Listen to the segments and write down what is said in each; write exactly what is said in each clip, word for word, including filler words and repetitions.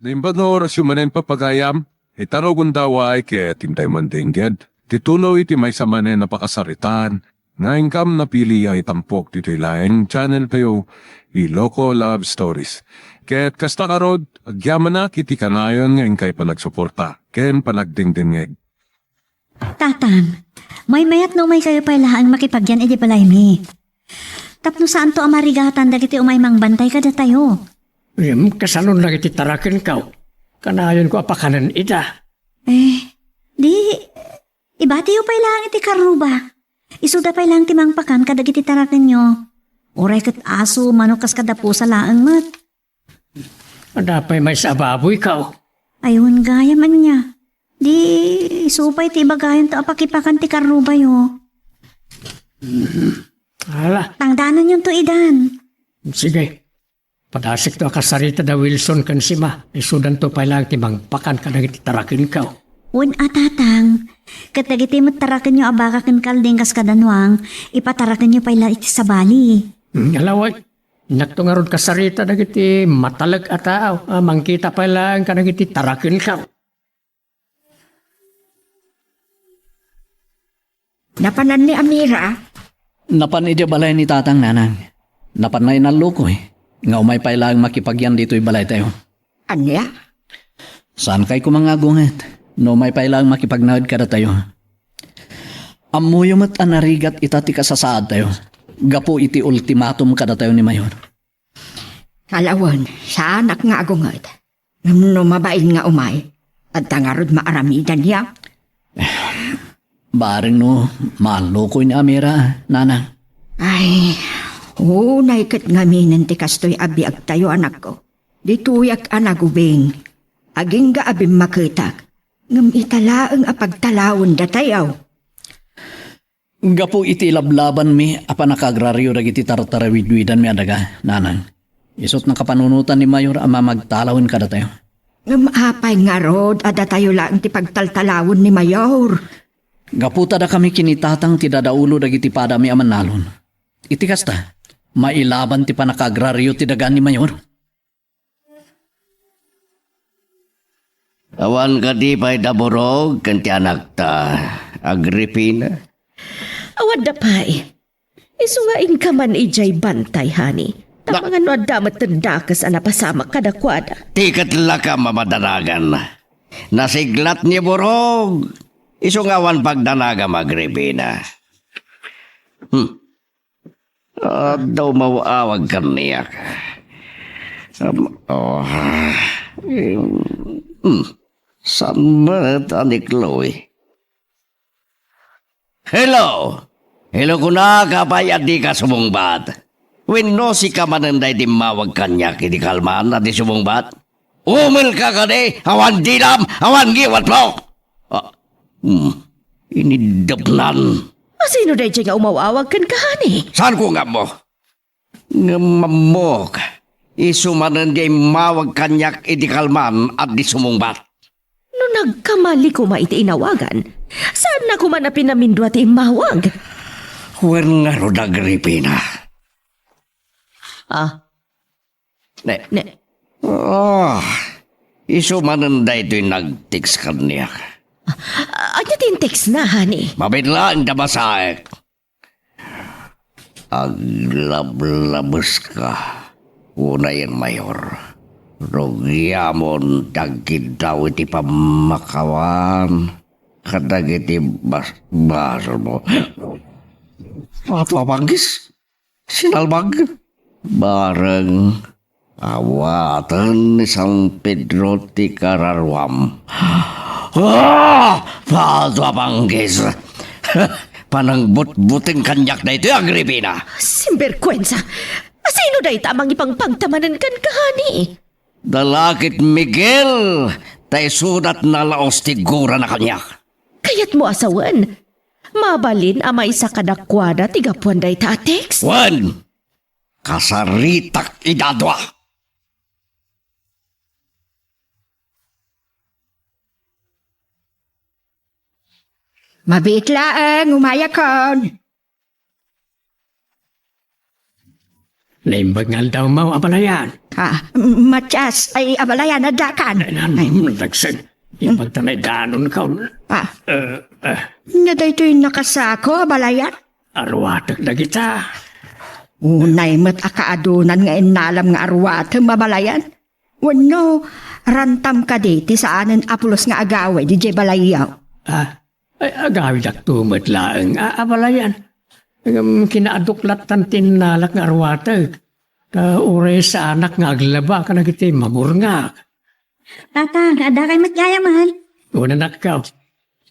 Naimbag nga orasyo manen, papagayam, ita rugonda, uray ket intay mandengngeg ti tuloy ti maysa manen a pakasaritaan nga inkam napili a itampok ditoy laeng channel tayo, Iloko Love Stories. Ket kasta ngarud, agyamanak iti kanayon nga inkay panagsuporta ken panagdengdengngeg. Tatang, maymayat no umaykayo pay laeng makipagyan iti balaymi. Tapno saanto a marigatan dagiti umay mangbantay kadatayo. Ngem kasanon dagiti tarakenko? Kanayonko a pakanen ida. Eh, di, ibatiyo pay laeng iti karruba. Isuda pay laeng ti mangpakan kadagiti tarakenyo. Uray ket aso, manok, kas kada pusa laeng met. Adda pay maysa a baboyko? Ay, wen gayam ania. Di, isu pay ti ibagayonto a pakipakan ti karrubayo. Ala. Tangdananyonto idan. Sige. Padasikto a kasarita da Wilson ken Sima. Isudanto pay laeng ti mangpakan kadagiti tarakenko. Wen a, Tatang. Ket dagiti met tarakenyo a baka ken kalding kas kada nuang, ipatarakenyo pay la iti sabali. Hmm, ala, uray. Inakto ngarud kasarita dagiti matalek a tao a mangkita pay laeng kadagiti tarakenko. Napanan ni Amira? Napan idiay balay ni Tatang, Nanang. Napanna inallukoy nga umay pay laeng makipagyan ditoy balaytayo. Ania? Saankay koma nga agunget no umay pay laeng makipagnaed kadatayo. Ammoyo met a narigat ita ti kasasaadtayo gapu iti ultimatum kadatayo ni Mayor. Ala wen, saanak nga agunget. Ngem no mabain nga umay, adda ngarud maaramidanyo? Bareng no maallukoy ni Amira, Nanang. Ay, unay ket ngaminen ti kastoy a biagtayo, anakko. Ditoyak a nagubing, agingga a bimmaketak, ngem ita laeng a pagtalawendatayo. Gapu iti ilablabanmi a pannakaagrario dagiti tartarawidwidanmi a daga, Nanang, isut' nakapanunotan ni Mayor a mamagtalawen kadatayo. Ngem apay ngarud a datayo laeng ti pagtaltalawen ni Mayor? Gapu ta dakami ken ni Tatang ti dadaulo dagiti padami a mannalon. Iti kasta, mailaban ti pannakaagrario ti daga ni Mayor. Awan kadi pay da Burog ken ti anakta, Agripina? Awan da pay. Isu nga inka man idiay bantay, honey. Tapno adda met ti dakes a napasamak kadakuada. Ti ket lakam a madanagan. Nasiglat ni Burog. Isu nga awan pagdanagam, Agripina. Hmm. Adda umaw-awag kaniak. Am, oh, hmm, saan met a ni Chloe? Hello! Hello, kunak, apay a dika sumungbat? Wenno sika manen daydi immawag kaniak idi kalman a di sumungbat? Umelka kadi, awan dilam, awan ngiwatmo! Ah, hmm, iniddepnan. Asino daydiay nga umaw-awag kenka, honey? Saanko nga ammo? Ngem ammok, isu manen diay immawag kaniak idi kalman a di sumungbat. No nagkamali koma iti inawagan, saanna koma a pinamindua ti immawag? Wen ngarud, Agripina. Ah, Ne. Ne. Ah, isu manen daytoy nag-text kaniak. Ah, ania ti in-textna, honey? Mabiit laeng ta basaek. Aglablabeska, unayen Mayor. Rugiamon ti agkiddaw iti pammakawan kadagiti bas-, basolmo. Apo a Panggis. Sinalbag. Bareng awaten ni San Pedro ti kararuam. Ah! Padua Panggis! Panangbutbuteng kaniak daytoy, Agripina! Sinberkuensa! Asino dayta a mangipangpangta manen kenka, honey? Dalakit Miguel, ta isuda ti nalaus ti gurana kaniak. Kayatmo a sawen? Mabalin a maysa kadakuada ti gapuan dayta a text? Wen, kasaritak ida dua. Mabiit laeng, umayakon. Naimbag nga aldawmo, abalayan. Ah, Matias, ay, abalayan, addakan. Ay, nan, Ay. Nagsag. Ipagtanay danon ka. Ah. Eh, eh. Nga daytoy nakasako, abalayan? Arwatek dagita. Unay met a kaadunan nga innalam nga arwatem, abalayan. Wenno, rantam kadi ti saanen a pulos nga agawid idiay balayyo? Ah, ay, agawidakto met laeng, a, abalayan. Ngem kinaaduk lattan ti innalak nga arwatek. Ta uray saanak nga aglaba kadagiti maburngaak. Tata, adda kay met gayaman. Unanakkaw.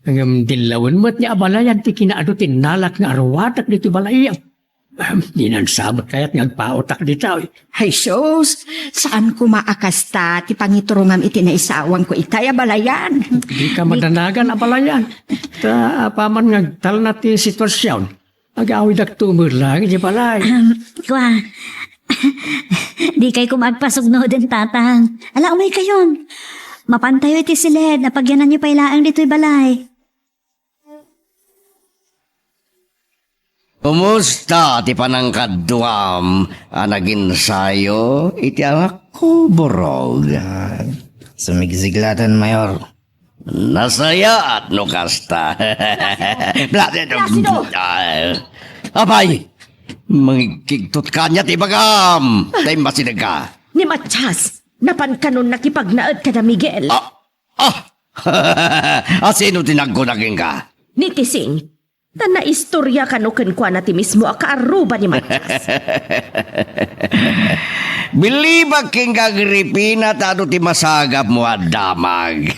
Ngem dillawen met ni abalayan ti kinaadu ti innalak nga arwatek ditoy balayyo. Ahem, dinan sa met kayat nga agpaotak ditoy. Jesus, saan koma a kasta ti pangiturongam iti naisawangko itay, abalayan. Dika madanagan, abalayan. Ta apaman nga agtalna ti situasion, agawidakto met laeng idiay balay. Ahem, kua, dikay koma agpasugnoden, Tatang. Ala, umaykayon. Mapantayo iti siled, apagyananyo pay laeng ditoy balay. Kumusta ti panangkaduam a naginsayo iti anak ko, Borog? Ah, sumigsiglaten, Mayor. Nasayaat no kasta. Placido! Placido! Ah, apay, mangigkigtot ka ania ti ibagam. Tay masideg ka. Ni Matias, napan kanon nakipagnaed kada Miguel. Ah, ah! A sino ti nagkuna kenka? Ni Tising. Ta naistoria kano kenkuana ti mismo a kaarruba ni Matias. Bilibak kenka, Agripina, ta adu ti masagapmo a damag.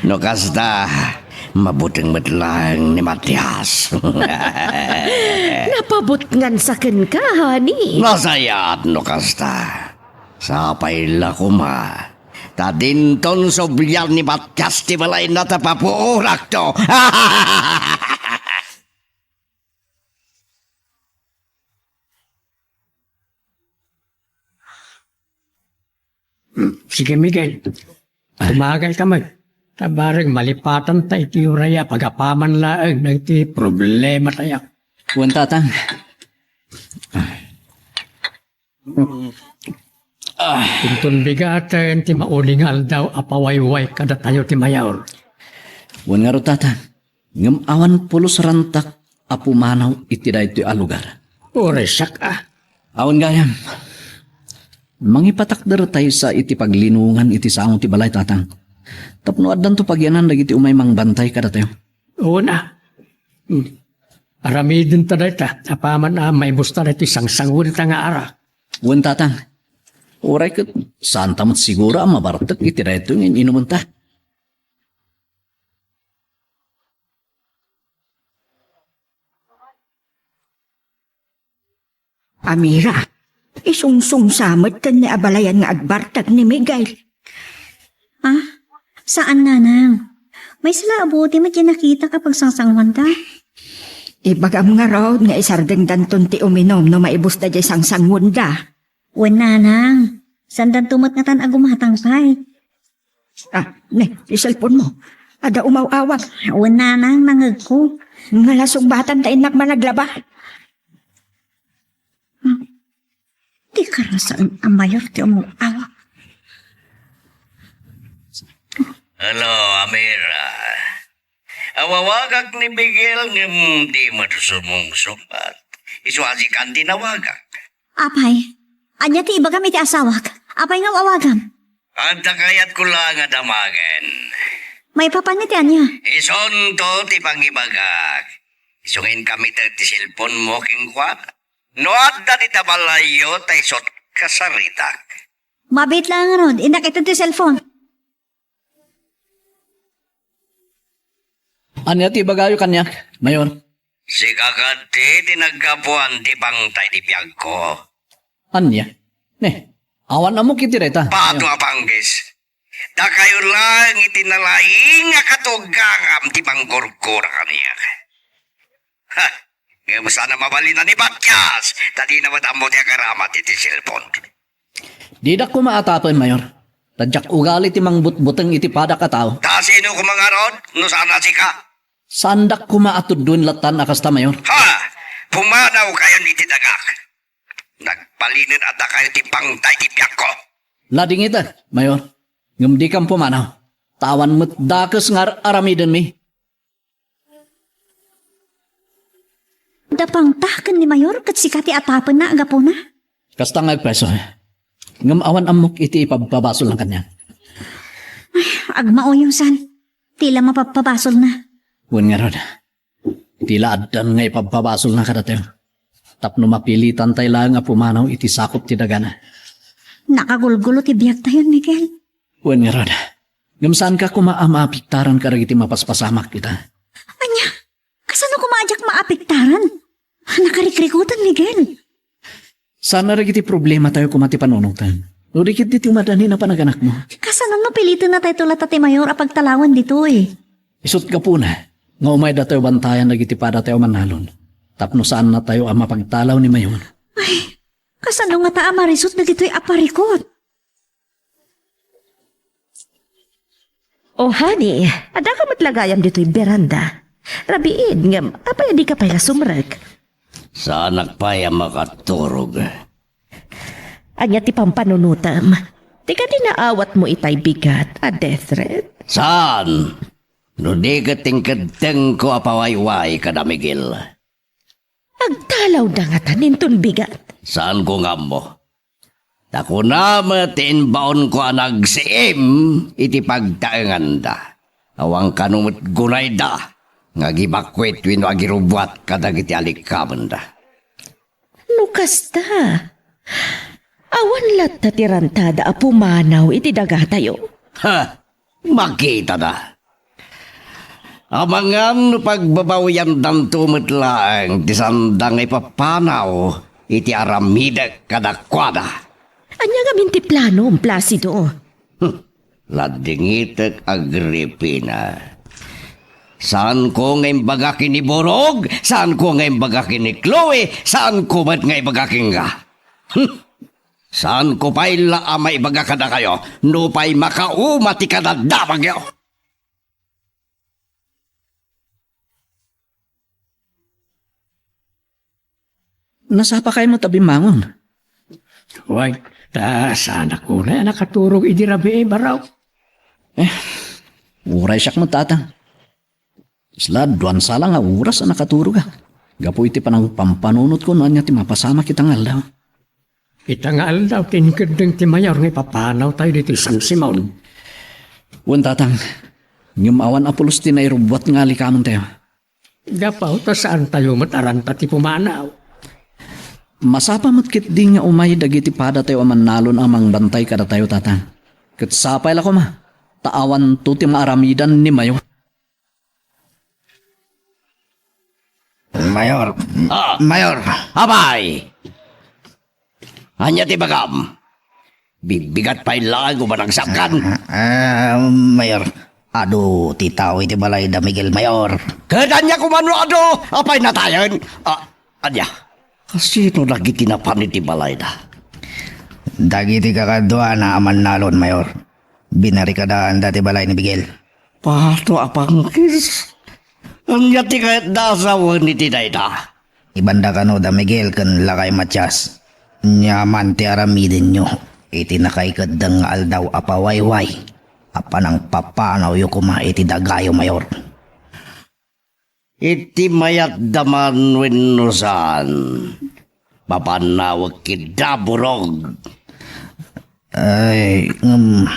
No kasta, mabuteng met laeng ni Matias. Napabutngansa kenka, honey. Nasayaat no kasta. Sapay la koma. Ta dinton sublian ni Matias ti balayna ta papuorakto. Sige, Miguel. Tumagay ka man. Ta bareng malipatan ta iti uray a pagapaman laeng dagiti problema tayo. Wen, Tatang. Ah. Inton bigaten ti mauli nga aldaw a pawayway kadatayo ti Mayor. Wen ngarud, Tata, ngem awan pulos rantak a pumanaw iti daytoy a lugar. Uray siak, a. Awan gayam. Mangipatakder tayo sa iti paglinongan iti sango ti balay, Tatang. Tapno addanto pagyanan dagiti umay mangbantay kadatayo. Wen a. Hmm. Aramidenta dayta, apaman a maibusta daytoy sangsanguenta nga arak. Wen, Tatang. Uray ket, saanta met siguro a mabartek iti daytoy nga in-inumenta. Amira, isungsongsa met ken ni abalayan nga agbartek ni Miguel. Ah, saan, Nanang. Maysa la a buti met ti nakitak a pagsangsanguanda. Ibagam ngarud nga isardengdanton ti uminum no maibusda diay sangsanguenda. Wen, Nanang. Saandanto met ngatan a gumatang pay. Ah, ne, ti cellphone mo. Adda umaw-awag. Wen, Nanang, nangegko. Ngala sungbatan ta innak managlaba. Hmm. Di karasaen a Mayor ti umaw-awag. Hello, Amira. Awawagak ni Miguel ngem di met sumungsungbat. Isu a sika ti nawagak. Apay, ania ti ibagam iti asawak? Apay nga awawagam? Adda kayatko laeng a damagen. Maipapan iti ania? Isunto ti pangibagak. Isu nga inkamited ti cellphone mo kenkuana. No adda dita balayyo, ta isut kasaritak. Mabiit laeng ngarud, innak ited ti cellphone. Ania ti ibagayo kaniak, Mayor? Sika kadi ti naggapuan ti bangtay ti biagko. Ania? Ne, awan ammok iti dayta. Pato a panggis. Dakayo laeng iti nalaing a katugangam ti manggurgura kaniak. Ha! Ngem saan a mabalin a ni Matias, ta dina met ammo ti agaramat iti cellphone. Didak koma atapen, Mayor. Ta diak ugali ti mangbutbuteng iti padak a tao. Ta sino koma ngarud no saan a sika? Saandak koma a tuddoen lattan a kasta, Mayor. Ha! Pumanawkayon iti dagak. Nagpa- Balinen a dakayo ti pangtay ti biagko. Ladingitek, Mayor. Ngem dikam pumanaw. Ta awan met dakes nga ar-, aramidenmi. Adda pangta ken ni Mayor ket sika ti atapenna a gapuna. Kasta nga agpayso. Ngem awan ammok iti ipabpabasolna kaniak. Ay, agmauyosan. Ti la mapabpabasolna. Wen ngarud. Ti la addan nga ipabpabasolna kadatayo. Tapno mapilitan tay laeng a pumanaw iti sakup ti dagana. Nakagulgulo ti biagtayon, Miguel. Wen ngarud. Ngem saanka koma a maapektaran kadagiti mapaspasamak ita. Ania? Kasano koma a diak maapektaran? Nakarikrikutan, Miguel. Saan a dagiti problematayo koma ti panunoten. No di ketdi ti umadanin a panaganakmo. Kasano no pilitennatayto latta ti Mayor a pagtalawen ditoy? Isut' gapuna nga umay datayo bantayan dagiti padatayo a mannalon. Tapno saannatayo a mapagtalaw ni Mayor. Ay, kasano ngata a marisut dagitoy a parikut? Oh, honey, adda ka met la gayam ditoy beranda. Rabiin, ngem apay a dika pay la sumrek? Saanak pay a makaturog. Ania ti pampanunotem? Ti kadi naawatmo itay bigat a death threat? Saan? No di ket inkeddengko a pawayway kada Miguel. Agtalawda ngata inton bigat? Saanko nga ammo. Ta kuna met ti imbaonko a nagsiim iti pagtaenganda. Awan kano met gunayda nga agibakwit wenno agirubbuat kadagiti alikkamenda. No kasta, awan latta ti rantada a pumanaw iti dagatayo? Ha! Makitada. Amangan no pagbabawiandanto met laeng ti saanda nga ipapanaw iti aramidek kadakuada. Ania ngamin ti planom, Placido? Hmm. Ladingitek, Agripina. Saanko nga imbaga ken ni Borog, saanko nga imbaga ken ni Chloe, saanko met nga ibaga kenka. Hmm. Saanko pay la a maibaga kadakayo, nupay makauma ti kadadamagyo. Nasapakay met a bimmangon? Wen, ta saanak unay a nakaturog idi rabii, Barok. Eh, uray siak met, Tatang. Isla, duan sala nga oras a nakaturogak. Gapu iti panangpampanunotko no ania ti mapasamak ita nga aldaw. Ita nga aldaw ti inkeddeng ti Mayor nga ipapanawtayo ditoy San Simon. Wen, Tatang, ngem awan a pulos ti nairubbuat nga alikamentayo. Gapu ta saantayo met a ranta ti pumanaw. Masapa met ketdi nga umay dagiti padatayo a mannalon a mangbantay kadatayo, Tatang. Ket sapay la koma, ta awanto ti maaramidan ni Mayor. Mayor. Ah. Mayor. Apay! Ania ti ibagam? Bibigat pay laeng a managsakkan. Ah, Mayor, adu ti tao iti balay da Miguel, Mayor. Ket ania koma no adu? Apay natayen? Ah, ania? Kasino dagiti napan iti balayda? Dagiti kakaduana a mannalon, Mayor. Binarikadaanda ti balay ni Miguel. Pato a pangkis! Ania ti kayatda a sawen iti dayta? Ibanda kano da Miguel ken Lakay Matias. Ania man ti aramidenyo iti nakaikeddeng nga aldaw a pawayway a panangpapanawyo koma iti dagayo, Mayor. Iti mayatda man wenno saan, papannawek kenka, Borog. Ay, ngem,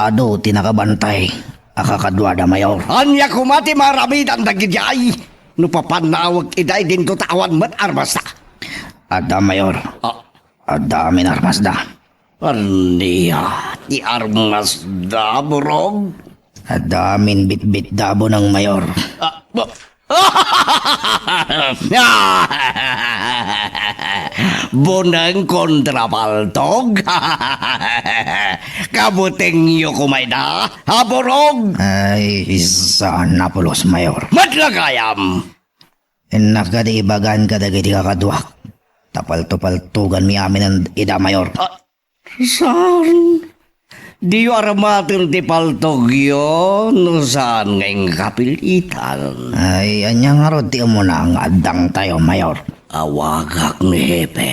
adu ti nakabantay a kakaduada, Mayor. Ania koma ti maaramidan dagidiay no papannawek ida idinto ta awan met armasta? Adda, Mayor. Ah. Adda amin armasda. Ania ti armasda, Borog? Adda amin bitbit da, Bonang Mayor. Ah, bo-, Bonang kontra paltog? Kabutengyo koma ida, ha, Borog? Ay, saan a pulos, Mayor. Met la gayam. Innak kadi ibagan kadagiti kakaduak. Ta palto-paltoganmi amin ida, Mayor. Ah, Saan? Diyo aramaten ti paltogyo no saan nga inkapilitan. Ay, ania ngarud ti umuna nga addangtayo, Mayor? Awagak ni Hepe.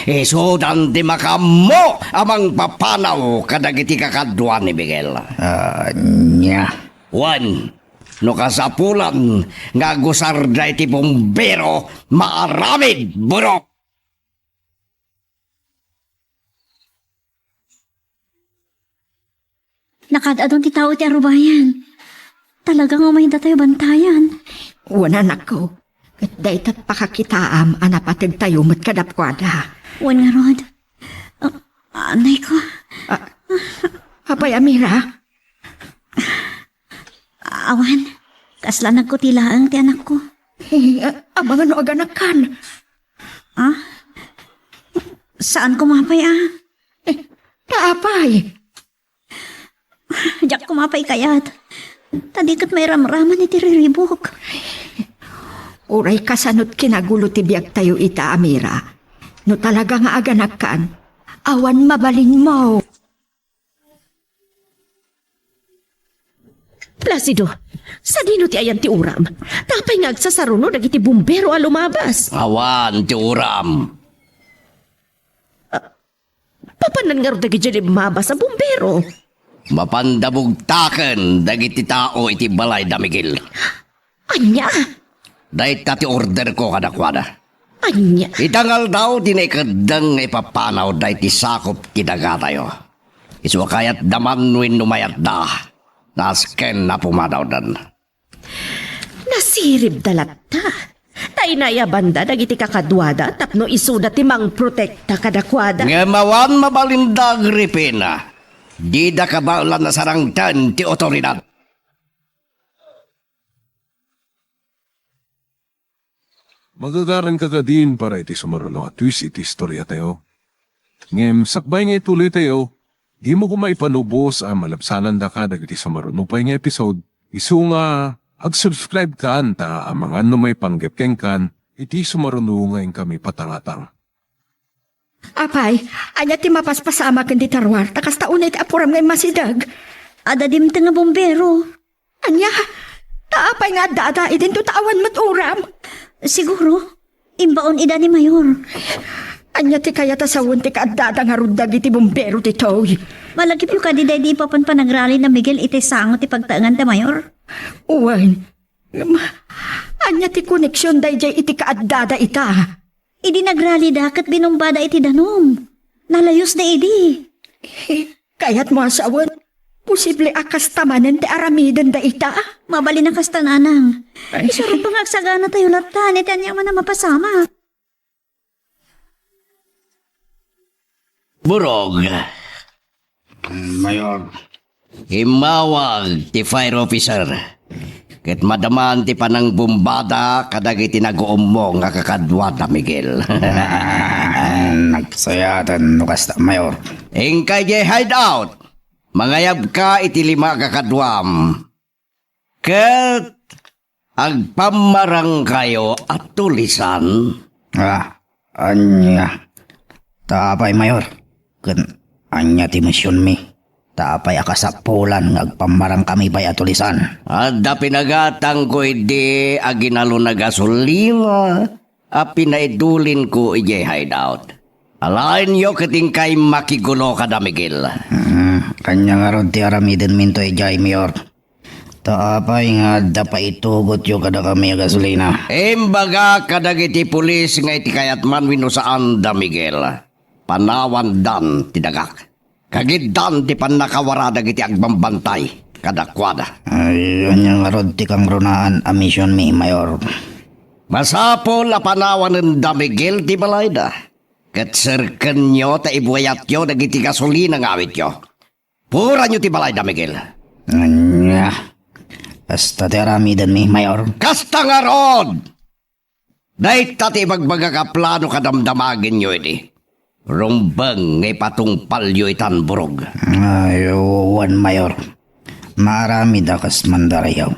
Isudan ti makaammo a mangpapanaw kadagiti kakadua ni Miguel. Ania? Wen, no kasapulan nga agusarda iti bumbero, maaramid, Burok! Nakaad-adun ti tao iti arubayan. Talaga nga umayen datayo bantayan. Wen, anakko, ket dayta pakakitaam a napategtayo met kadakuada. Wen ngarud. Ah, anayko. Ah, apay, Amira? Awan, kasla nagkuti laeng ti anakko. Eh, a-, amangan no aganakkan? Ah? Saan ko mapay, ah? Eh, ta apay? Diak ko mapay kayat. Ta di ket mairamraman iti riribuk. Uray kasano't kinagulo ti biagtayo ita, Amira. No talaga nga aganakkan, awan mabalinmo. Placido, sadino ti ayan ti uram? Ta apay nga agsasaruno dagiti bumbero a lumabas? Awan ti uram. Papanan ngarud dagidiay limmabas a bumbero? Mapanda bugtaken dagiti tao iti balay da Miguel. Ania? Dayta ti orderko kadakuada. Ania? Ita nga aldaw ti naikeddeng nga ipapanaw daydi sakop ti dagatayo. Isu a kayatda man wenno mayatda, nasken a pumadawdan. Nasiribda latta. Ta inayabanda dagiti kakaduada tapno isuda ti mangprotekta kadakuada. Ngem awan mabalinda, Agripina. Dida kabaelan a sarangten ti otoridad. Magagaranka kadin para iti sumaruno a twist iti istoriatayo. Ngem sakbay nga ituloytayo, dimo koma ipanubos a malabsanandaka dagiti sumaruno pay nga episode, isu nga ag-subscribe kan ta amangan no maipanggep kenkan iti sumaruno nga inkami patangatang. Apay, ania ti mapaspasamak ken ti taruar, ta kasta unay ti apuram nga immasideg? Adda dimteng nga bumbero. Ania? Ta apay nga addada idinto ta awan met uram? Siguro, imbaon ida ni Mayor. Ania ti kayat a sawen ti kaaddada ngarud dagiti bumbero ditoy? Malagipyo kadi daydi ipapan panagrali da Miguel iti sango ti pagtaengan da Mayor? Wen, ngem, ania ti koneksion daydiay iti kaaddada ita? Idi nagralida ket binumbada iti danum. Nalayusda idi. Kayatmo a sawen, posible a kasta manen ti aramidenda ita? Mabalin a kasta, nanang. Ay. Isurot nga agsaganatayo latta, iti aniaman a mapasamak. Burog. Mayor. Immawag ti fire officer. Ket madaman ti panangbumbada kadagiti naguummo nga kakadua da Miguel. Ah, nagsayaten no kasta, Mayor. Inka idiay hideout. Mangayabka iti lima a kakaduam. Ket agpammarangkayo a tulisan? Ah, ania? Ta apay, Mayor? Ken ania ti misionmi? Ta apay a kasapulan nga agpammarangkami pay a tulisan? Adda pinagatangko idi a ginalon a gasolina a pinaidulinko idiay hideout. Alaenyo ket inkay makigulo kada Miguel. Hmm, ania ngarud ti aramidenminto idiay, Mayor? Ta apay nga adda paitugotyo kadakami a gasolina? Imbaga kadagiti pulis nga iti kayatman wenno saan da Miguel. Panawandan ti dagak. Kagiddan ti pannakawara dagiti agbambantay kadakuada. Ay, ania ngarud ti kangrunaan a misionmi, Mayor? Masapul a panawanen da Miguel ti balayda. Ket serkenyo ta ibuayatyo dagiti gasolina nga awityo. Puoranyo ti balay da Miguel. Ania? Kasta ti aramidenmi, Mayor? Kasta ngarud! Dayta ti ibagbagak a plano kadamdamagenyo idi. Rumbeng nga ipatungpalyo itan, Burog. Ay, wen, Mayor. Maaramid a kas mandarayaw.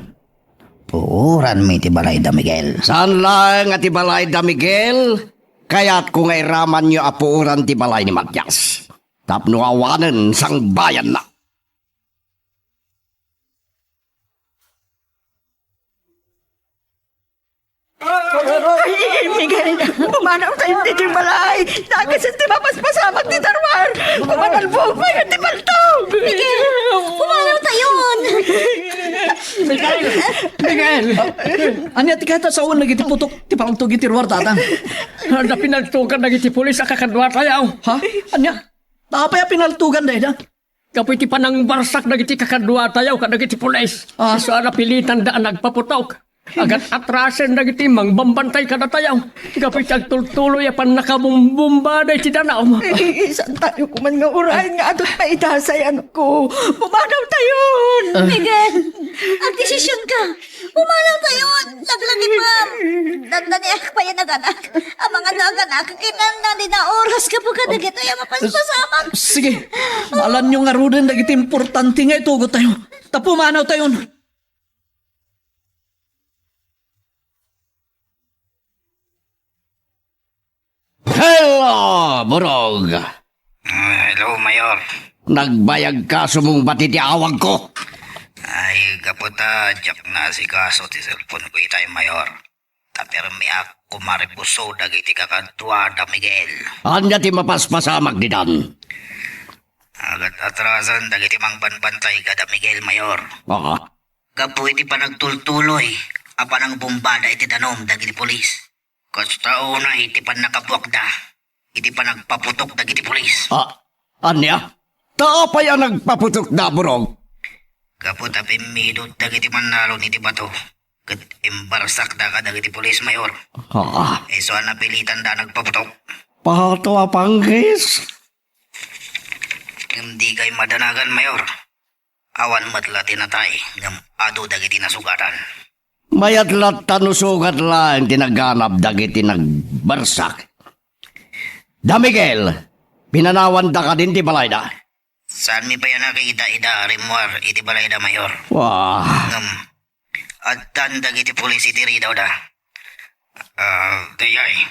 Puoranmi ti balay da Miguel. Saan laeng a ti balay da Miguel? Kayatko nga iramanyo a puoran ti balay ni Matias. Tapno awanen sangbayanna. Ay, Miguel, pumanaw tayo ditoy balay. Nakasat ti mapaspasamak ti darwar. Kumanalbog pay ti paltog. Miguel, pumanaw tayon. Miguel! Miguel! Ania ti kayat a sawen dagiti putok ti paltog iti ruar, Tatang? Adda pinaltogan dagiti pulis a kakaduatayo. Ha? Ania? Apay a pinaltogan dayta? Gapu iti panangbarsak dagiti kakaduatayo kadagiti pulis. Ah. Isu a napilitanda a nagpaputok. Agat-atrasen dagiti mangbambantay kadatayo. Gapu iti agtultuloy a pannakabombombada iti danum. Isantayo koman nga uray nga adut paidasay, anakko. Pumanaw tayon. Ah. Miguel, agdesisionka. Pumanaw tayon. Laglagipem. Dandaniak pay a naganak. Amangan no aganak, kinanna ni na oras gapu kadagitoy a mapaspasamak. Sige, malanyo ngaruden dagiti importante nga itugot tayo. Ta pumanaw tayon. Hello, Burog! Ah, hello, Mayor. Nagbayag kasomong bati ti awagko? Ay, gapu ta diak naasikaso ti cellphone ko itay, Mayor. Ta permiak kumaribuso dagiti kakaduada, Miguel. Ania ti mapaspasamak ditan? Agat-atrasan dagiti mangbambantay kada Miguel, Mayor. Ah. Gapu iti panagtultuloy a panangbombada iti danum dagiti pulis. Kasta unay iti pannakabuakda iti panagpaputok dagiti pulis. Ah, ania? Ta apay a nagpaputokda, Burog? Gapu ta pimmidot dagiti mannalon iti bato ket imbarsakda kadagiti pulis, Mayor. Ah. Isu a napilitanda a nagpaputok. Pato a panggis? Ngem dikay madanagan, Mayor. Awan met la ti natay, ngem adu dagiti nasugatan. Mayat latta no sugat laeng ti naganab dagiti nagbarsak. Da Miguel, pinanawanda kadin ti balayda? Saanmi pay a nakita ida a rimmuar iti balayda, Mayor. Wah. Ngem, addan dagiti pulis iti ridawda. Ah, dayay,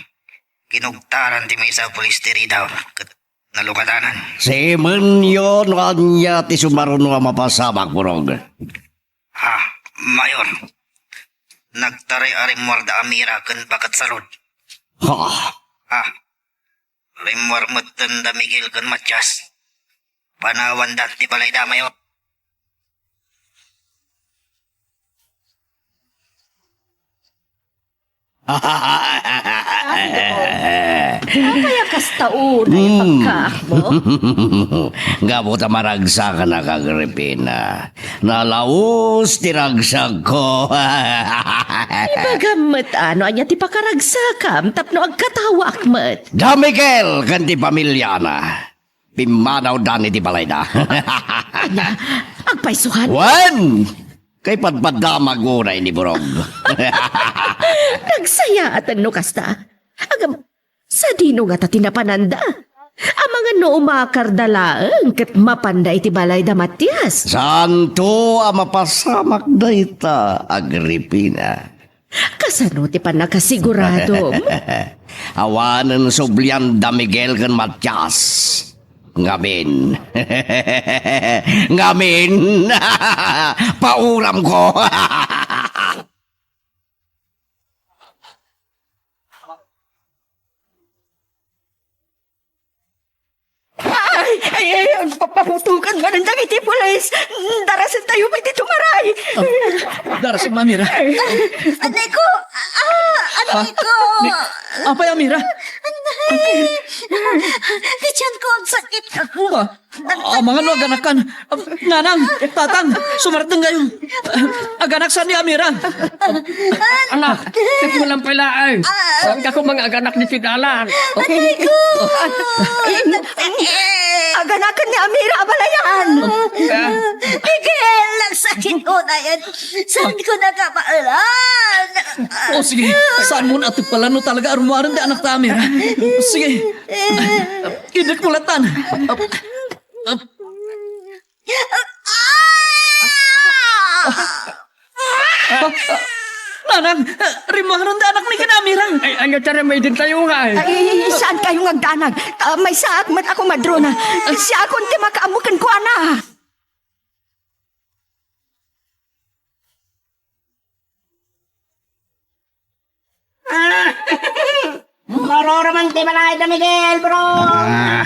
kinugtaran ti maysa a pulis ti ridaw, ket nalukatanan. Simenyo no ania ti sumaruno a mapasamak, Burog. Ha, Mayor. Nagtaray a rimmuarda a Mira ken baket salud. Ha? Ha? Rimmuar metten da Miguel ken Matias. Panawanda ti balayda, Mayor. Apay a kasta unay a Hmm. pagkaakmo? Gapu ta maragsakan, Agripina. Nalaus ti ragsakko. Ibagam met, ano, ania ti pakaragsakam tapno agkatawaak met? Da Miguel ken ti pamiliana. Pimmanawdan iti balayda. Ania? Agpaysuan? Wen! Kay padpadamag unay ni Burog. Nagsayaaten no kasta. Agam, sadino ngata ti napananda? Amangan no umakarda laeng ket mapanda iti balayda Matias. Santo a mapasamak dayta, Agripina. Kasano ti pannakasigurado? Awanen sublian da Miguel ken Matias. Ngamin. Ngamin. Pauramko. Ay, ay, ay, papaputokan manen dagiti pulis. Darasentayo pay ti tumaray. Ah, darasem, Ma'am Mira. Anay ko! Ah, anay ko! Ni-, apay, Mira? Anay! Ti tiyan ko, ang sakit. Ah, amangan no aganakan. Ah, nanang, tatang, sumarteng kayo. Aganak saan ni Amira? Anak, tikmo lang pala ay. Saan ka ko mga aganak ni Sidalan? Aray ko! Aganakan ni Amira a balayan! Miguel, nagsakit ko na yan. Saan ko nakapaelan? O sige, saan mo na pala no talaga armuaren ti anak ta Amira? Sige, idek mo latan. Nanang, rimmuaren da anak mi ken Amira. Ay, ano tara, may din tayo nga, eh. Ay, saan kayo nga agdanag? Ah, maysaak met a komadrona. Siakon ti makaammo kenkuana. Balay da Miguel, bro! Ah,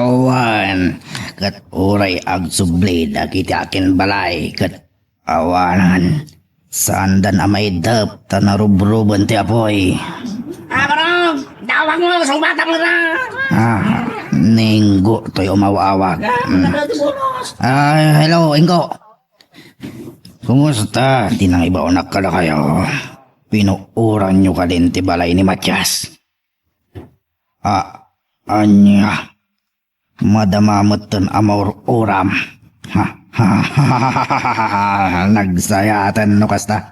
awan. Ket uray agsubli dagiti akin balay ket awanan. Saandan a maidep ta narubruben ti apuy. Ah, bro! Dawag mo, sungbatam mo na! Ah, ninggo toy umaw-awag. Ah, hmm. Nagkatubulos! Ah, hello, Ingo. Kumusta ti nangibaonak kadakayo? Pinuoranyo kadin ti balay ni Matias? Ah, ania? Madama metten a maur-uram. Ha, ha, ha, ha, ha, ha, ha, nagsayaten no kasta.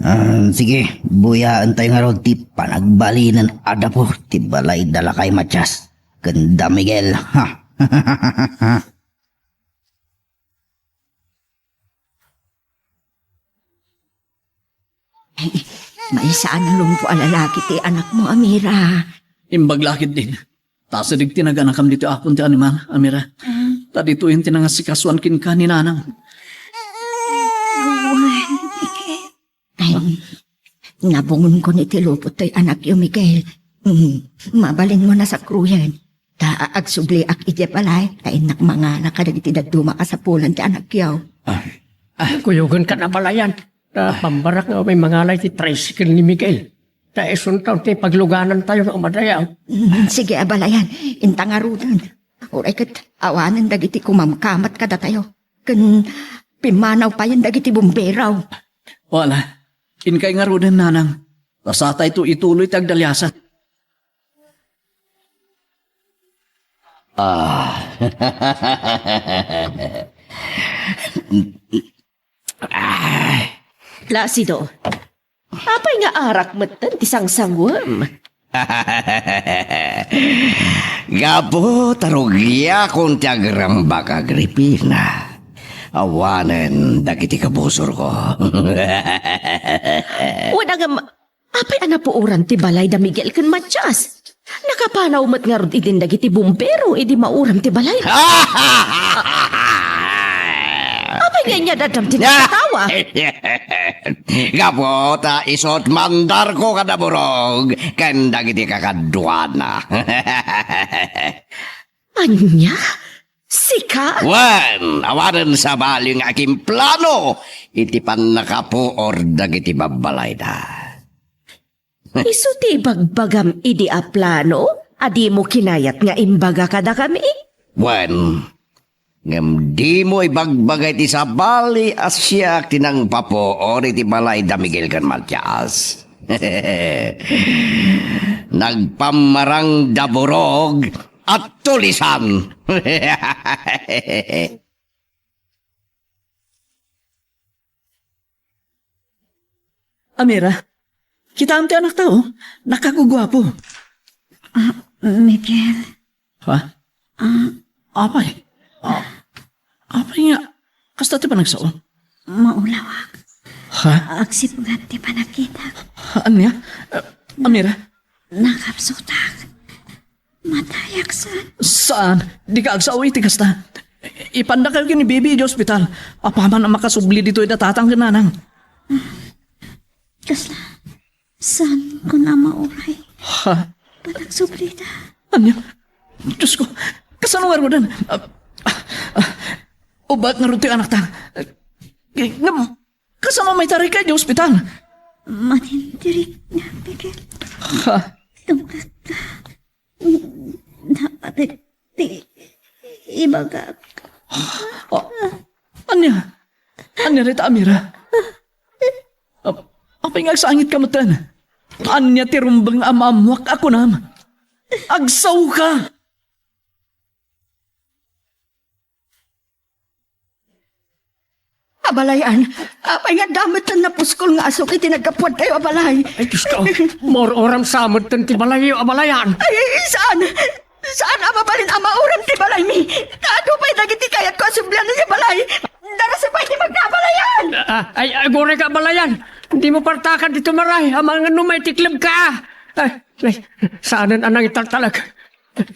Ah, sige, buyaentayo ngarud ti panagbalinen a dapor ti balay da lakay Matias ken da Miguel. Ha, ha, ha, ha, ha. Ay, maysa a nalungpo a lalaki ti anakmo, Amira. Imbag la ketdin. Ta asideg ti naganakam ditoy apon ti animal, Amira. Ah. Ta ditoyen ti nangasikasuan kenka ni Nanang. Ay, nabungonkon iti lupot toy anakyo, Miguel. Mm, mabalinmo a sakruyen. Ta a-, agsubliak idiay balay, ta innak mangala kadagiti dadduma a kasapulan ti anakyo. Ah. Ah, kuyogenkan a balayan. Ta pambarak nga umay mangala iti tricycle ni Miguel. Ta isunton ti pagluganantayo nga umadayaw. Mm, sige a balayan, inta ngaruden. Uray ket awanen dagiti kumamkamat kadatayo. Ken pimmanaw payen dagiti bumbero. Wala. Inkay ngaruden, Nanang. Ta satayto ituloy ti agdaliasat. Ah. Ah. Placido, apay nga arak metten ti sangsanguem? Gapu ta rugiakon ti agrambak, Agripina. Awanen dagiti kabusorko. Wen, ngem, apay a napuoran ti balay da Miguel ken Matias? Nakapanaw met ngarud idin dagiti bumbero idi mauram ti balay. Apay nga inyadaddam ti nagkatawa? Gapu ta isu ti mandarko kada burog ken dagiti kakaduana. Ania? Sika? Wen, awanen sabali nga agimplano iti pannakapuor dagiti babbalayda. Isu ti ibagbagam idi a plano a dimo kinayat nga imbaga kadakami? Wen, ngem dimo ibagbaga iti sabali a siak ti nangpapuor iti balay da Miguel ken Matias. Nagpammarang da burog a tulisan. Amira, kitaem ti anakta, o. Nakaguguapo. Ah, Miguel. Ha? Ah. Apay? Ah, apay nga, kasta ti panagsao? Maulawak. Ha? Agsipnget ti panagkitak. Ha, ania? Ah, Amira? Nakapsutak. Matayak, saan? Saan? Dika agsao iti kasta. Ipandakayo ken ni Bibi idiay ospital. Apaman a makasubli ditoy da tatang ken nanang. Kasla, saan ko na mauray? Ha? Panagsublida. Ania? Diosko, kasano ngaruden? Ah, ah, ah, ubak ngarud ti anakta. Ngem, kasano mayta rika idiay ospital? Manintirik nga, Miguel. Ha? Tungkak ka. Naatek ti ibagak. Ah, ania? Ania dayta, Amira? Ap-, apay nga agsangitka metten? Ania ti rumbeng a maammoak a kunam? Agsaoka! Abalayan, apay nga adda metten napuskol nga asuk iti naggapuadtayo a balay? Ay, Diosko, maur-uram sa metten ti balayyo, abalayan. Ay, saan? Saan a mabalin a mauram ti balaymi? Ta adu pay dagiti kayatko a sublian idiay balay. Darasa pay ti magna, abalayan! Ah, ay, agurayka, abalayan. Dimo partakan ti tumaray, amangan no maitiklebka. Ay, ay, saanen a nangitaltalek.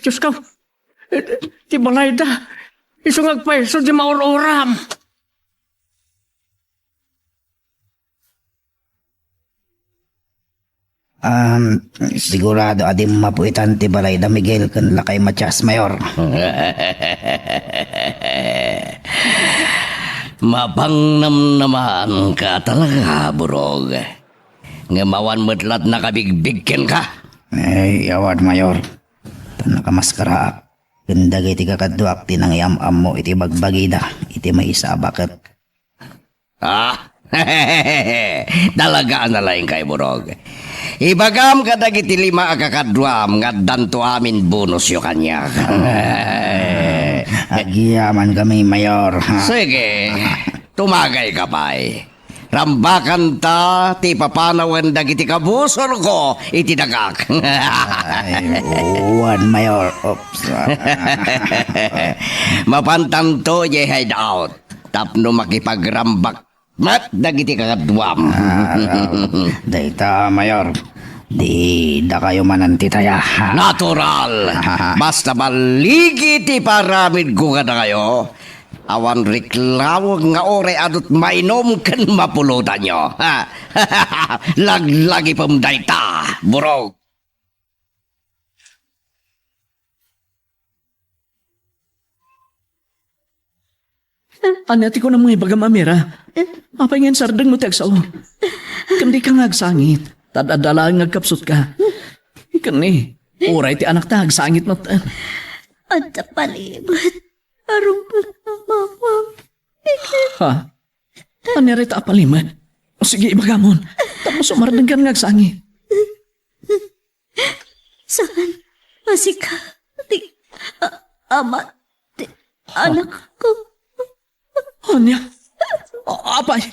Diosko, ti balayda, isu nga agpayso ti maur-uram. Um, sigurado a dimmapuitan ti balay da Miguel ken Lakay Matias, Mayor. Mapangnamnamaanka talaga, Burog. Ngem awan met lat nakabigbig kenka. Ay, awan, Mayor. Ta nakamaskaraak ken dagiti kakaduak ti nangyam-ammo iti bagbagida iti maysa a baket. Ah? Talaga a nalaingkay, Burog. Ibagam kadagiti lima a kakaduam nga addanto amin bonusyo kaniak. Agyamankami, Mayor. Sige, tumagayka pay. Rambakanta ti papanawen dagiti kabusorko iti dagak. Ay, wen, Mayor. Oops. Mapantanto idiay hideout tapno makipagrambak met dagiti kakaduam. Ah, dayta, Mayor. Di dakayo manen ti taya. Natural! Basta balligi ti paramidko kadakayo, awan reklamo nga uray adut mainom ken mapulotanyo. Laglagipem dayta, Burog. Ania ti kunam nga ibagam, Amira? Apay nga insardengmo ti agsao? Ken dika nga agsangit. Ta adda laeng nga agkapsutka. Ken ni, uray ti anakta agsangit met. Adda palimet a rungpet a mamam. Ha? Ania dayta a palimet? Sige, ibagamon. Tapno sumardengkan nga agsangit. Saan a sika ti a-, ama ti anakko? Ania? A-, apay,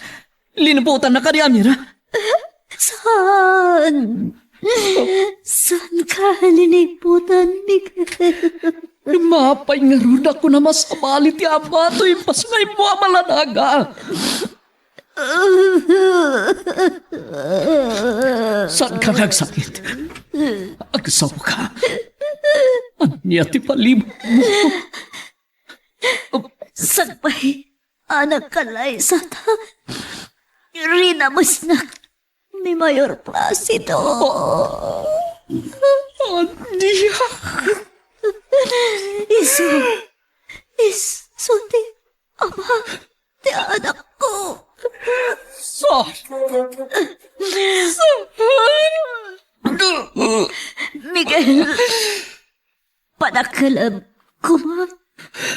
linibutanna kadi, Amira? Saan? Saan ka linibutan, Miguel? Mapay ngarud a kunam a sabali ti ama toy impas nga immo a malanaga. Saan ka nagsakit? Agsaoka. Ania ti palimetmo? Sakbay a nagkalaysata, rinamesnak ni Mayor Placido. Ania? Isu, isu ti ama ti anakko. Sa-, sa-, Miguel, padakkelem koma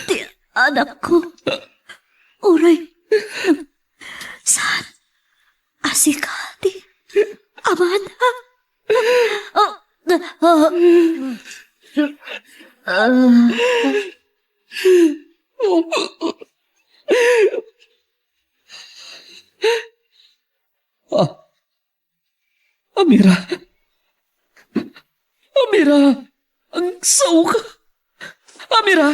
ti anakko. Uray, saan a sika ti amana? Ah, ah, ah. Ah. Amira. Amira. Agsaoka. Amira.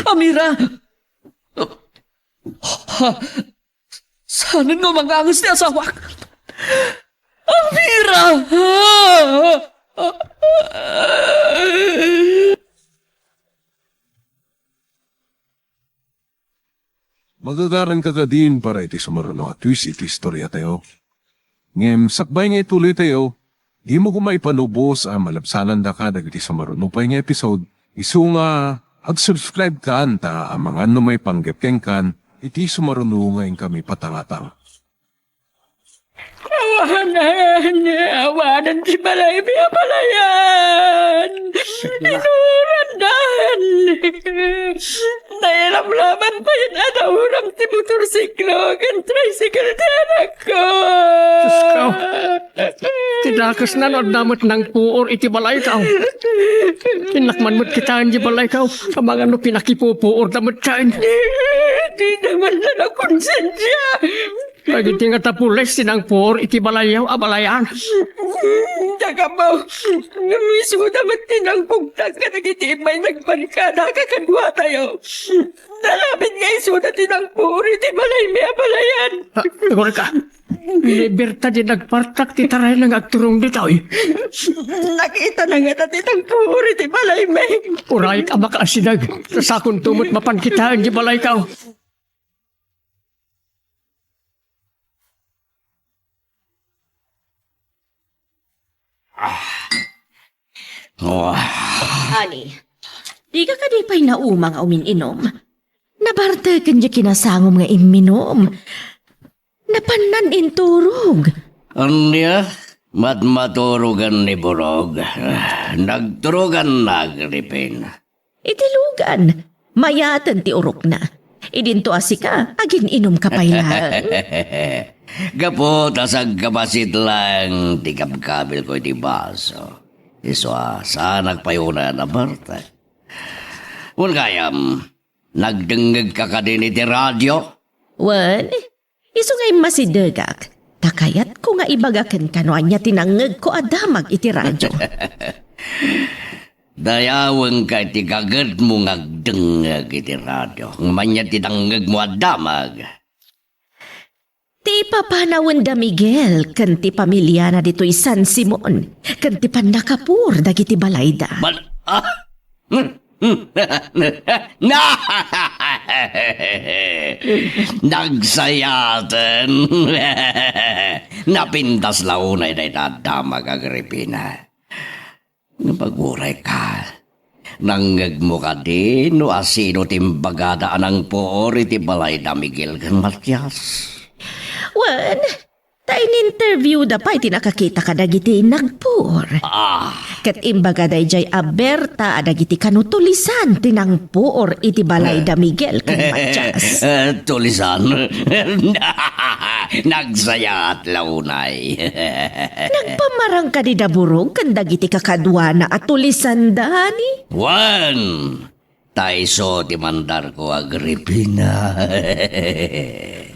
Amira. Ha? Saanen nga umanganges ti asawak? Amira! Magagaranka kadin para iti sumaruno a twist iti istoriatayo. Ngem sakbay nga ituloytayo, dimo koma ipalubos a malabsanandaka dagiti sumaruno pay nga episode, isu nga ag-subscribe kan ta amangan no maipanggep kenkan iti sumaruno nga inkami patangatang. Awanan, awanan ti balaymi a balayan. Inurandan. Nailamlaman pay a nauram ti motorsiklo ken tricycle ti anakko. Diosko. Ti dakesna no adda met nangpuor iti balayko. Innak man met kitaen di balayko. Amangan no pinakipupuorda met dayta. Dida man la nakonsensia. Dagiti nga tapules ti nangpuor iti balayyo a balayan. Dakabaw, ngem isuda met ti nangpugtag kadagiti immay nagbarkada a kakaduatayo. Nalabit nga isuda ti nangpuor iti balaymi a balayan. Ah, agurayka. Ni Berta di nagpartak ti tarayna nga agturong ditoy. Nakitana ngata ti nangpuor iti balaymi. Uray a makaasideg, ta sakonto met mapan kitaen di balayko. Oh. Ani, dika kadi pay nauma nga umin-inom? Nabartek ken diay kinasangom nga imminom. Napannan inturog. Ania? Matmaturogan ni Burog. Nagturoganna, Agripina. Iti lugan, mayaten ti urokna. Idinto a sika, agin-inumka pay laeng. Gapu ta saggabasit laeng ti kabkabilko iti baso. Isu a saanak pay unay a nabartek. Wen gayam, nagdengngegka kadin iti radio? Wen, isu nga immasidegak, ta kayatko nga ibaga kenka no ania ti nangngegko a damag iti radio. Dayawenka iti gagedmo nga agdengngeg iti radio, ngem ania ti nangngegmo a damag? Ti ipapanawen da Miguel ken ti pamiliana ditoy San Simon, ken ti pannakapuor dagiti balayda. Bal-, ah! Nagsayaten! Napintas la unay dayta a damag, Agripina. Ngem agurayka, nangngegmo kadi no asino ti imbagada a nangpuor iti balay da Miguel ken Matias? Wen, ta in-interviewda pay ti nakakita kadagiti nagpuor. Ah. Ket imbagada idiay a Berta a dagiti kano tulisan ti nangpuor iti balay da Miguel ken Matias. Eh, tulisan? Nagsayaat la unay. Nagpamarang kadi da Burog ken dagiti kakaduana a tulisan, Dani? Wen, ta isu ti mandarko, Agripina.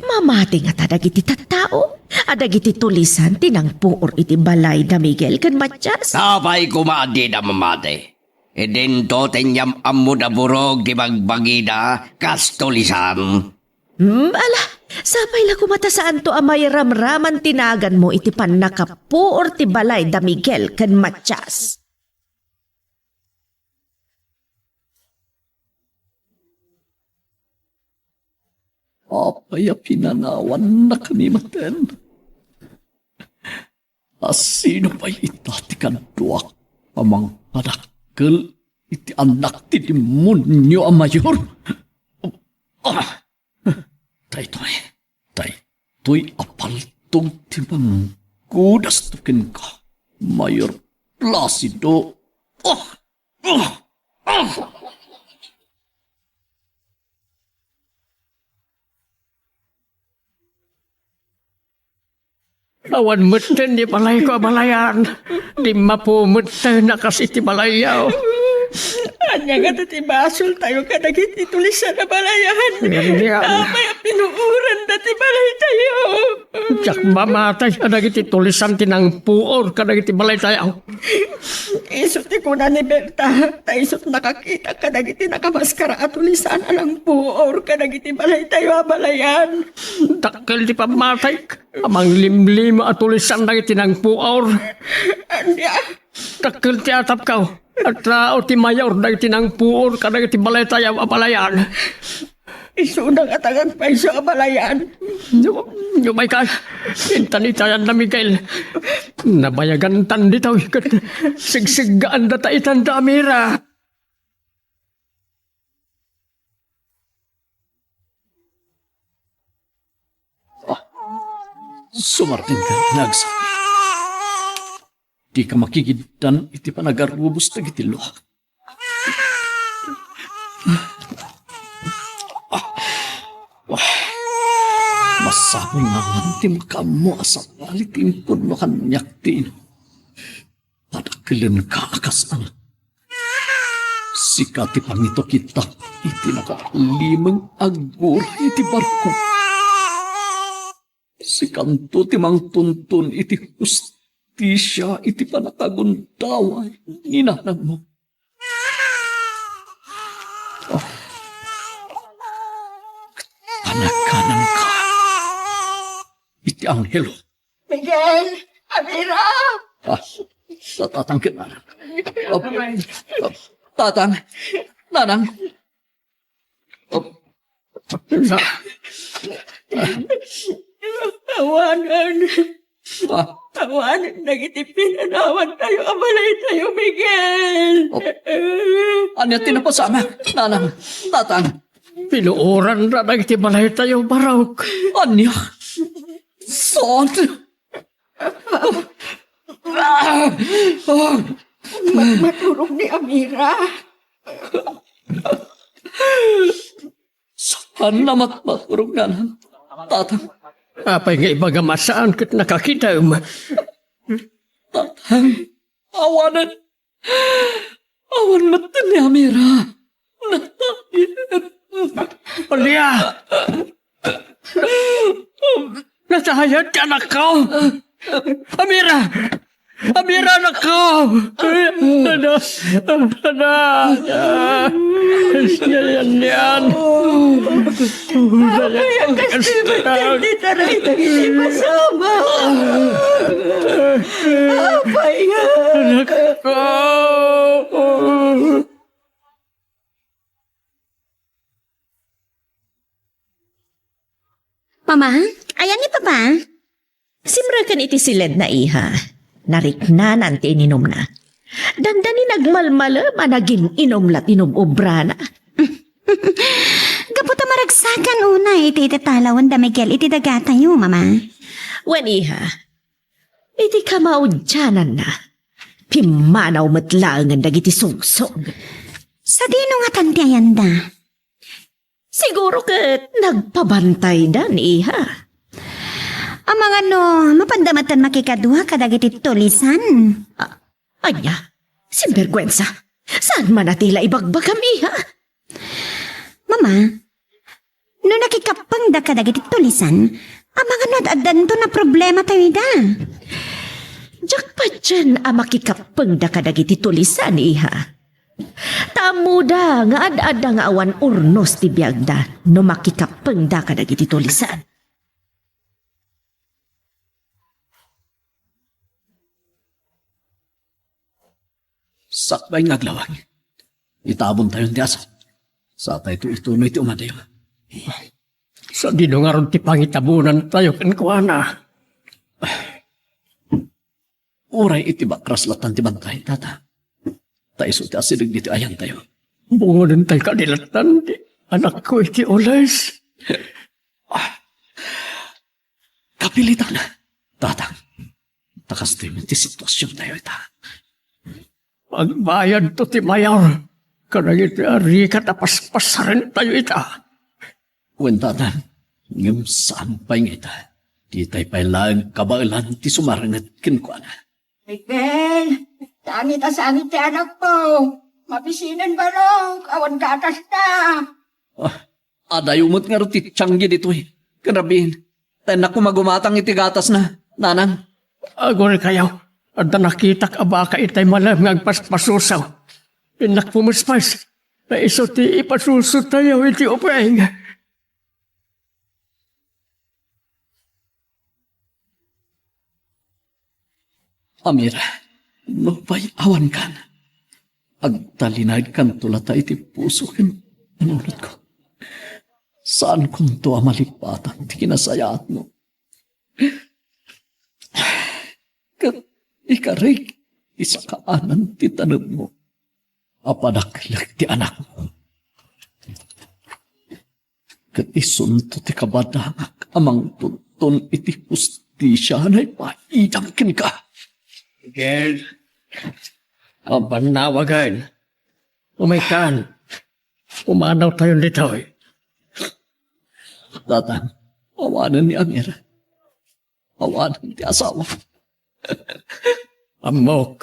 Mamati ngata dagiti tattao a dagiti tulisan ti nangpuor iti balay da Miguel ken Matias? Apay koma a dida mamati? Idinto ti inyam-ammo da Burog ti bagbagida kas tulisan. Hmm, ala, sapay la koma ta saanto a mairamraman ti naganmo iti pannakapuor ti balay da Miguel ken Matias. Apay a pinanawannakami maten? Asino pay ita ti kaduak a mangpadakkel iti annak ti demonio a mayor? Ah! Daytoy, daytoy a paltog ti manggudasto kenka, Mayor Placido. Ah! Ah! Ah! Awan metten di balayko a balayan. Dimmapo metten a kas iti balayyo. Ania ngata ti basoltayo kadagiti tulisan a balayan? Ania? Apay a pinuoranda ti balaytayo? Diak mamati a dagiti tulisan ti nangpuor kadagiti balaytayo. Isu ti kuna ni Berta, ta isu ti nakakita kadagiti nakamaskara a tulisan a nangpuor kadagiti balaytayo a balayan. Dakkel ti pammatik a manglimlima a tulisan dagiti nangpuor. Ania? Dakkel ti atapko a tao ti mayor dagiti nangpuor kadagiti balaytayo a balayan. Isuna ngata nga agpayso a balayan. No, no, Michael, intan itayan na Miguel. Nabayagantan ditoy ket sigsiggaandata itan da amira. Ah, sumardengka nga agsakit. Dika makigiddan iti panagarubos dagiti luak. Masapul nga awan ti makaammo a sabali ti impunno kaniak ti inom. Padakkelenka a kas anak. Sika ti pangitukitak iti nakalimeng a gura iti barko. Sikanto ti mangtuntun iti hustisia iti pannakagundaway ni nanangmo. Oh. Panagananka iti anghelo. Miguel! Amira! Ah, sa tatang ken nanang. Oh, oh, tatang, nanang. Oh. Awanan. Ah. Awanen dagiti pinanawantayo a balaytayo, Miguel. Oh. Ania ti napasamak, nanang, tatang? Pinuoranna dagiti balaytayo, Barok. Ania? Saan? Ah! Ah! Ma-, maturog ni Amira. Saan a mat-, maturog, nanang, tatang? Apay nga ibagam a saan ket nakakitam? Tatang, awanen. Awan met ni Amira. Natayem. Ania? Natayem ti anakko. Amira! Amira, anakko! Ada, ada, ada. Yan, yan, yan. Apay a kastoy met dayta dagiti pasamak? Apay a. Anakko. Mama, ayan ni Papa? Simreken iti siledna, iha. Nariknanan ti ininumna. Dandani nagmalmalem a nagin-inum la ti inum-ubrana. Gapu ta maragsakan unay iti itatalawen da Miguel iti dagatayo, Mama. Wen, iha, iti kamaudiananna, pimmanaw met laengen dagiti sungsong. Sadino ngatan ti ayanda? Siguro ket nagpabantayda ni iha. Amangan no, mapanda met makikadua kadagiti tulisan. A-, ania? Sinberguensa! Saan man a ti la ibagbagam, iha? Mama, no nakikappengda kadagiti tulisan, amangan no ad-addanto a problema tayo ida. Diak patien a makikappengda kadagiti tulisan, iha. Ta ammoda nga ad-adda nga awan urnos ti biagda no makikappengda kadagiti tulisan. Sakbay nga aglawag, itabontayon ti asawa. Satayto itunoy ti umadayo. Sadino ngarud ti pangitabonantayo kenkuana? Uray iti bakras latan ti bantay, tata. Ta isu ti asideg ditoy ayantayo. Bungonentayo kadi latan ti anakko iti ules. Ah, kapilitan, tata. Ta kastoy met ti situasiontayo ita. Agbayadto ti mayor kadagiti arikat a paspasarentayo ita. Wen, tata, ngem saan pay nga ita. Ditay pay laeng kabaelan ti sumaranget kenkuana. Miguel, sangit a sangit ti anakko. Mabisinen, Barok, awan gatasna. Ah, adayo met ngarud ti tianggi ditoy. Ken rabiin, ta innak koma gumatang iti gatasna, nanang. Agurikayo, adda nakitak a baka itay malem nga agpaspasusaw. Innak pumespes, ta isu ti ipasusotayo iti upeng. Amira, nupay awankan, agtalinaedkanto latta iti puso ken panunotko. Saankonto a malipatan ti kinasayaatmo. Ket ikarek ti sakaanan ti tanemmo a padaklek ti anakmo. Ket isunto ti kabadangak a mangtunton iti hustisia a naipaidam kenka. Miguel, a bannawagen, umaykan, pumanawtayon ditoy. Tata, awanen ni Amira. Awanen ti asawa. Ammok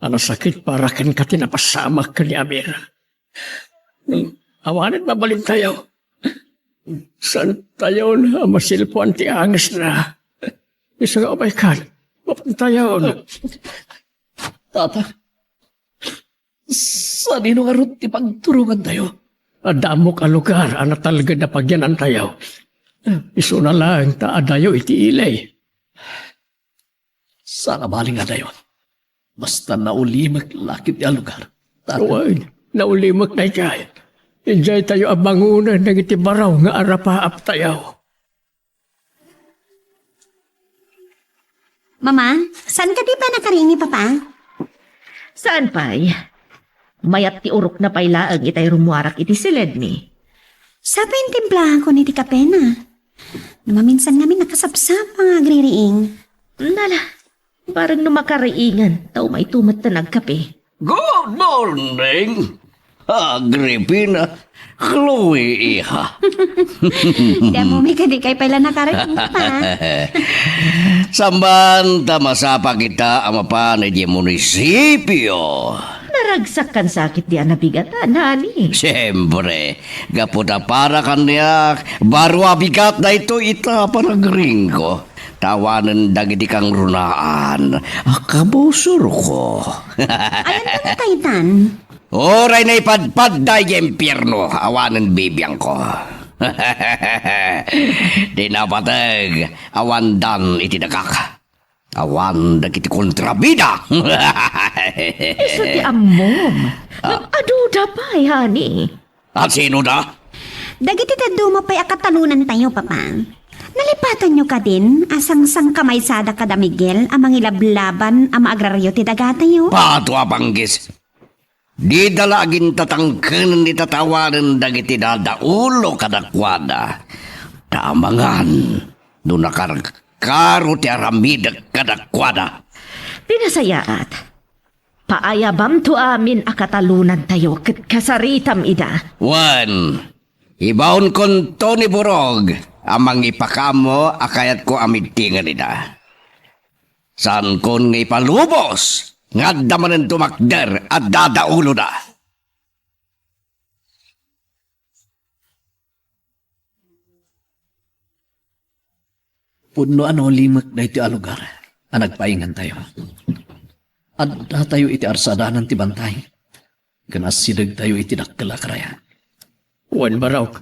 a nasakit para kenka ti napasamak ken ni Amira. Awanen mabalintayo. Saantayon a masilpuan ti angesna. Isu nga umaykan, mapantayon. Tata, sadino ngarud ti pagturongantayo? Adda ammok a lugar a natalged a pagyanantayo. Isuna laeng ta adayo iti ili. Saan a bali nga adayo. Basta naulimek la ketdi a lugar. Tata. Wen, naulimek daydiay. Idiaytayo a bangonen dagiti baro nga arapaaptayo. Mama, saan kadi pay nakariing ni Papa? Saan pay? Mayat ti urokna pay laeng itay rummuarak iti siledmi. Sa pay intimplahankon iti kapena. No maminsan ngamin nakasapsapa nga agririing. Nala, bareng no makariingan, ta umay tumeten agkape. Good morning, Agripina, Chloe, iha. Damumi kadi kay pay la nakariing, Pa. Saan ta masapa kita a mapan idiay munisipio. Naragsak kan sakit di a nabigatan, honey. Siyempre, gapu ta para kaniak, baro a bigat daytoy ita a panagriingko. Ta awanen dagiti kangrunaan a kabusorko. Ayanto nga taytan. Uray naipadpadda idiay impierno, awanen bibiangko. Di napateg, awandan iti dagak. Awan dagiti kontrabida. Isu ti ammom. Ah. Ngem aduda pay, honey. A sino da? Dagiti dadduma pay a katalonantayo, Papa. Nalipatanyo kadin a sangsangkamaysada kada Miguel a mangilablaban a maagrario ti dagatayo? Pato a panggis. Dida la agintatangkenen ita ta awanen dagiti dadaulo kadakuada. Ta amangan no nakarkaro ti aramidek kadakuada. Pinasayaat. Paayabamto amin a katalonantayo ket kasaritam ida. Wen, ibaonkonto ni Burog a mangipakaammo a kayatko a mitingen ida. Saankon nga ipalubos nga adda manen tumakder a dadauloda. Pudno a naulimek daytoy a lugar a nagpaingantayo. Addatayo iti arsadanan ti bantay, ken asidegtayo iti dakkel a karayan. Wen, Barok,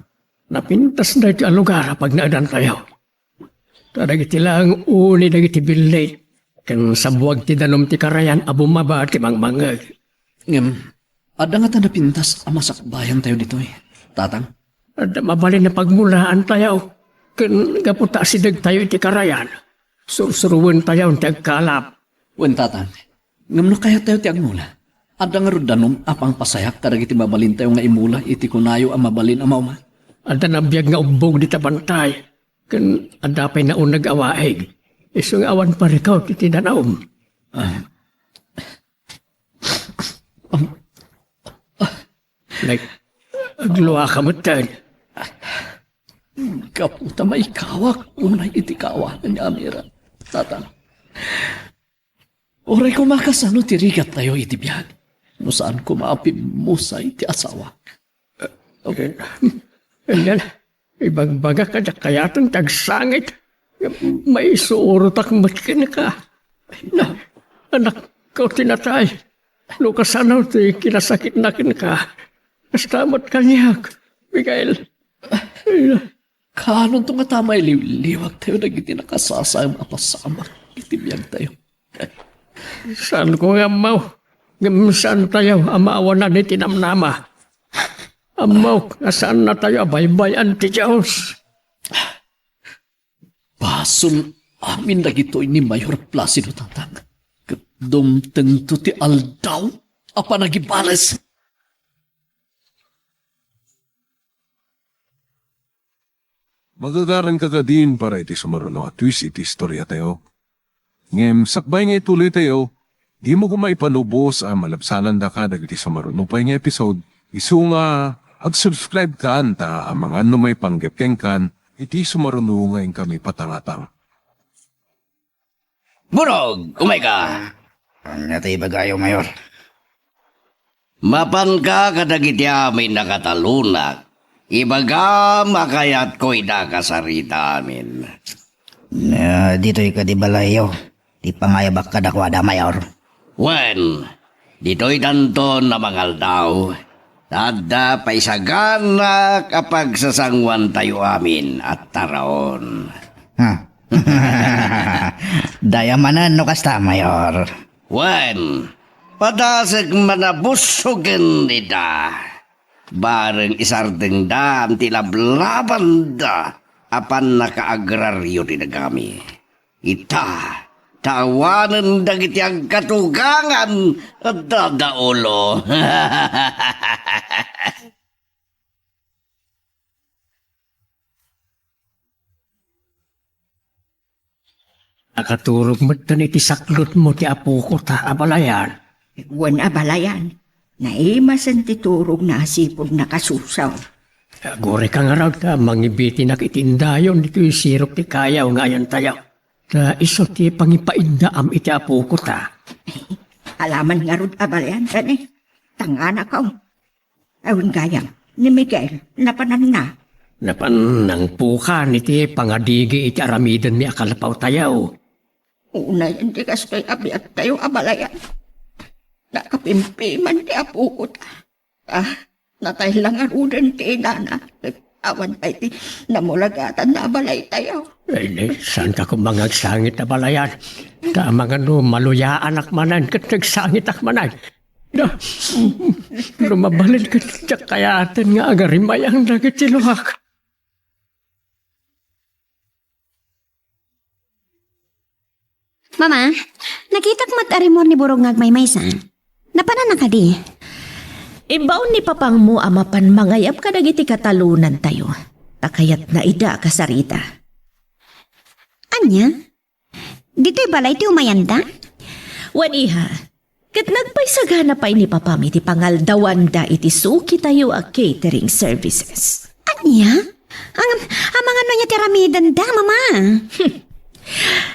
napintas daytoy a lugar a pagnaedantayo. Ta dagiti laeng uni dagiti billit, ken sabuag ti danum ti karayan a bumaba ti mangmangngeg. Ngem, adda ngata napintas a masakbayantayo ditoy, Tatang? Adda mabalin a pagmulaantayo, ken gapu ta asidegtayo iti karayan, sursuruentayon ti agkalap. Wen, Tatang, ngem no kayattayo ti agmula, adda ngarud danum a pangpasayak kadagiti mabalintayo nga imula iti kunayo a mabalin a mauma? Adda nabiag nga ubbog dita bantay, ken adda pay nauneg a waig, isu nga awan parikut iti danum. Ah. Am-, Nag-, agluaka metten. Gapu ta maikawak unay iti kaawanan nga amira, Tatang. Uray koma kasano ti rigattayo iti biag, no saan koma a pimmusay ti asawak. Okay. Ania, ibagbaga kadi a kayaten ti agsangit. Maisurotak met kenka. Na, anakko ti natay. No kasano ti kinasakitna kenka, kasta met kaniak, Miguel. Kaanonto ngata mailiwliwagtayo dagiti nakasasaem a pasamak iti biagtayo? Saanko nga ammo, ngem saantayo a maawanan iti namnama. Ammok nga saannatayo a baybay-an ti Dios. Basol amin dagitoy ni Mayor Placido, Tatang. Ket dumtengto ti aldaw a panagibales. Magagaranka kadin para iti sumaruno a twist iti istoriatayo. Ngem sakbay nga ituloytayo, dimo koma ipalubos a malabsanandaka dagiti sumaruno pay nga episode. Isu nga ag-subscribe kan ta amangan no maipanggep kenkan iti sumaruno nga inkami patangatang. Burog, umayka. Ania ti ibagayo, Mayor? Mapanka kadagiti amin a katalonak. Ibagam a kayatko ida kasarita amin. Ah, ditoy kadi balayyo ti pangayabak kadakuada, Mayor. Wen, ditoy tanton a mangaldaw, ta adda paisaganak a pagsasangoantayo amin a taraon. Ha? Daya manen no kasta, Mayor. Wen, padasek man a busogen ida. Bareng isardengdan ti lablabanda a pannakaagrario ti dagami. Ita, ta awanen dagiti agkatugangan a dadaulo. Nakaturog metten iti saklotmo ti apoko ta abalayan. Wen abalayan, naimasen ti turogna a sipud nakasusaw. Agurayka ngarud ta mangibitinak iti indayon ditoy sirok ti kayaw nga ayantayo. Ta isu ti pangipaiddaam iti apoko ta. Alaman ngarud abalayan kani, tanganakaw. Awan gayam, ni Miguel, napananna. Napan nangpukan iti pangadigi iti aramidenmi a kalapawtayo. Unay, iti kastoy a biagtayo a balayan. Nakapimpiman ti apoko ta. Ah, natay la ngaruden ti inana. Awan pay ti namulagatanna a balaytayo. Ay, ne, saanka koma nga agsangit a balayan? Ta amangan no maluyaanak manen ket nagsangitak manen. Da, no mabalin ket diak kayaten nga agarimayang dagiti luak. Mama, nakitak met a rimmuar ni Burog nga agmaymaysa. Napananna kadi? Imbaon ni papangmo a mapan mangayab kadagiti katalonantayo, ta kayatna ida a kasarita. Ania? Ditoy balay ti umayanda? Wen, iha. Ket nagpaisagana pay ni papam iti pangaldawanda iti sukitayo a catering services. Ania? Ang, amangan no ania ti aramidenda, Mama?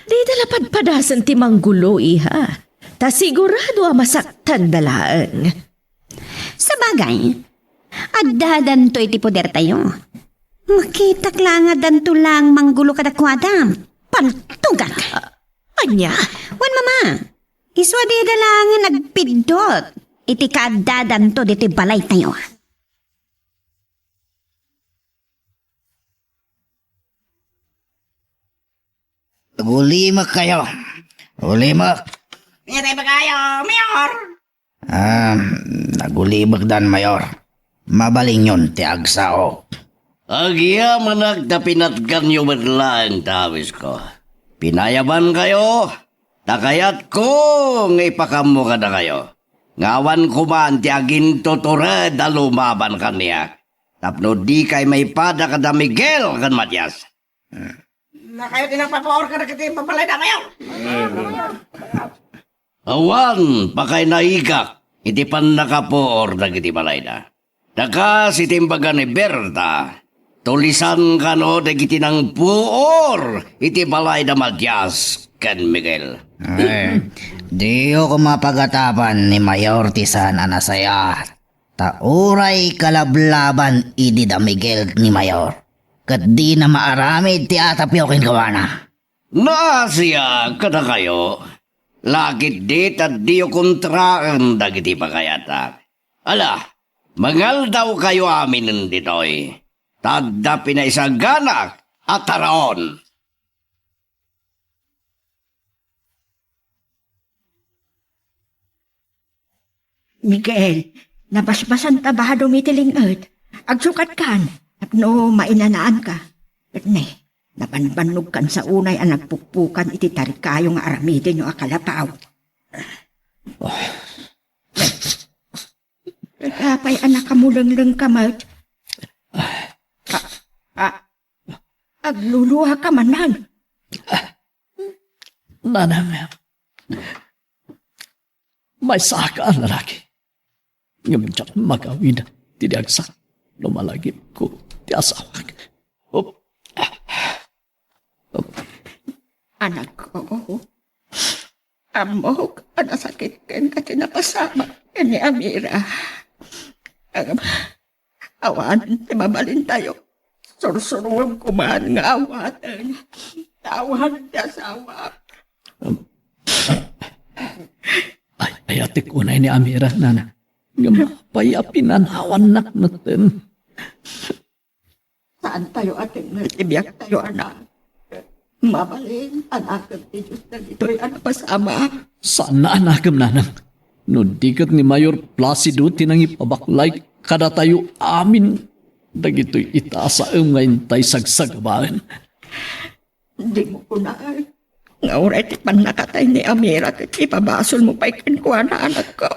Dida la padpadasen ti manggulo, iha. Ta sigurado a masaktanda laeng. Sabagay, addadanto iti podertayo. Makitak la nga addanto laeng manggulo kadakuada. Paltogak! A-, ania? Wen, Mama, isu a dida laengen agpiddut iti kaaddadanto ditoy balaytayo. Agulimek kayo. Agulimek. Ania ti ibagayo, Mayor? Ah, agulimekdan, Mayor. Mabalinyon ti agsao. Agyamanak ta pinatganyo met laeng ti awisko. Pinayabankayo, ta kayatko nga ipakammo kadakayo nga awan koman ti agintutured a lumaban kaniak tapno dikay maipada kada Miguel ken Matias. Nakayo ti nagpapuor kadagiti babalayda, Mayor. Awan pakainaigak iti pannakapuor dagiti balayda. Ta kas iti imbaga ni Berta, tulisan kano dagiti nangpuor iti balayda Matias ken Miguel. Ay, diyo koma pagatapan ni Mayor ti saan a nasayaat. Ta uray kalablaban idi da Miguel ni Mayor, ket dina maaramid ti atapyo kenkuana. Naasiak kadakayo, lakit di ta diyo kontraen dagiti pagayatak. Ala, mangaldawkayo aminen ditoy, ta adda pinaisaganak a taraon. Miguel, nabasbasan ta badom iti ling-et. Agsukatkan tapno mainanaanka. Ket ne, nabanbannogkan sa unay a nagpukpukan iti tarikayo nga aramidenyo a kalapaw. Apay a nakamulenglengka met? A, a, agluluaka manen? Nanang, maysaak a lalaki. Ngem diak magawid ti diagsa no malagipko ti asawak. Op. Op. Anakko, ammok a nasakit kenka ti napasamak ken ni Amira. Ngem awan ti mabalintayo. Sursuruem koman nga awaten. Tawan ti asawak. Ay, ayatek unay ni Amira, nana. Ngem apay a pinanawannak metten? Saantayo a tengngel ti biagtayo, anak. Mabalin a nakem ti Dios dagitoy a napasamak. Saan a nakem, nanang. No di ket ni Mayor Placido ti nangipabaklay kadatayo amin dagitoy itasaem nga intay sagsagabaen. Dimo kunaan, Nga uray ti pannakatay ni Amira ket ipabasolmo pay kenkuana, anakko.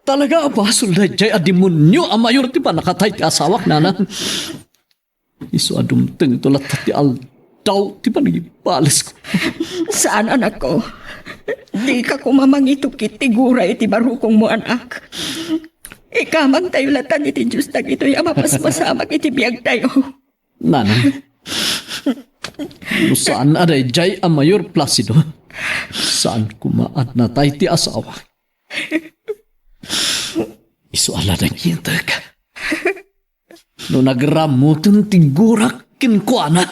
Talaga a basol daydiay a demonio a mayor ti pannakatay ti asawak, nanang. Isu a dumtengto latta ti aldaw ti panagibalesko. Saan, anakko. Dika koma mangitukitigura iti barukongmo, anak. Ikamangtayo latta iti Dios dagitoy a mapaspasamak iti biagtayo. Nanang, no saan a daydiay a Mayor Placido, saan koma a natay ti asawak. Isu a la nanginteg. No nagramoten ti gurak kenkuana.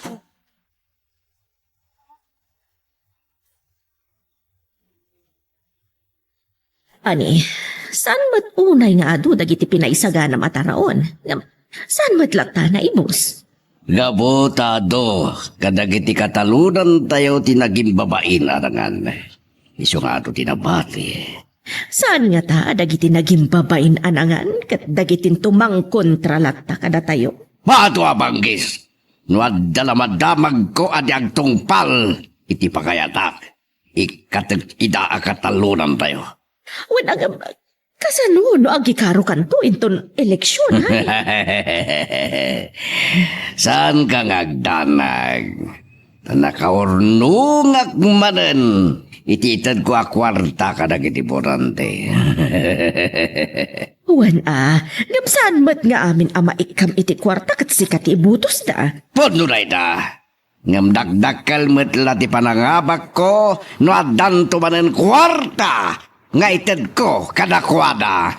Ani, saan met unay nga adu dagiti pinaisaganam a taraon? Ngem, saan met latta naibus? Gapu ta adu kadagiti katalonantayo ti nagimbabain a nangan. Isu nga adu ti nabati. Saan ngata dagiti nagimbabain a nangan ket dagitinto mangkontra latta kadatayo? Adu a banggis! No adda la madamagko a di agtungpal iti pakayatak, ikkatek ida a katalonantayo. Wen, agam-, kasano no agikarokanto inton eleksion, ay? Saanka nga agdanag. Ta nakaurnongak manen iti itedko a kuarta kadagiti borante. Wen a, ngem saan met nga amin a maikkam iti kuarta ket sika ti ibutosda? Pudno dayta. Ngem dakdakkel met la ti panangabakko no addanto manen kuarta nga itedko kadakuada.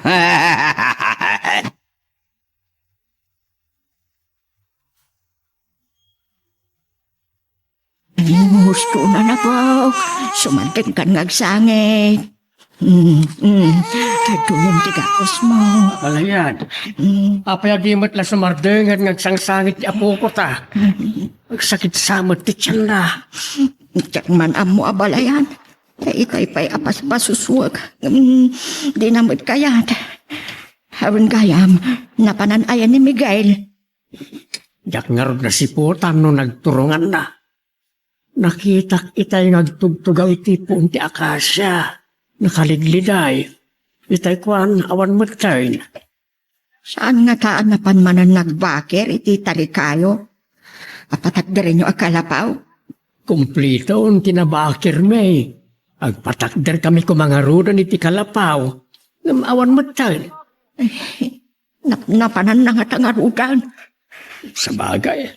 Gusto na na po. Sumandengkan nga agsangit. Mm, mm. Kaduyan ti gapusmo. Balayan. Mm. Apay a di met la sumardengan nga agsangsangit ti apoko ta? Mm. Agsakit sa met ti tianna. Diak man ammo a balayan. Ta itay pay a paspasusuak. Mm, di na met kayat. Awan gayam, napanan aya ni Miguel? Diak ngarud nasiputan no nagturonganna. Nakitak itay nga agtugtugaw iti puon ti akasia. Nakaligliday. Itay kuan, awan metten. Saan ngata a napan manen nagbakir iti talikayo a patakderenyo a kalapaw? Kumpliton ti nabakirmi. Agpatakderkami koma ngaruden iti kalapaw. Ngem awan metten. Nap-, napananna ngata ngaruden. Sabagay,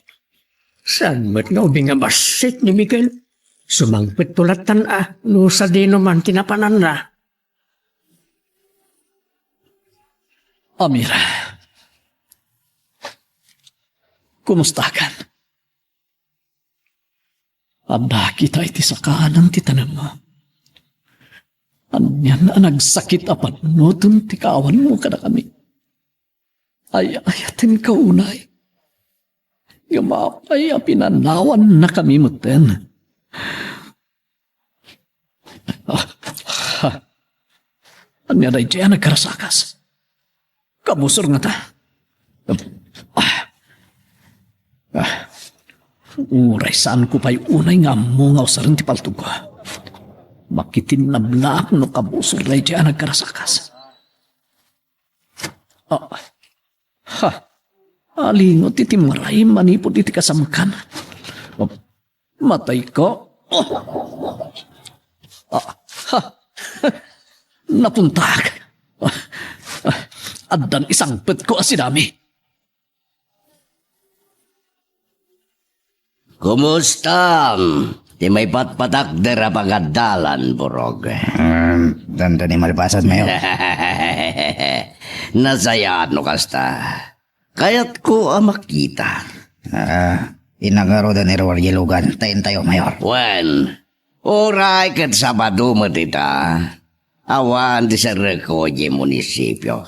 saan met nga ubing a bassit ni Miguel? Sumangpetto lattan a no sadino man ti napananna. Amira, kumustakan? Adda kita iti sakaanam ti tanemmo. Anian a nagsakit a pannuton ti kaawanmo kadakami. Ay-ayatenka unay. Ngem apay a pinanawannakami metten? Ah, ah, ania daydiay a nagkarasakas? Kabusor ngata. Ah. Ah. Uray saanko pay unay nga ammo nga usaren ti paltogko. Makitinnablaak no kabusor daydiay a nagkarasakas. Ah. Ha. Alingot iti maray manipud iti kasamkan. Matayko. Ah, ha. Napuntak. Addan isangpetko a sidami. Kumustam ti maipatpatakder a pagadalan, Burog? Em, dandani malpasan, Mayor. Nasayaat no kasta. Kayatko a makita. Ah, innak ngaruden ni Roger Logan, ta intayo, Mayor. Wen, uray ket Sabado met ita, awan ti serrekko idiay munisipio.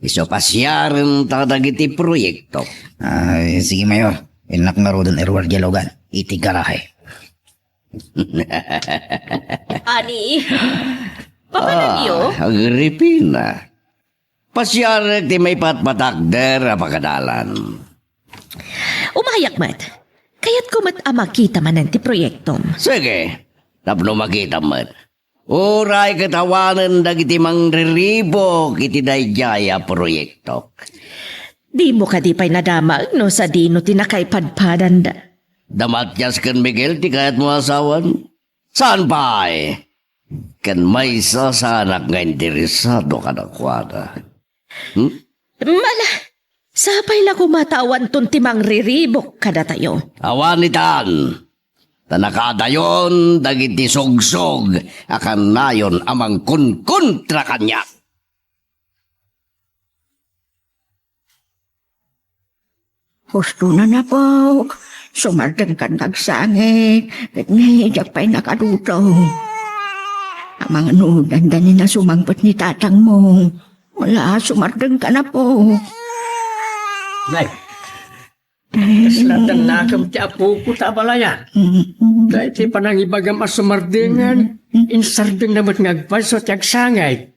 Isu pasiarenta dagiti proyekto. Ah, sige, Mayor. Innak ngaruden ni Roger Logan iti garahe. Ani, papananyo? Ah, Agripina. Pasiarek ti maipatpatakder a pagadalan. Umayak met. Kayatko met a makita manen ti proyektom. Sige, tapno makitam met. Uray ket awanen dagiti mangriribuk iti daydiay a proyektok. Dimo kadi pay nadamag no sadino ti nakaipadpadanda? Damatias ken Miguel ti kayatmo a asawan? Saan pay? Ken maysa saanak nga interesado kadakuada. Hmm? Mala, sapay la koma ta awanton ti mangriribuk kadatayo. Awan itan, ta nakadayon dagiti sogsog a kanayon a mangkunkontra kaniak. Husto na, apok. Sumardengkan nga agsangit, ket ni, diak pay nakadudo. Amangan udanda ni nasumangpet ni tatangmo. Wala, sumardengkan, apok. Nay, kasla dannakem ti apoko ta abalayan. Mm-mm. Daytoy panangibagam a sumardengan, Mm-mm. insardengna met nga agpayso ti agsangit.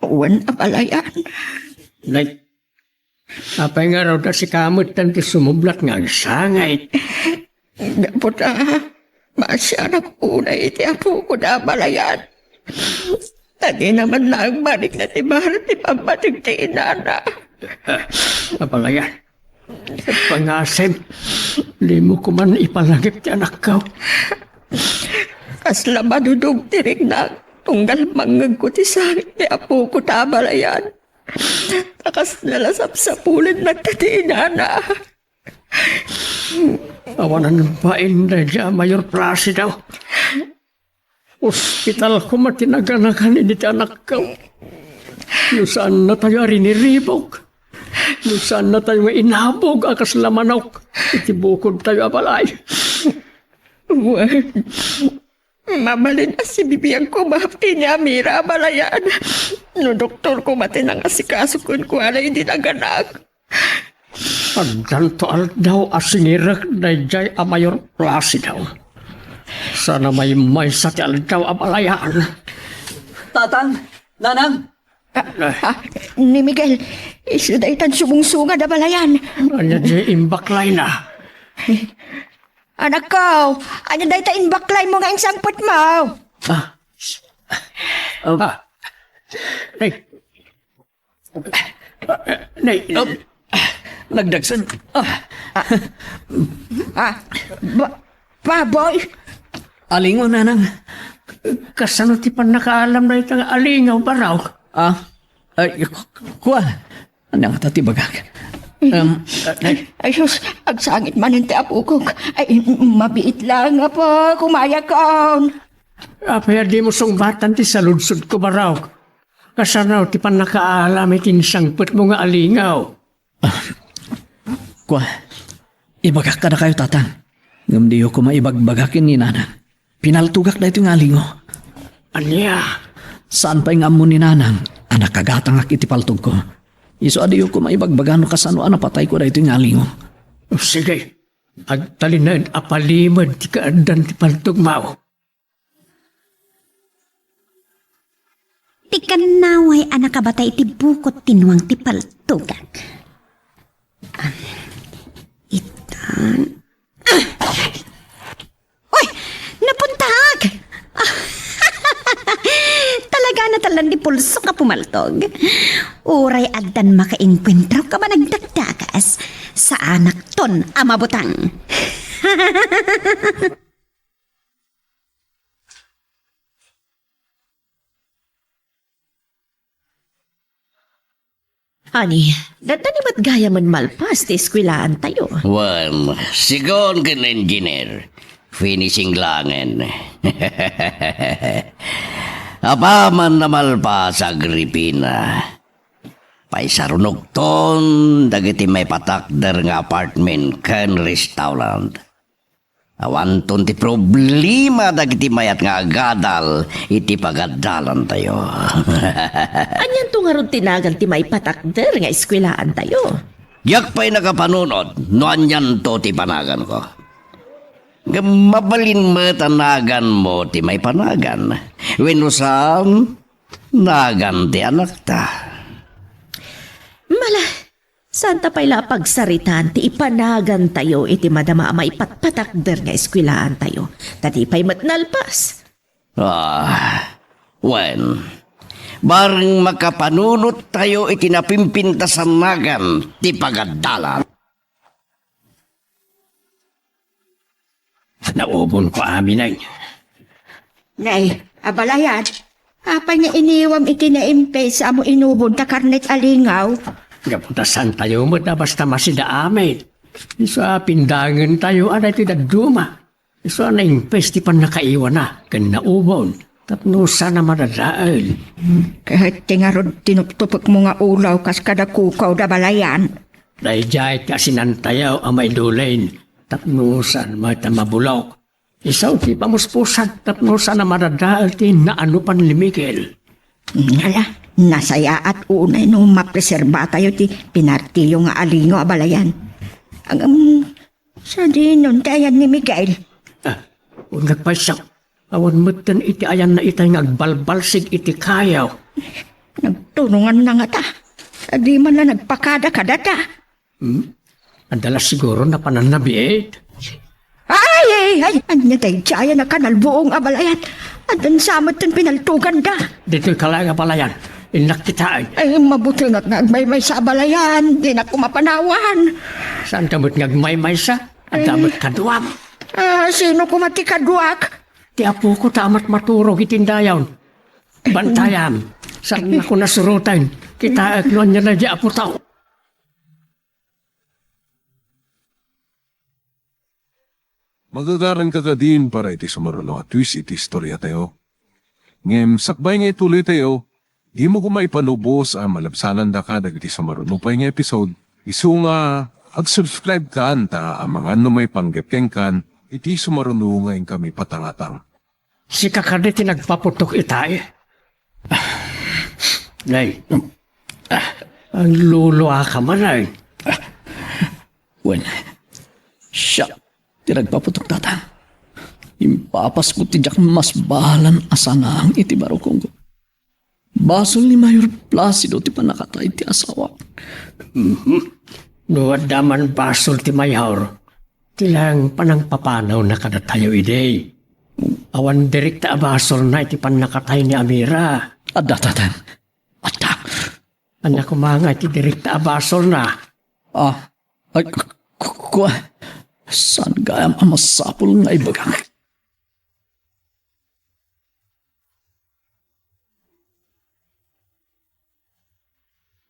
Wen, abalayan. Nay, apay ngarud a sika met ti sumublat nga agsangit? Gapu ta, maasianak unay iti apoko da abalayan. Ta dina man laeng manikna ti barek ti pammateg ti inana. Abalayan, pangasem, dimo koman ipalangip ti anakko. Kasla madudog ti riknak, tunggal mangngegko ti sangit ti apoko ta abalayan. Ta kasla la sapsapulennak ti inana. Awanan bain daydiay a Mayor Placido. Ospital koma ti naganagan iti anakko. No saannatayo a riniribuk, no saannatayo nga inabog a kasla manok iti bukodtayo a balay. Wen, mabalin a sibibiag koma ti ni Amira a balayan. No doktor koma ti nangasikaso kenkuana idi naganak. Addanto aldaw a singirek daydiay a Mayor Placido. Saan a maymaysa ti aldaw a balayan. Tatang, Nanang! Ah, ah, ni Miguel, isu daytan sumungsungad a balayan. Ania diay imbaklayna? Anakko, ania dayta imbaklaymo nga insangpetmo? Ah. Ah. Ay. Nay, nagdagsen. Ah. Ah, ba, Baboy? Alingaw, Nanang. Kasano ti pannakaalam dayta nga alingaw, Baraw? Ah, ay, ku-, kua. Ania ngata ti bagak? Em, ay, ay, sus, agsangit manen ti apokok. Ay, mabiit lang, Apo, kumayakon. Apay a dimo sungbatan ti saludsodko, Baraw? Kasano ti pannakaalam iti insangpetmo nga alingaw? Ah, kua, ibagak kadakayo, Tatang. Ngem diyo koma ibagbaga ken ni Nanang. Pinaltogak daytoy nga alingaw. Ania? Saan pay nga ammo ni Nanang a nakagatangak iti paltogko. Isu a diyo koma ibagbaga no kasano a napatayko daytoy nga alingaw. O, sige. Agtalinaed a palimed ti kaaddan ti paltogmo. Ti kannaway a nakabatay iti bukod ti nuang ti paltogak. Am, itan. Uy! Napuntak! Talaga na talan di pulso ka pumaltog. Uray addan makaengkuentro ka managdakdakas, saanakton a mabutang. Ani, datani met gayamen malpas ti eskwelaantayo. Wen, sigun ken engineer, finishing langen. Apaman na malpas, Agripina. Paisarunogton dagiti maipatakder nga apartment ken restaurant. Awanton ti problema dagiti mayat nga agadal iti pagadalantayo. Anianto ngarud ti nagan ti maipatakder nga eskwelaantayo? Diak pay nakapanunot no anianto ti panaganko. Ngem mabalin met a naganmo ti maipanagan. Wenno saan, nagan ti anakta. Mala, Saanta pay la a pagsaritaan ti ipanagantayo iti madama a maipatpatakder nga eskuelaantayo. Ta di pay met nalpas. Ah, wen, bareng makapanunottayo iti napimpintas a nagan ti pagadalan. Naubonko amin ay. Nay, abalayan, apay nga iniwam iti naimpes a mo inubon ta karnet a lingaw? Gapu ta saantayo met a basta masida amin. Isu a pindangentayo a daytoy dadduma. Isu a naimpes ti pannakaiwana ken naubon tapno saan a madadael. Ket ti ngarud tinuptupekmo nga ulaw kas kada kukaw da balayan. Daydiay ti asinantayo a maidulin tapno saan met a mabulok. Isu ti pamuspusag tapno saan a madadael ti naanopan ni Miguel. Ngala, nasayaat unay no mapreserbatayo ti pinartiyo nga alingaw a balayan. Ngem, sadinon ti ayan ni Miguel? Ah, uneg pay siak. Awan metten iti ayanna itay nga agbalbalsig iti kayo. Nagtunonganna ngata. Sadi man la nagpakada kadata. Hmm? Adda la siguro napananna biit. Ay, ay, ay, ania daydiay a nakanalbuong a balayan? Addan sa metten pinaltoganda. Ditoy ka laeng a balayan. Innak kitaen. Ay, mabutingak nga agmaymaysa a balayan. Dinak koma panawan. Saanka met nga agmaymaysa? Adda met kaduam. Ah, sino koma ti kaduak? Ti apoko ta amat maturog iti indayon. Bantayam. Saannako nasuroten. Kitaek no ania daydiay a puto. Magagaranka kadin para iti sumaruno a twist iti istoriatayo. Ngem sakbay nga ituloytayo, dimo koma ipanubos a malabsanandaka dagiti sumaruno pay nga episode. Isu nga, ag-subscribe kan ta amangan no maipanggep kenkan iti sumaruno nga inkami patangatang. Sika kadi ti nagpaputok itay? Nay, ah, agluluaka man ay. Wen, siak ti nagpaputok, tata. Impapasko ti diak masbalan a sanang iti barukongko. Basol ni Mayor Placido ti pannakatay ti asawak. Mhm. No adda man basol ti Mayor, ti laeng panangpapanawna kadatayo idi. Awan direkta a basolna iti pannakatay ni Amira. Adda, tata. Adda. Ania koma nga iti direkta a basolna? Ah, ay, k-, k-, kua-, saan gayam a masapul nga ibagak?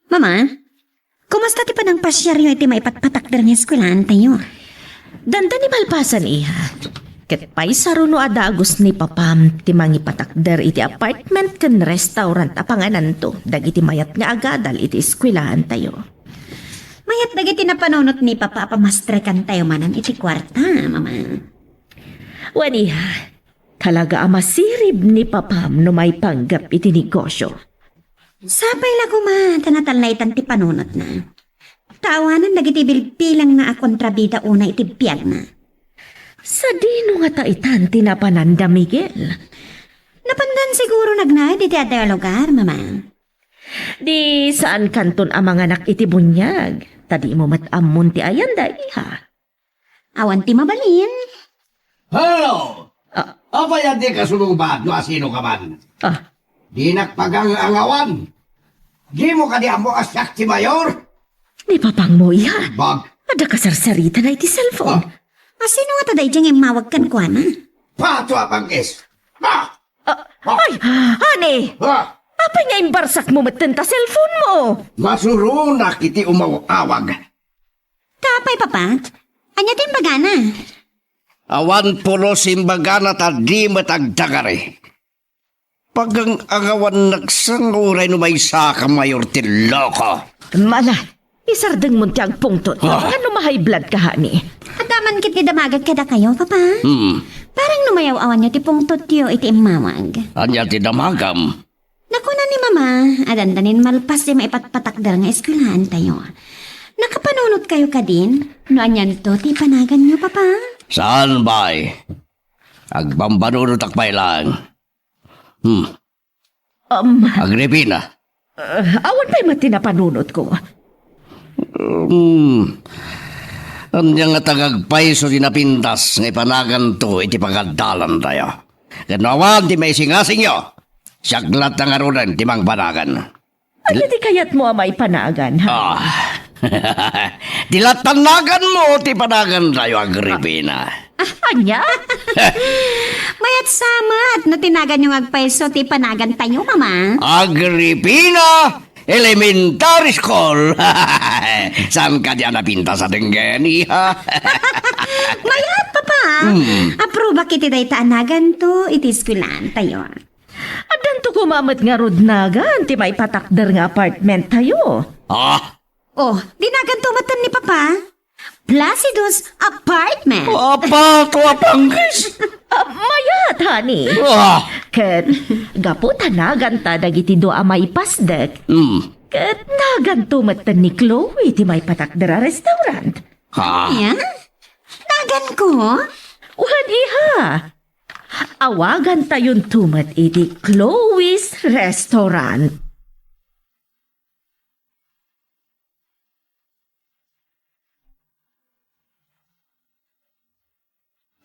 Mama, kumusta ti panangpasiaryo iti maipatpatakder nga eskuelaantayo? Dandani malpasan, iha. Ket pay saruno a dagus ni papam ti mangipatakder iti apartment ken restaurant a pangananto dagiti mayat nga agadal iti eskuelaantayo. Mayat dagiti napanunot ni papa a pamastrekantayo manen iti kuarta, mama. Wen, iha, talaga a masirib ni papam no maipanggep iti negosio. Sapay la koma ta natalnaetan ti panunotna. Ta awanen dagiti bilbilangna a kontrabida unay iti biagna. Sadino ngata itan ti napananda, Miguel? Napandan siguro nagnaed iti adayo a lugar, mama. Di saan kanton a manganak iti buniag, ta dimo met ammon ti ayanda, iha. Awan ti mabalin. Hello! Ah. Apay a dika sumungbat no asino ka man? Ah. Dinak pagang-angawan. Dimo kadi ammo a siak ti mayor? Ni papangmo, iha. Bag. Adda kasarsaritana iti cellphone. Ah. Asino ngata daydiay nga immawag kenkuana? Pato a pangkis. Ah! Ah, ah, ay, honey! Ah! Apay nga imbarsakmo metten ta cellphone mo? Masuronak iti umaw-awag. Apay, papa? Ania ti imbagana? Awan pulos imbagana ta di met agdagari. Pagang-angawannak sa nga uray no maysa ka mayor ti loko. Mala, isardengmon ti agpungtot. Ah. Ngano ma-high blood ka, honey? Adda man ket ti damagek kadakayo, papa. Hmm. Parang no mayaw-awanyo ti pungtotyo iti immawag. Ania ti damagam? Nakuna ni mama, adda nin malpas ti maipatpatakder nga eskwelaantayo. Nakapanunot kayo kadin? No anianto ti panaganyo, papa? Saan, bay? Agbambanunotak pay laeng. Hmm. Um, Agripina. Uh, awan pay met ti napanunotko. Hmm. Ania ngata nga agpayso ti napintas nga ipanaganto iti pagadalantayo? Ket no awan ti maisingasingyo, siak latta ngaruden ti mangpanagan. Ania ti kayatmo a maipanagan, ha? Ah. Ti latta naganmo ti panagantayo, Agripina. Ah, ania? Mayat sa met no ti naganyo nga agpayso ti panagantayo, Mama. Agripina Elementary School. Saan kadi a napintas a denggeni, ha? Mayat, Papa. Hmm. Aprobak iti dayta a naganto iti eskuelantayo. Addanto koma met ngarud nagan ti maipatakder nga apartment tayo. Ah? Oh, di naganto met ni Papa? Placido's apartment. Apa, tua panggis? Ah, mayat, honey. Ah. Ket, gapu ta naganta dagiti dua a maipasdek. Hmm. Ket naganto met ni Chloe ti maipatakder a restaurant. Ha? Ania? Naganko? Wen, iha. Awagantayonto met iti Chloe's Restaurant.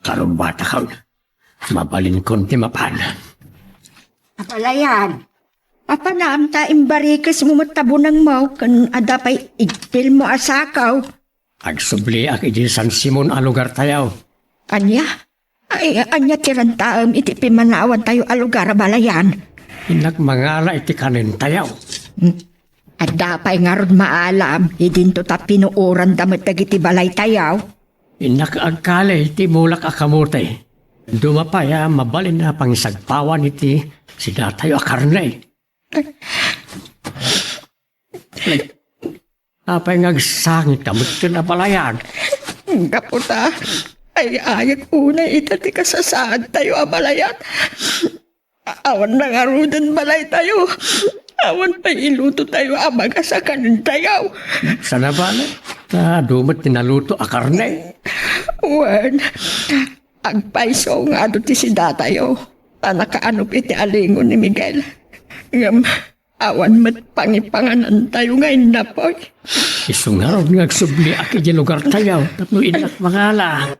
Karubata kaw, mabalinkon ti mapan. Abalayan, apanam ta imbarikesmo met ta bunengmo ken adda pay igpilmo a sakaw. Agsubliak idiay San Simon a lugartayo. Ania? Ay, ania ti rantaem iti pimmanawantayo a lugar, Abalayan? Innak mangala iti kanentayo. Hmm. Adda pay ngarud maalam, idinto ta pinuoranda met dagiti balaytayo. Innak agkali iti mulak a kamote. Duma pay a mabalin a pangisagpawan iti sidatayo a karne. Apay nga agsangit a met ken Abalayan? Gapu ta ay-ayek unay ita ti kasasaadtayo, Abalayan. A-, awan nangaruden balaytayo. Awan pay ilutotayo a bagas a kanentayo. Saan a bale? Ta adu met ti naluto a karne. Wen, agpayso nga adu ti sidatayo. Ta nakaanop iti alingon ni Miguel. Ngem awan met pangipanganantayo nga innapoy. Isu ngarud nga agsubliak idiay lugartayo tapno innak mangala.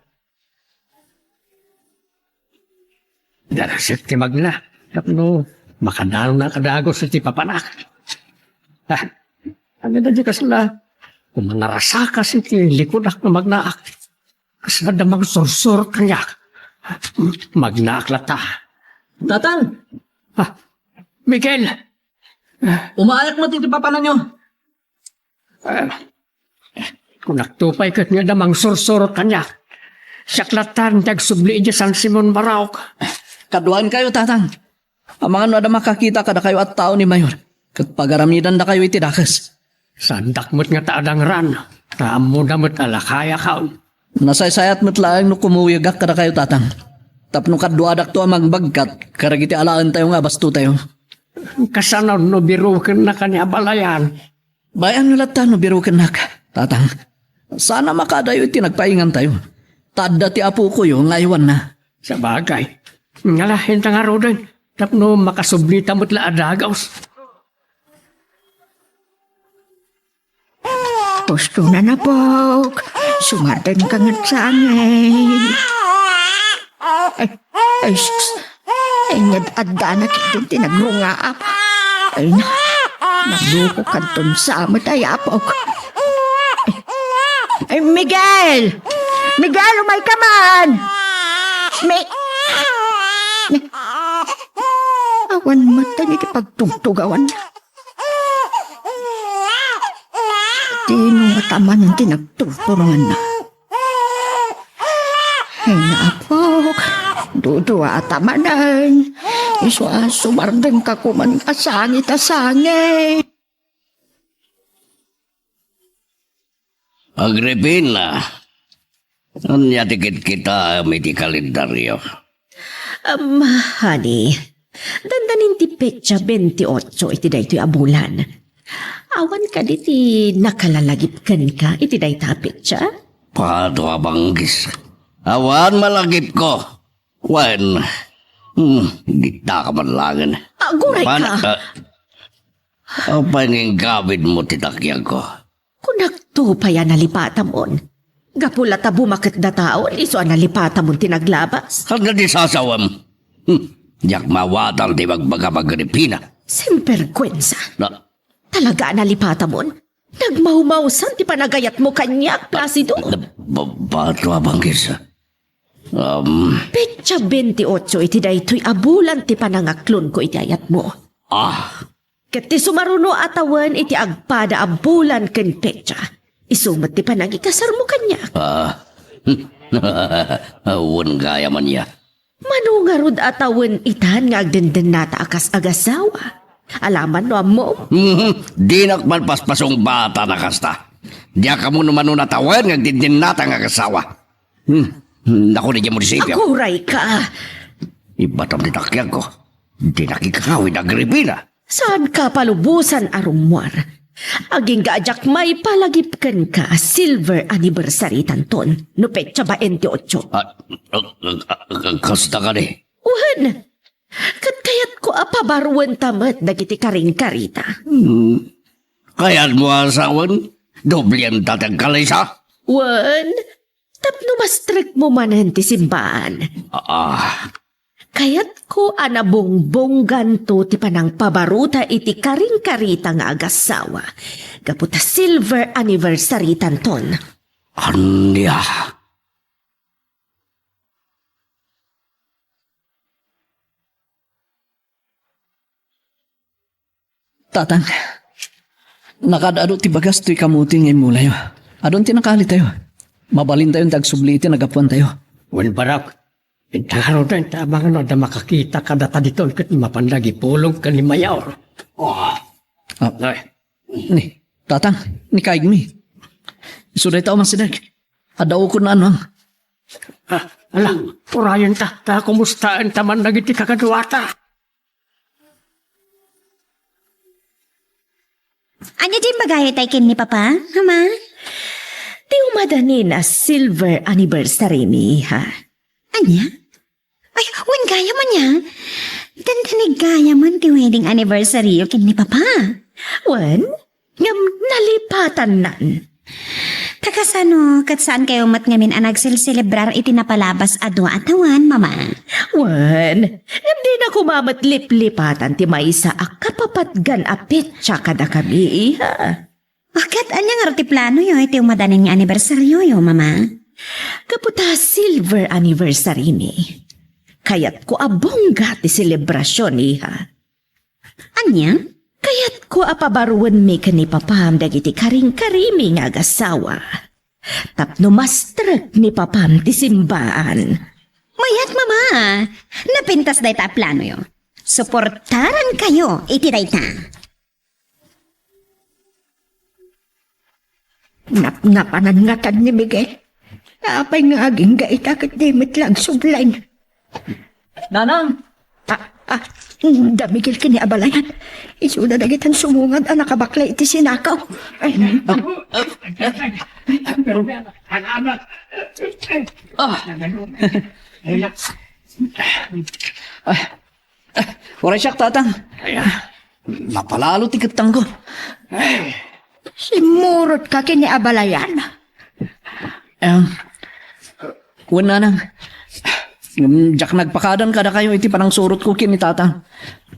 Darasek ti magna tapno makadalna a dagus iti papanak. Ah, ania daydi kasla? Kung manarasakas iti likudak nga magnaak, kasla da mangsursuro kaniak. Magnaak latta. Tatang! Ah, Miguel! Umaayak met iti papananyo. Ah, kunakto pay ket nga adda mangsursuro kaniak. Siak latta ti agsubli idiay San Simon Marauk. Kaduaenkayo, Tatang. Amangan no adda makakita kadakayo a tao ni Mayor, ket pagaramidandakayo iti dakes. Saandak met nga ta adangran, ta ammoda met a lakayakaw. Nasaysayat met laeng no kumuyegak kadakayo, Tatang, tapno kaduadakto a magbagkat kadagiti alaentayo nga abastotayo. Kasano no birukennaka ni Abalayan? Bay-anyo latta no birukennak, Tatang. Saan a makaadayo iti nagpaingantayo. Ta adda ti apokoyo nga aywanna. Sabagay. Ngala, inta ngaruden, tapno makasublita met la a dagus. Husto na, apok. Sumardenka nga sangit. Ay, ay, sus. Ay, nga addanak iti ti nagrungaam. Ay, na. Nagloko kadton sa met ay apok. Ay, Miguel! Miguel, umayka man! Mi-, awan met iti pagtugtugawan. Dino mataman ti nagturturonganna. Ay, naapok, duduata manen. Isu a sumardengka koman a sangit a sangit. Agripina, ania ti kitkitaem iti kalendario? Am, honey, dandanin ti petsa bente otso iti daytoy a bulan. Awan kadi ti nakalalagip kenka iti dayta a petsa? Pado a banggis. Awan malagipko. Wen, hmm, gitaka man laengen. Aguray ka. Pan-, ah, apay nga inggabidmo ti takyagko? Kunak Adto pay a nalipatamon. Gapu la ta bumaketda taon, isu a nalipatamon ti naglabas. Ania ti sasawem? Hmm. Diak maawatan ti ibagbagam, Agripina. Sinberguensa. Na- Talaga a nalipatamon? Nagmawmawsan ti panagayatmo kaniak, Placido. Na-, ba-, bato a bangkis. Um. Petsa bente otso iti daytoy a bulan ti panangaklonko iti ayatmo. Ah. Ket ti sumaruno a tawen iti agpada a bulan ken petsa, isu met ti panangikasarmo kaniak. Ah. Wen gayam ania. Mano ngarud a tawen itan nga agdendennata a kas agasawa? Alaman no ammom? Mhm. Dinak man paspasungbatan a kasta. Diak ammo no mano a tawen nga agdendennata nga agasawa. Hmm. Naku, diay munisipio. Agurayka! Ibatam ti takkiagko. Dinak ikakawid, Agripina. Saanka palubosan a rummuar. Agingga a diak maipalagip kenka a silver anniversary tanton, no petsa baente otso. Ah, ah, ah, ah, kasta kadi? Wen, ket kayatko a pabaruenta met dagiti karingkarita. Hmm. Kayatmo a sawen? Doblenta ti agkalisa? Wen, tapno mastrekmo manen ti simbaan. Ah. Kayatko a nabongbongganto ti panangpabaruta iti karingkarita nga agasawa gapu ta silver anniversary tanton. Ania? Tatang, nakaad-adu ti bagas toy kamote nga immulayo. Adun ti nakalitayo. Mabalintayon ti agsubli iti nagapuantayo. Wen, Barok, inta ngaruden ta amangan no adda makakita kadata ditoy ket mapanda agipulong ken ni Mayor. Oh. Ah. Ay. Ni, Tatang, ni kaigmi. Isu dayta a umasideg. Adda ukon a anuang. Ah, ala, urayenta, ta kumustaenta man dagiti kakaduata. Ania ti imbagayo tay ken ni Papa, Ama? Ti umadanin a silver anniversary mi, iha. Ania? Ay, wen gayam ania? Dandanig gayamen ti wedding anniversaryo ken ni Papa. Wen, ngem nalipatannan. Ta kasano, ket saankayo met ngamin a nagselselebrar iti napalabas a dua a tawen, Mama? Wen, ngem dina koma met liplipatan ti maysa a kapapatgan a petsa kadakami, iha. O, ket ania ngarud ti planoyo iti umadanin nga anibersaryoyo, Mama? Gapu ta silver anniversary mi, kayatko a bongga ti selebrasion, iha. Ania? Kayatko a pabaruenmi ken ni Papam dagiti karingkarimi nga agasawa tapno mastrek ni Papam ti simbaan. Mayat, Mama! Napintas dayta a planoyo. Suportarankayo iti dayta. Napnapanan ngatan ni Miguel. Apay nga agingga ita ket di met la agsublen? Nanang! Ah, ah, da Miguel ken ni abalayan. Isuda dagitan sumungad a nakabaklay iti sinakaw. Ay. Ah. Ay. Uray siak, Tatang. Ay, ah. Napalalo ti kettangko. Simmurot ka ken ni abalayan. Em, wen, Nanang. Em, diak nagpakadan kadakayo iti panangsurotko ken ni Tatang.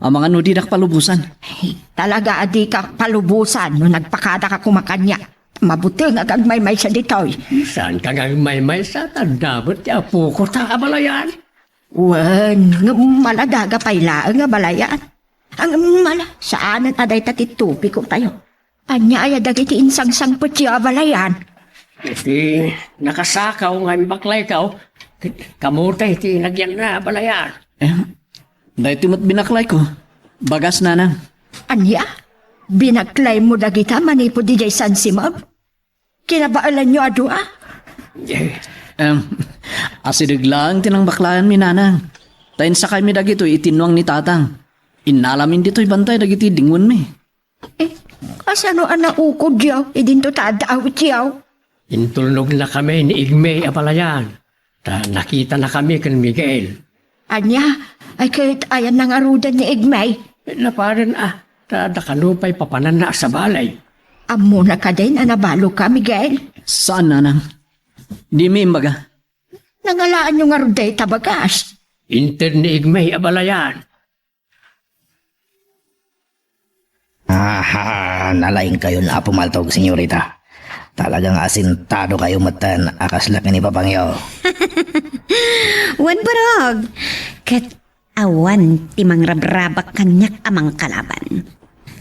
Amangan no didak palubosan. Ay, talaga a dika palubosan no nagpakadaka koma kaniak. Mabuteng a agmaymaysa ditoy. Saanka nga agmaymaysa? Ta adda met ti apoko ta abalayan. Wen, ngem maladaga pay laeng abalayan. Ngem mala, saanen a dayta ti topiko tayo. Ania aya dagiti insangsangpetyo abalayan? Iti nakasakaw nga imbaklaykaw, ket kamote ti nagyanna abalayan. Eh, daytoy met binaklayko. Bagas, Nanang. Ania? Binaklaymo dagita manipud idiay San Simon? Kinabaelanyo a dua? Eh. Em, asideg laeng ti nangbaklayanmi, Nanang. Ta insakaymi dagitoy iti innuang ni Tatang. Innalamin ditoy bantay dagiti dingonmi. Eh, kasano a naukodyo idinto ta adda awityo? Intulnognakami ni Igme abalayan. Ta nakitanakami ken Miguel. Ania? Ay, ket ayanna ngaruden ni Igme? Napaden a, ta adda kano pay papananna a sabali. Ammona kadin a nabaloka, Miguel? Saan, nanang. Dimi imbaga. Nangalaanyo ngarud dayta bagas? Inted ni Igmay a balayan. Aha, nalaingkayon a pumaltog, senyorita. Talagang asintado kayo metten a kasla ken ni Papangyo. Wen, Burog. Ket awan ti mangrabrabak kaniak a mangkalaban.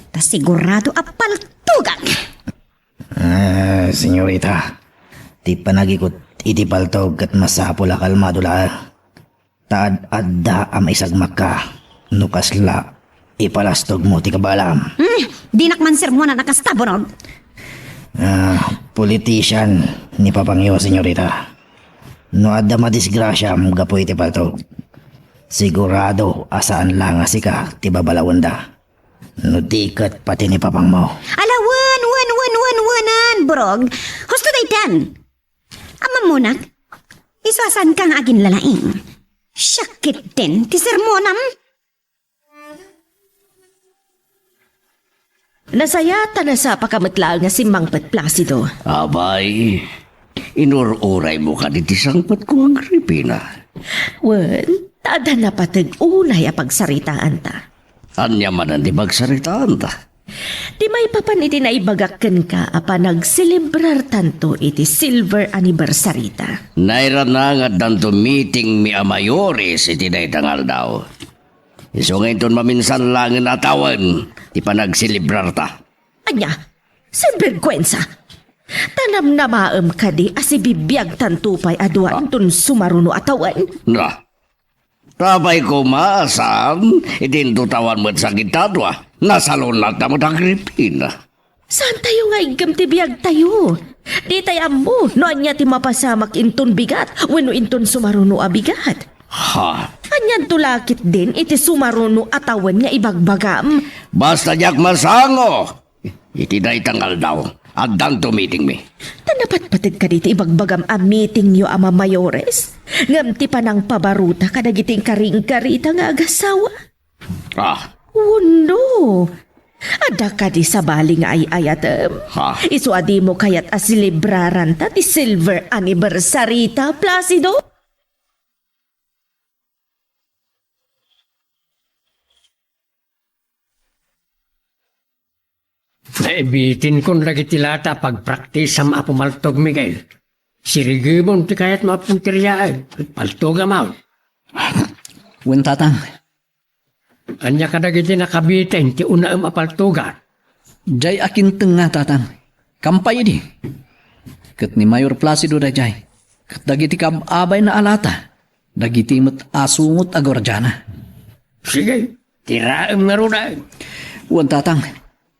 Ta sigurado a paltogak. Ah, senyorita, ti panagikut iti paltog ket masapul a kalmado laeng. Ta ad-adda a maisagmakka no kasla ipalastogmo ti kabaelam. Hmm, dinak man sermonan a kasta, Burog. Ah, politician ni Papangyo, senyorita. No adda madisgrasiam gapu iti paltog, sigurado a saan la nga sika ti babalawenda. No di ket pati ni Papangmo. Ala, wen, wen, wen, wen, wenan, Burog. Husto daytan. Ammom, Munak, isu a saanka nga aginlalaing. Siak ketdin ti sermonam. Nasaya ta nasapaka met laeng nga simmangpet, Placido. Apay, inur-uraymo kadi ti sangpetko, Agripina? Wen, ta adda napateg unay a pagsaritaanta. Ania manen ti pagsaritaanta? Ti maipapan iti naibagak kenka a panagselebrartanto iti silver anniversary-ta. Nairana nga addanto meetingmi a mayores iti dayta nga aldaw. Isu nga inton maminsan laengen a tawen ti panagselebrarta. Ania? Sinberguensa! Ta namnamaem kadi a sibibiagtanto pay a dua Ah. inton sumaruno a tawen? Na, Apay koma a saan, iti intotawan met sakit ta dua, nasalunat na met Agripina. Saantayo nga iggem ti biagtayo. Ditay ammo no ania ti mapasamak inton bigat wenno inton sumaruno a bigat. Ha? Anianto la ketdin iti sumaruno a tawen nga ibagbagam? Basta diak masango, iti dayta nga aldaw, addanto meetingmi. Ta napatpateg kadi ti ibagbagam a meetingyo a mamayores? Ngem ti panangpabaruta kadagiti inkari-inkarita nga agasawa? Ah. Wenno, adda kadi sabali nga ay-ayatem? Ha? Isu a dimo kayat a selebraranta ti silver anniversary-ta, Placido? Naibitinkon dagiti lata a pagpraktisam a pumaltog, Miguel. Sirigemon ti kayatmo a punteriaen, ket paltogam, aw. Wen, Tatang. Ania kadagiti nakabiten ti unaem a paltogan? Diay akintengnga, Tatang. Kampay idi. Ket ni Mayor Placido daydiay. Ket dagiti kaab-abayna a lata. Dagiti met a sungot a guardiana. Sige, tiraem ngaruden. Wen, Tatang,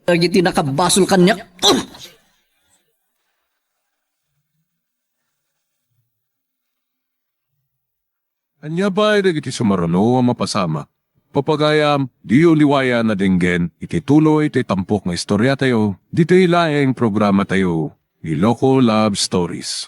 dagiti nakabasol kaniak. Ania pay dagiti sumaruno a mapasamak? Papagayam, diyo liwayan a denggen iti tuloy ti tampok nga istoriatayo, ditoy laeng programatayo, Iloko Love Stories.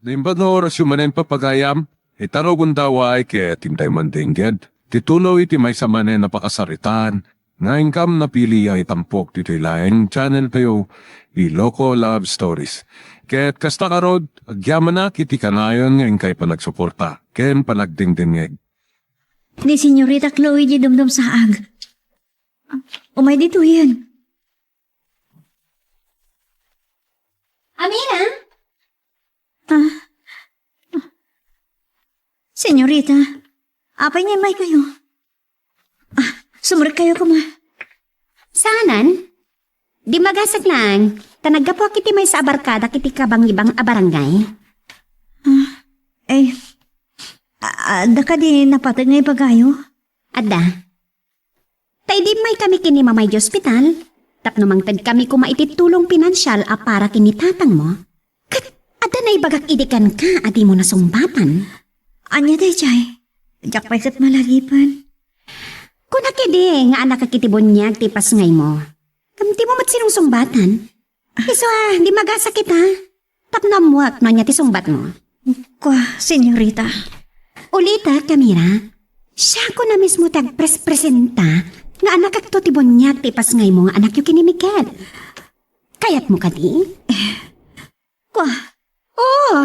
Naimbag nga orasyo manen, papagayam, ita rugonda, way ket intay mandengged ti tuloy iti maysa manen a pakasaritaan nga inkam napili a itampok ditoy laeng channeltayo, Iloko Love Stories. Ket kasta ngarud, agyamanak iti kanayon nga inkay panagsuporta ken panagdengdengngeg. Ni Senyorita Chloe di Dumdumsaag. Umay ditoyen. Amira? Ah. Senyorita, apay nga immaykayo? Ah, sumrekkayo koma. Saanen? Dimmagasak laeng, ta naggapuak iti maysa a barkadak iti kabangibang a barangay. Ah, eh, a-, adda kadi napateg nga ibagayo? Adda. Ta idi immaykami ken ni Mamay iti ospital, tapno mangtedkami koma iti tulong pinansial a para ken ni tatangmo, ket adda naibagak idi kenka a dimo nasungbatan. Ania daydiay? Diak pay ket malalipen. Kunak idi nga annakak iti buniag ti ipasngaymo. Ngem dimo met sinungsungbatan. Isu a, dimmagasak ita. Tapno ammoak no ania ti sungbatmo. Kua, senyorita. Ulitek, Amira. Siakon a mismo ti agprespresenta nga anakakto ti buniag ti ipasngaymo nga anakyo ken ni Miguel. Kayatmo kadi? Kua, oo.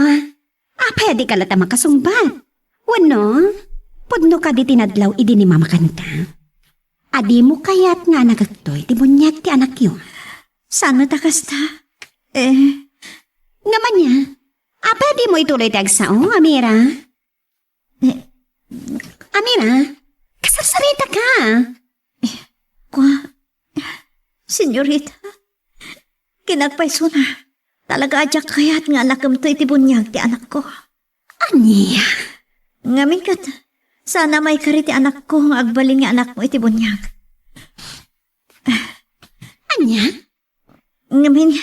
Apay a dika latta makasungbat? Wenno, pudno kadi ti nadlaw idi ni mamakanta? A dimo kayat nga anakakto ti buniag ti anakyo? Saan met a kasta? Eh. Ngem ania? Apay a dimo ituloy ti agsao, Amira? Eh. Amira, kasarsarita ka. Eh, kua, senyorita, kinapayso na. Talaga a diak kayat nga anakemto iti buniag ti anakko. Ania? Ngamin ket, saan a maikari ti anakko nga agbalin nga anakmo iti buniag. Ania? Ngamin,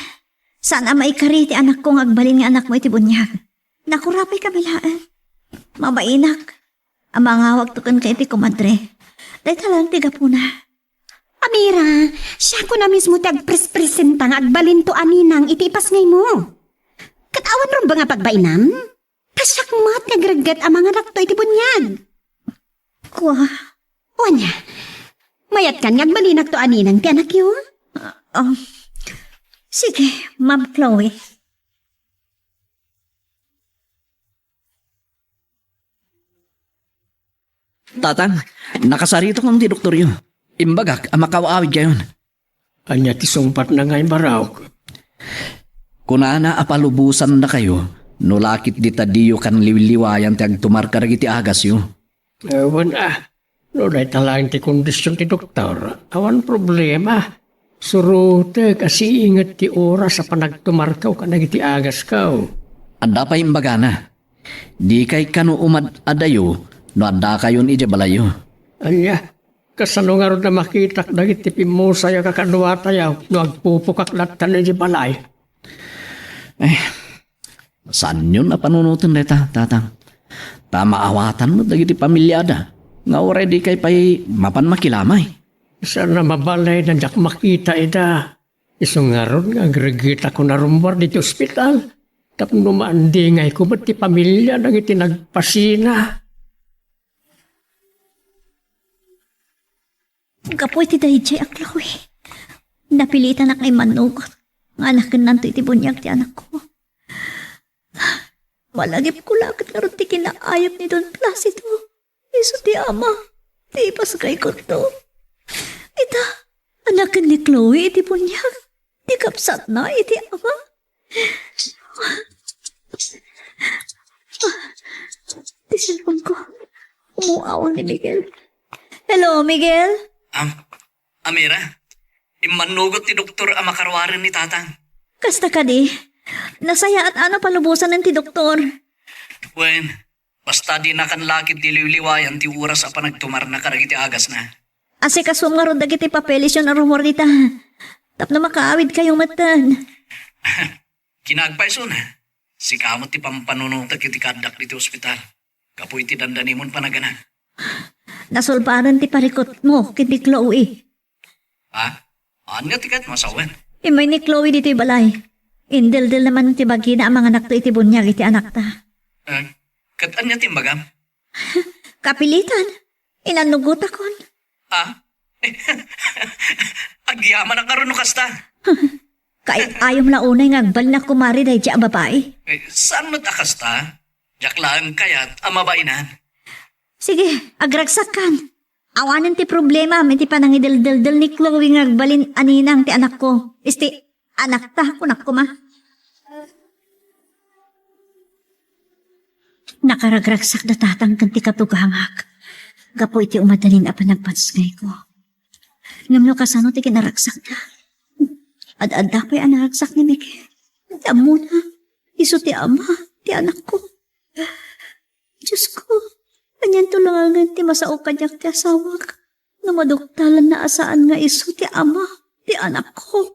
saan a maikari ti anakko nga agbalin nga anakmo iti buniag. Nakurapay kami laeng. Mabainak a mangawagto kenka iti komadre. Dayta laeng ti gapuna. Amira, siakon a mismo ti agprespresenta nga agbalinto a ninang iti ipasngaymo. Ket awan rumbeng a pagbainam? Ta siak met nga agregget a manganakto iti buniag. Kua. Wen, mayatkan nga agbalinakto a ninang ti anakyo? Ah, ah. Sige, Ma'am Chloe. Tatang, nakasaritakon ti doktoryo. Imbagak a makaaw-awidkayon. Ania ti sungbatna nga imbaraok? Kunana a palubosannakayo no la ket dita diyo kan liwliwayan ti agtumar kadagiti agasyo. Eh, wen a, no dayta laeng ti kondision ti doktor, awan problema. Surotek a siinget ti oras a panagtumarko kadagiti agasko. Adda pay imbagana. Dikay kano umad-adayo no addakayon idiay balayyo. Ania? Kasano ngarud a makitak dagiti pimmusay a kakaduatayo no agpupukak latta idiay balay? Eh, saanyon a panunoten dayta, Tatang. Ta maawatan met dagiti pamiliada nga uray dikay pay mapan makilamay. Saan a mabalin a diak makita ida. Isu ngarud nga agreggetakon a rummuar ditoy ospital tapno maandingayko met ti pamilia dagiti nagpasina. Gapu iti daydiay a Chloe, napilitanak nga immannugot nga anakennanto iti buniag ti anakko. Malagipko la ket ngarud ti kinaayab ni Don Placido. Isu ti ama ti ipasngaykonto. Ita, anaken ni Chloe iti buniag. Ti kabsatna iti ama. Ti cellphone ko. Umuaw ni Miguel. Hello, Miguel? Am, Amira, immannugot ti doktor a makaruaren ni Tatang. Kasta kadi? Nasayaat a no palubosanen ti doktor. Wen, basta dinakan la ket liwliwayan ti oras a panagtumarna kadagiti agasna. Asikasuem ngarud dagiti papeles a rummuar dita. Tapno makaawidkayo metten. Kinapayso na. Sika met ti pampanunotek iti kaaddak ditoy ospital. Gapu iti dandanimon panagana. Nasulbaren ti parikutmo ken ni Chloe. Ha? Ania ti kayatmo a sawen? Immay ni Chloe ditoy balay. Indeldelna manen ti bagina a manganakto iti buniag iti anakta. Eh, ket ania ti imbagam? Kapilitan. Inannugotakon. Ha? Agyamanak ngarud no kasta. Kaay-ayom la unay nga agbalin a kumare daydiay a babai. Eh, saan met a kasta? Diak laeng kayat a mabainan. Sige, agragsakkan. Awanen ti problemam iti panangideldeldel ni Chloe nga agbalin a ninang ti anakko. Isu ti anakta, kunak koma. Nakaragragsak da Tatang ken ti katugangak gapu iti umadanin a panagpasngayko. Ngem no kasano ti kinaragsakda? Ad-adda pay a naragsak ni Miguel. Ti ammona, isu ti ama ti anakko. Diosko, anianto laengen ti masao kaniak ti asawak no maduktalanna a saan nga isu ti ama ti anakko?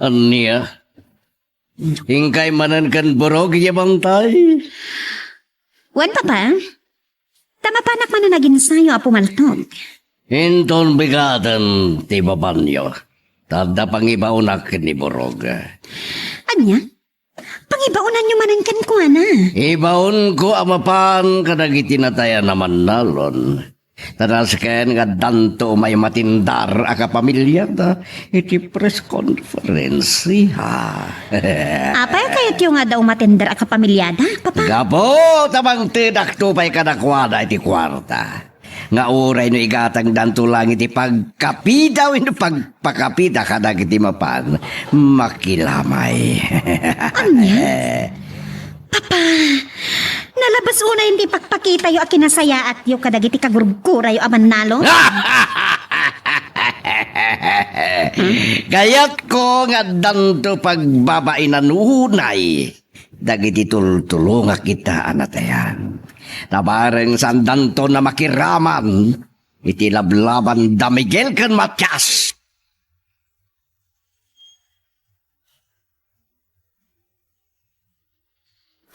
Ania? Inkay manen ken Borog idiay bantay? Wen, Papa. Ta mapanak manen aginsayo a pumaltog. Inton bigaten ti babanyo, ta adda pangibaonak ken ni Borog. Ania? Pangibaonanyo manen kenkuana. Ibaonko a mapan kadagiti natayan a mannalon. Ta nasken nga addanto umay matindar a kapamiliada iti press conference, iha. Apay a kayatyo nga adda umatender a kapamiliada, Papa? Gapu ta mangtedakto pay kadakuada iti kuarta. Nga uray no igatangdanto lang iti pagkapida wenno pagpakapida kadagiti mapan, makilamay. Ania? Papa, nalabas unay ti pakpakitayo a kinasayaatyo kadagiti kagurgurayo a mannalon? Kayatko nga addanto pagbabainan unay dagiti tultulongak ita a natayan. Ta bareng saandanton a makiraman iti lablaban da Miguel ken Matias.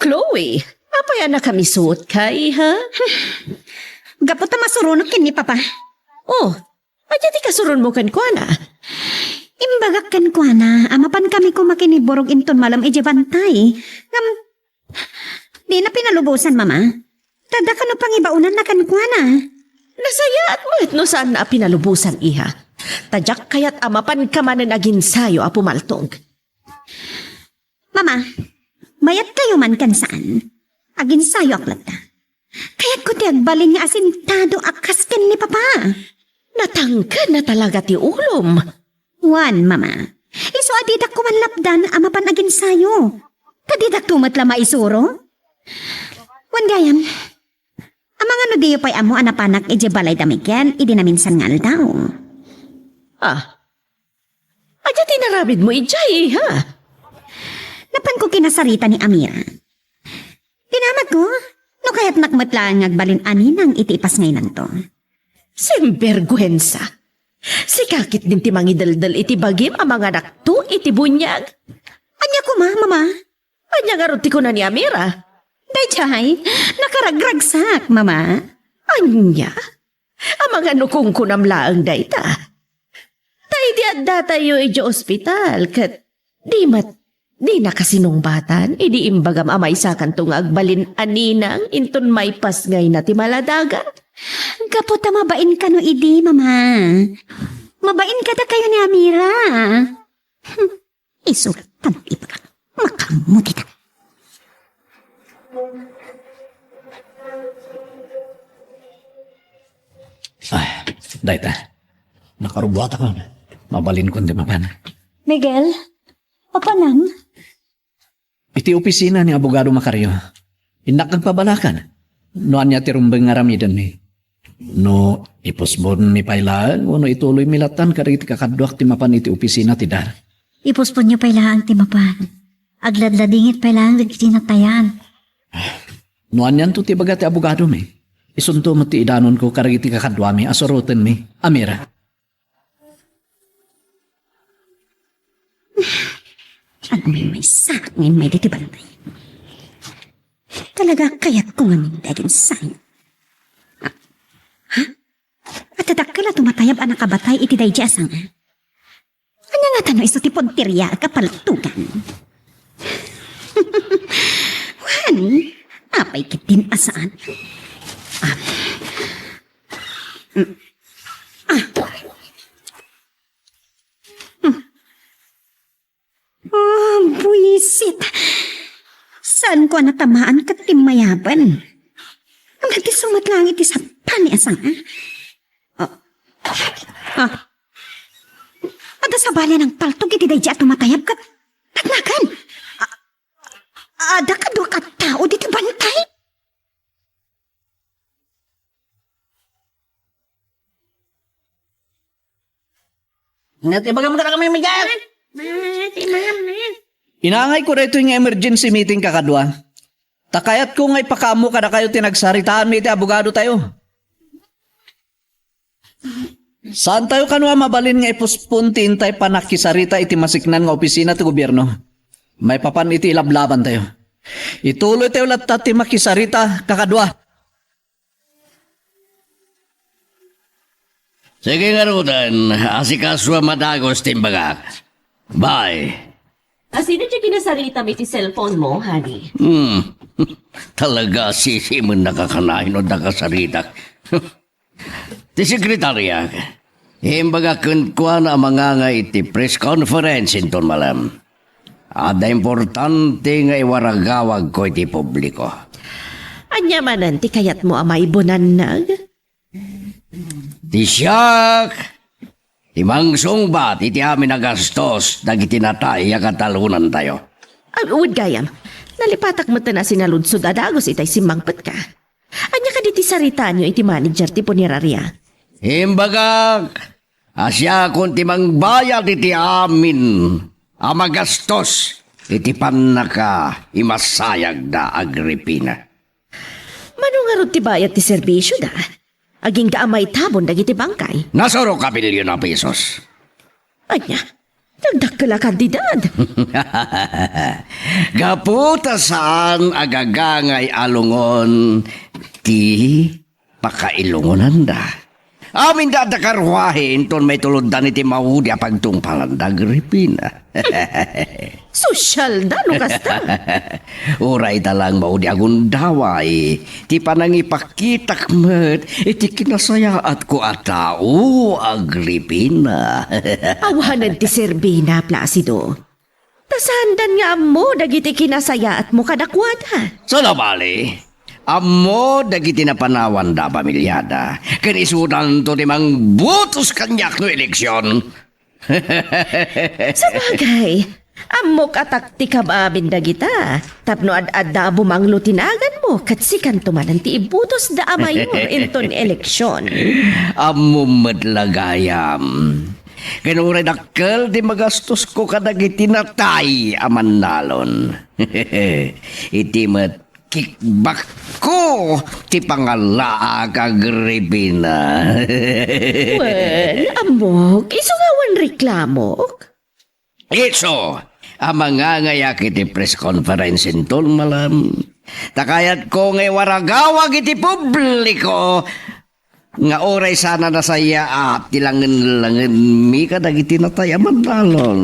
Chloe, apay a nakamisuotka, iha? Gapu ta masuronak ken ni Papa. Oh, ania ti kasuronmo kenkuana? Imbagak kenkuana a mapankami koma ken ni Borog inton malem idiay bantay. Ngem, dina pinalubosan, Mama. Ta adda kano pangibaonanna kenkuana. Nasayaat met no saanna a pinalubosan, iha. Ta diak kayat a mapanka manen aginsayo a pumaltog. Mama, mayat kayo man ken saan, aginsayoak latta. Kayatko ti agbalin nga asintado a kas ken ni Papa. Natangkedna talaga ti ulom. Wen, Mama. Isu a didak koma lapdan a mapan aginsayo. Ta didakto met la maisuro. Wen gayam, amangan no diyo pay ammo a napanak idiay balay da Miguel idi naminsan nga aldaw. Ah, ania ti inaramidmo idiay, iha? Napanko kinasarita ni Amira. Dinamagko, no kayatnak met laeng nga agbalin a ninang iti ipasngaynanto. Sinberguensa! Sika ketdin ti mangideldel iti bagim a manganakto iti buniag. Ania koma, Mama? Ania ngarud ti kuna ni Amira? Daydiay, nakaragragsak, Mama. Ania? Amangan no kunkunam laeng dayta. Ta idi addatayo idiay ospital ket di met, dinaka sinungbatan idi imbagam a maysakanto nga agbalin a ninang inton maipasngayna ti maladaga. Gapu ta mabain kano idi, Mama. Mabain kadakayo ni Amira. Hmm. Isu latta ti ibagak. Makaammo dita. Ay, dayta. Nakarubuatakon. Mabalinkon ti mapan. Miguel, mapanam? Iti opisina ni Abogado Macario. Innak agpabalakan no ania ti rumbeng nga aramidenmi. No ipusponmi pay laeng wenno ituloymi lattan kadagiti kakaduak ti mapan iti opisina ti DAR. Ipusponyo pay laeng ti mapan. Agladladingit pay laeng dagiti natayan. No anianto ti ibaga ti abogadomi, isunto met ti idanonko kadagiti kakaduami a surotenmi. Amira. Agmaymaysa ngay may diti bantay. Talaga kayatko ngamin dagin sayo. Ha? Adda dakkel a tumatayab a nakabatay iti daydi a sanga. Ania ngata no isu ti punteria a kapaltugan? Wen, apay ketdin a saan? Ah. Mm. Ah. Mm. Ah, buisit. Saanko a natamaan ket timmayaben. Ngem ti sumat lang iti sapani a sanga. Ah. Ah. Adda sabali a nangpaltog iti daydi a tumatayab ket natnagan. Ah, adda kaduak a tao diti bantay? Ania ti ibagam kadakami, Miguel? Inaangayko daytoy nga emergency meeting, kakadua. Ta kayatko nga ipakaammo kadakayo ti nagsaritaanmi iti abogadotayo. Saantayo kano a mabalin nga ipuspon ti intay pannakisarita iti masiknan nga opisina ti gobierno maipapan iti ilablabantayo. Ituloytayo latta ti makisarita, kakadua. Sige ngaruden, asikasuam a dagus ti imbagak. Bye. Asino ti kinasaritam iti cellphone mo, honey? Hmm. Talaga, sisimen nakakanayon no dakasaritak. Ti sekretariak, imbaga kenkuana a mangangay iti press conference inton malem. Adda importante nga iwaragawagko iti publiko. Ania manen ti kayatmo a maibunannag? Ti siak, ti mangsungbat iti amin a gastos dagiti natay a katalonantayo. Ah, wen gayam, nalipatak metten a sinaludsod a dagus itay simmangpetka. Ania kadi ti saritaanyo iti manager ti punerarya? Imbagak a siakon ti mangbayad iti amin a magastos iti pannakaimasayagda, Agripina. Mano ngarud ti bayad ti serbisioda? Agingga a maitabon dagiti bangkay. Nasuro ka bilyon a pesos. Ania? Nagdakkel a kantidad. Gapu ta saan a gagangay a lungon ti pakailungonanda. Aminda adda karruahe inton maituloddan iti maudi a pagtungpalanda, Agripina. Sosyalda no kasta. Uray ta lang maudi a gundaway ti panangipakitak met iti kinasayaatko a tao, Agripina. Awanen ti serbina, Placido. Ta saandan nga ammo dagiti kinasayaatmo kadakuada. Sabali, ammo dagiti napanawanda a pamiliada, ken isudanto ti mangbutos kaniak no eleksion. Sabagay, ammok a taktikam amin dagita, tapno ad-adda a bumanglo ti naganmo, ket sikanto manen ti ibutosda a mayor inton eleksion. Ammom met la gayam. Ken uray dakkel ti magastosko kadagiti natay a mannalon. Iti met kickbackko ti pangalaak, Agripina. Wen, ammok, isu nga awan reklamok? Isu a mangangayak iti press conference inton malem. Ta kayatko nga iwaragawag iti publiko nga uray saan a nasayaat ti langen-langenmi kadagiti natay a mannalon.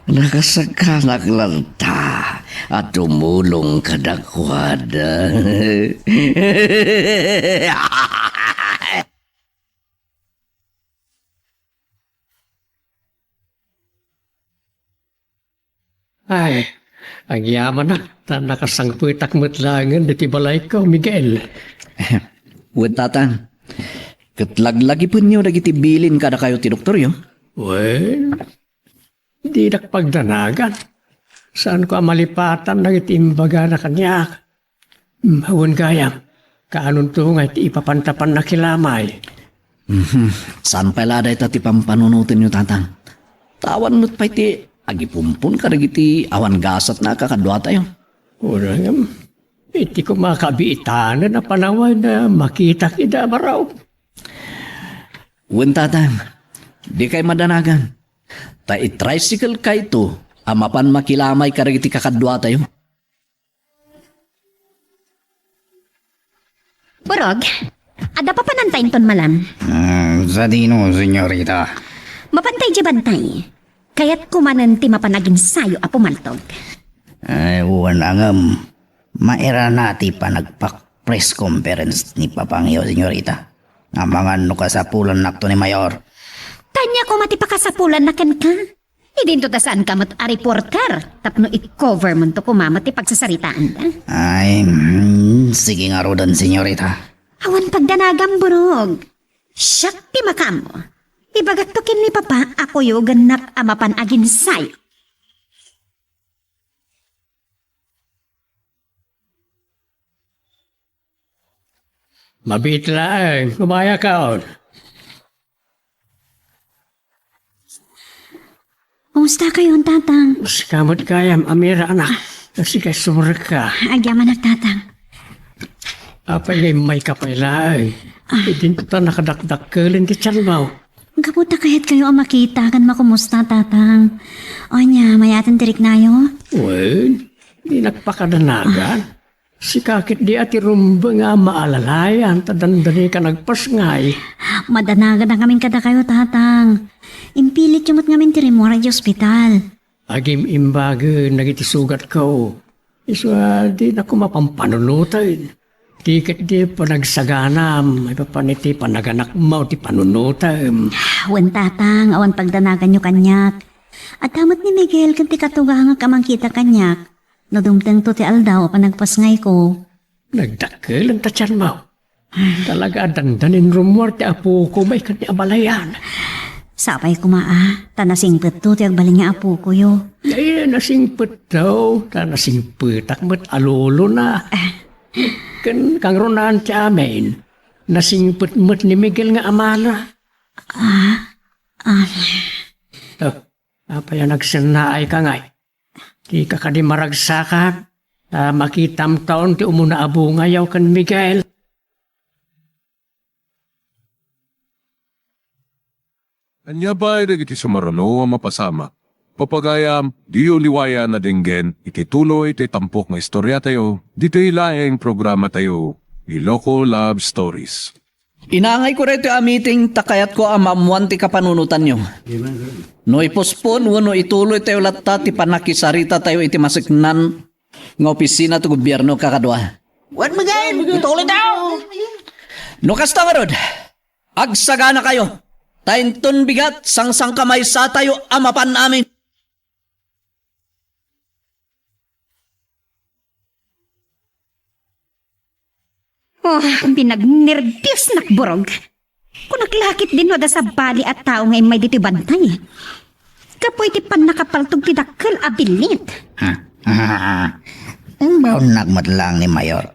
Nakasakanak latta a tumulong kadakuada. Ay, agyamanak, ta nakasangpetak met laengen ditoy balayko, Miguel. Wen, Tatang, ket laglagipenyo dagiti bilin kadakayo ti doktoryo? Wen, dinak pagdanagan. Saanko a malipatan dagiti imbagana kaniak. Wen gayam, kaanonto nga iti ipapanta pannakilamay? Mhm. Saan pay la dayta ti pampanunotenyo, Tatang? Ta awan met pay ti agipumpon kadagiti awan gasatna a kakaduatayo. Uray, iti koma kabiitanen a panawen a makitak ida a maraog. Wen, Tatang, dikay madanagan. Ta i-tricycle kayto a mapan makilamay kadagiti kakaduatayo. Burog, adda papananta inton malem? Hmm, sadino, senyorita? Mapantay di bantay. Kayatko manen ti mapan aginsayo a pumaltog. Ay, wen ngem, mairana ti panagpak-press conference ni Papangyo, senyorita. Amangan no kasapulannakto ni Mayor. Ania koma ti pakasapulanna kenka? Idinto ta saanka met a reporter tapno i-cover monto koma met ti pagsasaritaanda. Ay, mm, sige ngaruden, senyorita. Awan pagdanagam, Burog. Siak ti makaammo. Ibagakto ken ni Papa a kuyogennak a mapan aginsayo. Mabiit laeng, umayakaon. Kumusta kayon, Tatang? Sika met gayam, Amira, anak. Sika, sumrekka. Agyamanak, Tatang. Apay nga immayka pay laeng? Ah. Idinto ta nakadakdakkelen ti tianmo. Gapu ta kayatkayo a makita ken makumusta, Tatang. Ania, mayaten ti riknayo? Wen, dinak pakadanagan. Sika ketdi a ti rumbeng a maalalayan ta dandani ka nagpasngay. Madanaganakamin kadakayo, Tatang. Impilityo met ngamin ti rimmuar idiay ospital. Agim-imbagen dagiti sugatko. Isu a dina koma pampanunoten. Ti ketdi panagsaganam, maipapan iti panaganakmo ti panunotem. Wen, Tatang, awan pagdanaganyo kaniak. Adda met ni Miguel ken ti katugangak a mangkita kaniak. No dumtengto ti aldaw a panagpasngayko. Nagdakkel ti tianmo. Talaga a dandanin rummuar ti apoko, maikan ni abalayan. Sapay koma a, ta nasingpetto ti agbalin nga apokoyo. Ay, nasingpetto, ta nasingpetak met a lolona. Ken kangrunaan ti amin, nasingpet met ni Miguel nga amana. Ah, ah. Oh, apay a nagsennaay ka ngay? Dika kadi maragsakan, ta makitamtaon ti umuna a bungayo ken Miguel. Ania pay dagiti sumaruno a mapasamak? Papagayam, diyo liwayan a denggen iti tuloy ti tampok nga istoriatayo, ditoy laeng programatayo, Ilocos Love Stories. Inangayko daytoy a meeting ta kayatko a maammoan ti kapanunotanyo. No ipospon wenno ituloytayo latta ti pannakisarita tayo iti maseknan nga opisina ti gobierno, kakadua. Wen, Miguel, ituloytayo. No kasta ngarud, agsaganakayo. Ta inton bigat, sangsangkamaysatayo a mapan amin. Oh, pinagnerbiosnak, Borog. Kunak la ket di no adda sabali a tao nga immay ditoy bantay. Gapu iti pannakapaltog ti dakkel a billit. Imbaonnak met laeng ni Mayor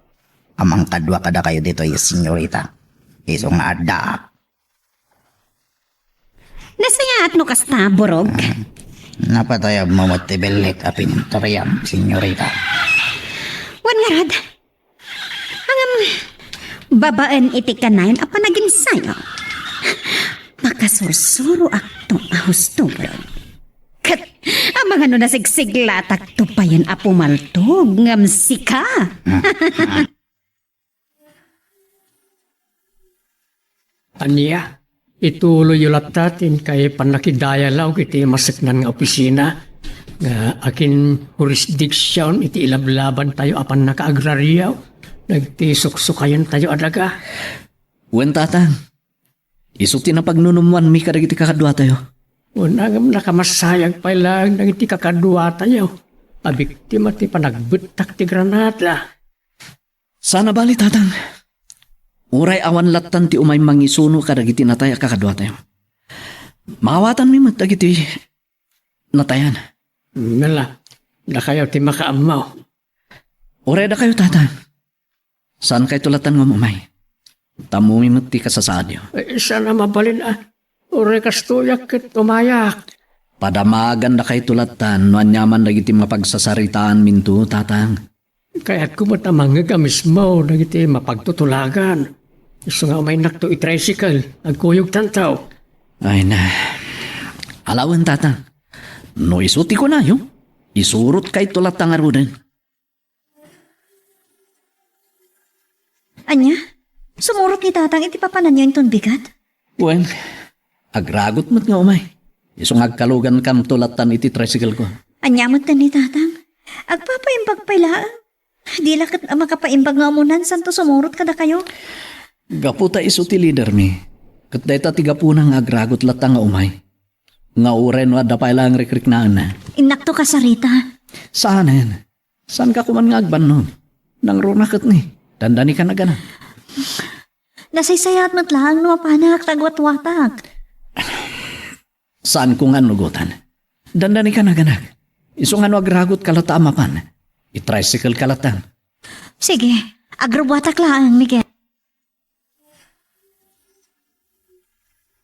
a mangkadua kadakayo ditoy, senyorita. Isu nga addaak. Nasayaat no kasta, Borog. Napatayabmo met ti billit a pininturiam, senyorita. Wen ngarud, ngem, babaen iti kanayon a panaginsayo, makasursuroakto a husto, Borog. Ket, amangan no nasigsiglatakto payen a pumaltog ngem sika. Ania, ituloyyo latta ti inkay pannakidayalaw iti maseknan nga opisina nga akin-hurisdiksion iti ilablabantayo a pannakaagrario dagiti suksukayentayo a daga. Wen, Tatang, isu ti napagnunummoanmi kadagiti kakaduatayo. Wen, ngem nakamasayag pay laeng dagiti kakaduatayo a biktima ti panagbettak ti granada. Saan a bali, Tatang. Uray awan lattan ti umay mangisuno kadagiti natay a kakaduatayo, maawatanmi met dagiti natayan. Nala, dakayo ti makaammo. Uray dakayo, Tatang. Saankayto lattan nga umay. Tammomi met ti kasasaadyo. Eh, saan a mabalin a. Uray kastoyak ket umayak. Padamagandakayto lattan no aniaman dagiti mapagsasaritaanminto, Tatang. Kayatko met a mangngeg a mismo dagiti mapagtutulagan. Isu nga umaynakto i-tricycle, agkuyogtanto. Ay na. Alawen, Tatang. No isu ti kunayo, isurotkayto latta ngaruden. Ania? Sumurot ni Tatang iti papananyo inton bigat? Wen, agragot met nga umay. Isu nga agkalugankanto lattan iti tricycle ko. Ania met ni Tatang? Agpapaimbag pay laeng. Di la ket a makapaimbag nga umunan santo sumurot kadakayo. Gapu ta isu ti lidermi. Ket dayta ti gapuna nga agragot latta nga umay. Nga uray no adda pay laeng rikriknaenna. Innakto kasarita. Saanen. Saanka koman nga agbannog? Nangruna ket ni, dandani ka nagana. Nasaysayaat met laeng no mapanak ta agwatwatak. Saanko nga annugotan. Dandani ka nagana. Isu nga no agragot ka latta a mapan, i-tricycle ka latta. Sige, agrubwatak laeng, Miguel.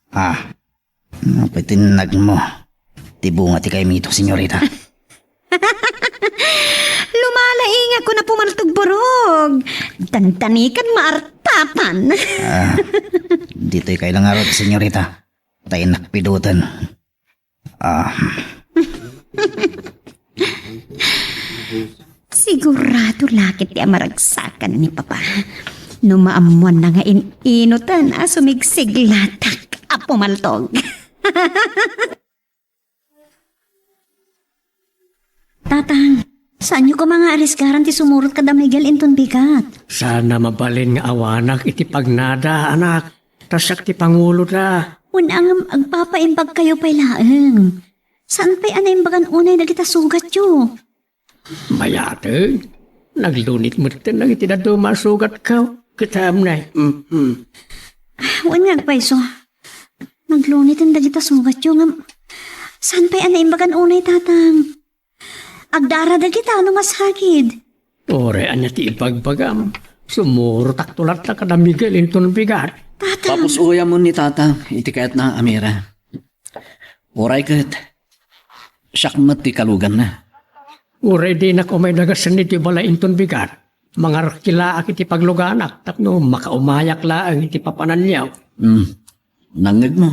Ah, napay ti nagmo. Ti bunga ti kaymi ito, senyorita. Lumalaingak ko na pumaltog burog. Dandanikan maartapan. Ah, ditoy kayo lang arot, senyorita. Tayo nakpidutan. Ah. Sigurado lakit ti amaragsakan ni Papa. No maammuan na nga in-inutan a sumigsiglatak a pumaltog. Tatang, saanyo koma nga arisgaran ti sumurot kada Miguel inton bigat? Saan a mabalin nga awanak iti pagnada, anak. Ta siak ti panguloda. Wen, ngem agpapaimbagkayo pay laeng. Saan pay a naimbagan unay dagita sugatyo? Mayateg. Naglunit metten dagiti dadduma a sugatko. Ket amnay. Mm-mm. Wen nga agpayso. Nagluniten dagita sugatyo ngem saan pay a naimbagan unay, Tatang? Agdara dagita no masakit. Uray ania ti ibagbagam? Sumurotakto latta kada Miguel inton bigat. Tatang. Tapos uyamon ni Tatang iti kayatna a Mira. Uray ket, siak met ti kaluganna. Uray dinak umay nagasen iti balay inton bigat, mangarkilaak iti pagluganak tapno makaumayak laeng iti papananyo. Hmm. Nangngegmo.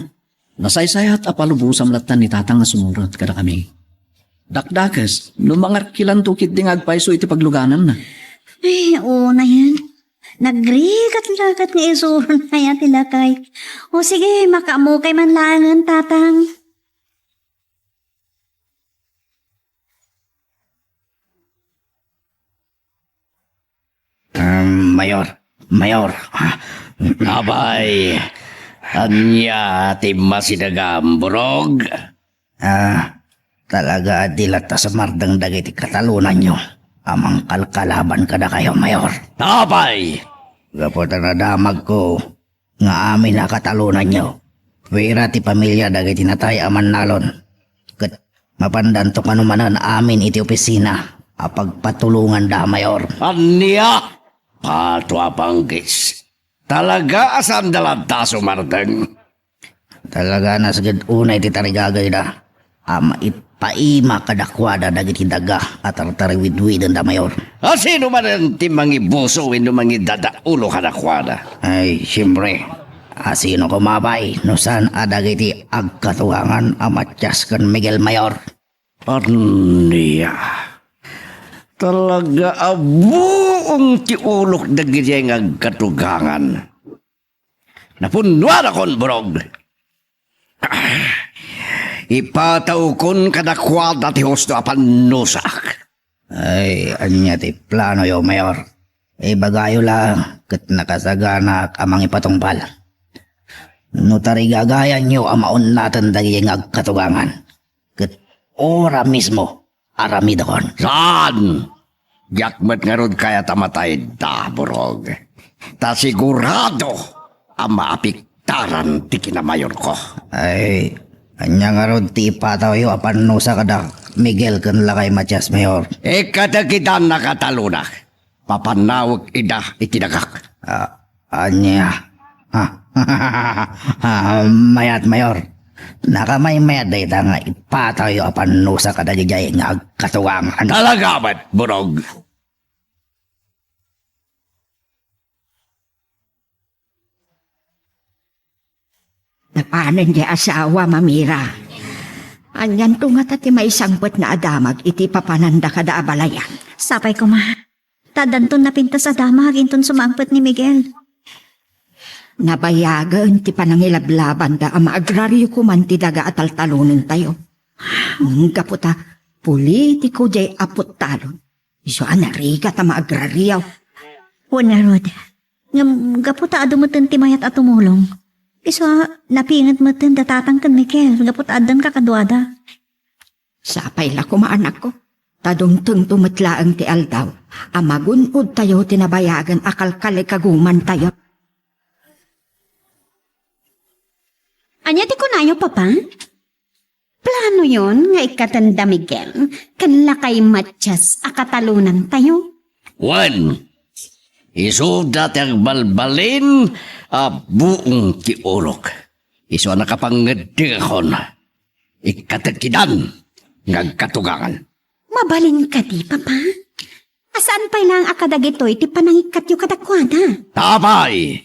Nasaysayat a palubosam latta ni Tatang nga sumurot kadakami. Dakdakes, no mangarkilanto ketdi nga agpayso iti paglugananna. Ay, unayen. Nagrigat-rigat nga isuron aya ti lakay. O sige, makaamokay man laengen, Tatang. Um, Mayor, Mayor. Apay, ania ti masidegam, Burog? Ah, talaga a di latta sumardeng dagiti katalonanyo a mangkalkalaban kadakayo, Mayor. Apay! Gapu ta nadamagko nga amin a katalonanyo, pira ti pamilia dagiti natay a mannalon. Ket mapandanto kano manen amin iti opisina a pagpatulonganda, Mayor. Ania? Pato a panggis. Talaga a saanda latta a sumardeng. Talaga a nasged unay ti tarigagayda a maipaima kadakuada dagiti daga a tartariwidwidenda, Mayor. A sino manen ti mangibuso wenno mangidadaulo kadakuada? Ay, siempre. A sino koma pay no saan a dagiti agkatugangan a Matias ken Miguel, Mayor? Ania? Talaga a buong ti ulok dagiti nga agkatugangan. Napunnuanakon, Burog. Ipatawkon kadakuada ti husto a pannusak. Ay, ania ti planoyo, Mayor? Ibagayo la ket nakasaganaak a mangipatungpal. No tarigagayanyo a maunnaten dagiti nga agkatugangan, ket ora mismo, aramidakon. Saan? Diak met ngarud kayat a matayda, Burog. Ta sigurado a maapektaran ti kinamayorko. Ay, ania ngarud ti ipatawyo a pannusa kada Miguel ken Lakay Matias, Mayor? Ikkatekidan a katalona. Papanawek ida iti dagak. Ah, ania? Ah, mayat, Mayor. Nakamaymayat dayta nga ipatawyo a pannusa kadagijay nga agkatugangan. Talaga met, Burog. Napanen ti asawa, Mamira. Anianto ngata ti maisangpetna a damag iti papananda kada abalayan? Sapay koma. Ta addanton napintas a damag inton sumangpet ni Miguel. Nabayagen ti panangilablabanda a maagrario koman ti daga a taltalonentayo. Ngem gapu ta politiko diay apot talon, isu a narigat a maagrario. Wen ngarud, ngem gapu ta adu metten ti mayat a tumulong, isu a napinget metten da Tatang ken Miguel gapu ta addan kakaduada. Sapay la koma, anakko, ta dumtengto met laeng ti aldaw a magun-odtayo ti nabayagen a kalkalikagumantayo. Ania ti kunayo, Papa? Planoyon nga ikkaten da Miguel ken Lakay Matias a katalonantayo? Wen, isuda ti agbalbalin a buong ti ulok. Isu a nakapangngeddengakon. Ikkatekidan nga agkatugangan. Mabalin kadi, Papa? A saan pay laeng a kadagitoy ti panangikkatyo kadakuada? Apay,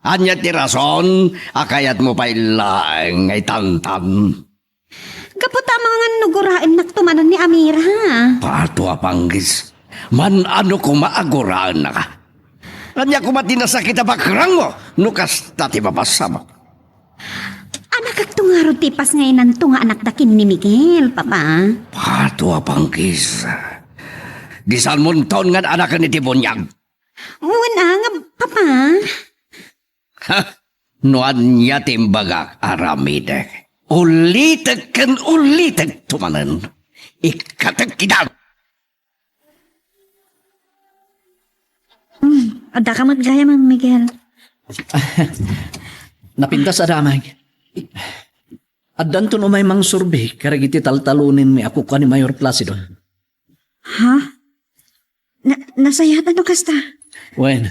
ania ti rason a kayatmo pay laeng nga itantan? Gapu ta amangan no guraennakto manen ni Amira. Pato a panggis. Man-ano koma a guraennaka? Ania koma ti nasakit a bakrangmo no kasta ti mapasabak? Anakak Tungarod ti ipasngainanto nga anakda ken ni Miguel, Papa. Pato a pangkis. Di saan monton nga anaken iti buniag? Wen a nga, Papa. Ha? No ania ti imbagak, aramidek. Ulitek ken ulitek to manen. Ikkatek idan. Hmm, adda ka met gayam, Miguel. Napintas a damag. Addanton umay mangsurbi kadagiti taltalonenmi a kukua ni Mayor Placido. Ha? Na, nasayaat no kasta? Wen,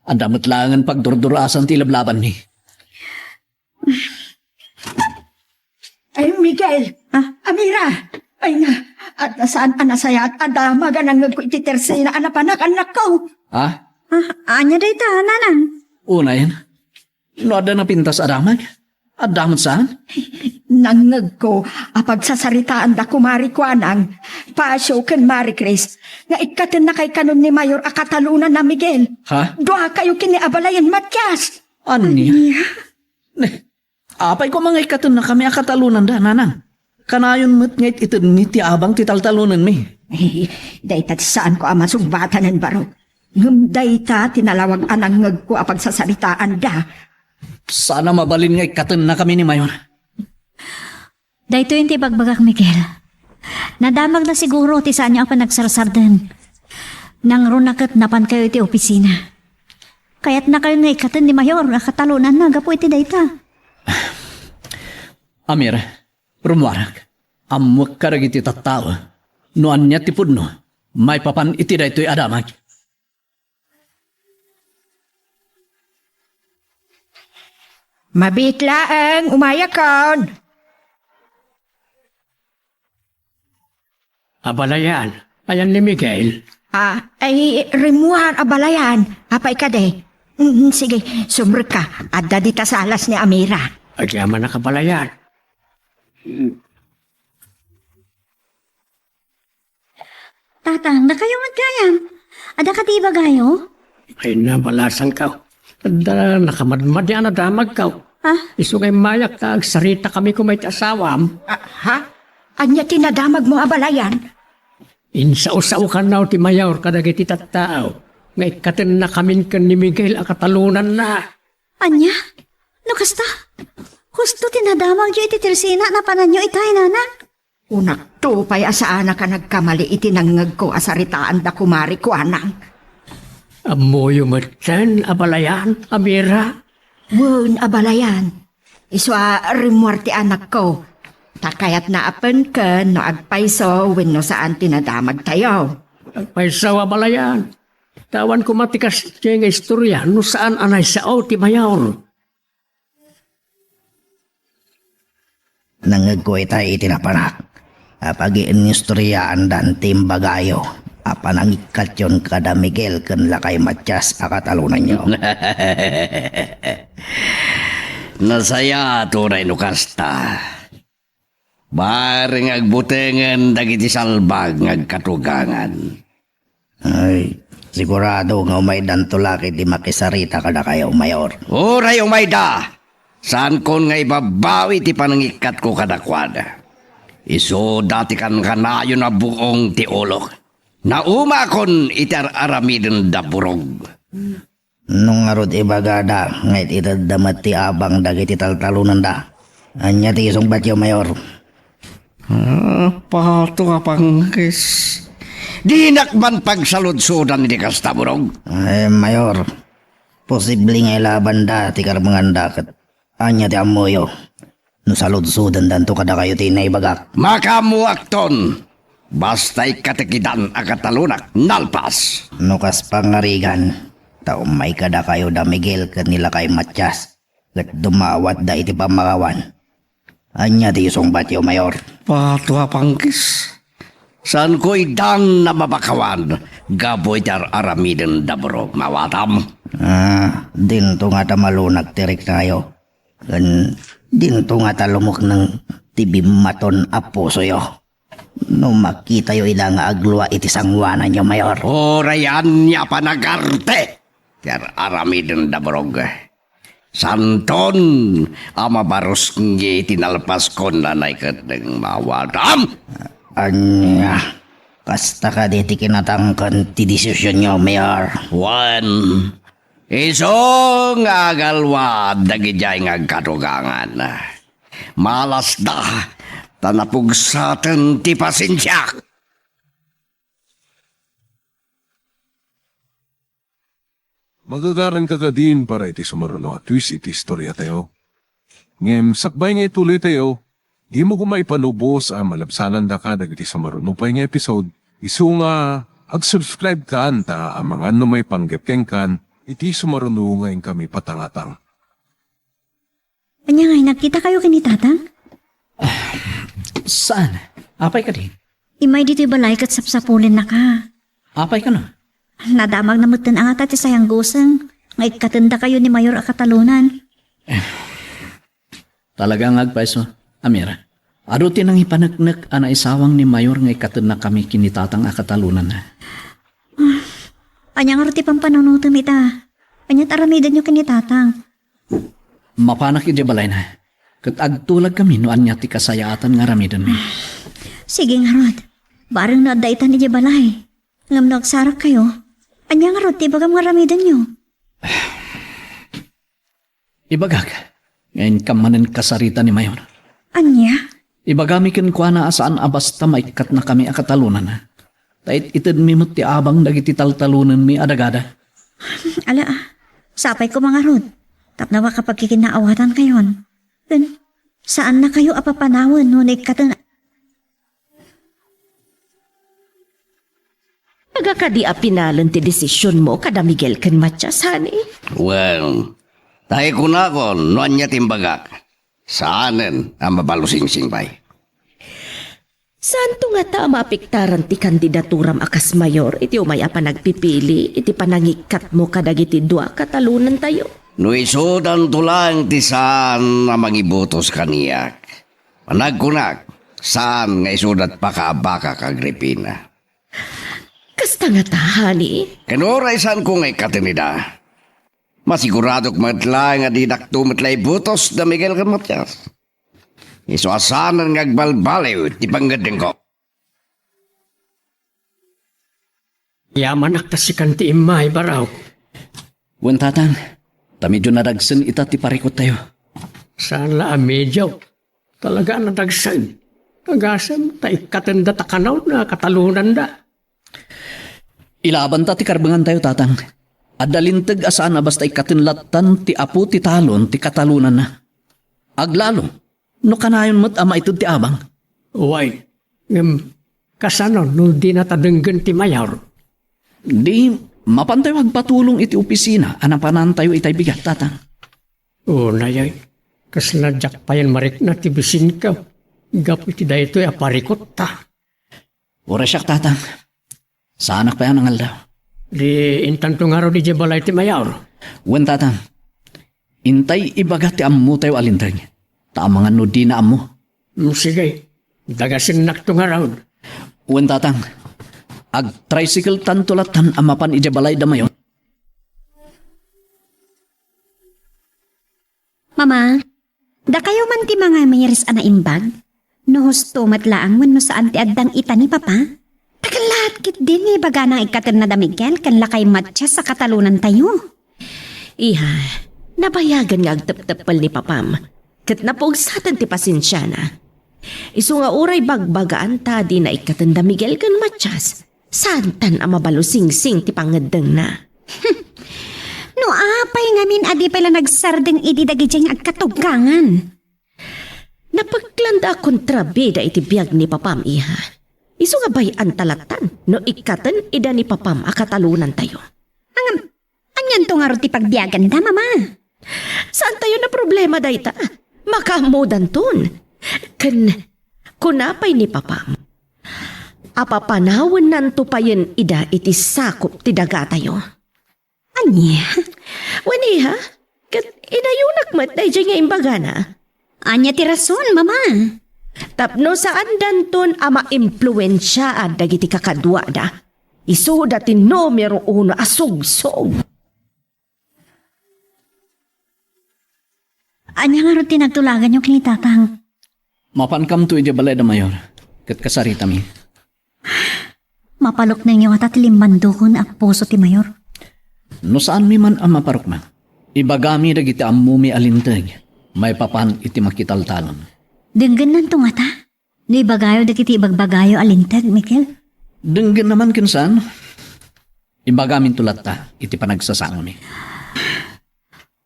adda met laengen pagdurdurasan ti lablabanmi. Ay, Miguel! Ah? Amira! Ay nga, adda saan a nasayaat a damag a nangngegko iti tersena a napanak, annakko. Ha? Ah, ania dayta, nanang? Unayen, no adda napintas a damag, adda met saan? Nangngegko a pagsasaritaanda kumari Kuanang, Pasio ken Mari Chris, nga ikkatennakay kanon ni Mayor a katalonanna, Miguel. Ha? Duakayo ken ni abalayen Matias. Ania? Ania? Ne, apay koma nga ikkatennakami a katalonanda, nanang? Kanayon met nga it-itedmi ti abang ti taltalonenmi. Eh, dayta ti saanko a masungbatanen, barok. Ngem dayta ti nalawag a nangngegko a pagsasaritaanda. Saan a mabalin nga ikkatennakami ni Mayor. Daytoyen ti ibagbagak, Miguel. Nadamagna siguro ti saanyo a panagsarsarden. Nangruna ket napankayo iti opisina. Kayatnakayon nga ikkaten ni Mayor a katalonanna gapu iti dayta. Amir, rummuarak. Ammoek kadagiti tattao. No ania ti pudno, maipapan iti daytoy a damag. Mabiit laeng, umayakon. Abalayan, ayan ni Miguel? Ah, ay, rimmuar, abalayan. Apay kadi? Mm, sige, sumrekka. Adda dita salas ni Amira. Agyamanak, abalayan. Tatang, dakayo met gayam. Adda kadi ibagayo? Ay, nabalasanko. Adda nakamadmadian a damagko. Ah? Isu nga immayak ta agsaritakami koma iti asawam. Ah, ha? Ania ti nadamagmo, abalayan? Insao-saokanna ti Mayor kadagiti tattao nga ikkatennakamin ken ni Miguel a katalonanna. Ania? No kasta, husto ti nadamagyo iti tersena a napananyo itay, nanang? Kunakto pay a saanak a nagkamali iti nangngegko a saritaanda kumari Kuanang. Ammoyo metten, abalayan, Amira? Wen, abalayan. Isu a rimmuar ti anakko. Ta kayatna a penken no agpayso wenno saan ti nadamagtayo. Agpayso, abalayan. Ta awan koma ti kasdiay nga istoria no saan a naisao ti Mayor. Nangngegko itay iti napanak a pagiinistoriaandan ti imbagayo a panangikkatyon kada Miguel ken lakay Matias a katalonanyo. Nasayaat uray no kasta. Bareng agbutengen dagiti salbag nga agkatugangan. Ay, sigurado nga umaydanto la ket di makisarita kadakayo, Mayor. Uray umayda, saankon nga ibabawi ti panangikkatko kadakuada. Isuda ti kankanayon a buong ti ulok. Naumakon iti ar-aramidenda, Burog. No ngarud ibagada nga it-itedda met ti abang dagiti taltalonanda, ania ti isungbatyo, Mayor? Ah, pato a pangkis. Dinak man pagsaludsodan iti kasta, Burog. Ay, Mayor, posible nga ilabanda ti karmenganda ket ania ti ammoyo no saludsodandanto kadakayo ti naibagak? Makaammoakton. Basta ikkatekidan a katalonak nalpas. No kas pangarigan, ta ummay kadakayo da Miguel ken ni lakay Matias, ket dumawatda iti pammakawan. Ania ti isungbatyo, Mayor? Pato a pangkis. Saanko idan a mapakawan gapu iti ar-aramiden da, Burog. Maawatam? Ah, dinto ngata malunak ti riknayo. Ken dinto ngata lumukneng ti bimmaton a pusoyo. No makitayo ida nga aglua iti sangoananyo, Mayor. Uray ania a panagarte ti ar-aramiden da, Burog. Saanton a mabarusngi ti nalpaskon a naiketdeng mawadam. Ania? Kasta kadi ti kinatangken ti desisionyo, Mayor? Wen, isu nga agalwad dagidiay nga agkadugangan. Malasda, ta napugsaten ti pasensiak. Magagaranka kadin para iti sumaruno a twist iti istoriatayo. Ngem sakbay nga ituloytayo, dimo koma ipanubos a malabsanandaka dagiti sumaruno pay nga episode. Isu nga ag-subscribe kan ta amangan no maipanggep kenkan iti sumaruno nga inkami patangatang. Ania ngay, nagkitakayo ken ni Tatang? Saan? Apay kadi? Immay ditoy balay ket sapsapulennaka. Apay kano? Nadamagna metten a ngata ti sayanggosen nga ikkatendakayo ni Mayor a Katalunan. Talaga nga agpayso, Amira. Adu ti nangipaneknek a naisawang ni Mayor nga ikkatennakami ken ni Tatang a Katalunanna. Ania ngarud ti pampanunotem ita? Aniat aramidenyo ken ni Tatang? Mapanak idiay balayna, ket agtulagkami no ania ti kasayaatan nga aramidenmi. Sige ngarud, bareng no adda itan idiay balay. Ngem no agsarakkayo, ania ngarud ti ibagam nga aramidenyo? Ibagak, nga inkam manen kasarita ni Mayor. Ania? Ibagami kenkuana a saan a basta maikkatnakami a Katalunanna. Ta it-itedmi met ti abang dagiti taltalonenmi a dagada. Ala, sapay koma ngarud, tapno makapagkikinnaawatan kayon. Ken, saannakayo a papanawen no naikkaten. Aga kadi a pinalen ti desisionmo kada Miguel ken Matias, honey? Well, tay kunakon no ania ti imbagak. Saanen a mabalusingsing pay. Saanto ngata a maapektaran ti kandidaturam a kas mayor iti umay a panagpipili iti panangikkatmo kadagiti dua a Katalunantayo? No isudanto laeng ti saan a mangibutos kaniak, panagkunak, saan nga isudat pakaabakak, Agripina. Kasta ngata, honey? Ken uray saanko nga ikkaten ida, masiguradok met laeng a didakto met la ibutos da Miguel ken Matias. Isu a saanen nga agbalbaliw ti pangngeddengko. Yamanak ta sikan ti immay, Baraw. Wen, Tatang, ta medyo nadagsen ita ti parikottayo. Saan la a medyo. Talaga a nadagsen. Agasem ta ikkatenda ta kanayon a Katalunanda. Ilabanta ti karbengantayo, Tatang. Adda linteg a saan a basta ikkaten lattan ti apo ti talon ti Katalunanna. Aglalo, no kanayon met a maited ti abang. Wen, ngem kasano no dinata denggen ti mayor? Di, mapantayo agpatulong iti opisina a napanantayo itay bigat, Tatang. Unay, kasla diak payen marikna ti bisinko gapu iti daytoy a parikotta. Uray siak, Tatang. Saanak pay a nangaldaw. Di intanto ngarud idiay balay ti mayor? Wen, Tatang. Intay ibaga ti ammotayo a linteg. Ta amangan no dina ammo. Mm, sige. Dagasennakto ngarud. Wen, Tatang. Agtricycle-tanto lattan a mapan idiay balay da mayor. Mama, dakayo man ti mangamiris a naimbag? No husto met laeng wenno saan ti addang ita ni Papa? Dakkel laeng ketdi nga ibagana nga ikkatenna da Miguel ken lakay Matias a Katalunantayo. Iha, nabayagen nga agtepteppel ni Papam, ket napugsaten ti pasensiana. Isu nga uray bagbagaan ta dina ikkaten da Miguel ken Matias, saantan a mabalusingsing ti pangngeddengna. No apay ngamin a di pay la nagsardeng idi dagidiay nga agkatugangan? Napeklanda a kontrabida iti biag ni Papam, iha. Isu nga bay-anta lattan no ikkaten ida ni Papam a Katalunantayo. Ngem, anianto ngarud ti pagbiaganda, Mama? Saantayo a problema dayta. Makaammodanton. Ken kuna pay ni Papam a papanawennanto payen ida iti sakop ti dagatayo. Ania? Wen, iha, ket inayonak met daydiay nga imbagana. Ania ti rason, Mama? Tapno saandanton a maimpluensiaan dagiti kakaduada, isuda ti numero uno a sugsog. Ania ngarud ti nagtulaganyo ken ni Tatang? Mapankamto idiay balay da Mayor, ket kasaritami. Mapaluknengyo ngata ti limmandukon a puso ti Mayor. No saanmi man a maparukneng, ibagami dagiti ammomi a linteg maipapan iti makitaltalon. Denggennanto ngata? No ibagayo dagiti ibagbagayo a linteg, Miguel? Denggenna man ken saan. Ibagaminto latta iti panagsasaomi.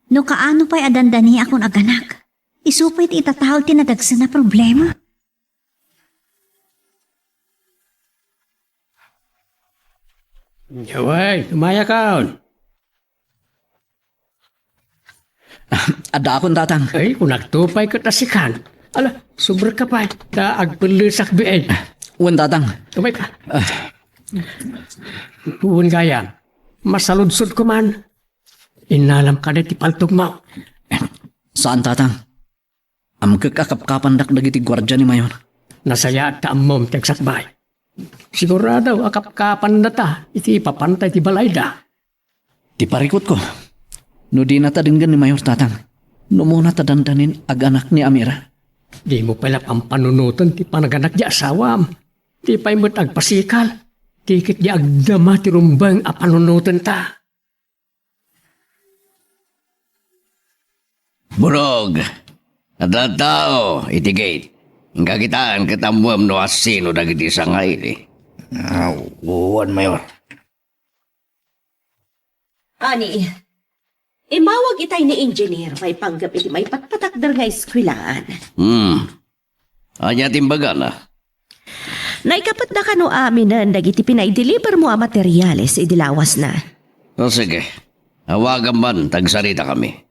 No kaano pay a dandani a kun-aganak, isu pay ti itataud ti nadagsen a problema. Yaway, umayakon. Addaakon, Tatang. Ay, kunakto pay ket asikan. Ala, subrek ka pay. Ta agpellesak biin. Wen, Tatang. Umay ka. Wen gayam. Masaludsodko man. Innalam kadi ti paltogmo. Saan, Tatang. Amkek a kapkapandak dagiti guardia ni Mayor. Nasayaat ta ammom ti agsakbay. Sigurado a kapkapandata iti ipapanta iti balayda. Ti parikutko, no dinata denggen ni Mayor, Tatang, no umuna ta dandanin aganak ni Amira. Dimo pay la pampanunoten ti panaganak ti asawam. Di pay met agpasikal. Ti ket di agdama ti rumbeng a panunotenta. Burog, adda tao iti gate. Inka kitaan ket ammuem no asino dagiti sangaili. Ah, wen, Mayor. Ani, imawag itay ni Engineer maipanggep iti maipatpatakder nga eskuelaan. Hmm. Ania ti imbagana? Naikapatda kano aminen dagiti pinaidelivermo a materiales idi lawasna. O, sige. Awagam man, ta agsaritakami.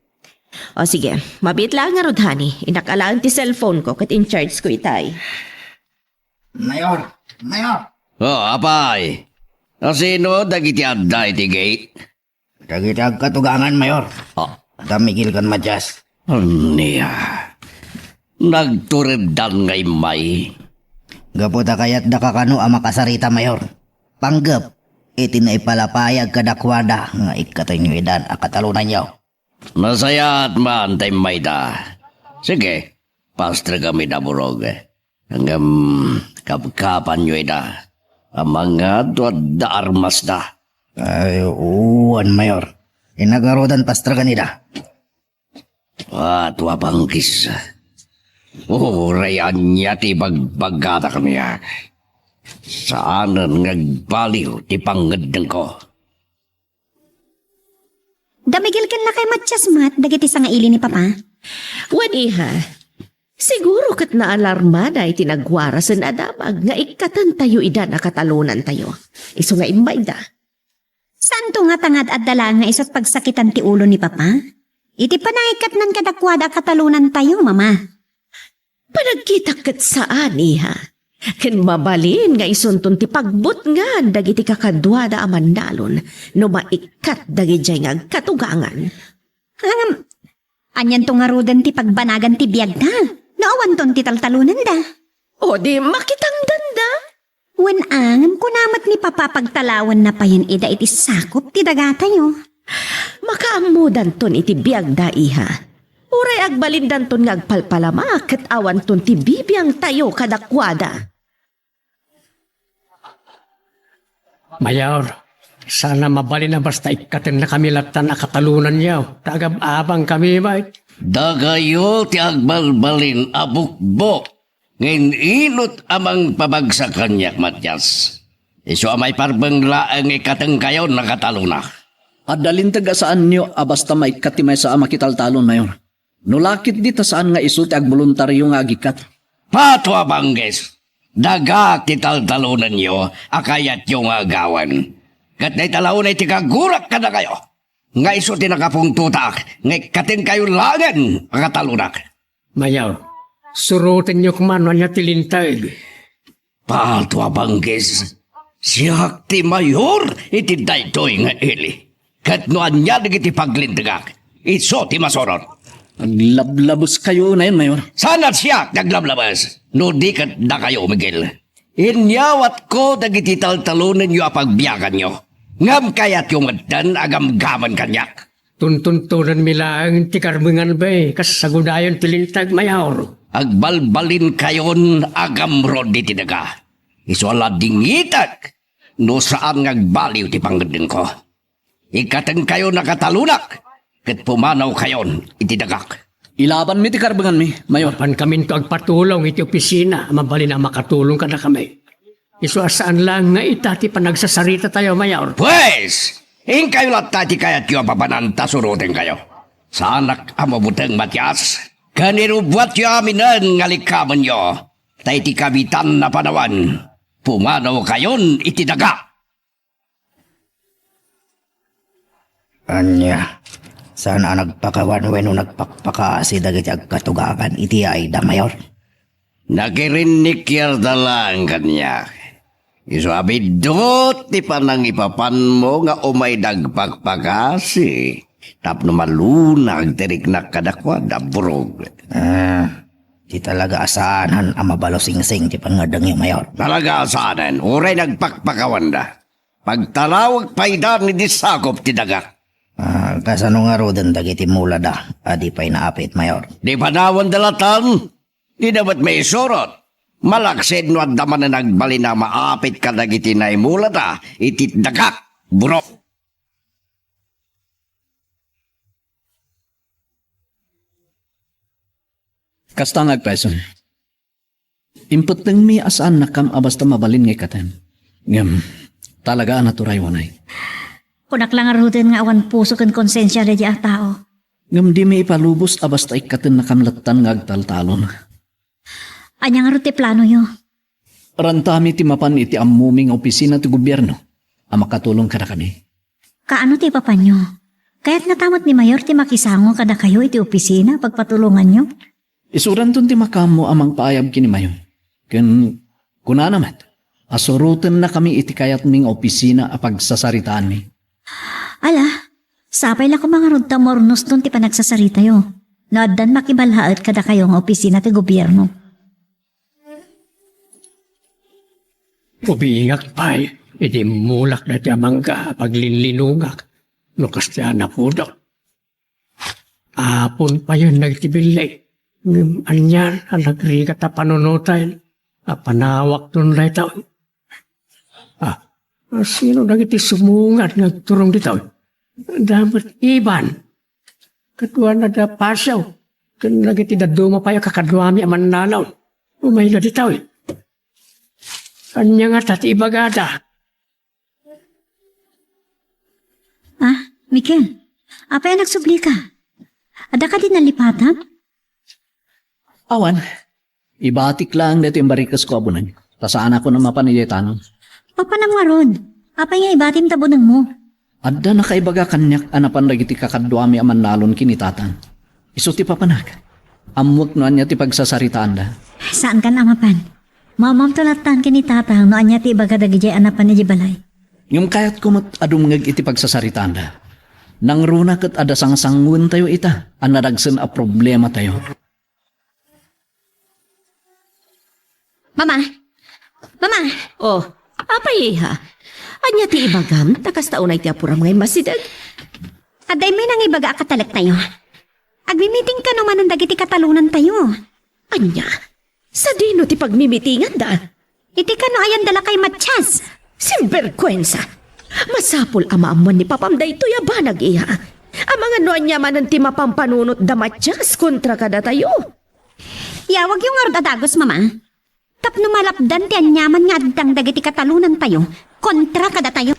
O, sige. Mabiit laeng ngarud, honey. Innak alaen ti cellphone ko ket in-charge ko itay. Mayor! Mayor! O, apay. Asino dagiti adda iti gate? Dagiti agkatugangan, Mayor. Ah. Da Miguel ken Matias. Ania? Nagtureddan nga immay? Gapu ta kayatdaka kano a makasarita, Mayor. Panggep iti naipalapayag kadakuada nga ikkatenyo idan a katalonanyo. Nasayaat man ta immayda. Sige, pastrekam ida, Burog. Ngem kapkapanyo ida. Amangan no adda armasda. Ay, wen, Mayor. Innak ngaruden pastrekan ida. Atua, Banggis. Uray ania ti ibagbagada kaniak, saanen nga agbaliw ti pangngeddengko. Da Miguel ken lakay Matias met dagiti sangaili ni Papa? Wen, iha. Siguro ket naalarmada iti nagwarasen a damag nga ikkatentayo idan a katalonantayo. Isu nga immayda. Saanto ngata nga ad-adda laeng nga isu ti pagsakitan ti ulo ni Papa? Iti panangikkatnan kadakuada a katalonantayo, Mama. Panagkitak ket saan, iha. Ken mabalin nga isunton ti pagbutngan dagiti kakaduada a mandalon no maikkat dagidiay nga agkatugangan. Ngem, anianto ngaruden ti pagbanagan ti biagda no awanton ti taltalonanda? O di makitangdanda? Wen, ngem kuna met ni Papa pagtalawenna payen ida iti sakup ti dagatayo. Makaammodanton iti biagda, iha. Uray agbalindanton nga agpalpalama ket awanton ti bibiangtayo kadakuada. Mayor, saan a mabalin a basta ikkatennakami lattan a katalonanyo, ta agab-abangkami met. Dakayo ti agbalbalin a bukbok nga in-inut a mangpabagsak kaniak, Matias. Isu a maiparbeng laeng nga ikkatengkayon a katalona. Adda linteg a saanyo a basta maikkat ti maysa a makitaltalon, Mayor. No la ketdi ta saan nga isu ti agboluntario nga agikkat. Pato a Banggis! Dagak ti taltalonenyo a kayatyo nga agawen. Ket dayta la unay ti kagurak kadakayo nga isu ti nakapungtotak nga ikkatengkayo laengen a katalonak. Mayor, surotenyo koma no ania ti linteg. Pato a Banggis, siak ti mayor iti daytoy nga ili. Ket no ania dagiti paglintegak, isu ti masurot. Aglablabeskayo unayen, Mayor. Saan a siak ti aglablabes, no di ket dakayo, Miguel. Inyawatko dagiti taltalonenyo a pagbiaganyo, ngem kayatyo metten a gamgamen kaniak. Tuntuntonenmi laeng ti karbenganmi, kas sagudayon ti linteg, Mayor. Agbalbalinkayon a gamrod iti daga. Isu a la dingitek no saan nga agbaliw ti pangngeddengko. Ikkatenkayon a katalonak, ket pumanawkayon iti dagak. Ilabanmi ti karbenganmi, Mayor. Mapankaminto agpatulong iti opisina a mabalin a makatulong kadakami. Isu a saan laeng nga ita ti panagsasaritatayo, Mayor. Pues, inkayo latta ti kayatyo a papanan ta surotenkayo. Saanak a mabuteng, Matias. Ken irubbuatyo aminen nga likkamenyo. Ta iti kabitan a panawen, pumanawkayon iti daga. Ania, saan a nagpakawan wenno nagpakpakaasi dagiti agkatugakan iti ayda, Mayor? Nakirinnikkerda laeng kaniak. Isu a biddut ti panangipapanmo nga umay nagpakpakasi tapno malunag ti riknak kadakuada, burog. Ah, di talaga a saanen a mabalusingsing ti pangngeddengyo, Mayor. Talaga a saanen, uray nagpakpakawanda. Pagtarawek pay da iti sakup ti daga. Ah, kasano ngaruden dagiti mulada a di pay naapit, Mayor? Di panawenda latan. Dida met maisurot. Malaksid no adda manen agbalin a maapit kadagiti naimulada iti dagak, burok. Kasta nga agpayso. Impettengmi a saannakam a basta mabalin nga ikkaten. Ngem, talaga a naturay unay. Kunak la ngaruden nga awan puso ken konsensia daydiay a tao. Ngem dimi ipalubos a basta ikkatennakam lattan nga agtaltalon. Ania ngarud ti planoyo? Rantami ti mapan iti ammomi nga opisina ti gobierno a makatulong kadakami. Kaano ti ipapanyo? Kayatna ta met ni Mayor ti makisango kadakayo iti opisina a pagpatulonganyo? Isudanton ti makaammo a mangpaayab ken ni Mayor. Ken kunana met a surotennakami iti kayatmi nga opisina a pagsasaritaanmi. Ala, sapay la koma ngarud ta maurnoston ti panagsasaritayo no addan makiballaet kadakayo nga opisina ti gobierno. Ubingak pay iti immulak daytoy a mangga a paglinlinongak no kasdiay a napudot. Apon payen dagiti billig, ngem anian a nagrigat a panunoten a panawakton daytoy? Ah, sino dagiti sumungad nga agturong ditoy? Adda met Ivan, kaduana da Pasio, ken dagiti dadduma pay a kakaduami a mannalon. Umayda ditoy. Ania ngata ti ibagada? Ah, Miguel, apay a nagsublika? Adda kadi nalipatan? Awan. Ibatik laeng daytoy imbarikesko a buneng. Ta saanakon a mapan idiay tanong. Mapanam ngarud. Apay nga ibatim ta bunengmo? Adda nakaibaga kaniak a napan dagiti kakaduami a mannalon ken ni Tatang. Isu ti papanak. Ammok no ania ti pagsasaritaanda. Saankan a mapan. Maammoamto lattan ken ni Tatang no ania ti ibaga dagidiay a napan idiay balay. Ngem kayatko met a dumngeg iti pagsasaritaanda. Nangruna ket adda sangsanguentayo ita a nadagsen a problematayo. Mama! Mama! Oh, apay, iha? Ania ti ibagam? Ta kasta unay ti apuram nga immasideg. Adda immoy nangibaga a katalektayo. Agmimiting kano manen dagiti katalonantayo. Ania? Sadino ti pagmimitinganda? Iti kano ayanda la kay Matias. Simberkuensa! Masapul a maammuan ni papam daytoy a banag, iha. Amangan no ania manen ti mapampanunot da Matias kontra kadatayo. Yawagyo ngarud a dagus, Mama. Tapno malapdan ti aniaman nga addang dagiti katalonantayo kontra kadatayo.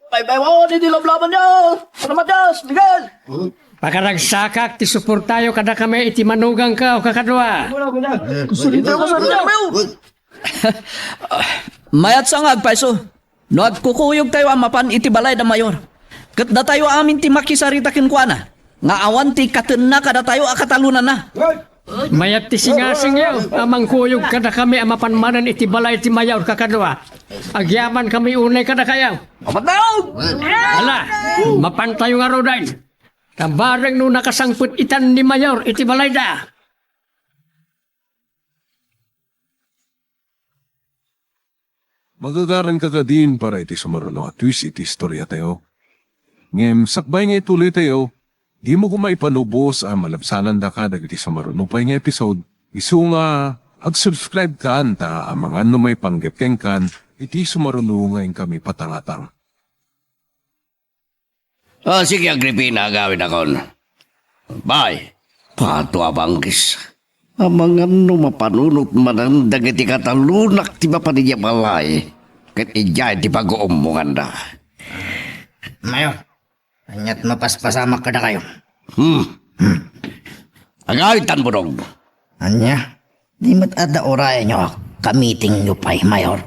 Baybayaw iti lablabanyo! Ano, Matias, Miguel? Pakaragsakak ti suportayo kadakami iti manugangko a kakadua. Mayat sa nga agpayso. No agkukuyogtayo a mapan iti balay da Mayor, ket datayo amin ti makisarita kenkuana nga awan ti ikkatenna kadatayo a katalonanna. Mayat ti singasingyo a mangkuyog kadakami a mapan manen iti balay ti Mayor kakadua. Agyamankami unay kadakayo. Ala, mapantayo ngaruden. Ta bareng no nakasangpet itan ni Mayor iti balayda. Magagaranka kadin para iti sumaruno a twist iti istoriatayo. Ngem sakbay nga itulitayo, dimo koma ipalubos a malabsanandaka dagiti sumaruno pay nga episode. Isu nga ag-subscribe kan ta amangan no maipanggep kenkan iti sumaruno nga inkami patangatang. Ah, sige, Agripina, agawidakon. Bay, pato a bangkis. Amangan no mapanunot manen dagiti katalonak ti mapan idiay balay, ket idiay ti paguummonganda. Mayor, ania't mapaspasamak kadakayo? Hmm. Agawidtan, Burog. Ania? Di met adda urayenyo a kamitingyo pay, Mayor?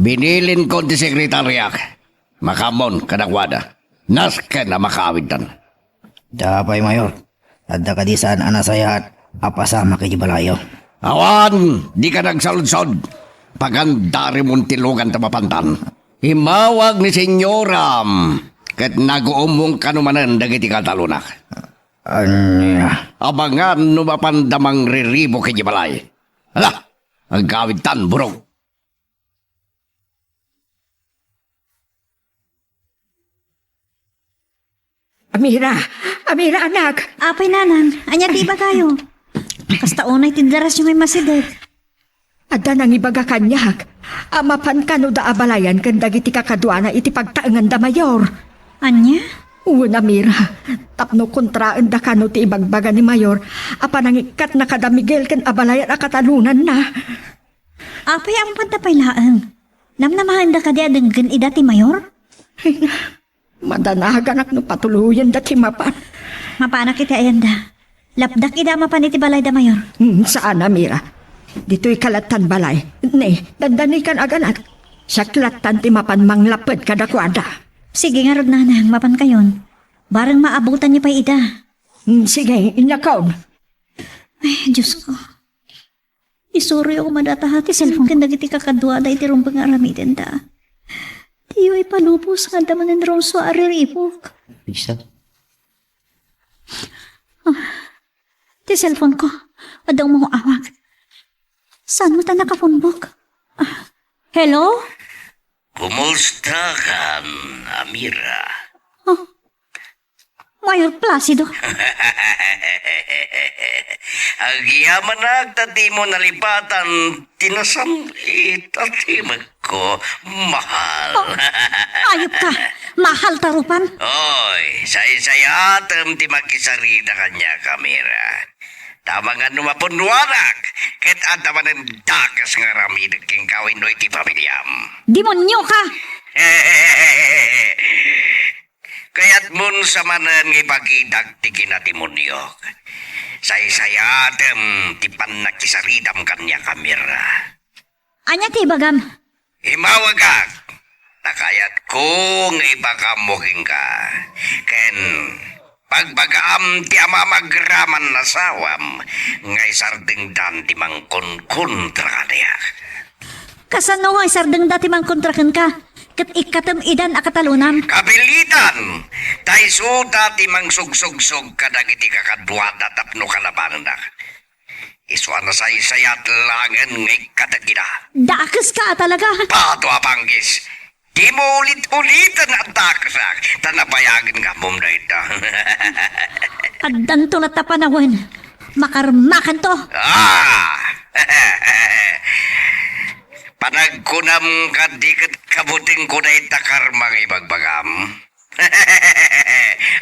Binilinko ti sekretariak. Makaammon kadakuada. Nasken a makaawidtan. Apay, Mayor, adda kadi saan a nasayaat a pasamak iti balayyo? Awan, dika nagsaludsod. Pagandarimon ti lugan ta mapantan. Immawag ni senyoram, ket naguummong kano manen dagiti katalonak. Ania? Amangan no mapanda mangriribuk iti balay. Hala, agawidtan, Burog. Amira! Amira, anak! Apay, nanang, ania ti ibagayo? Kasta unay ti darasyo nga immasideg. Adda nangibaga kaniak a mapan kano da a balayan ken dagiti kakaduana iti pagtaenganda, Mayor. Ania? Wen, Amira, tapno kontraenda kano ti ibagbaga ni Mayor a panangikkatna kada Miguel ken abalayan a katalonanna. Apay a mapanda pay laeng? Namnamaenda kadi a denggen ida ti Mayor? Ay, na, madanaganak no patuloyenda ti mapan. Mapanak iti ayanda. Lapdak ida a mapan iti balayda, Mayor. Hmm, saan, Amira. Ditoy kalattan balay. Ne, dandanikan aganat. Siak lattan ti mapan manglapped kadakuada. Sige ngarud, nanang, mapankayon. Bareng maabutanyo pay ida. Hmm, sige, inyakon. Ay, Diyos ko. Isuroyo koma data ti cellphone ken dagiti kakaduada iti rumbeng nga aramidenda. Diyo ipalubos nga adda manen rumsua a riribuk. Lisa? Ah, ti cellphone ko. Adda umanguawag. Saan mo ta nakapunbok? Ah, hello? Kumusta kan, Amira? Oh, Mayor Placido. Agyamanak ta dimo nalipatan ti nasamlit a timekko, mahal. Oh, ayop ka. Mahal ta rupan. Oy, saysayaatem ti makisarita kaniak, Amira. Ta amangan no mapunnoanak, ket adda manen dakes nga aramidek kenka wenno iti pamiliam. Demonio ka! Kayatmon sa manen nga ipakitak ti kinademoniok. Saysayaatem ti pannakisaritam kaniak, Amira. Ania ti ibagam? Imawagak, ta kayatko nga ibagam kenka. Ken pagbagaam ti amamagraman asawam nga isardengdan ti mangkonkontra kaniak. Kasano nga isardengda ti mangkontra kenka? Ket ikkatem idan a katalonam? Kapilitan! Ta isuda ti mangsugsugsog kadagiti kakaduada tapno kalabanendak. Isu a nasaysayaat laengen nga ikkatek ida. Dakes ka a talaga! Pato a panggis! Dimo ulit-uliten a dakesak, ta nabayagen nga ammom dayta. Addanto latta panawen. Makarmakanto! Ah! Panagkunam kadi ket kabutengko dayta karma nga ibagbagam.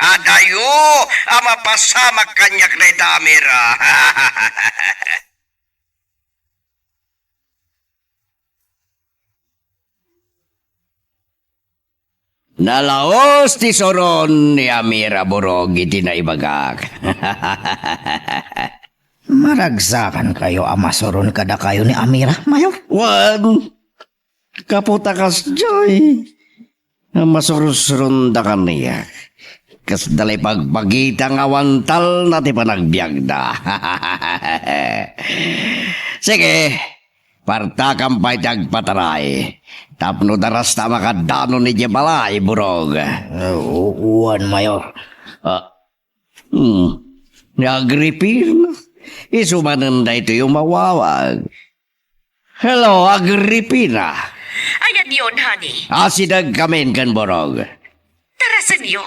Adayo a mapasamak kaniak dayta, Amira. Nalaus ti suron ni Amira Burog iti naibagak. Maragsakankayo a masuron kadakayo ni Amira, Mayor? Wen, kaputa kasdiay a masursuronda kaniak. Kasda la ipagbagita nga awan talna ti panagbiagda. Sige, partakam pay ti agpataray tapno darasta a makadanon idiay balay, Burog. Wen, Mayor. Ah, hmm. Ni Agripina, isu manen daytoy umawawag. Hello, Agripina. Ay, Yan yon, honey. Asidegkamin ken Burog. Tarasenyo.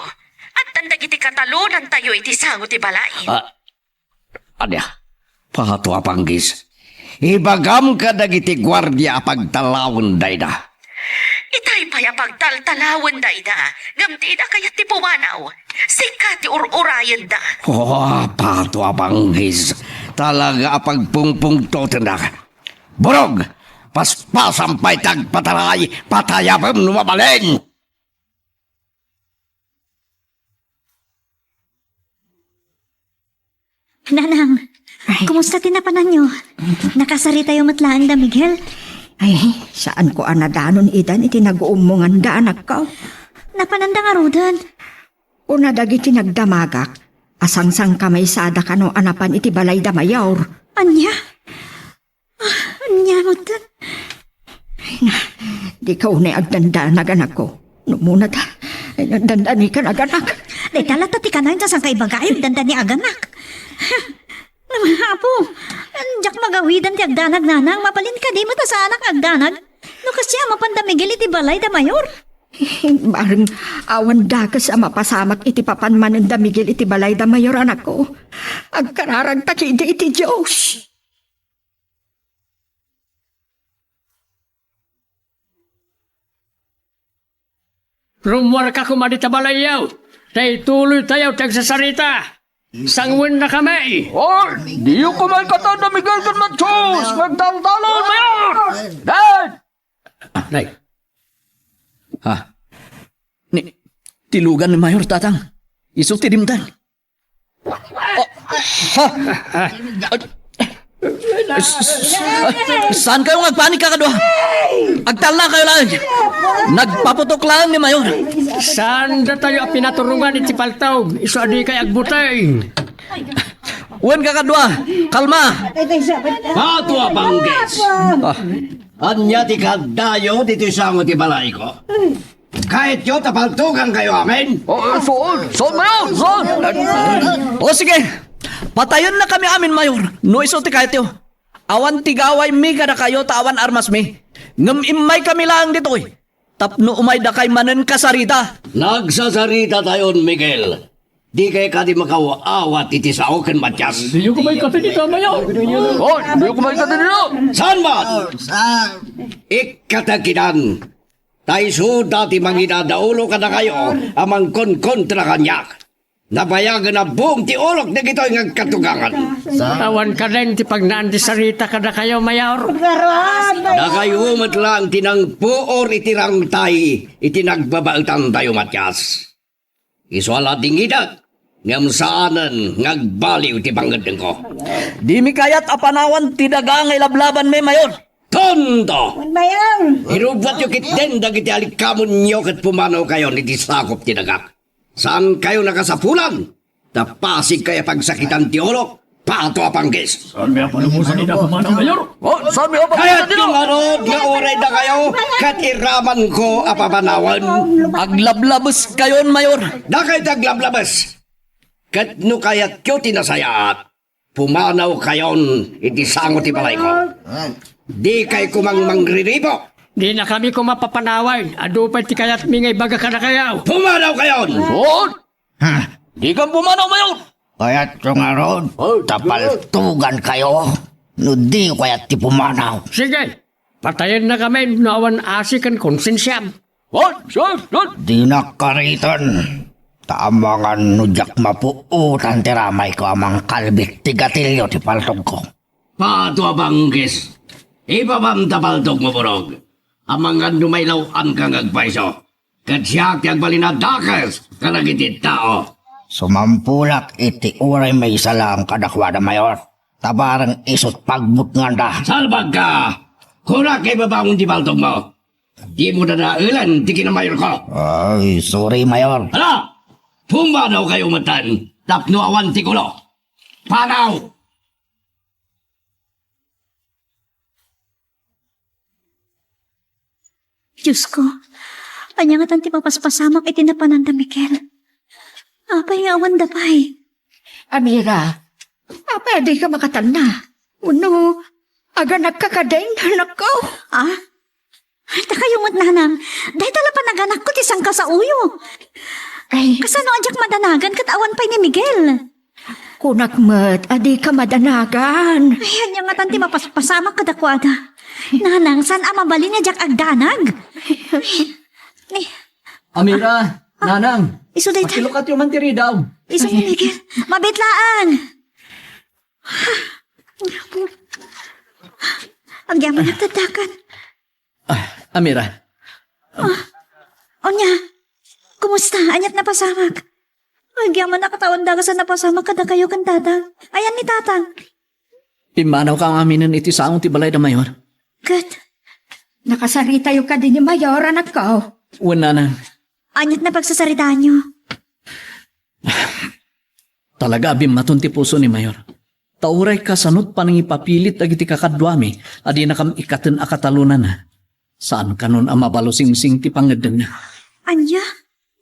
Addan dagiti katalonantayo iti sango ti balay. Ah, ania? Pato a panggis. Ibagam kadagiti guardia a pagtalawen dayta. Itay pay a pagtaltalawen dayta, ngem dida kayat ti pumanaw. Sika ti ur-urayenda. Oh, pato a panggis. Talaga a pagpungpungtotendak. Burog, paspasam pay ti agpataray, patayabem no mabalin. Nanang, kumusta ti napananyo? Nakasaritayo met laeng da Miguel? Ay, saanko a nadanon idan iti naguummonganda, anakko. Napananda ngaruden? Kuna dagiti nagdamagak a sangsangkamaysada kano a napan iti balay da Mayor. Ania? Ah, ania met? Ay na, dika unay agdandanag, anakko. No muna ta, ay, nagdandani ka naganak. Dayta latta ti kanayon ta saan ka ibaga, ay, agdandani aganak. Apo, diak magawidan ti agdanag, nanang. Mabalin kadi met a saanak nga agdanag? No kasdi a mapan da Miguel iti balay da Mayor. Bareng awan dakes a mapasamak iti papan manen da Miguel iti balay da Mayor, anakko. Agkararagta ketdi iti Dios. Rummuarka koma dita balayyo, ta ituloytayo ti agsasarita. Sanguennakami. Oh, diyo koma ikkan da Miguel ken Matias nga agdaldalon, Mayor! Dad! Ah, nay. Ha? Ni, ti lugan ni Mayor, Tatang. Isu ti dimteng. Oh, ha? S-, s-, s-, saan kayo nga agpanik, kakadua? Agtalna kayo lang. Nagpaputok lang ni Mayor. Saan datayo a pinaturongan iti paltog? Isu a di kay agbuteng. Wen, kakadua, kalma. Pato a panggis. Ah. Ania ti kaadayo ditoy sango ti balayko? Kayatyo ta paltugankayo amin? Oh, eh, saan? Saan, Mayor? Saan? O, sige. Patayennakami amin, Mayor, no isu ti kayatyo. Awan ti gawaymi kadakayo ta awan armasmi. Ngem immaykami laeng ditoy tapno umaydakay manen kasarita. Nagsasaritatayon, Miguel. Dikay kadi makaw-awat iti sao ken Matias? Diyo koma ikkaten ita, Mayor. Oh, diyo koma ikkaten ita. Saan man? Ikkatek idan. Ta isuda ti mangidadaulo kadakayo a mangkonkontra kaniak. Nabayagen a buong ti ulok dagitoy nga agkatugangan. Awan kaden ti pagnaan ti sarita kadakayo, Mayor. Dakayo met laeng ti nangpuor iti rangtay iti nagbabaetantayo, Matias. Isu a ladingidek, ngem saanen nga agbaliw ti pangngeddengko. Dimi kayat a panawan ti daga nga ilablabanmi, Mayor. Tonto! Mayam! Irubbuatyo ketdin dagiti alikamonyo ket pumanawkayon iti sakop ti dagak. Saankayo nakasapulan, ta pasigkayo a pagsakitan ti ulok. Pato a panggis. Saanmi a palubosan ida pumanaw, Mayor? Oh, saanmi a palubosan ida? Kayatyo ngarud nga uray dakayo ket iramanko a papanawen? Aglablabes kayon, Mayor. Dakayo ti aglablabes. Ket no kayatyo ti nasayaat, pumanaw kayon iti sango ti balayko. Dikay koma mangriribo. Dinakami koma papanawen. Adu pay ti kayatmi nga ibaga kadakayo. Pumanaw kayon! Oh! Ha? Dikam pumanaw, Mayor! Kayatyo ngarud, oh, ta paltugankayo no diyo kayat ti pumanaw. Sige, patayennakamin no awan asi ken konsensiam. What? What? What? Dinak kariten, ta amangan no diak mapuotan ti ramayko a mangkalbit ti gatilio ti paltogko. Pato a panggis, ibabam ta paltogmo, Burog. Amangan no mailaw-anka nga agpayso. Ket siak ti agbalin a dakes kadagiti tao. Sumampulak iti uray maysa laeng kadakuada, Mayor, ta bareng isut' pagbutnganda. Salbagka! Kunak, ibabangon ti paltogmo. Dimo dadaelen ti kinamayorko. Ay, sorry, Mayor. Hala! Pumanaw kayo metten tapno awan ti kulo. Panaw! Diosko, ania ngatan ti mapaspasamak iti napanan da Miguel? Apay nga awan da pay? Amira, apay a dika makatalna? Wenno, aganakka kadin, anakko? Ah? Ay, ta kayo Nanang, dayta la panaganakko ti sangkasaoyo. Ay. Kasano a diak madanagan ket awan pay ni Miguel? Kunak met a dika madanagan. Ay, ania ngatan ti mapaspasamak kadakuada? Nanang, saan a mabalin nga diak agdanag? Ni, Amira, ah, Nanang, isu dayta. Makilukatyo man ti ridaw. Isu ni Miguel. Mabit laeng. Agyaman a tadakan. Ah, Amira. Ah, ania? Kumusta? Aniat napasamak? Agyaman a ket awan dagas a napasamak kadakayo ken Tatang. Ayan ni Tatang? Pimmanawka aminen iti saong ti balay da Mayor. Ket? Nakasaritayo kadi ni Mayor, anakko? Wen, Nanang. Aniat napagsasaritaanyo? Talaga a bimmaton ti puso ni Mayor. Ta uray kasano't panangipapilit dagiti kakaduami a dinakam ikkaten a katalonana, saanka non a mabalo singsing ti pangngeddenna. Ania?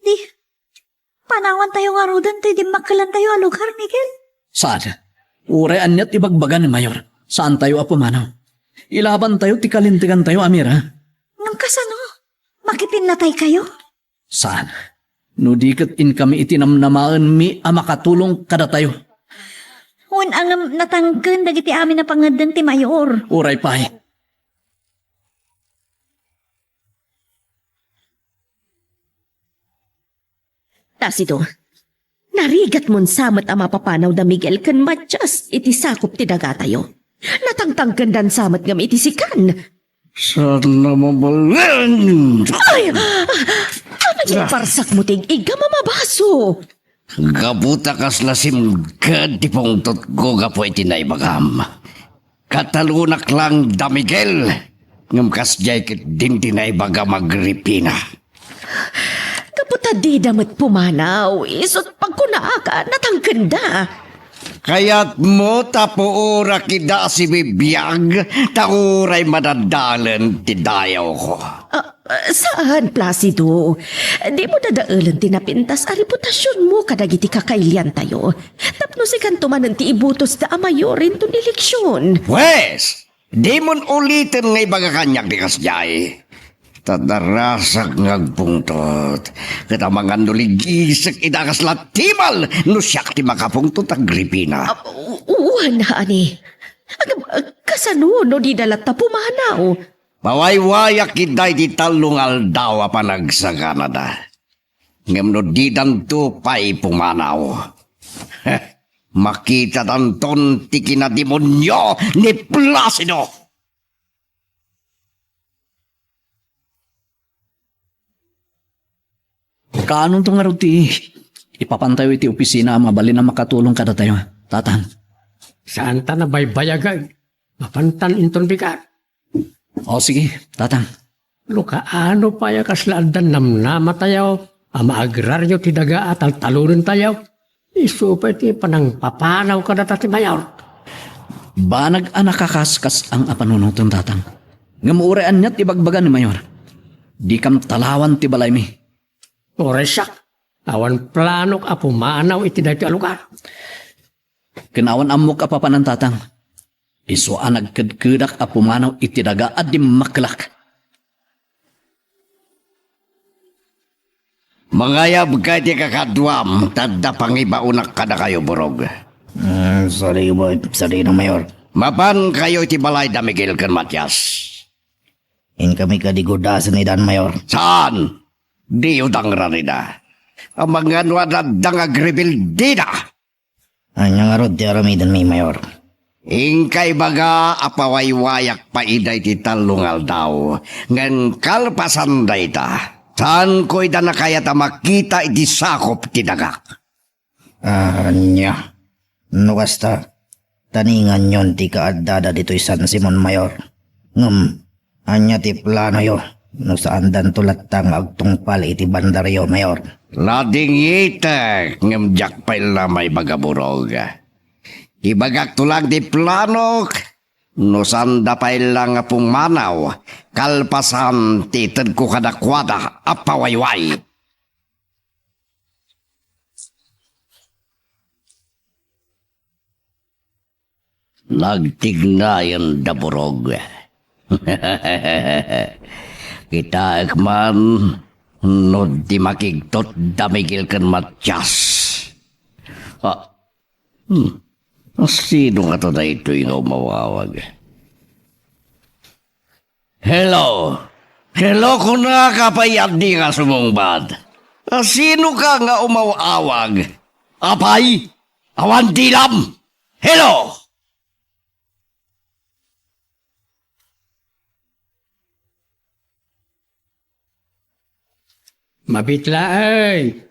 Di, panawantayo ngaruden toy dimmakkelantayo a lugar, Miguel? Saan? Uray aniat ibagbaga ni Mayor, saantayo a pumanaw. Ilabantayo ti kalintegantayo, Amira. Ngem kasano? Makipinnataykayo? Saan? No di ket inkami iti namnamaenmi a makatulong kadatayo. Wen, ngem natangken dagiti amin a pangngedden ti Mayor. Uray pay. Placido, narigatmon sa met a mapapanaw da Miguel ken Matias iti sakop ti dagatayo. Natangtangkendan sa met ngem iti sikan. Saan a mabalin? Ay! Apay nga iparsakmo ti ig-iggam a mabaso? Gapu ta kasla simged ti pungtotko gapu iti naibagam. Katalonak laeng da Miguel, ngem kasdiay ketdin ti naibagam, Agripina. Gapu ta dida met pumanaw, isu't pagkunaak a natangkenda. Kayatmo ta puorak ida a sibibiag, ta uray madadalen ti dayawko. Ah, ah, saan, Placido. Dimo dadaelen ti napintas a reputasionmo kadagiti kakailiantayo. Tapno sikanto manen ti ibutosda a mayor inton eleksion. Pwes, dimon uliten nga ibaga kaniak ti kasdiay. Ta darasak nga agpungtot. Ket amangan no ligisek ida a kasla timal no siak ti makapungtot, Agripina. Ah, u-, wen, honey. Agam-, ah, kasano no dida latta pumanaw? Pawaywayak ida iti tallo nga aldaw a panagsaganada. Ngem no didanto pay pumanaw, makitadanton ti kinademonio ni Placido. Kaanonto ngarud ti ipapantayo iti opisina a mabalin a makatulong kadatayo, Tatang? Saanta nabaybayag. Mapantan inton bigat. O, sige, Tatang. No kaano pay a kasla addan namnamatayo a maagrario ti daga a taltalonentayo, isu pay ti panangpapanaw kadata ti mayor. Banag a nakakaskas-ang a panunoten, Tatang. Ngem uray aniat ibagbaga ni Mayor, dikam talawan ti balaymi. Uray siak, awan planok a pumanaw iti daytoy a lugar. Ken awan ammok a papanan, Tatang. Isu a nagkedkedak a pumanaw iti daga a dimmakkelak. Mangayabka iti kakaduam, ta adda pangibaonak kadakayo, Burog. Mm, sorry, boy. Sorry, no, Mayor. Mapankayo iti balay da Miguel ken Matias. Inkami kadi gudasen idan, Mayor. Saan? Diyo dangran ida. Amangan no adda nga agribil dida. Ania ngarud ti aramidenmi, Mayor? Inka ibaga a pawaywayak pay ida iti tallo nga aldaw, ngem kalpasan dayta, saanko ida nakayat a makita iti sakop ti dagak. Ania? No kasta, taninganyon ti kaaddada ditoy San Simon, Mayor. Ngem, ania ti planoyo no saandanto latta nga agtungpal iti bandaryo, Mayor? Ladingitek, ngem diak pay la maibaga, Burog. Ibagakto laeng ti planok no saanda pay la nga pumanaw kalpasan ti itedko kadakuada a pawayway. Nagtignayen da Burog. Kitaek man no di makigtot da Miguel ken Matias. Ah, hmm. Sino ngato daytoy nga umaw-awag? Hello? Hello, kunaka pay adi nga sumungbat. Ah, sino ka nga umaw-awag? Apay? Awan dilam? Hello? Mabit laeng.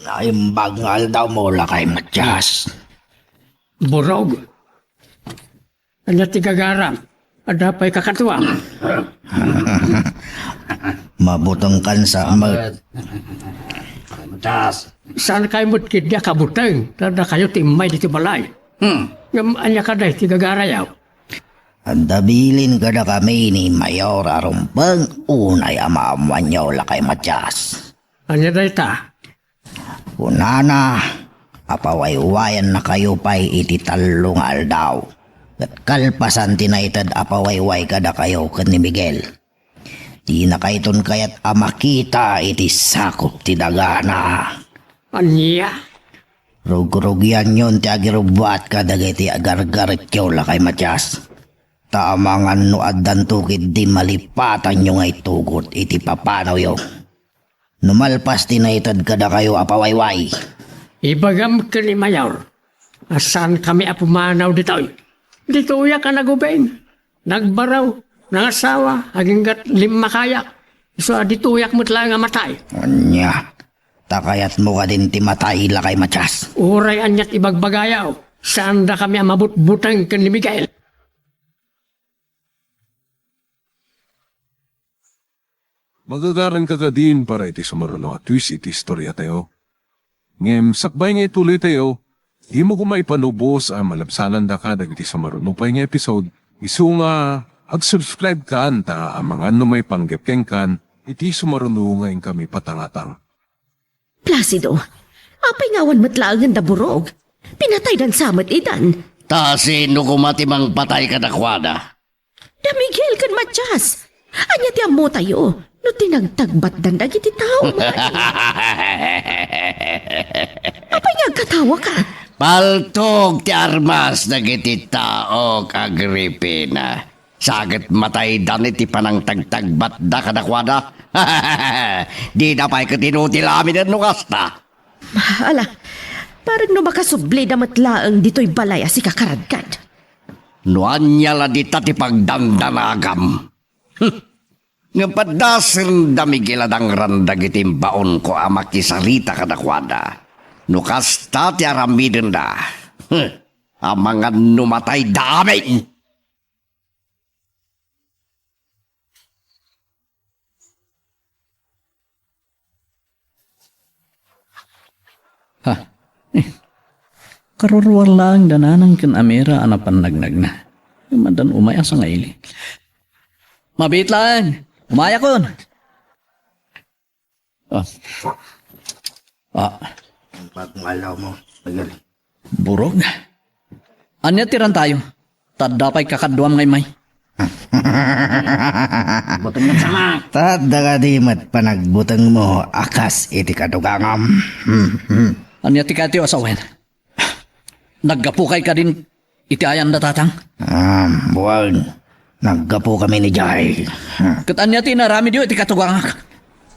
Naimbag nga aldawmo, Lakay Matias. Burog. Ania ti gagaram? Adda pay kakaduam? Mabutengkan sa met. Matias. Saan kayo met ketdi a kabuteng? Ta dakayo ti immay ditoy balay. Hmm. Ngem ania kadi ti gagarayo? Adda bilin kadakami ni Mayor a rumbeng unay a maammoanyo, Lakay Matias. Ania dayta? Kunana, a pawaywayannakayo pay iti tallo nga aldaw, ket kalpasan ti naited a pawayway kadakayo ken ni Miguel. Dinakayton kayat a makita iti sakup ti dagana. Ania? Rugrugianyon ti agirubbuat kadagiti agargaretyo, Lakay Matias. Ta amangan no addanto ketdi malipatanyo nga itugot iti papanoyo. No malpas ti naited kadakayo a pawayway. Ibagam ken ni Mayor a saankami a pumanaw ditoy. Ditoyak a nagubing, nagbaraw, nangasawa, aginggat limmakayak. Isu a ditoyak met laeng a matay. Ania? Ta kayatmo kadin ti matay, Lakay Matias? Uray aniat ibagbagayo, saandakami a mabutbuteng ken ni Miguel. Magagaranka kadin para iti sumaruno a twist iti istoriatayo. Ngem sakbay nga ituloytayo, dimo koma ipanubos a malabsanandaka dagiti sumaruno pay nga episode, isu nga ag-subscribe kan ta amangan no maipanggep kenkan iti sumaruno nga inkami patangatang. Placido, apay nga awan met laengen da Burog? Pinataydan sa met idan. Ta sino koma ti mangpatay kadakuada? Da Miguel ken Matias. Ania ti ammotayo no tinagtagbatdan dagiti tao? Apay nga agkatawaka? Paltog ti armas dagiti tao, Agripina. Sa ket mataydan iti panangtagtagbatda kadakuada. Dida pay ket inutil amin no kasta. Ala, parang no makasublida met laeng ditoy balay a sikakaradkad. No ania la dita ti pagdandanagam. Hmm. Ngem paddasen da Miguel a dangran dagiti imbaonko a makisarita kadakuada. No kasta ti aramidenda. Hmm. Amangan no matayda amin. Ha? Eh, karuruar laeng da Nanang ken Amira a napan nagnagna. Ngem addan umay a sangaili. Mabiit laeng. Umayakon. Ah. Ah. Ang alaw mo, Miguel. Burog. Ania ti rantayo? Ta adda pay kakaduam nga immay. Buteng met sama. Ta adda kadi met panagbutengmo a kas iti kadugangam. Hmm, hmm. Ania ti kayatyo a sawen? Naggapokay kadin iti ayan da Tatang? Ah, buag. Naggapokami idiay. Hmm. Ket ania ti inaramidyo iti katugangak?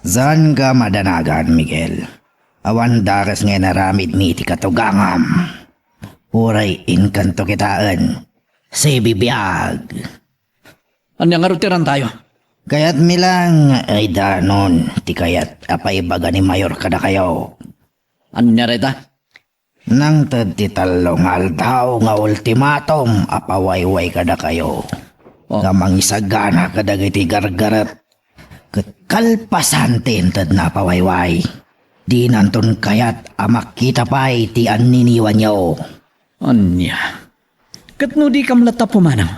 Saanka madanagan, Miguel. Awan dakes nga inaramidmi iti katugangam. Uray inkanto kitaen. Sibibiag. Ania ngarud ti rantayo? Kayatmi laeng nga aydanon ti kayat a paibaga ni Mayor kadakayo. Ania dayta? Nangted ti tallo nga aldaw nga ultimatum a pawayway kadakayo. Oh. Nga mangisagana kadagiti gargaret. Ket kalpasan ti intedna a pawayway, dinanton kayat a makita pay ti anniniwanyo. Ania? Ket no dikam latta pumanaw,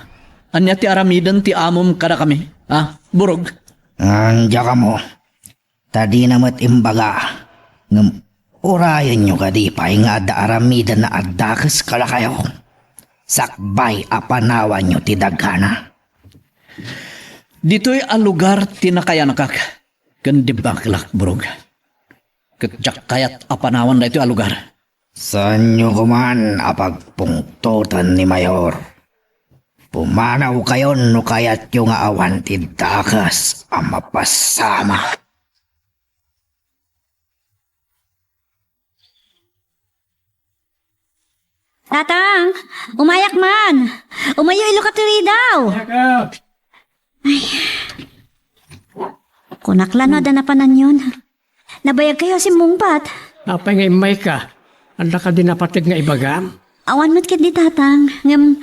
ania ti aramiden ti amom kadakami? Ah, Burog? Ania kamo? Ta dina met imbaga. Ngem urayenyo kadi pay nga adda aramiden a dakes kadakayo. sakbay a panawanyo ti daghana. Ditoy a lugar ti nakayanakak ken di baklak, Burog. Ket diak kayat a panawan daytoy a lugar. Saanyo koman a pagpungtotan ni Mayor. Pumanawkayon no kayatyo nga awan ti dakes a mapasamak. Tatang, umayak man. Umayo, ilukat ti ridaw. Ay. Kunak la no adda napananyon. Nabayag kayo a simmungbat. Apay nga immayka? Adda kadi napateg nga ibagam? Awan met ketdi, Tatang. Ngem,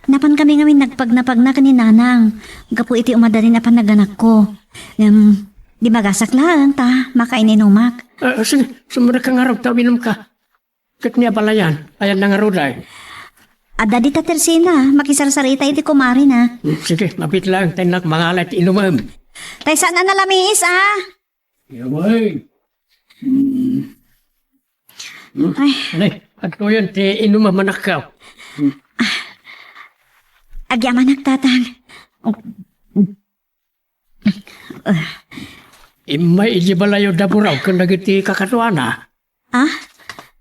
napan kami ngamin nagpagnapagna ken ni Nanang gapu iti umadalin a panaganakko. Ngem, di magasak laeng ta makaininumak. Ah, sige, sumurekka ngarud ta uminumka. Ket ni abalayan, ayanna ngarud ay? Adda dita Tersina, makisarsarita iti kumarina. Hmm, sige, mabiit laeng ta innak mangala iti inumem. Tay saan a nalamiis, a? Yaway. Hmm. Ay. Anay, adtoyen ti inumem, anakko. Agyamanak, Tatang. Immay idiay balayo da Burog ken dagiti kakaduana. Ah?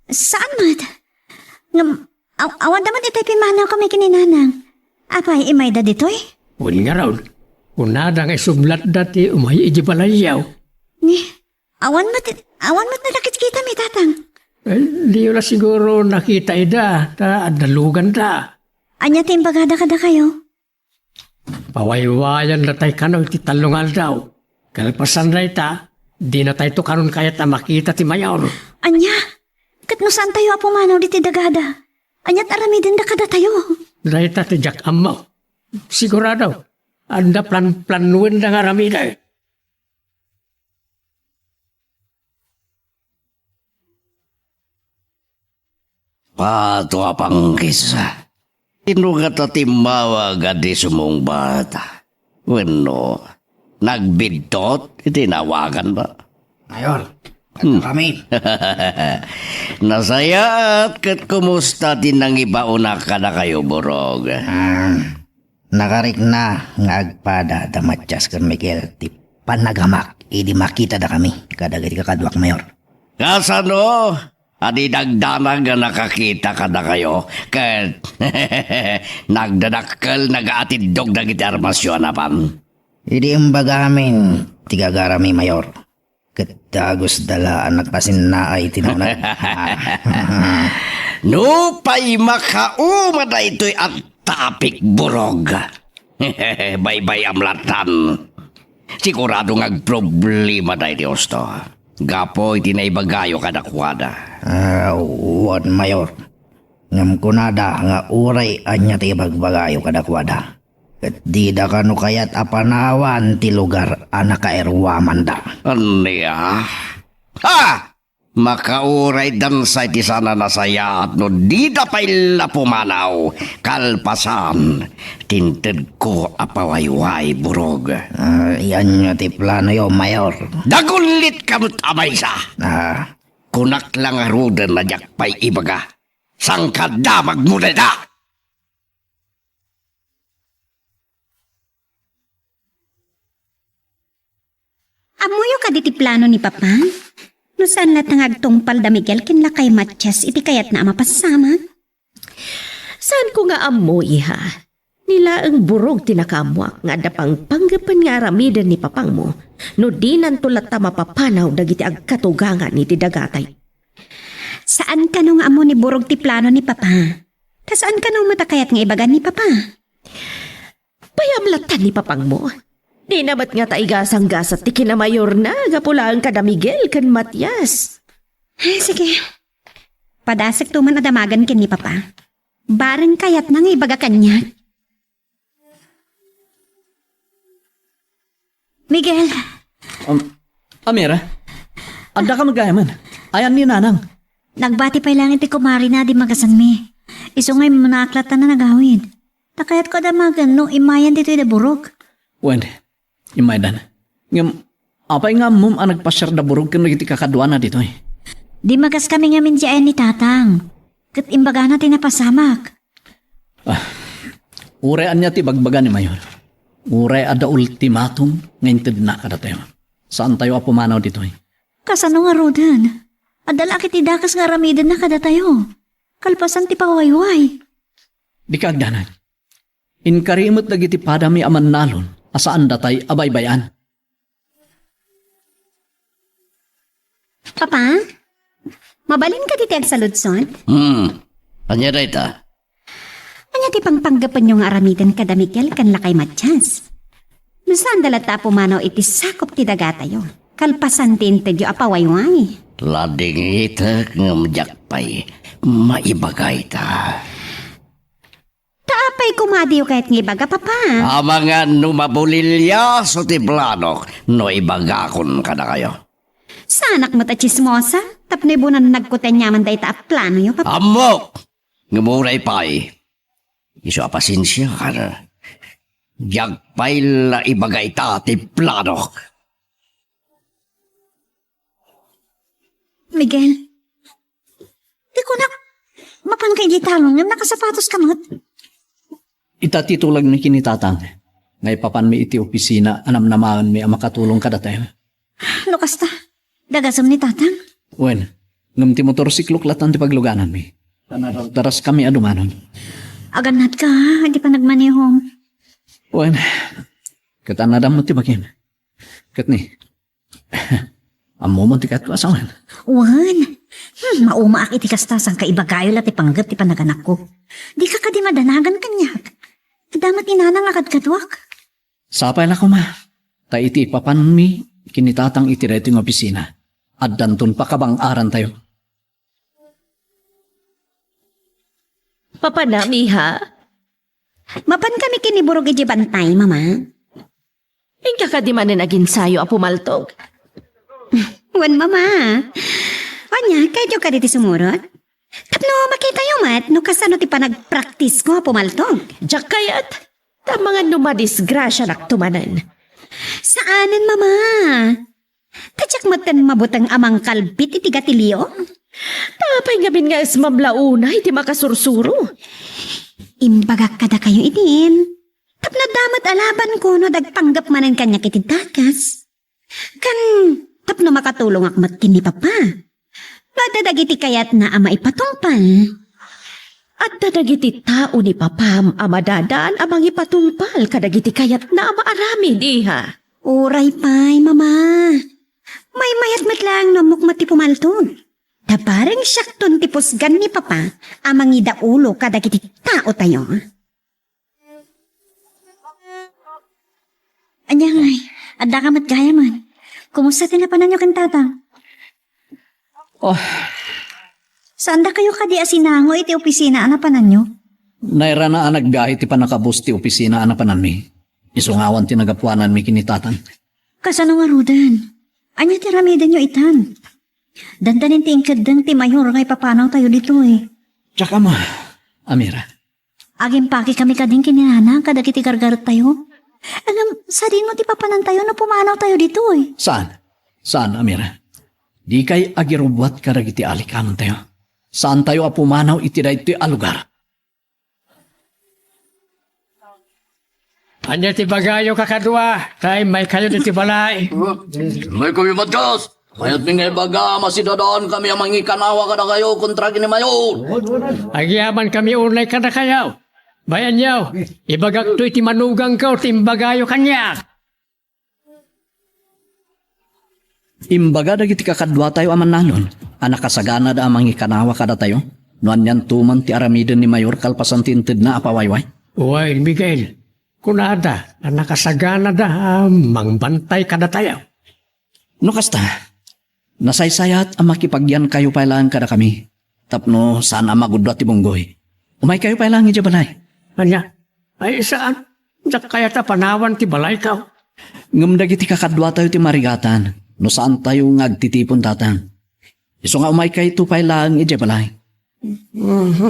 Saan met? Ngem, aw-, awan da met itay pimmanawkami ken ni Nanang. Apay, immayda ditoy? Wen ngarud, kunada nga isublatda ti umay idiay balayyo. Ni, awan met, awan met nakakitkitami, Tatang. Eh, diyo la siguro nakita ida, ta adda luganda. Ania ti imbagada kadakayo? Pawaywayan natay kano iti tallo nga aldaw. Kalpasan dayta, di natayto kanon kayat a makita ti Mayor. Ania? Ket no saantayo a pumanaw ditoy dagada, aniat aramidenda kadatayo? Dayta ti diak ammo. Sigurado, adda plan-planuenda nga aramiden. Pato a pangkis. Sino ngata timmawag a di sumungbat? Wenno, nagbidtot iti nawagan ba? Mayor, Hmm. Kami. Nasayaat ket kumusta ti nangibaona kadakayo, Burog? Ah, nakarikna nga agpada da Matias ken Miguel ti panagamak idi makitadakami kadagiti kakaduak, Mayor. Kasano? Adi dagdanag nga nakakita kadakayo, ket nagdadakkel nagaatiddog dagiti armasyo a napan. Idi imbagamin ti gagarami, Mayor, ket dagusda la a nagpasinnaay ti naunag. Nupay makauma daytoy a topic, Burog. Baybay-am lattan. Sigurado nga agproblema daydi husto. Gapu iti naibagayo kadakuada. Ah, wen, Mayor. Ngem kunada nga uray ania ti ibagbagayo kadakuada, ket dida kano kayat a panawan ti lugar a nakairwamanda. Ania? Ha! Makauray dansa iti saan a nasayaat no dida pay la pumanaw. Kalpasan, ti intedko a pawayway, Burog. Ah, ania ti planoyo, Mayor? Dagulitka met a maysa! Ah. Kunak la ngaruden a diak pay ibaga. Sangkadamagmo dayta! Ammoyo kadi ti plano ni Papa? No saan latta nga agtungpal da Miguel ken lakay Matias iti kayatna a mapasamak? Saanko nga ammo, iha. Ni laeng Burog ti nakaammoak nga adda pangpanggepen nga aramiden ni Papangmo no dinanto latta mapapanaw dagiti agkatugangan iti dagatayo. Saan kano nga ammo ni Burog ti plano ni Papa? Ta saan kano met a kayat nga ibaga ni Papa? Pay-am latta ni Papangmo. Dina met ngata igasanggasat ti kinamayorna gapu laeng kada Miguel ken Matias. Ay, sige. Padasekto man a damagen ken ni Papa. Bareng kayatna nga ibaga kaniak. Miguel. Um, Amira, adda ka met gayam? Ayan ni Nanang. Nagbati pay laeng iti kumarina a dimagasanmi. Isu nga immunaak latta a nagawid. Ta kayatko a damagen no immayan ditoy da Burog. Wen, immaydan. Ngem, apay nga ammom a nagpasiar da Burog ken dagiti kakaduana ditoy? Dimmagaskami ngamin idiay ayan ni Tatang. Ket imbagana ti napasamak. Ah, uray ania ti bagbaga ni Mayor. Uray adda ultimatum nga intedna kadatayo. Saantayo a pumanaw ditoy. Kasano ngaruden? Adda la ket ti dakes nga aramidenna kadatayo. Kalpasan ti pawayway. Dika agdanag. Inkari met dagiti padami a mannalon a saandatay a baybay-an. Papa, mabalin kadi ti agsaludsod? Hmm. Ania dayta? Ania ti pangpanggapenyo nga aramiden kada Miguel ken lakay Matias? No saanda latta a pumanaw iti sakup ti dagatayo, kalpasan ti intedyo a pawayway. Ladingitek ngem diak pay maibagayta. Ta apay koma diyo kayat nga ibaga, Papa? Amangan no mabuliliaso ti planok no ibagakon kadakayo. Saanak met a tsismosa, tapno ibunannagko ti aniaman dayta a planoyo, Papa. Ammok! Ngem uray pay, isu a pasensiakan, diak pay la ibaga ita ti planok. Miguel, ti kunak, mapanka idiay talon ngem nakasapatos ka met. Ita ti tulagmi ken ni Tatang nga ipapanmi iti opisina a namnamaenmi a makatulong kadatayo. No kasta, dagasem ni Tatang? Wen, ngem ti motorsiklok latta ti paglugananmi. Dardararaskami a dumanon. Agannadka, ha, iti panagmanehom. Wen, ket annadam met ti bagim. Ket ni, Ammom ti kayatko a sawen. Wen. Hmm, maumaak iti kasta, saan ka ibagayo la ti panggep ti panaganakko. Dika kadi madanagan kaniak. Adda met ni Nanang a kadkaduak. Sapay la koma. Ta iti ipapanmi ken ni Tatang iti daytoy nga opisina, addanton pakabang-arantayo. Papanam, iha? Mapan kami kiniburog iti bantay, Mama. Inka kadi manen aginsayo a pumaltog? Wen, Mama. Ania, kayatyo kadi ti sumurot? Tapno makitayo met no kasano ti panagpraktisko a pumaltog. Diak kayat, ta amangan no madisgrasianakto manen. Saanen, Mama. Ta diak metten mabuteng a mangkalbit iti gatilio. Ta apay ngamin nga ismam la unay ti makasursuro? Imbagak kadakayo idin. Tapno adda met a labanko no adda agpanggep manen kaniak iti dakes. Ken tapno makatulongak met ken ni Papa. No adda dagiti kayatna a maipatungpal. Adda dagiti tao ni Papam a madadaan a mangipatungpal kadagiti kayatna a maaramid, iha. Uray pay, Mama. Maymayat met laeng no ammok met ti pumaltog. Ta bareng siakton ti pusgan ni Papa a mangidaulo kadagiti taotayo. Ania ngay, addaka met gayamen. Kumusta ti napananyo ken Tatang? Oh. Saandakayo kadi a sinango iti opisina a napananyo? Nairana a nagbiahe ti pannakabus ti opisina a napananmi. Isu nga awan ti nagapuananmi ken ni Tatang. Kasano ngaruden? Ania ti aramidenyo itan? Dandanin ti inkeddeng ti mayor nga ipapanawtayo ditoy. Diak ammo, Amira. Agimpakekami kadin ken ni Nanang kadagiti gargarettayo. Ngem sadino ti papanantayo no pumanawtayo ditoy? Saan? Saan, Amira? Dikay agirubbuat kadagiti alikanentayo. Saantayo a pumanaw iti daytoy a lugar. Ania ti ibagayo, kakadua, ta immaykayo ditoy balay? Immaykami, Matias. Kayatmi nga ibaga, masidadaankami a mangikanawa kadakayo kontra ken ni Mayor. Agyamankami unay kadakayo. Bayanyo, ibagakto iti manugangko ti imbagayo kaniak. Imbaga dagiti kakaduatayo a mannalon a nakasaganada a mangikanawa kadatayo no anianto man ti aramiden ni Mayor kalpasan ti intedna a pawayway. Wen, Miguel, kunada a nakasaganada a mangbantay kadatayo. No kasta, nasaysayat a makipagyankayo pay laeng kadakami tapno saan a magudua ti bunggoy. Umaykayo pay laeng idiay balay. Ania? Ay, saan? Diak kayat a panawan ti balayko. Ngem dagiti kakaduatayo ti marigatan no saantayo nga agtitipon, Tatang. Isu nga umaykayto pay laeng idiay balay. Mhm.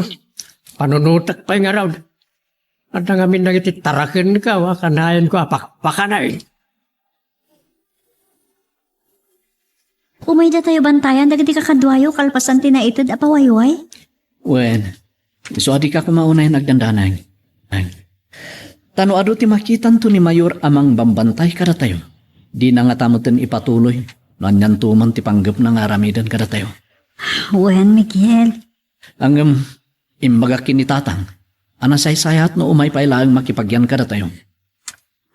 Panunotek pay ngarud. Adda ngamin dagiti tarakenko a kanayanko a pakpakanaen. Umaydatayo bantayan dagiti kakaduayo kalpasan ti naited a pawayway? Wen, Isu a dika koma unay nagdandanag. Ta no adu ti makitanto ni Mayor a mangbambantay kadatayo, dina ngata metten ipatuloy no anianto man ti panggepna nga aramiden kadatayo. Wen, Miguel. Ngem, imbagak ken ni Tatang a nasaysayaat no umay pay laeng makipagyan kadatayo.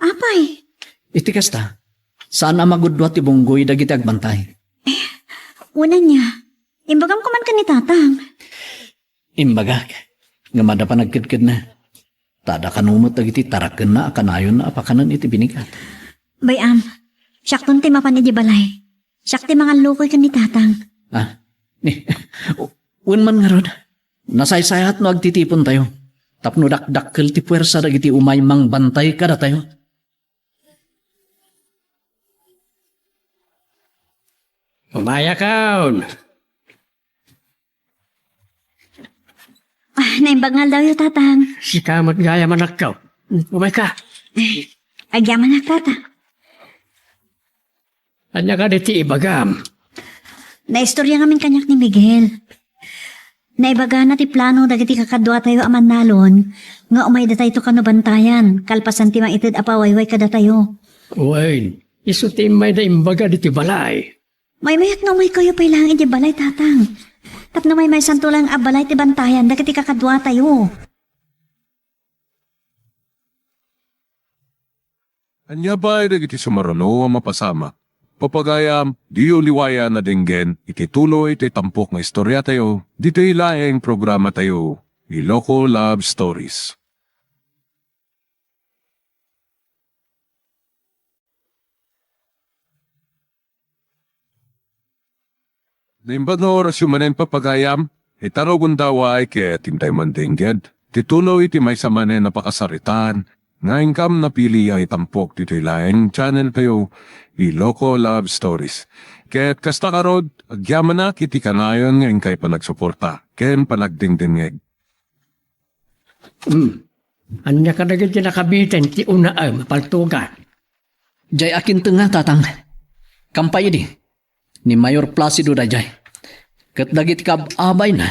Apay? Iti kasta, saan a magudua ti bunggoy dagiti agbantay. Wen ania, imbagam koman ken ni Tatang. Imbagak, ngem adda panagkedkedna. Ta adda kano met dagiti tarakenna a kanayonna a pakanen iti binigat. Bay-am, siakton ti mapan idiay balay. Siak ti mangallukoy ken ni Tatang. Ah, ni, wen man ngarud, nasaysayaat no agtitipontayo. Tapno dakdakkel ti puwersa dagiti umay mangbantay kadatayo. Umayakon. Ah, naimbag nga aldawyo, Tatang. Sika met gayam, anakko. Umayka. Agyamanak, Tatang. Ania kadi ti ibagam? Naistorya ngamin kaniak ni Miguel. Naibagana ti plano dagiti kakaduatayo a mannalon nga umay datayto kano bantayan, kalpasan ti maited a pawayway kadatayo. Wen, isu ti immayda imbaga ditoy balay. Maymayat nga umaykayo pay laeng idiay balay, Tatang. Tapno maymaysanto laeng a balay ti bantayan dagiti kakaduatayo. Ania pay dagiti sumaruno a mapasamak? Papagayam, diyo liwayan a denggen iti tuloy ti tampok nga istoriatayo ditoy laeng programatayo, Iloko Love Stories. Naimbag nga orasyo manen, papagayam, ita no gundaway ket intay mandenggen ti tuloy iti maysa manen a pakasaritaan nga inkam napili a itampok ditoy laeng channeltayo, Iloko Love Stories. Ket kasta ngarud, agyamanak iti kanayon nga inkay panagsuporta ken panagdengdengngeg. Hmm. Ania kadagiti nakabiten ti unaem a paltugan? Diay akintenga, Tatang. Kampay idi, ni Mayor Placido daydiay. Ket dagiti kaab-abayna,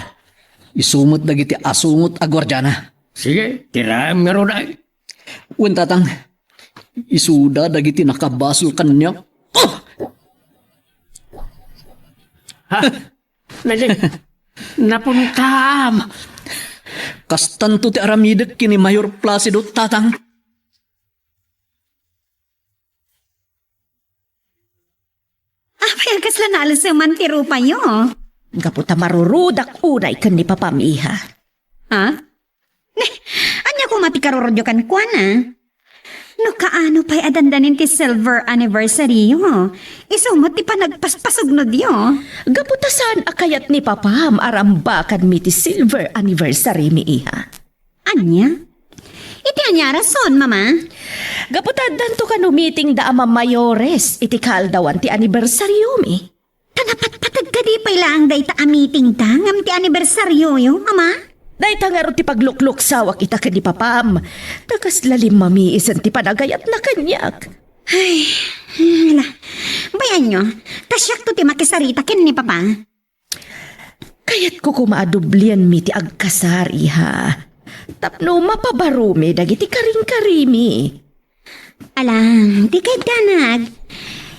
isu met dagiti asungot a guardiana. Sige, tiraem ngarud ay. Wen, Tatang, isuda dagiti nakabasol kaniak. Ah! Ha? Naging napuntam. Kastanto ti aramidek ken ni Mayor Placido, Tatang. Apay a kasla naaleseman ti rupayo? Gapu ta marurudak unay ken ni Papam, iha. Ha? Ne, ania koma ti karurotyo kenkuana? No kaano pay a dandanin ti silver anniversaryo, isu met ti panagpaspasugnodyo. Gapu ta saan a kayat ni Papam a rambakanmi ti silver anniversary mi, iha. Ania? Iti ania a rason, Mama? Gapu ta addanto kano meetingda a mamayores iti kaaldawan ti anniversaryomi. Ta napatpateg kadi pay laeng dayta a meetingta ngem ti anniversaryoyo, Mama? Dayta ngarud ti paglukluksaoak ita ken ni Papam. Ta kasla limmamiisen ti panagayatna kaniak. Ay, ala. Bay-anyo, ta siakto ti makisarita ken ni Papa. Kayatko koma a dublienmi ti agkasar, iha. Tapno mapabaromi dagiti karingkarimi. Ala, di kayat danag.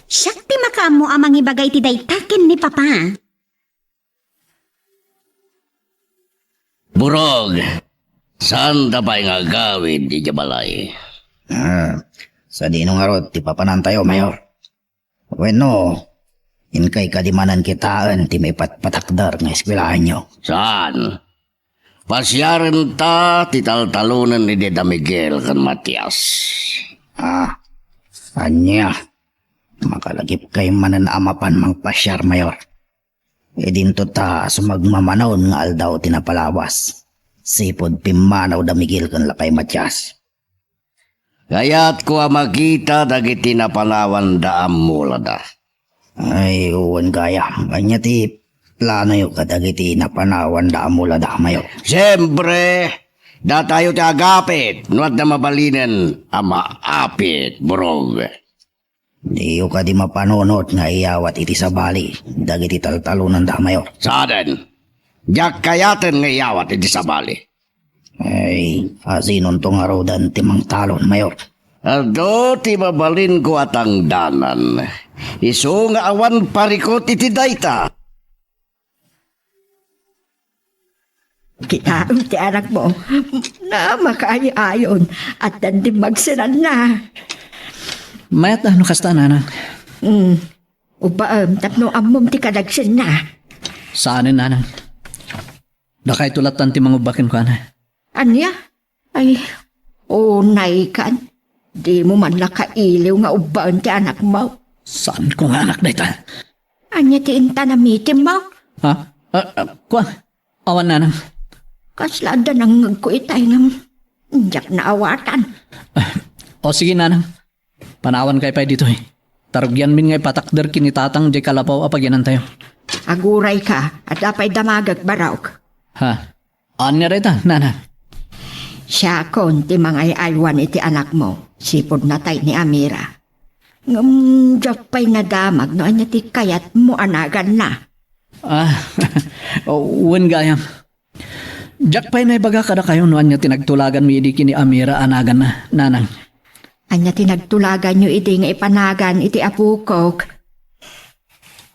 Siak ti makaammo a mangibaga iti dayta ken ni Papa. Burog, saanta pay nga agawid idiay balay? Ah, sadino ngarud ti papanantayo, Mayor? Wenno, inkay kadi manen kitaen ti maipatpatakder nga eskuelahanyo? Saan. Pasiarenta ti taltalonen ni Dida Miguel ken Matias. Ah, ania? Makalagipkay manen a mapan mangpasiar, Mayor. Idinto ta sumagmamano nga aldaw ti napalawas. Sipud pimmanaw da Miguel ken Lakay Matias. Kayatko a makita dagiti napanawanda a mulada. Ay, wen gayam. Ania ti planoyo kadagiti napanawanda a mulada, Mayor? Siempre, datayo ti agapit no adda mabalinen a maapit, Burog. Diyo kadi mapanunot nga iyawat iti sabali dagiti taltalonanda, Mayor? Saanen. Diak kayaten nga iyawat iti sabali. Ay, asinonto ngaruden ti mangtalon, Mayor? Adu ti mabalinko a tangdanan. Isu nga awan parikut iti dayta. Kitaem ti anakmo. Na, makaay-ayon. Addan dimmagsenanna. Mayat a no kasta, nanang. Mm. Ubbaem tapno ammom ti kadagsenna. Saanen, nanang. Dakayto lattan ti mangubba kenkuana. Ania? Ay, unaykan. Dimo man la kailiw nga ubbaen ti anakmo. Saanko nga anak dayta? Ania ti intan a mitemmo? Ha? Ah, ah, kua? Awan, nanang. Kasla adda nangngegko itay ngem diak naawatan. Ah, o sige, nanang. Panawankayo pay ditoy. Tarugianmin nga ipatakder ken ni tatang diay kalapaw a pagianantayo. Agurayka, adda pay damagek, Barok. Ha? Ania dayta, nanang? Siakon ti mangay-aywan iti anakmo, sipud natay ni Amira. Ngem diak pay nadamag no ania ti kayatmo a naganna. Ah, wen gayam. Diak pay naibaga kadakayo no ania ti nagtulaganmi idi ken ni Amira a naganna, nanang. Ania ti nagtulaganyo idi nga ipanagan iti apokok?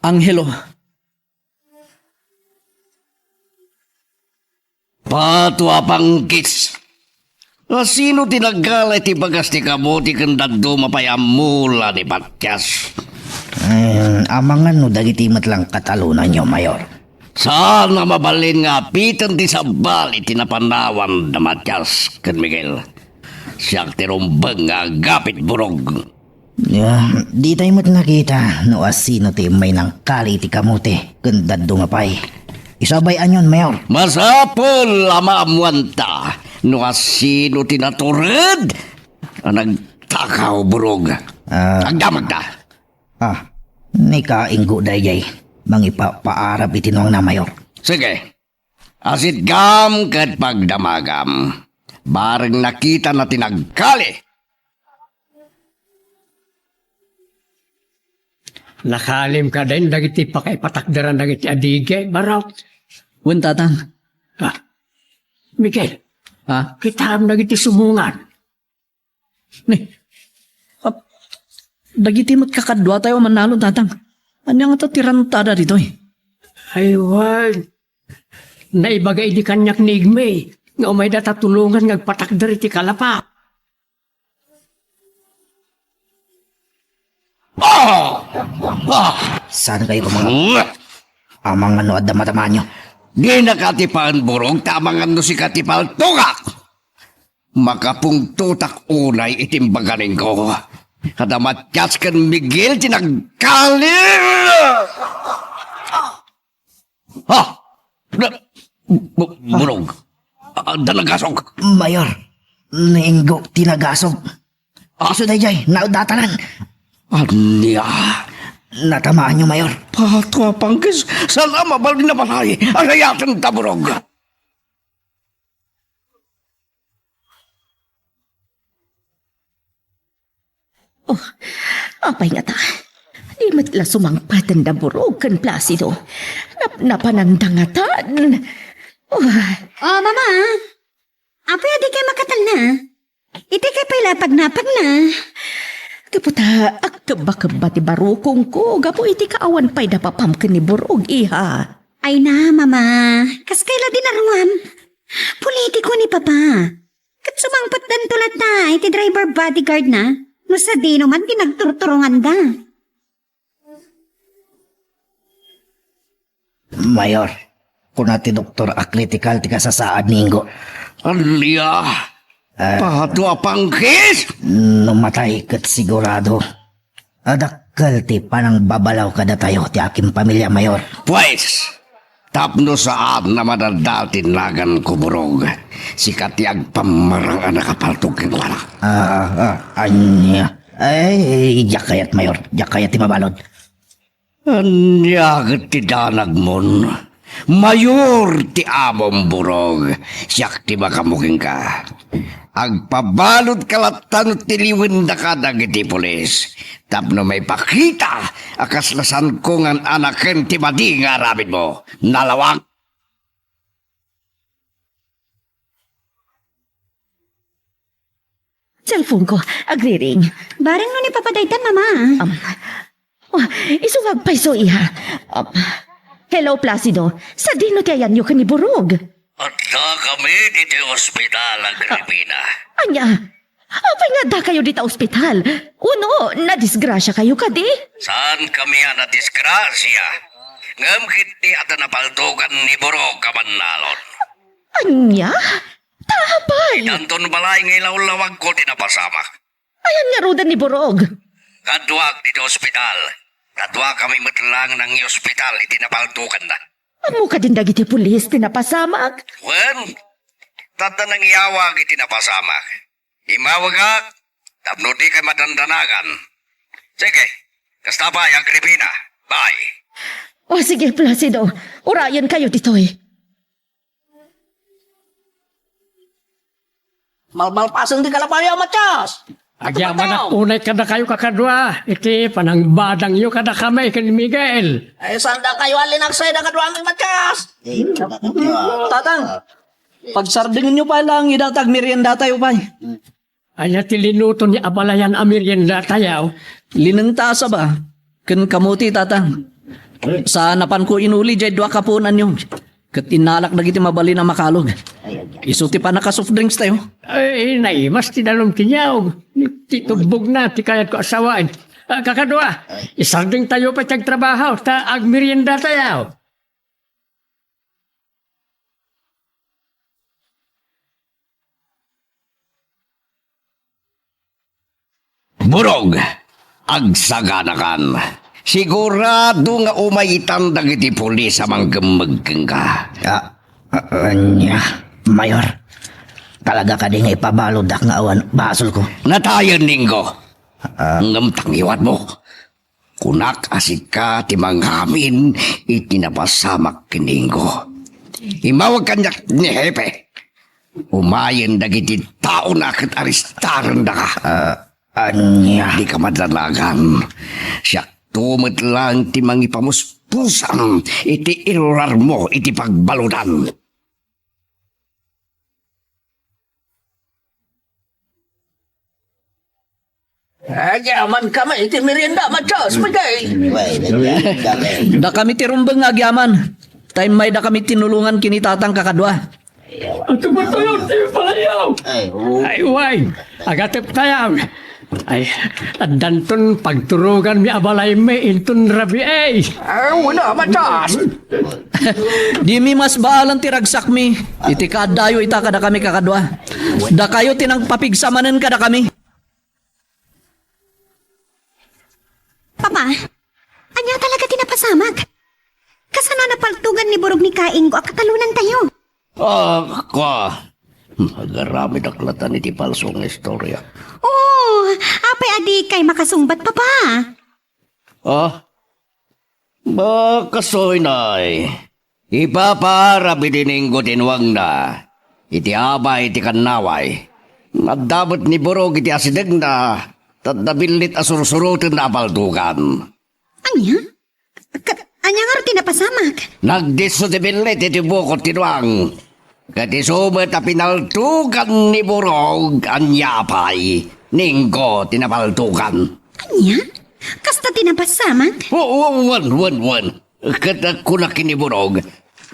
Angelo. Pato a pangkis! Asino ti nagkali iti bagas ti kamote ken dadduma pay a mula ni Matias? Hmm, amangan no dagiti met lang katalonanyo, Mayor. Saan a mabalin nga apiten ti sabali ti napanawan da Matias ken Miguel. Siak ti rumbeng nga agapit, Burog. Ya, ditay met nakita no asino ti immay nangkali iti kamote ken dadduma pay. Isu a bay-anyon, Mayor. Masapul a maammuanta no asino ti natured a nagtakaw, Burog. Ah. Agdamagta. Ah, ni Kainggo daydiay, mangipapaarap iti nuangna, Mayor. Sige. Asitgam ket pagdamagam. Bareng nakitana ti nagkali. Nakalim kadin dagiti pakaipatakderan dagiti adige, Barok? Wen, tatang. Ah, Miguel. Ah? Kitaem dagiti sumungan. Ni, ap-, dagiti met kakaduatayo a mannalon, tatang. Ania ngata ti rantada ditoy? Ay, wen. Naibaga idi kaniak ni Igme nga umayda ta tulongan nga agpatakder iti kalapaw. Ah! Ah! Saan kayo, mga amangan no adda matamaanyo? Dinaka atipaen, Burog, ta amangan no sika ti paltogak. Makapungtotak unay iti imbaga ni Inggo. Kada Matias ken Miguel ti nagkali. Ha? Na, bu-, Burog. Adda nagasog. Mayor, ni Inggo ti nagasog. Ah. Isu daydiay, naudatanan. Ania? Natamaanyo, Mayor. Pato a pangkis, saan a mabalin a balay. Adayaten ta, Burog. Oh, apay ngata? Di met la sumangpet da Burog ken Placido. Napnapananda ngatan. Oh. Oh, Mama. Apay, adi kay makatalna? Iti kay pay la pagnapagna? Gapu ta agkebba-kebba ti barukongko gapu iti kaawan pay da papam ken ni Burog, iha. Ay na, Mama. Kas kay la dinaruam. Politiko ni Papa. Ket sumangpetdanto latta iti driver bodyguard na, no sadino man ti nagturturonganda. Mayor, kuna ti doktor a critical ti kasasaad ni Inggo. Ania? Ah. Pato a pangkis? No matay ket sigurado. Adakkel ti panangbabalaw kadatayo ti akin pamilya, Mayor. Pues, tapno saan a madadal ti naganko, Burog, sika ti agpammarang a nakapaltog kenkuana. Ah, ah, ania? Ay, diak kayat, Mayor. Diak kayat ti mabalud. Ania ket ti danagmon? Mayor ti amom, Burog. Siak ti makamukenka. Agpabaludka latta no tiliwendaka dagiti pulis tapno maipakita a kasla saanko nga anaken ti madi nga aramidmo. Nalawag! Cellphone ko, agriring. Bareng no ni Papa dayta, Mama. Um, oh, isu nga agpayso, iha. Um, hello, Placido. Sadino ti ayanyo ken ni Burog? Adda kami ditoy ospital, Agripina. Ania? Apay nga adda kayo dita ospital? Uno, nadisgrasya kayo kadi? Saan kami a nadisgrasya? Ngem ketdi adda napaltogan ni Burog a bannalon. Ania? Ta apay? Idanton balay nga ilawlawagko ti napasamak. Ayan ngaruden ni Burog? Kaduak ditoy ospital. Kaduakami met lang nang-ospital iti napaltoganna. Ammo kadin dagiti pulis ti napasamak? Wen, tadda nangyawag iti napasamak. Immawagak, tapno dikay madandanagan. Sige, kasta pay, Agripina. Bye. O sige, Placido. Urayen kayo ditoy. Malmalpasen ti kalapayo, Matias! Agyamanak unay kadakayo kakadua, iti panangbadangyo kadakami ken Miguel. Ay, saan dakayo a linagsay da kaduami, Matias? Tatang, pagsardingenyo pay lang, ida ta agmeriendatayo pay. Ania ti linuto ni abalayan a meriendatayo? Linengta a saba, ken kamote, Tatang. Sa napanko inuli diay dua kapuon a niyog, ket innalak dagiti mabalin a makalog. Isu ti pannaka-soft drinks tayo. Ay, naimas ti danum ti niyog. Ti tubbogna ti kayatko a sawaen. Ah, kakadua, isardingtayo pay ti agtrabaho, ta agmeriendatayo. Burog, agsaganakan. Sigurado nga umaytan dagiti pulis a mangkemmeg kenka. Ah, ah, ania, Mayor? Talaga kadi nga ipabalodak nga awan basolko? Natayen, Ninggo. Ah. Ngem ta ngiwatmo. Kunak a sika ti mangamin iti napasamak ken Ninggo. Immawag kaniak ni Hepe. Umayen dagiti taona ket arestarendaka. Ah, ania? Dika madanagan. Siakto met lang ti mangipamuspusam iti irurarmo iti pagbaludan. Agyaman kami iti merienda, Matias, Miguel. Dakami ti rumbeng nga agyaman. Ta immaydakami tinulongan ken ni Tatang kakadua. Agtuptayo ti balayo. Ay, oo. Ay, way. Agateptayo. Ay, addanton pagturoganmi a balaymi inton rabii. Ay, wala, Matias. Dimi masbaalan ti ragsakmi iti kaaddayo ita kadakami kakadua. Dakayo ti nangpapigsa manen kadakami. Papa, ania talaga ti napasamak? Kasano a napaltogan ni Burog ni Kainggo a katalonantayo? Ah, ka. Agaramidak latan iti palso nga istorya. Oh, apay a dikay makasungbat, Papa? Ah? Ba, kastoy, nay. Ipapaarap iti Ninggo ti nuangna iti abay ti kannaway. Adda met ni Burog iti asidegna, ta adda billit a sursurotenna a paltogan. Ania? Ka-, ania ngarud ti napasamak? Nagdisso ti billit iti bukod ti nuang. Ket isu met a pinaltogan ni Burog, ania pay, Ninggo ti napaltogan. Ania? Kasta ti napasamak? Wen, wen, wen, wen. Ket kuna ken ni Burog,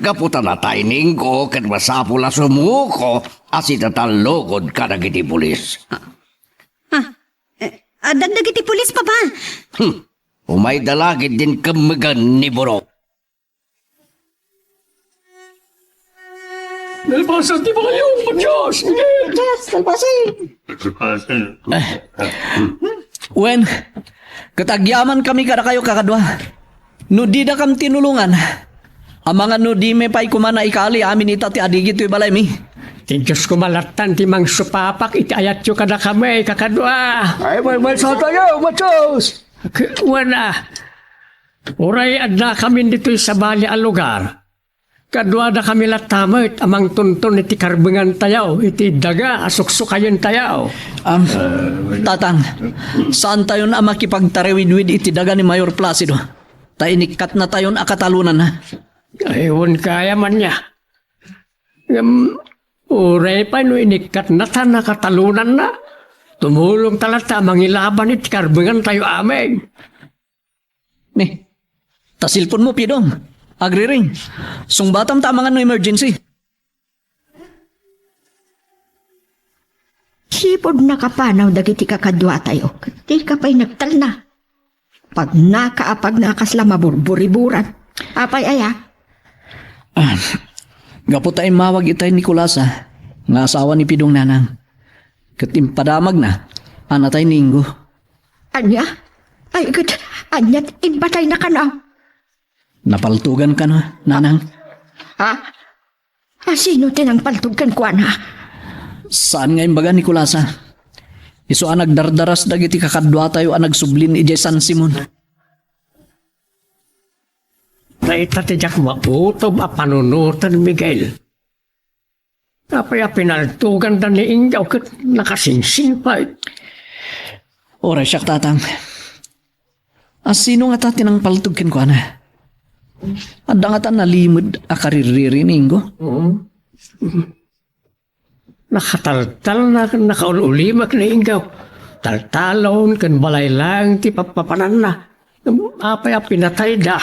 gapu ta natay Ninggo ket masapul a sumuko a sitatallukod kadagiti pulis. Ah, eh, addan dagiti pulis, Papa. Hmm. Umayda la ketdin kemmegan ni Burog. Nalpasen ti balayo, Matias! Matias, nalpasen! Wen, ket agyamankami kadakayo, kakadua. No didakam tinulongan, amangan no dimi pay koma naikali amin ita ti adigi toy balaymi. Ti Dios koma lattan ti mangsupapak iti ayatyo kadakami, kakadua. Ay, may, may satayo, Matias! K-, wen a, uray addakamin ditoy sabali a lugar, kaduadakami latta met a mangtunton iti karbengantayo iti daga a suksukayentayo. Am, Tatang, saantayon a makipagtarawidwid iti daga ni Mayor Placido, ta inikkatnatayon a katalonanna. Ay, wen kaya man niya. Ngem, uray pay no inikkatna ta nakatalonanna, Tumulongta latta a mangilaban iti karbengantayo amin. Ni, ta cellphone mo, Pidong. Agriring. Sungbatam ta amangan no emergency. Sipud nakapanaw dagiti kakaduatayo, dika pay nagtalna. Pagnaka a pagnaka kasla maburburiburan. Apay aya? Ah, gapu ta immawag itay Nicolasa nga asawa ni Pidong, nanang. Ket impadamagna a natay ni Ingo. Ania? Ay, ket ania ti impatayna kano? Napaltugan kano, nanang. Ha? A sino ti nangpaltog kenkuana? Saan nga imbaga ni Nicolasa? Isu a nagdardaras dagiti kakaduatayo a nagsublin idiay San Simon. Dayta ti diak mautom a panunoten, Miguel. Apay a pinaltoganda ni Ingo ket nakasingsingpet? Uray siak, tatang. A sino ngata ti nangpaltog kenkuana? Adda ngata nalimed a kaririri ni Ingo? Oo. Nakataltalna ken nakaul-ulimek ni Ingo. Taltalon ken balay laeng ti pappapananna. Apay a pinatayda?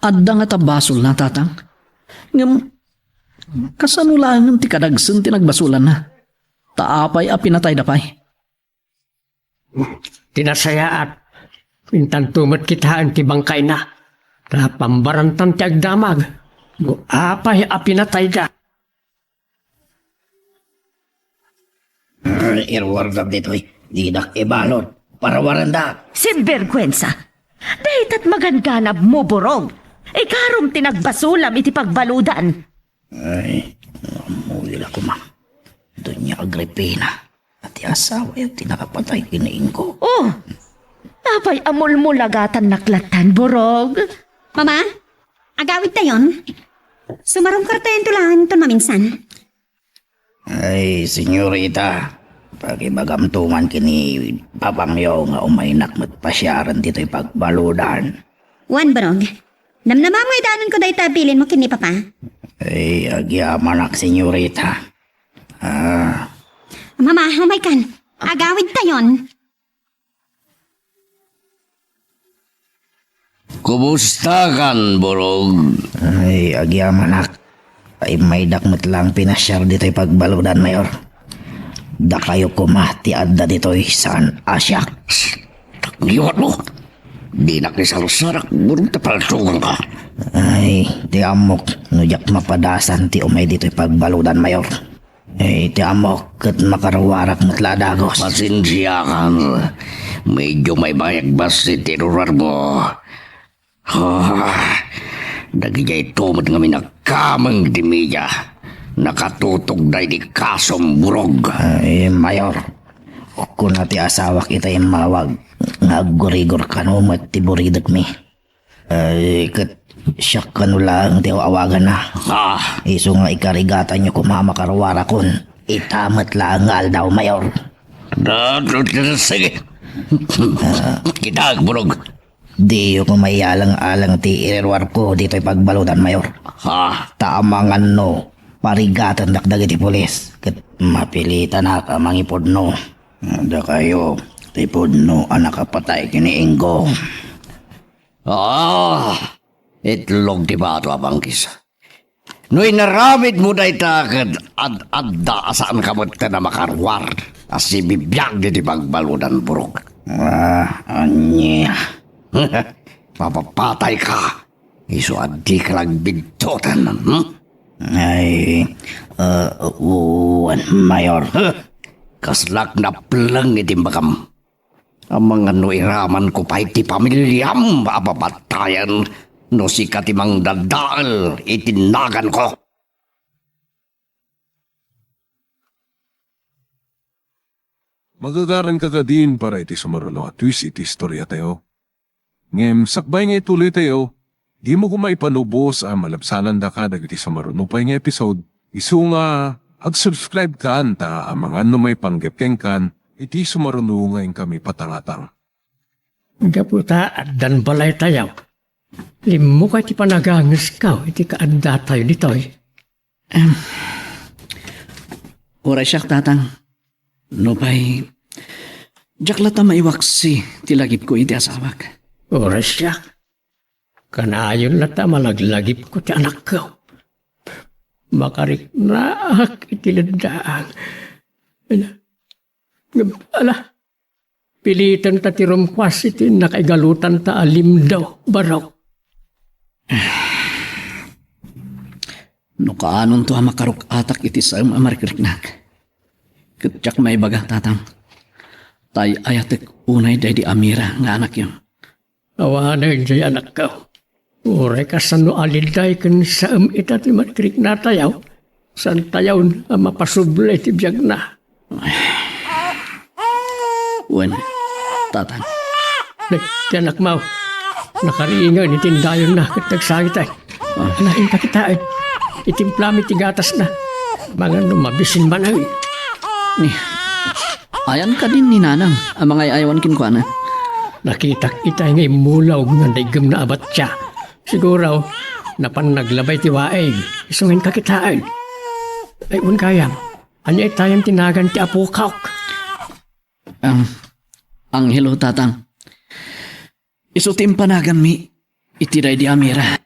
Adda ngata basolna, tatang. Ngem, kasano laengen ti kadagsen ti nagbasolanna? Ta apay a pinatayda pay? Ti nasayaat, intanto met kitaen ti bangkayna. Ta pambarantan ti agdamag. No apay a pinatayda? Ay, iruarda ditoy. Didak ibalud. Parawarandak. Sinbergwensa! Daytat maganganab mo, Burog! Ikarom ti nagbasolam iti pagbaludan. Ay, ammoyo la koma. Doña Agripina, a ti asawayo ti nakapatay ken ni Ingo. Oh! Apay a mulmulagatannak lattan, Burog? Mama, agawidtayon. Sumarungkartayonto laenton maminsan. Ay, senyorita, pakibagamto man ken ni papangyo nga umaynak met pasiaren ditoy pagbaludan. Wen, Burog. Namnamam nga idanon ko dayta a bilinmo ken ni Papa. Ay, agyamanak, senyorita. Ah. Mama, umaykan. Agawidtayon. Kumustakan, Burog? Ay, agyamanak. Ay, maydak met laeng pinasiar ditoy pagbaludan, Mayor. Dakayo koma ti adda ditoy saan a siak. Takliwat mo! Dinak ni sarsarak, Burog, ta paltuganka. Ay, ti ammok, no diak mapadasan ti umay ditoy pagbaludan, Mayor. Ay, ti ammok, ket makaruarak met la a dagus. Pasensiakan. Medyo may bangi agbassit ti irurar mo. Ah, dagiti ayto met ngamin a kameng ti media. Nakatutogda iti kasom, Burog. Ay, Mayor. Kuna ti asawak ita immawag nga aggurigor kano met ti buridekmi. Ay, ket siak kano laeng ti aw-awaganna. Ah. Isu nga ikarigatanyo koma a makaruarakon. Ita met laeng nga aldaw, Mayor. Da, da, da, sige. Kita, Burog. Diyo koma iyalang-alang ti iriruarko ditoy pagbaludan, Mayor. Ah. Ta amangan no, parigatendak dagiti pulis. Ket mapilitanak a mangipudno. Dakayo, ti pudno a nakapatay ken ni Ingo. Ah, itlog ti bato a bangkis. No inaramidmo dayta ket ad-adda a saanka met a makaruar a sibibiag ditoy pagbaludan, Burog. Ah, ania? Mapapatayka. Isu a dika la agbidtotan, hmm? Ay, ah, wen, Mayor. Huh? Kaslak napleng iti imbagam. Amangan no iramanko pay ti pamiliam a papatayen no sika ti mangdadael iti naganko. Magagaranka kadin para iti sumaruno a twist iti istoriatayo. Ngem sakbay nga ituloytayo, dimo koma ipanubos a malabsanandaka dagiti sumaruno pay nga episode, isu nga ag-subscribe kan ta amangan no maipanggep kenkan iti sumaruno nga inkami patangatang. Gapu ta addan balaytayo, limmukay ti panagangesko iti kaaddatayo ditoy. Em, uray siak, Tatang. Nupay, diak latta maiwaksi ti lagipko iti asawak. Uray siak. Kanayon latta a malaglagipko ti anakko. Makariknaak iti leddaang. Ala, ngem, ala, pilitenta ti rumkuas iti nakaigalutanta a limdaw, Barok. No kaanonto a makaruk-atak iti saem a marikriknak, ket diak maibaga, Tatang, ta ay-ayatek unay daydi Amira nga anakyo. Awanen jay, anakko. Uray kasano a liday ken saem ita ti marikriknatayo, saantayon a mapasubli ti biagna. Wen, Tatang. Ti anakmo, nakariingen iti indayonna ket nagsangiten. Ah. Ala, inka kitaen. Itimplami ti gatasna. Mangan no mabisin manen. Ni, ayan kadin ni Nanang a mangay-ayawan kenkuana? Nakitak itay nga immulog nga daiggemna a batya. Siguro, napan naglabay ti waig. Isu nga inka kitaen. Ay, wen gayam. Ania itay ti nagan ti apok? Ang Angelo, Tatang. Isu ti impanaganmi iti daydi Amira.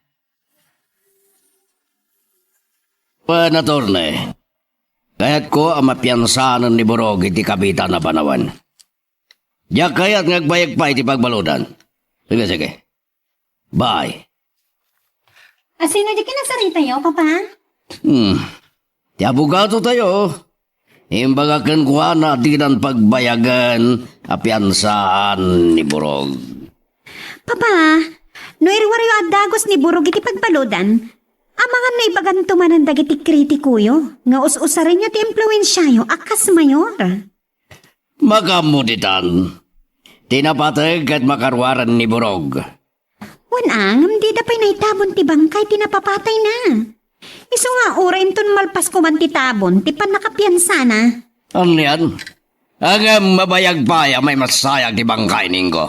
Wen, attorney, kayatko a mapiansanen ni Borog iti kabitan a panawen. Diak kayat nga agbayag pay iti pagbaludan. Sige, sige. Bye. Asino di kinasaritayo, Papa? Hmm. Ti abogado tayo, imbaga kenkuana a dinan pagbayagen a piansaan ni Borog. Papa, no iruaryo a dagus ni Borog iti pagbaludan, amangan no ibaganto manen dagiti kritikoyo nga us-usarenyo ti impluensiayo a kas mayor. Makaammo ditan. Ti napateg ket makaruaren ni Borog. Wen a, ngem dida pay naitabon ti bangkay ti napapatayna. Isu nga uray inton malpas koman ti tabon ti pannakapiansana. Anian? Ngem mabayag pay a maimassayag ti bangkay, Ningo.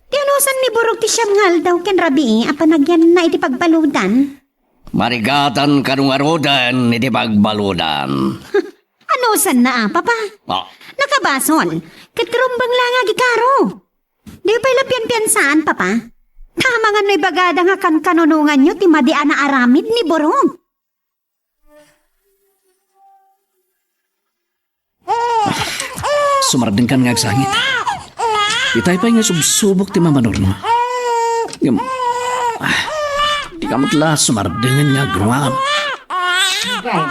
Ti anusan ni Borog ti siam nga aldaw ken rabii a panagyanna iti pagbaludan? Marigatan kano ngaruden iti pagbaludan. Anusanna a, Papa? Ah. Nakabasol. Ket rumbeng la nga agikaro. Diyo pay la pianpiansaan, Papa. Amangan no ibagada nga kankanunonganyo ti madi a naaramid ni Borog. Sumardengkan nga agsangit. Itay pay nga subsubok ti mamanurno. Ngem, ah, dika met la sumardengen nga agruam. Gay,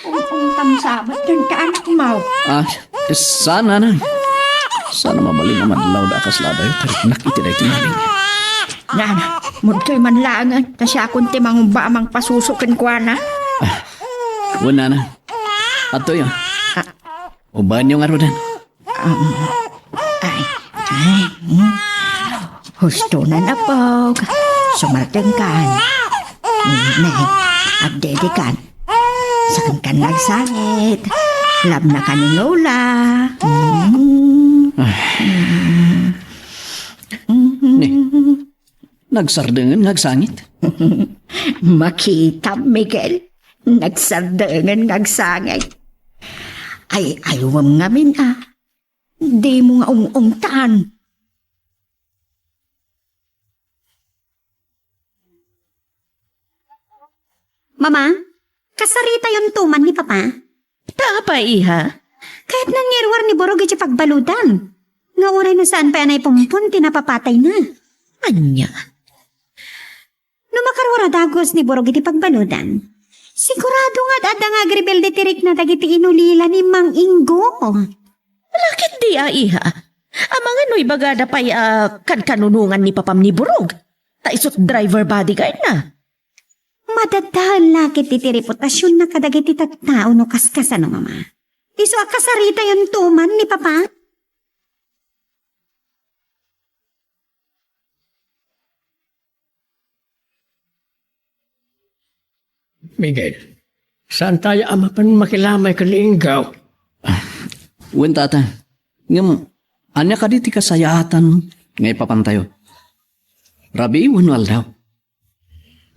ungtang sa met dayta anakmo. Ah, saan, nanang? Saan a mabalin a madlaw da a kasla adayo ti riknak iti daytoy nabing? Nana, mudtoy man laengen, ta siakon ti mangumba a mangpasuso kenkuana. Ah, wen, nanang. Adtoyo. Ah. Ubaenyo ngaruden. Um, ay, ay, hmm. Husto na napog. Sumardengkan. Hmm, ne, agdedikan. Saankan nga agsangit. Labna ka ni Lola. Hmm. Ah. Hmm. Ne, nagsardengen nga agsangit. Makitam, Miguel. Nagsardengen nga agsangit. Ay, aywem ngamin, ah. Dimo nga ung-ungtan. Mama, kasaritayon to man ni Papa? Ta apay, iha? Kayatna nga iruar ni Borog iti pagbaludan. Nga uray no saan pay a naipumpon ti napapatayna. Ania? No makaruar a dagus ni Borog iti pagbaludan, sigurado nga adda nga agrebelde ti rikna dagiti inulila ni Mang Ingo. Ala, ket di a, iha. Amangan no ibagada pay a kankanunongan ni Papam ni Borog. Ta isut driver bodyguard na. Madadael la ket iti reputasionna kadagiti tattao no kaskasano, Mama. Isu a kasaritayon to man ni Papa. Miguel, saantayo a mapan makilamay ken ni Ingo? Ah, wen, Tata. Ngem, ania kadi ti kasayaatan nga ipapantayo? Rabii wenno aldaw?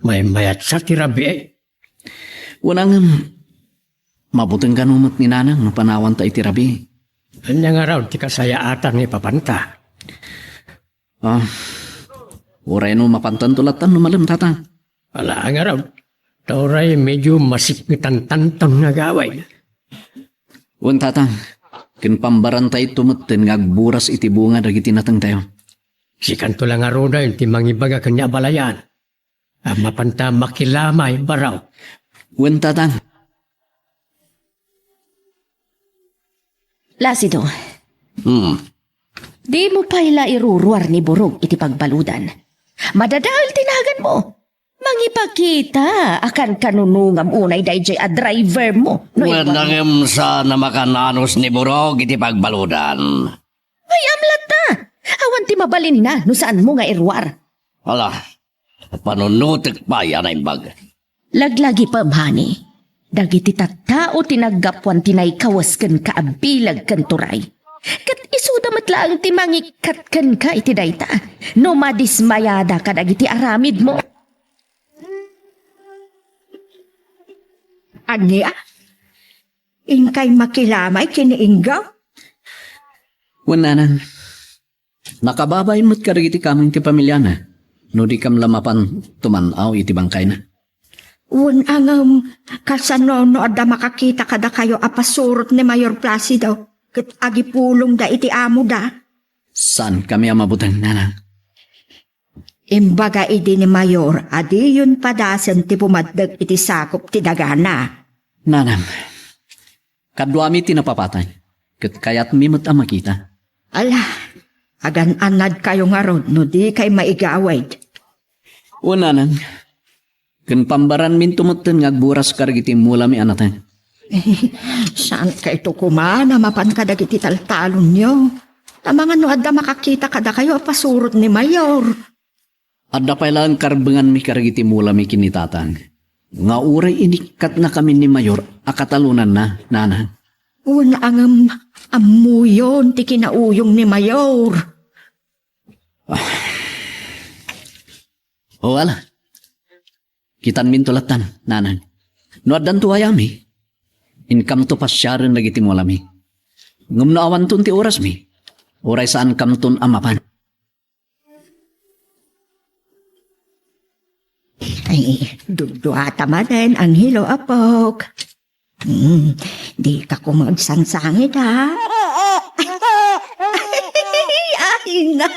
Maymayat sa ti rabii. Wen, ngem, Mabuteng kano met ni Nanang no panawanta iti rabii. Ania ngarud ti kasayaatan nga ipapanta? Ah, uray no mapantanto lattan no malem, Tatang. Ala, ngarud. Ta uray medyo masikngetantanton nga agawid. Wen, Tatang, ken pambarantayto metten nga agburas iti bunga dagiti natengtayo. Sikanto la ngaruden ti mangibaga ken ni abalayan a mapanta makilamay, Baraw. Wen, Tatang. Placido, Hmm. dimo pay la iruruar ni Burog iti pagbaludan. Madadael ti naganmo. Mangipakita a kankanunongam unay daydiay a driver mo. No Wen, iwan- ngem saan a makan-anus ni Burog iti pagbaludan. Ay, amlatta! Awan ti mabalinna no saanmo nga iruar. Ala, panunotek pay a naimbag. Laglagipem, honey. Dagiti tattao ti naggapuan ti naikawes kenka a bileg ken turay. Ket isuda met laeng ti mangikkat kenka iti dayta, no madismayada kadagiti aramidmo. Ania? Inkay makilamay ken ni Ingaw? Wen, Nanang. Nakababain met kadagiti kameng ti pamiliana, no dikam la mapan tuman-aw iti bangkayna. Wen, ngem, kasano no adda makakita kadakayo a pasurot ni Mayor Placido ket agipulongda iti amoda? Saankami a mabuteng, Nanang. Imbaga idi ni Mayor a diyon padasen ti pumaddek iti sakop ti dagana. Nanang, kaduami ti napapatay, ket kayatmi met a makita. Ala, agan-anadkayo ngarud no dikay maigawid. O, Nanang, ken pambaranminto metten nga agburas kadagiti mulami a nateng. Saankayto koma a mapan kadagiti taltalonyo. Amangan no adda makakita kadakayo a pasurot ni Mayor. Adda pay laeng karbenganmi kadagiti mulami ken ni Tatang, nga uray inikkatnakami ni Mayor a katalonanna, Nanang. Wen, ngem, ammoyon ti kinauyong ni Mayor. Ah. O, ala. Kitanminto lattan, Nanang. No addanto ayami, inkamto pasiaren dagiti mulami. Ngem no awanton ti orasmi, uray saankamton a mapan. Ay, duduata manen, Angelo, apok. Hmm, dika koma agsangsangit, ha? Ay, na,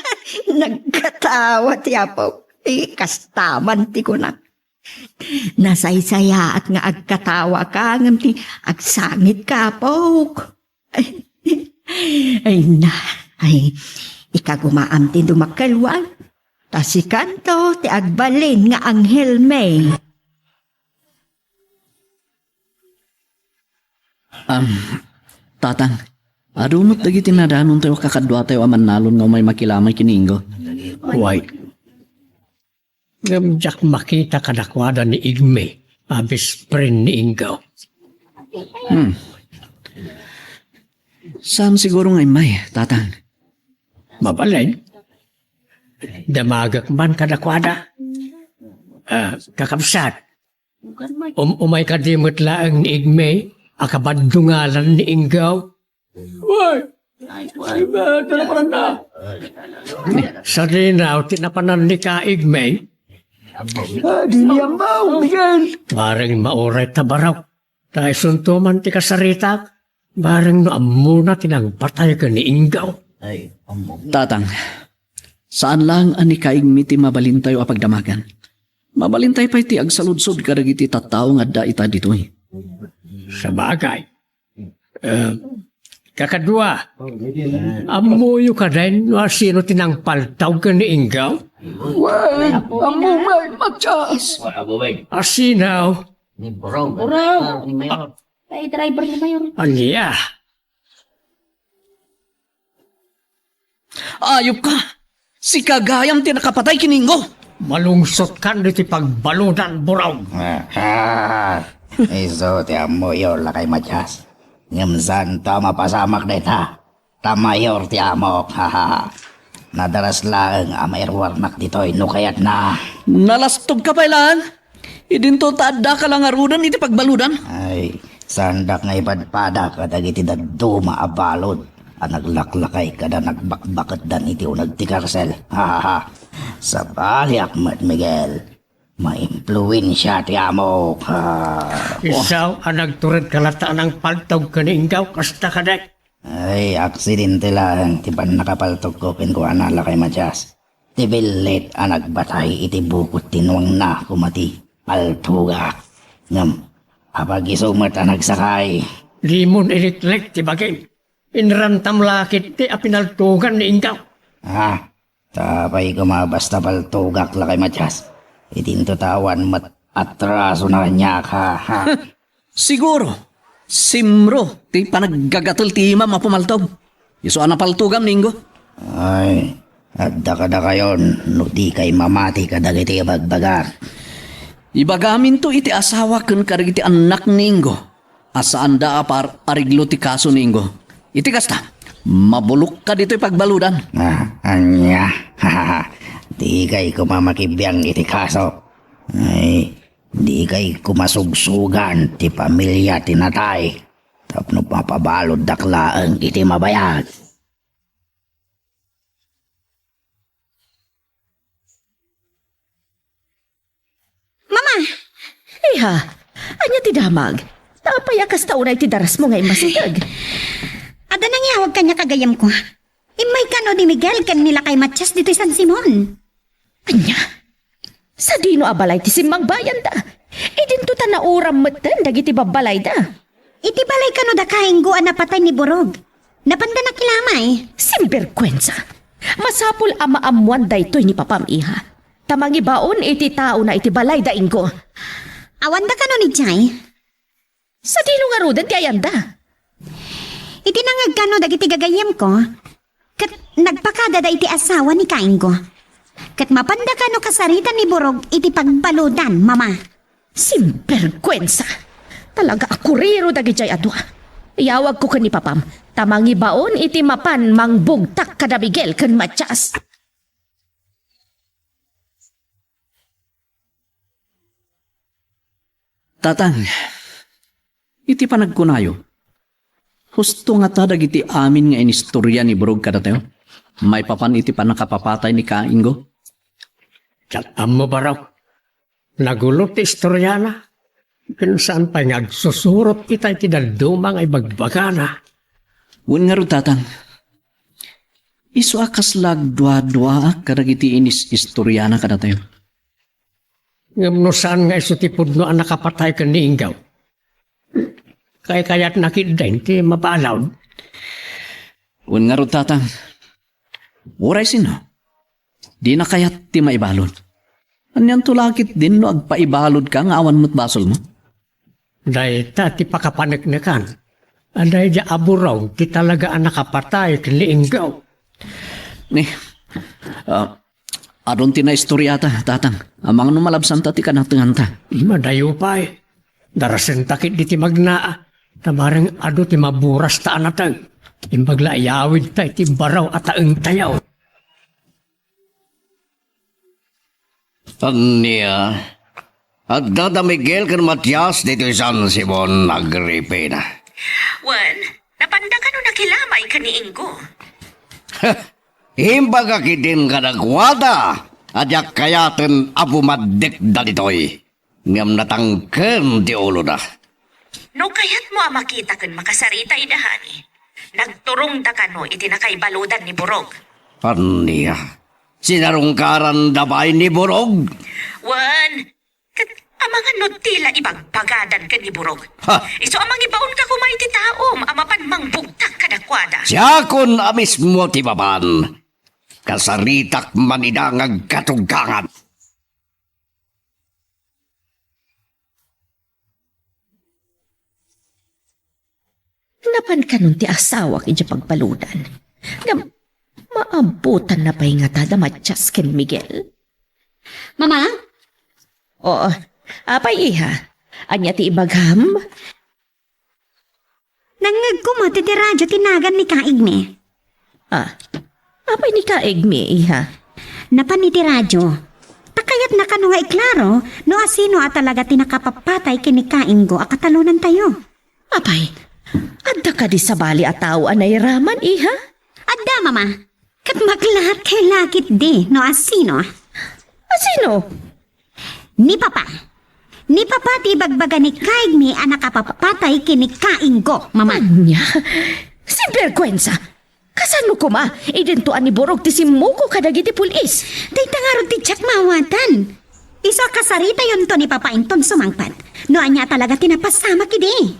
nagkatawa ti apok. Ti, kasta man ti kuna. Nasaysayaat nga agkatawa ka, ngem ti agsangit ka, apok. Ay na, ay, ikagumaam ti dumakkelwan. Ta sikanto ti agbalin nga anghel, May. Am, Tatang, adu met dagiti nadanontayo a kakaduatayo a mannalon nga umay makilamay ken ni Ingo. Way. Ngem diak makita kadakuada ni Igme a best friend ni Ingaw. Hmm. Saan siguro nga immay, Tatang? Mabalin. Damagek man kadakuada. Ah, kakabsat. Um, umay kadi met laeng ni Igme a kabaddungalan ni Ingaw. Uy! Ay, ay, ay, ay. Sadinaw ti napanan ni Kaig, May. Ah, di niya mao, Miguel. Bareng mauray ta, Baraw. Ta isunto man ti kasaritak, bareng no ammona ti nangpatay ken ni Ingaw. Ay, ammo. Tatang, saan lang a ni Kaig mi ti mabalintayo a pagdamagan. Mabalintay pay ti agsaludsod kadagiti tattao nga adda ita ditoy. Sabagay. Eh, kakadua, ammoyo kadi no asino ti nangpaltaw ken ni Ingaw? Wen, ammo met, Matias. Asino? Ni Burog. Burog. Ni Mayor. Ay, driver ni Mayor. Ania? Ayop ka! Sika gayam ti nakapatay ken ni Ingo! Malungsotkan iti pagbaludan, Burog! Ah, isu ti ammoyo, Lakay Matias. Ngem saanto a mapasamak dayta. Ta mayor ti amok, ha, ha, ha. Nadaras laeng a mairuarnak ditoy no kayatna. Nalastogka pay laeng? Idinto ta addaka la ngaruden iti pagbaludan? Ay, Saandak nga ipadpada kadagiti dadduma a balud a naglaklakay kada nagbakbaketdan iti uneg ti karsel. Ha, ha, ha. Sabaliak met, Miguel. Maimpluensia ti amok. Ha. Isu a nagtured ka latta a nangpaltog ken ni Inggaw, kasta kadi? Ay, aksidente laeng ti pannakapaltogko kenkuana, Lakay Matias. Ti billit a nagbatay iti bukod ti nuangna koma ti paltogak. Ngem, apag isu met a nagsakay. Dimon iliklek ti bagim. Inrantam la ketdi a pinaltogan ni Inggaw. Ah, ta apay koma basta paltogak, Lakay Matias. Idinto ta awan met atrasona kaniak, ha, ha. Siguro, simro ti panaggagatel ti imam a pumaltog. Isu a napaltogam ni Inggo. Ay, adda kadakayon no dikay mamati kadagiti ibagbagak. Ibagaminto iti asawa ken kadagiti annak ni Inggo a saanda a par-ariglo ti kaso ni Inggo. Iti kasta, mabulokka ditoy pagbaludan. Ah, ania? Dikay koma makibiang iti kaso. Ay, dikay koma sugsugan ti pamilia ti natay tapno mapabaluddak laeng iti mabayag. Mama! Iha, ania ti damag? Apay a kasta unay ti darasmo nga immasiteg? Adda nangyawag kaniak, gagayyemko. Immay kano ni Miguel ken ni Lakay Matias ditoy San Simon. Ania? Sadino a balay ti simmangbayanda? Idinto ta nauram metten dagiti babbalayda. Iti balay kano da Kainggo a napatay ni Burog. Napanda nakilamay. Simberkuensa! Masapul a maammoan daytoy ni papam, iha. Ta mangibaon iti taona iti balay da Inggo. Awanda kano ni Jay? Sadino ngaruden ti ayanda? Iti nangngegkano dagiti gagayyemko, ket nagpakadada iti asawa ni Kainggo. Ket mapanda kano kasarita ni Burog iti pagbaludan, Mama. Simberkuensa! Talaga a kuriro dagijay a dua. Iyawagko ken ni papam, ta mangibaon iti mapan mangbugtak kada Miguel ken Matias. Tatang, iti panagkunayo, husto ngata dagiti amin nga inistorya ni Burog kadatayo maipapan iti pannakapapatay ni Kainggo? Diak ammo, baro. Nagulo ti istoriana. Ken saan pay nga agsusurot ita iti dadduma nga ibagbagana. Wen ngarud, Tatang, isu a kasla agduaduaak kadagiti inis-istoriana kadatayo. Ngem no saan nga isu ti pudno a nakapatay ken ni Inggaw, kaykayatna ketdin ti mabalud. Wen ngarud, Tatang, uray sino, dina kayat ti maibalud. Anianto la ketdin no agpaibaludka nga awan met basolmo? Dayta ti pakapaneknekan a daydiay a Burog ti talaga a nakapatay ken ni Inggaw. Ni, ah, adun ti naistoriata, Tatang. Amangan no malabsanta ti kanatenganta. Madayo pay. Darasenta ketdi ti magnaa, ta bareng adu ti maburasta a nateng. Imbag la iyawidta iti baro a taengtayo. Ania, adda da Miguel ken Matias ditoy San Simon, Agripina? Wen, napanda kano nakilamay ken ni Inggo? Imbaga ketdin kadakuada a diak kayaten a bumaddek dagitoy, ngem natangken ti uloda. No kayatmo a makita ken makasarita ida, hani, nagturongda kano iti nakaibaludan ni Burog. Ania? Sinarungkaranda pay ni Burog? Wen, ket amangan no ti la ibagbagadan ken ni Burog. Ha? Isu a mangibaonka koma iti taom a mapan mangbugtak kadakuada. Siakon a mismo ti mapan. Kasaritak man ida nga agkatuggangan. Napan kanon ti asawak idiay pagbaludan. Ngem maammoanna pay ngata da Matias ken Miguel? Mama? Oo. Apay, iha? Ania ti ibagam? Nangngegko met iti radio ti nagan ni Kaigmi. Ah, apay ni Kaigmi, iha? Napan iti radio. Ta kayatna kano nga iklaro no asino a talaga ti nakapapatay ken ni Kainggo a katalonantayo. Apay, adda kadi sabali a tao a nairaman, iha? Adda, Mama. Ket maklaat kay lakit di no asino. Asino? Ni Papa. Ni Papa ti ibagbaga ni Kaigmi a nakapapatay ken ni Kainggo, Mama. Ania? Sinbergwensa! Kasano koma, idinto a niburog ti simmuko kadagiti pulis? Dayta ngarud ti diak maawatan. Isu a kasaritayonto ni Papa inton sumangpet. No ania talaga ti napasamak idi.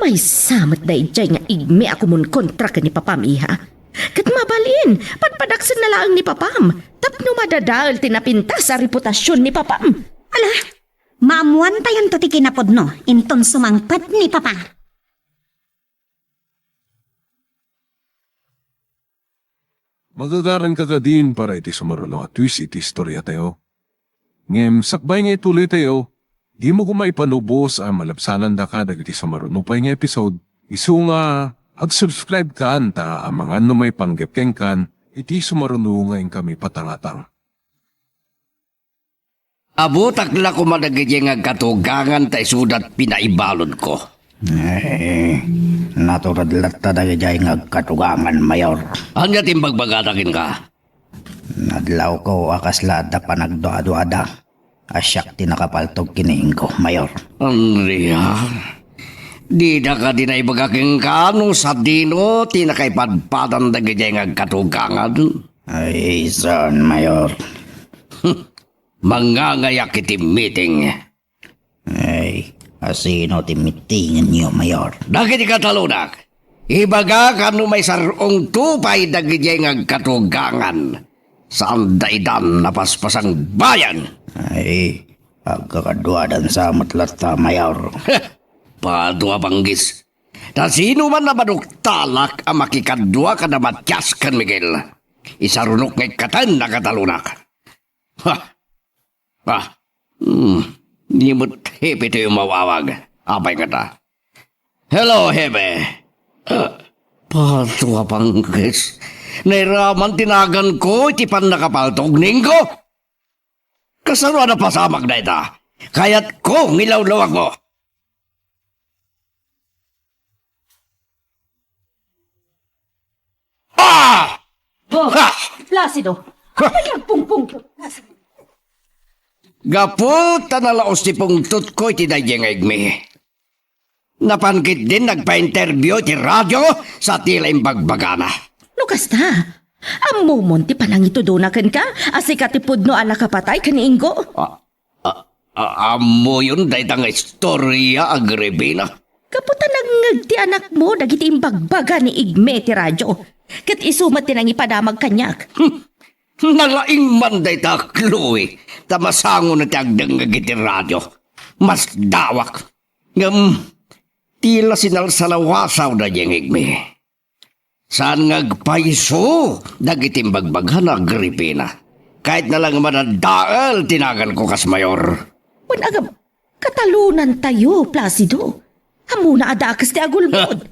Maysa met daydiay nga igmi a kumonkontra ken ni Papam, iha. Ket mabalin, padpadaksenna laeng ni Papam tapno madadael ti napintas a reputasion ni Papam. Ala, maammuantayonto ti kinapudno inton sumangpet ni Papa. Magagaranka kadin para iti sumaruno a twist iti istoriatayo. Ngem sakbay nga ituloytayo, dimo koma ipanubos a malabsanandaka dagiti sumaruno pay nga episode, isu nga ag-subscribe kan ta amangan no maipanggep kenkan iti sumaruno nga inkami patangatang. Abutak la koma dagidiay nga agkatugangan ta isudat pinaibaludko. Eh, naturad latta dagidiay nga agkatugangan, Mayor. Ania ti imbagbagada kenka? Nadlawko a kasla adda panagduaduada a siak ti nakapaltog ken ni Ingo, Mayor. Andria, dida kadi naibaga kenka no sadino ti nakaipadpadan dagidiay nga agkatugangan? Ay, saan, Mayor? Mangangayak iti meeting. Ay, asino ti meetingenyo, Mayor? Dagiti katalonak, ibagak no maisar-ongto pay dagidiay nga agkatugangan. Saanda idan a paspasangbayan. Ay, agkakaduadan sa met latta, Mayor. Heh! Padua panggis. Ta sino man a maduktalak a makikadua kada Matias ken Miguel, isarunok nga ikkaten a katalonak. Ha! Ah, hmm. Ni met Hepe ti umawawag. Apay kata? Hello, Hepe. Ah, padua panggis. Nairaman ti naganko iti pannakapaltog ni Ingo. Kasano a napasamak dayta? Kayatko nga ilawlawagmo. Ah! Oh, ah! Placido, ah! Ano yung pungpung? Gapu ta nalaos ti pungtotko iti daydiay nga igmi. Napan ketdin nagpa-interview iti radio sa tila imbagbagana. No kasta, ammomon ti panangitudona kenka a sika ti pudno a nakapatay ken ni Ingo? Ah, ah, ah, ammoyon dayta nga istorya, Agripina? Gapu ta nangngeg ti anakmo dagiti imbagbaga ni Igme ti radio, ket isu met ti nangipadamag kaniak. Hmm. Nalaing man dayta, Chloe, ta masangona ti agdengngeg iti radio. Masdawak. Ngem, tila sinalsalawasaw daydiay nga igmi. Saan nga agpayso dagiti imbagbagana, Agripina. Kayatna la nga madadael ti naganko kas mayor. Wen, agam, katalonantayo, Placido. Ammona a dakes ti agulbod.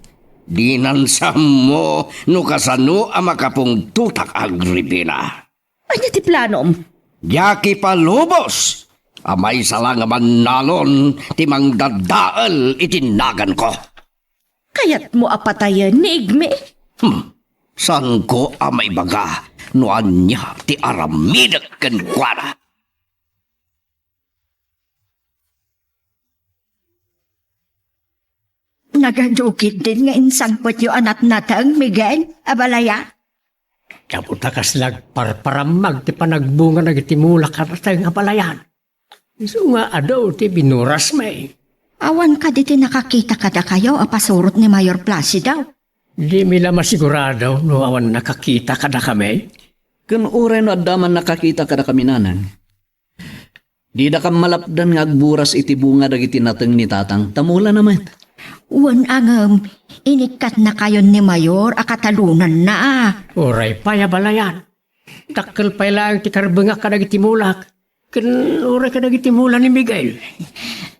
Dinan sammo no kasano a makapungtotak, Agripina. Ania ti planom? Diak ipalubos a maysa la nga bannalon ti mangdadael iti naganko. Kayatmo a patayen ni Igme? Hmm. Saanko a maibaga no ania ti aramidek kenkuana. Nagadu ketdin nga insangpetyo a natnateng, Miguel, abalayan? Gapu ta kasla agparparammag ti panagbunga dagiti mulak a nateng, abalayan. Isu nga adu ti binurasmi. Awan kadi ti nakakita kadakayo a pasurot ni Mayor Placido? Dimi la masigurado no awan nakakita kadakami. Ken uray no adda man nakakita kadakami, nanang, didakam malapdan nga agburas iti bunga dagiti nateng ni tatang, ta mulana met. Wen, ngem, inikkatnakayon ni Mayor a katalonanna. Uray pay, abalayan. Dakkel pay laeng ti karbengak kadagiti mulak, ken uray kadagiti mula ni Miguel.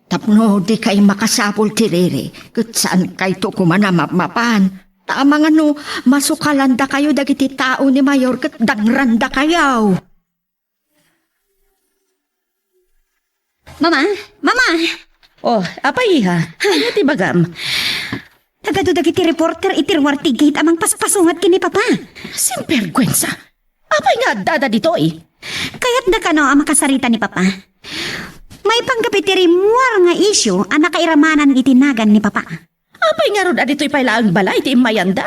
Tapno dikay makasapul ti riri, ket saankayto koma a mapmapan. Ta amangan no masukalandakayo dagiti tao ni Mayor ket dangrandakayo. Mama, Mama! Oh, apay, iha? Ania ti ibagam? Nagadu dagiti reporter iti ruar ti gate a mangpaspasungat ken ni Papa. Sinbergwensa! Apay nga addada ditoy? Kayatda kano a makasarita ni Papa. Maipanggep iti rimmuar nga isyu a nakairamanan iti nagan ni Papa. Apay ngarud a ditoy pay laeng balay ti immayanda?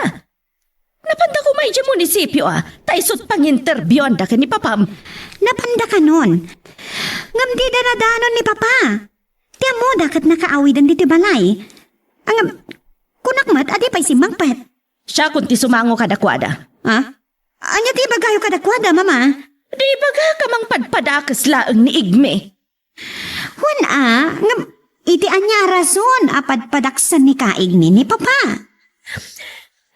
Napanda koma idiay munisipio, a, ta isut' panginterbiuanda ken ni Papam. Napanda kanon. Ngem dida nadanon ni Papa. Ti ammoda ket nakaawiden ditoy balay. Ngem, kunak met a di pay simmangpet. Siakon ti sumango kadakuada. Ha? Ania ti ibagayo kadakuada, Mama? Di ibagak a mangpadpadakes laeng ni Igme. Wen a, ngem iti ania a rason a padpadaksen ni Kaigmi ni Papa?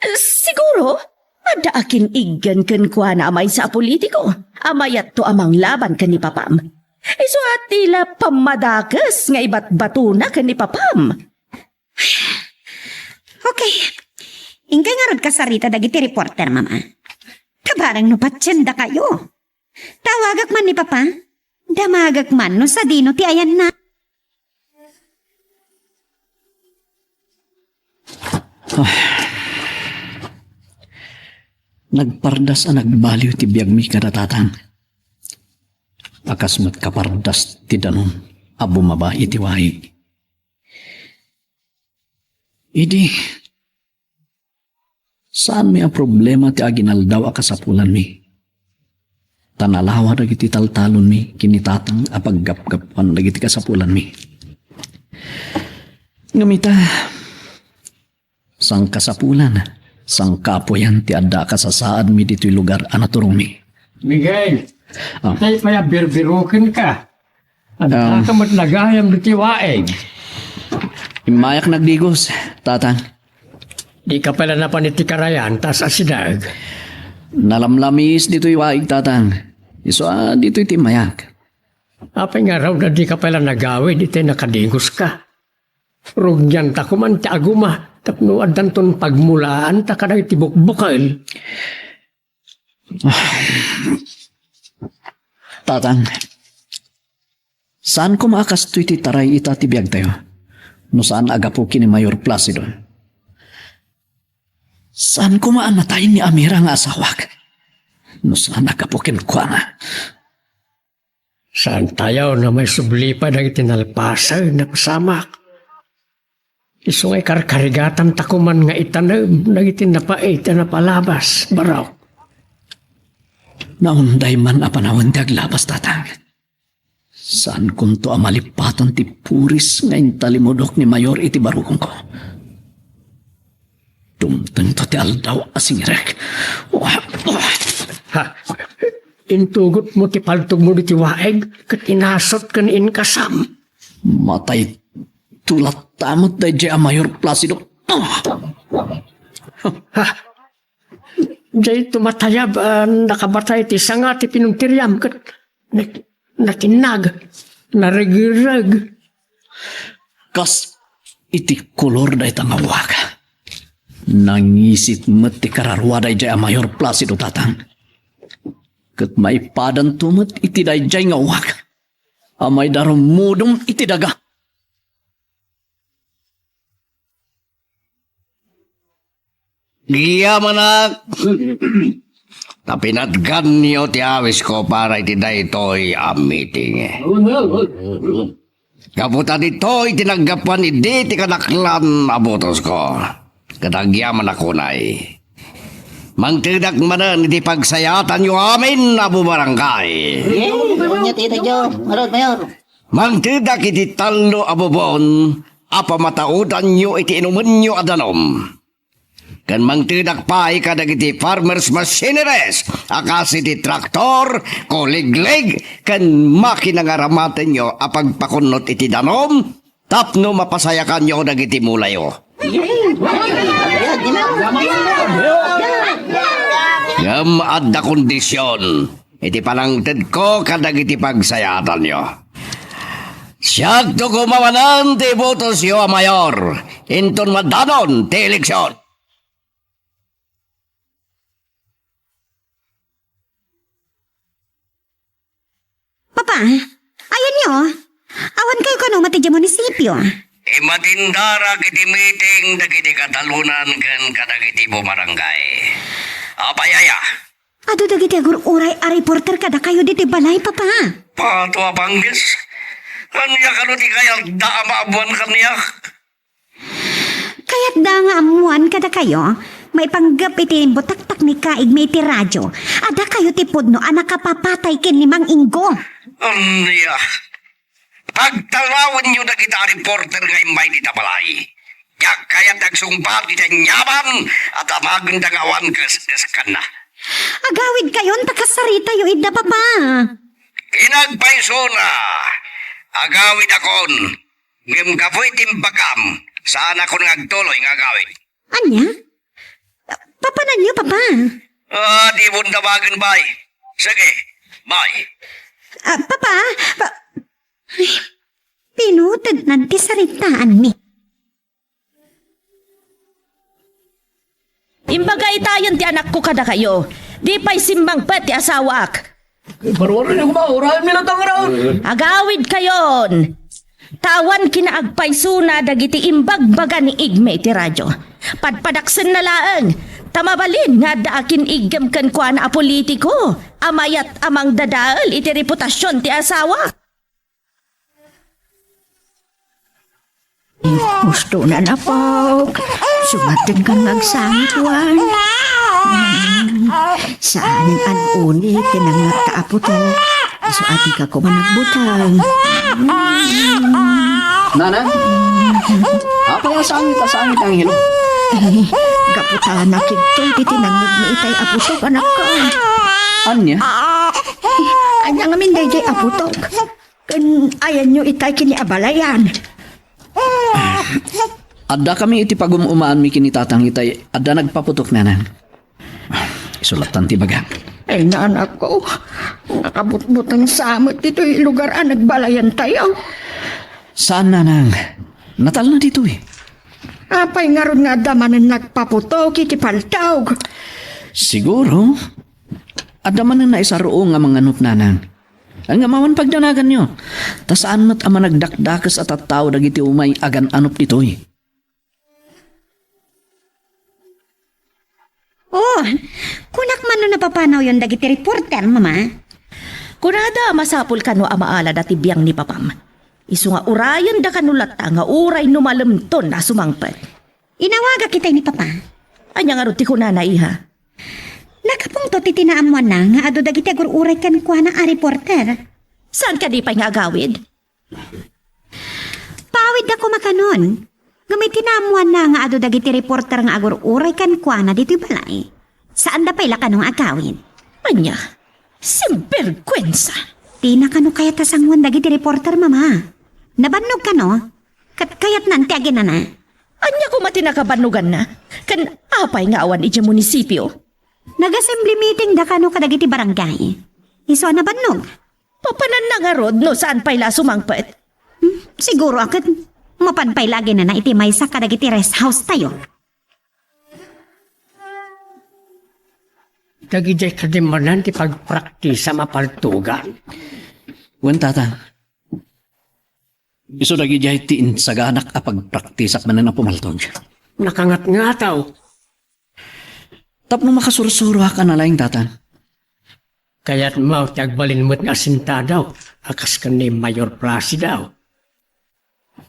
Siguro, adda akin-iggen kenkuana a maysa a politiko a mayatto a manglaban ken ni Papam. Isu a ti la pammadakes nga ibatbatona ken ni Papam. Okay. Inkay ngarud kasarita dagiti reporter, Mama. Tabareng no patiendakayo. Tawagak man ni Papa. Damagak man no sadino ti ayanna. Ay. Nagpardas a nagbaliw ti biagmi kada tatang. A kas met kapardas ti danum a bumaba iti waig. Idi, saanmi a problema ti aginaldaw a kasapulanmi. Ta nalawa dagiti taltalonmi ken ni tatang a paggapgapuan dagiti kasapulanmi. Ngem ita, sangkasapulan, sangkaapuyan ti adda a kasasaadmi ditoy lugar a naturongmi. Miguel, Ah. tay pay a birbirukenka. Adda Ah. ka met nagayam ditoy waig. Immayak nagdigos, Tatang. Di ka pay la napan iti karayan, ta asideg. Nalamlamis ditoy waig, Tatang. Isu a ditoy ti immayak. Apay ngarud a di ka pay la nagawid iti nakadigoska? Rugianta koman ti aguma tapno addanton pagmulaanta kadagiti bukbukel. Tatang, saan koma a kastoy ti taray ita ti biagtayo, no saan a gapu ken ni Mayor Placido. Saan koma a natay ni Amira nga asawak, no saan a gapu kenkuana. Saantayo a maisubli pay dagiti nalpasen a napasamak. Isu nga ikarkarigatanta koman nga itanem dagiti napait a napalabas, barok. Naunday man a panawen ti aglabas, Tatang. Saankonto a malipatan ti puris nga intalimudok ni Mayor iti barugonko. Dumtengto ti aldaw a singirek. Ha? Intugotmo ti paltogmo ditoy waig ket inasut ken inkasam. Matayto latta met daydiay a Mayor Placido. Ha? Daytoy matayab a nakabatay ti sanga ti pinuntiriam ket na-, natinnag, naregreg. Kas iti kolor dayta nga uwak. Nangisit met ti kararua daydiay a Mayor Placido, Tatang. Ket maipadanto met iti daydiay nga uwak a maidarumudom iti daga. Agyamanak, ta pinatganyo ti awisko para iti daytoy a meeting. Gapu ta ditoy ti naggapuan idi ti kadaklan a botosko. Ket agyamanak unay. Mangtedak manen iti pagsayatanyo amin a bubarangay. Ania ti ita, Joe? Ngarud, Mayor. Mangtedak iti tallo a bubon a pamataudanyo iti inumenyo a danum. Ken mangtedak pay kadagiti farmers' machineries a kas iti traktor, kuliglig, ken makina nga aramatenyo a pagpakunnot iti danum tapno mapasayakanyo dagiti mulayo. Ngem adda kondision iti panangtedko kadagiti pagsayatanyo. Siakto koma manen ti ibotosyo a mayor inton madanon ti eleksion. Papa, ayanyo, awan kayo kano mati di munisipyo. Imatindara iti meeting dagiti katalonan ken kadagiti bumarangay. Apay aya? Adu dagiti agur-uray a reporter kadakayo ditoy balay, Papa. Pato a pangges. Ania kano ti kayatda a maammuan kaniak? Kayatda nga ammuan kadakayo, maipanggep iti imbutaktak ni Kaig iti radyo, a dakayo ti pudno a nakapapatay ken ni Mang Inggo. Ania? Pagtarawenyo dagita a reporter nga immay dita balay. Diak kayat agsungbat iti aniaman a damagenda nga awan kes-, keskanna. Agawidkayon ta kasaritayo ida, Papa. Kinagpaysona, agawidakon. Ngem gapu iti imbagam, saanakon nga agtuloy nga agawid. Ania? Papananyo, Papa? Ah, di mo dawagan, bay. Sige, bay. Ah, Papa, pa-, ay, pinutednan ti saritaanmi. Imbaga itayon ti anakko kadakayo. Di pay simmangpet ti asawaak. Barbareng ni kuma, urayan mi latang raon. Agawidkayon! Tawan kinaagpaysona dagiti imbagbaga ni Igme iti radyo. Padpadaksenna laeng, ta mabalin nga adda akin-iggem kenkuana a politiko a mayat a mangdadael iti reputasion ti asawa. Gusto na napok. Sumaten kan magsangkuan. Hmm. Saan ang uni, tinangat ta aputo. Isu ati ka kuman nagbutang. Hmm. Nana? Apay a sangit a sangit, Angelo? Eh, gaputana kigtoy ti tinangngeg ni itay aputok, anak ko. Anya? Eh, anya ngamin daydiay aputok? Ken ayanyo itay kini abalayan. Adda kami iti pagum-umaanmi ken ni Tatang itay adda nagpaputok, Nanang. Isu lattan ti bagak. Ay, anak ko, nakabutbuteng sa met ditoy lugar a nagbalayan tayo. Saan, Nanang. Natalna ditoy. Apay ngarud nga adda manen nagpaputok iti paltog? Siguro, adda manen naisarroo nga manganop, Nanang. Ngem awan pagdanaganyo, ta saan met a managdakdakes a tattao dagiti umay a gan-anop ditoy. Oh, kunak man no napapanawyon dagiti reporter, Mama. Kunada a masapul kano a maalada ti biang ni Papam. Isu nga urayenda kano latta nga uray no malemton a sumangpet. Inawagak itay ni Papa. Ania ngarud ti kunana, iha? Nakapungtot iti naammoanna nga adu dagiti agur-uray kenkuana a reporter. Saan kadi pay nga agawid? Paawidda koma kanon. Ngem iti naammoanna nga adu dagiti reporter nga agur-uray kenkuana ditoy balay, saanda pay la kano nga agawid. Ania? Simberkuensa! Dina kano kayat a sangoen dagiti reporter, Mama. Nabannog kano, ket kayatnan ti aginana. Ania koma ti nakabannoganna? Ken apay nga awan idiay munisipio? Nag-assembly meeting da kano kadagiti barangay. Isu a nabannog. Papananna ngarud no saan pay la a sumangpet? Hmm, siguro a ket mapan pay la aginana iti maysa kadagiti rest house tayo. Dagidiay kadi manen ti pagpraktisam a paltugan? Wen, Tatang. Isu dagidiay ti insaganak a pagpraktisak manen a pumaltog. Nakangatngataw. Tapno makasursuroak a nalaing, Tatang. Kayatmo ti agbalin met nga asintado a kas ken ni Mayor Placido?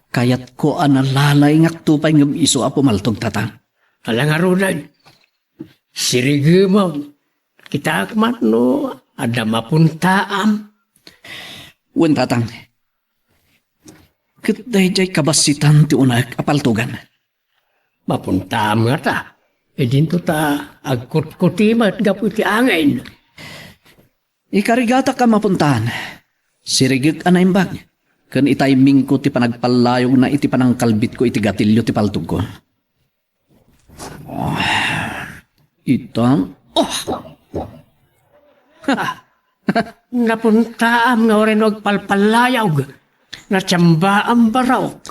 Kayatko a nalalaingakto pay ngem isu a pumaltog, Tatang. Ala ngaruden, sirigem. Kitaek man no adda mapuntaam. Wen, Tatang. Ket daydiay kabassitan ti unaek a paltogan. Mapuntaam ngata. Idinto ta agkutkuti met gapu iti angin. Ikarigatak a mapuntaan. Sirigek a naimbag. Ken itaymingko ti panagpallayogna iti panangkalbitko iti gatilio ti paltogko. Ita? Oh! Napuntaam nga uray no agpalpallayog. Natiambaam, barok.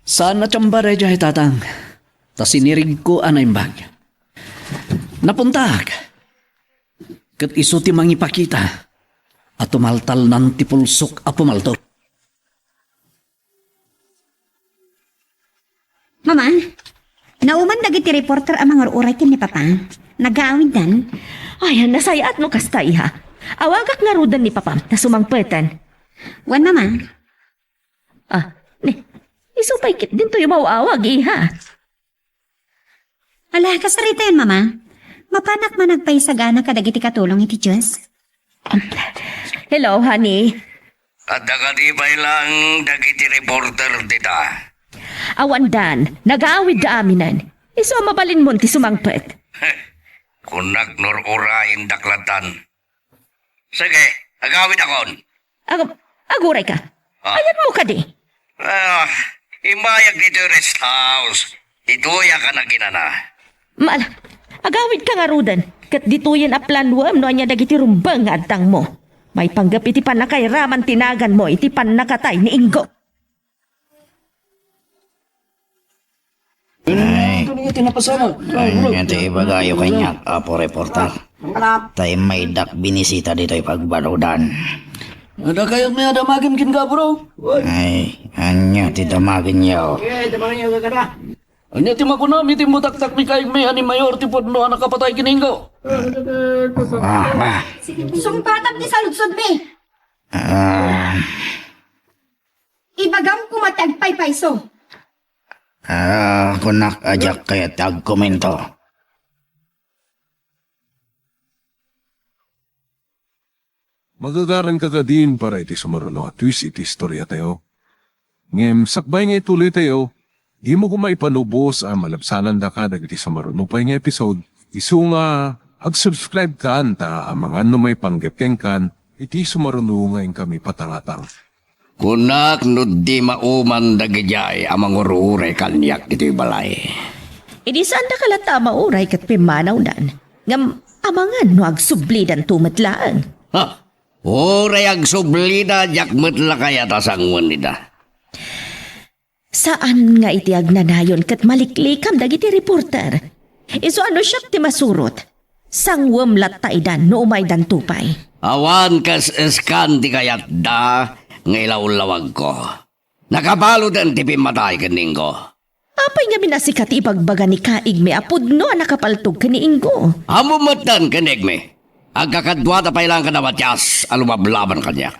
Saan natiamba daydiay, Tatang. Ta sinirigko a naimbag. Napuntaak. Ket isu ti mangipakita a tumaltalnan ti pulsok a pumaltog. Mama, nauman dagiti reporter a mangur-uray ken ni Papa. Nagaawiddan. Ay, nasayaat no kasta, iha. Awagak ngaruden ni Papa, ta sumangpeten. Wen, Mama. Ah, ni, isu pay ket dintoy umaw-awag, iha. Ala, kasaritayon, Mama. Mapanak man agpaisagana kadagiti katulong iti Dios. Hello, honey. Adda kadi pay lang dagiti reporter dita? Awan dan, nagaawid da aminen. Isu a mabalinmon ti sumangpet. Kunak nur-urayen daklattan. Sige, agawidakon. Ag-, aguray ka. Ah. Ayanmo kadi? Ah, imbayag ditoy rest house. Ditoy a kanaginana. Mal, agawid ka ngaruden. Ket ditoyen a planuem no ania dagiti rumbeng nga adtangmo. Maipanggep iti pannakairaman ti naganmo iti pannakatay ni Ingo. Ay, ania ti ibagayo kaniak, Apo Reporter? Ta immaydak binisita ditoy pagbaludan. Adda kayatmi a damagem kenka, bro? Ay, ania ti damagenyo? Ania ti makunam iti mutaktak ni kayatmi a ni Mayor ti pudno a nakapatay ken ni Ingo? Ah, ah. Sungbatam ti saludsodmi. Ah. Ibagam koma ti agpaypayso. Ah, kunak a diak kayat ti agkomento. Magagaran ka kadin para iti sumaruno a twist iti istoriatayo. Ngem sakbay nga ituloytayo, dimo koma ipanubos a malabsanandaka dagiti sumaruno pay nga episode. Isu nga ag-subscribe kan ta amangan no maipanggep kenkan iti sumaruno nga inkami patangatang. Kunak no di mauman dagidiay a mangur-uray kaniak ditoy balay. Idi saandaka latta a mauray ket pimmanawdan, ngem amangan no agsublidanto met laeng. Ha! Uray agsublida, diak met la kayat a sangoen ida. Saan nga iti agnanayon ket maliklikam dagiti reporter. Isu a no siak ti masurot, sanguem latta ida no umaydanto pay. Awan kas-eskan ti kayatda nga ilawlawagko. Nakabaluden ti pimmatay ken ni Ingo. Apay ngamin a sika ti ibagbaga ni Kaigmi a pudno a nakapaltog ken ni Ingo? Ammom metten ken Igmi. Agkakaduada pay laeng kada Matias a lumablaban kaniak.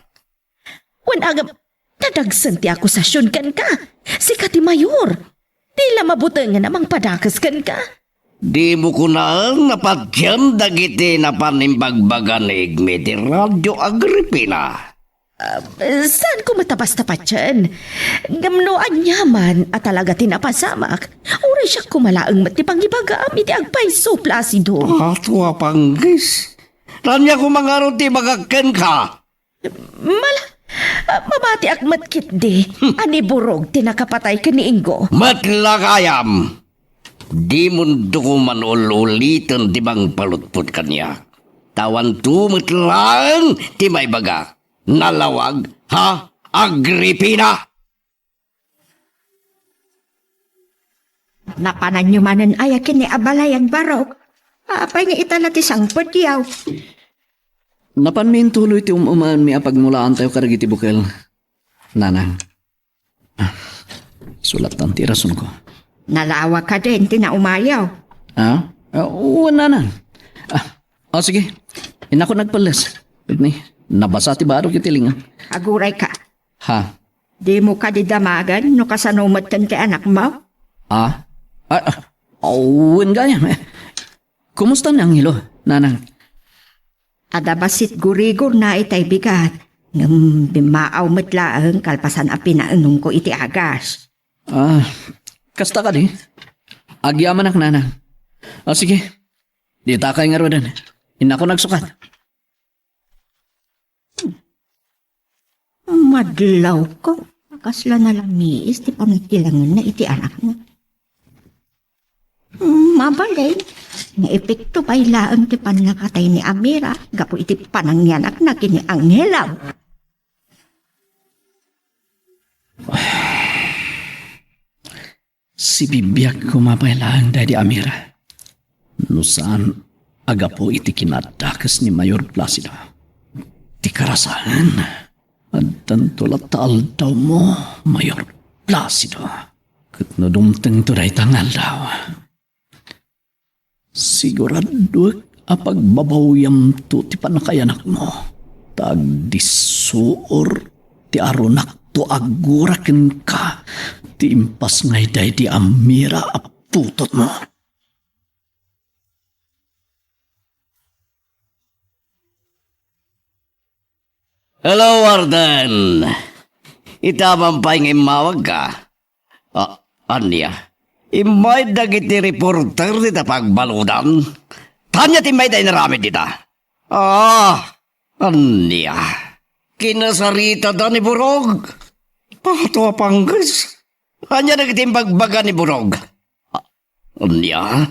Wen, agam, nadagsen ti akusasion kenka. Sika ti mayor. Di la mabutengen a mangpadakes kenka. Dimo kunaen a patiem dagiti napan imbagbaga ni Igmi ti Radio Agripina. Ah, saanko met a basta patien. Ngem no aniaman a talaga ti napasamak, uray siak koma laeng met ti pangibagam iti agpayso, Placido. Ato a panggis. Ania koma ngarud ti ibagak kenka? Mala, ah, mabatiak met ketdi a ni Burog ti nakapatay ken ni Ingo. Met la gayam. Dimon duko man ul-uliten ti mangpalutpot kaniak. Ta awanto met laeng ti maibagak. Nalawag, ha, Agripina? Napananyo manen aya ken ni Abalay agbarok? Apay nga ita la ti sangpetyo? Napanmi intuloy ti um-umaenmi a pagmulaantayo kadagiti bukel, Nanang. Ah, sulatan ti rasonko. Nalawag kadin ti naumayo? Ah? Ah, wen, Nanang. Ah, ah, sige. Innakon agpelles. Ket ni, nabasa ti barok iti linga. Aguray ka. Ha? Dimo kadi damagen no kasano metten ti anakmo? Ah? Ah, ah, wen gayam. Kumusta ni Angelo, Nanang? Adda bassit gurigorna itay bigat, ngem bimmaaw met laeng kalpasan a pinaenonko iti agas. Ah, kasta kadi? Agyamanak, Nanang. Ah, sige. Ditakay ngaruden. Innakon agsukat. Madlawko, kasla nalamiis ti panagtilangenna iti anakna. Mabalin, nga epekto pay laeng ti pannakatay ni Amira gapu iti panangyanakna ken ni Angelo. Sibibiag koma pay laeng daydi Amira. No saan a gapu iti kinadakes ni Mayor Placido. Ti karasaen, addanto latta aldawmo, Mayor Placido. Ket no dumtengto dayta nga aldaw, siguraduek a pagbabawiamto ti pannakayanakmo. Ta agdissuor ti arunakto agura kenka ti impas nga daydi Amira a putotmo. Hello, Warden. Ita man pay nga immawagka. Ah, ania? Immayd dagiti reporter dita pagbaludan? Ania ti immayda inaramid dita? Ah, ania? Kinasaritada ni Burog? Pato a pangges. Ania dagiti imbagbaga ni Burog? Ah, ania?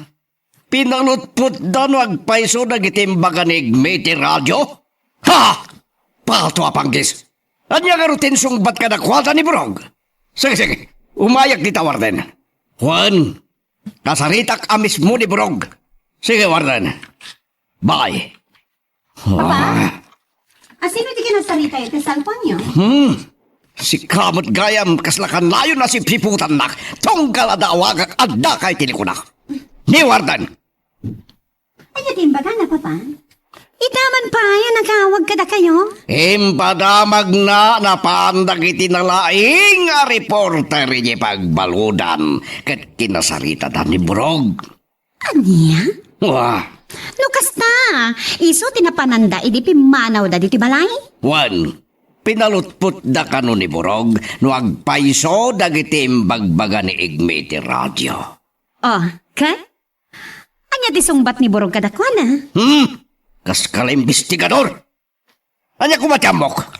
Pinalutpotda no agpayso dagiti imbaga ni Igme iti radio? Ha! Pato a pangges! Ania ngarud ti insungbat kadakuada ni Burog? Sige, sige. Umayak dita, Warden. Wen, kasaritak a mismo ni Burog. Sige, Warden. Bye. Papa? Ah. Asino ti kinasarita iti cellphone-yo? Hmm. Sika met gayam, kasla kanayon a sipiputannak, tunggal adda awagak, addaka iti likunak. Ni Warden! Ania ti imbagana, Papa? Ita man pay a nangawag kadakayo? Impadamagna napan dagiti nalaing a reporter iti pagbaludan ket kinasaritada ni Burog. Ania? Wa. No kasta, isu ti napananda idi pimmanawda ditoy balay? Wen, pinalutpotda kano ni Burog no agpayso dagiti imbagbaga ni Igme iti radio. Oh, ket? Ania ti sungbat ni Burog kadakuana? Hmm? Kas kala imbestigador! Ania koma ti ammok?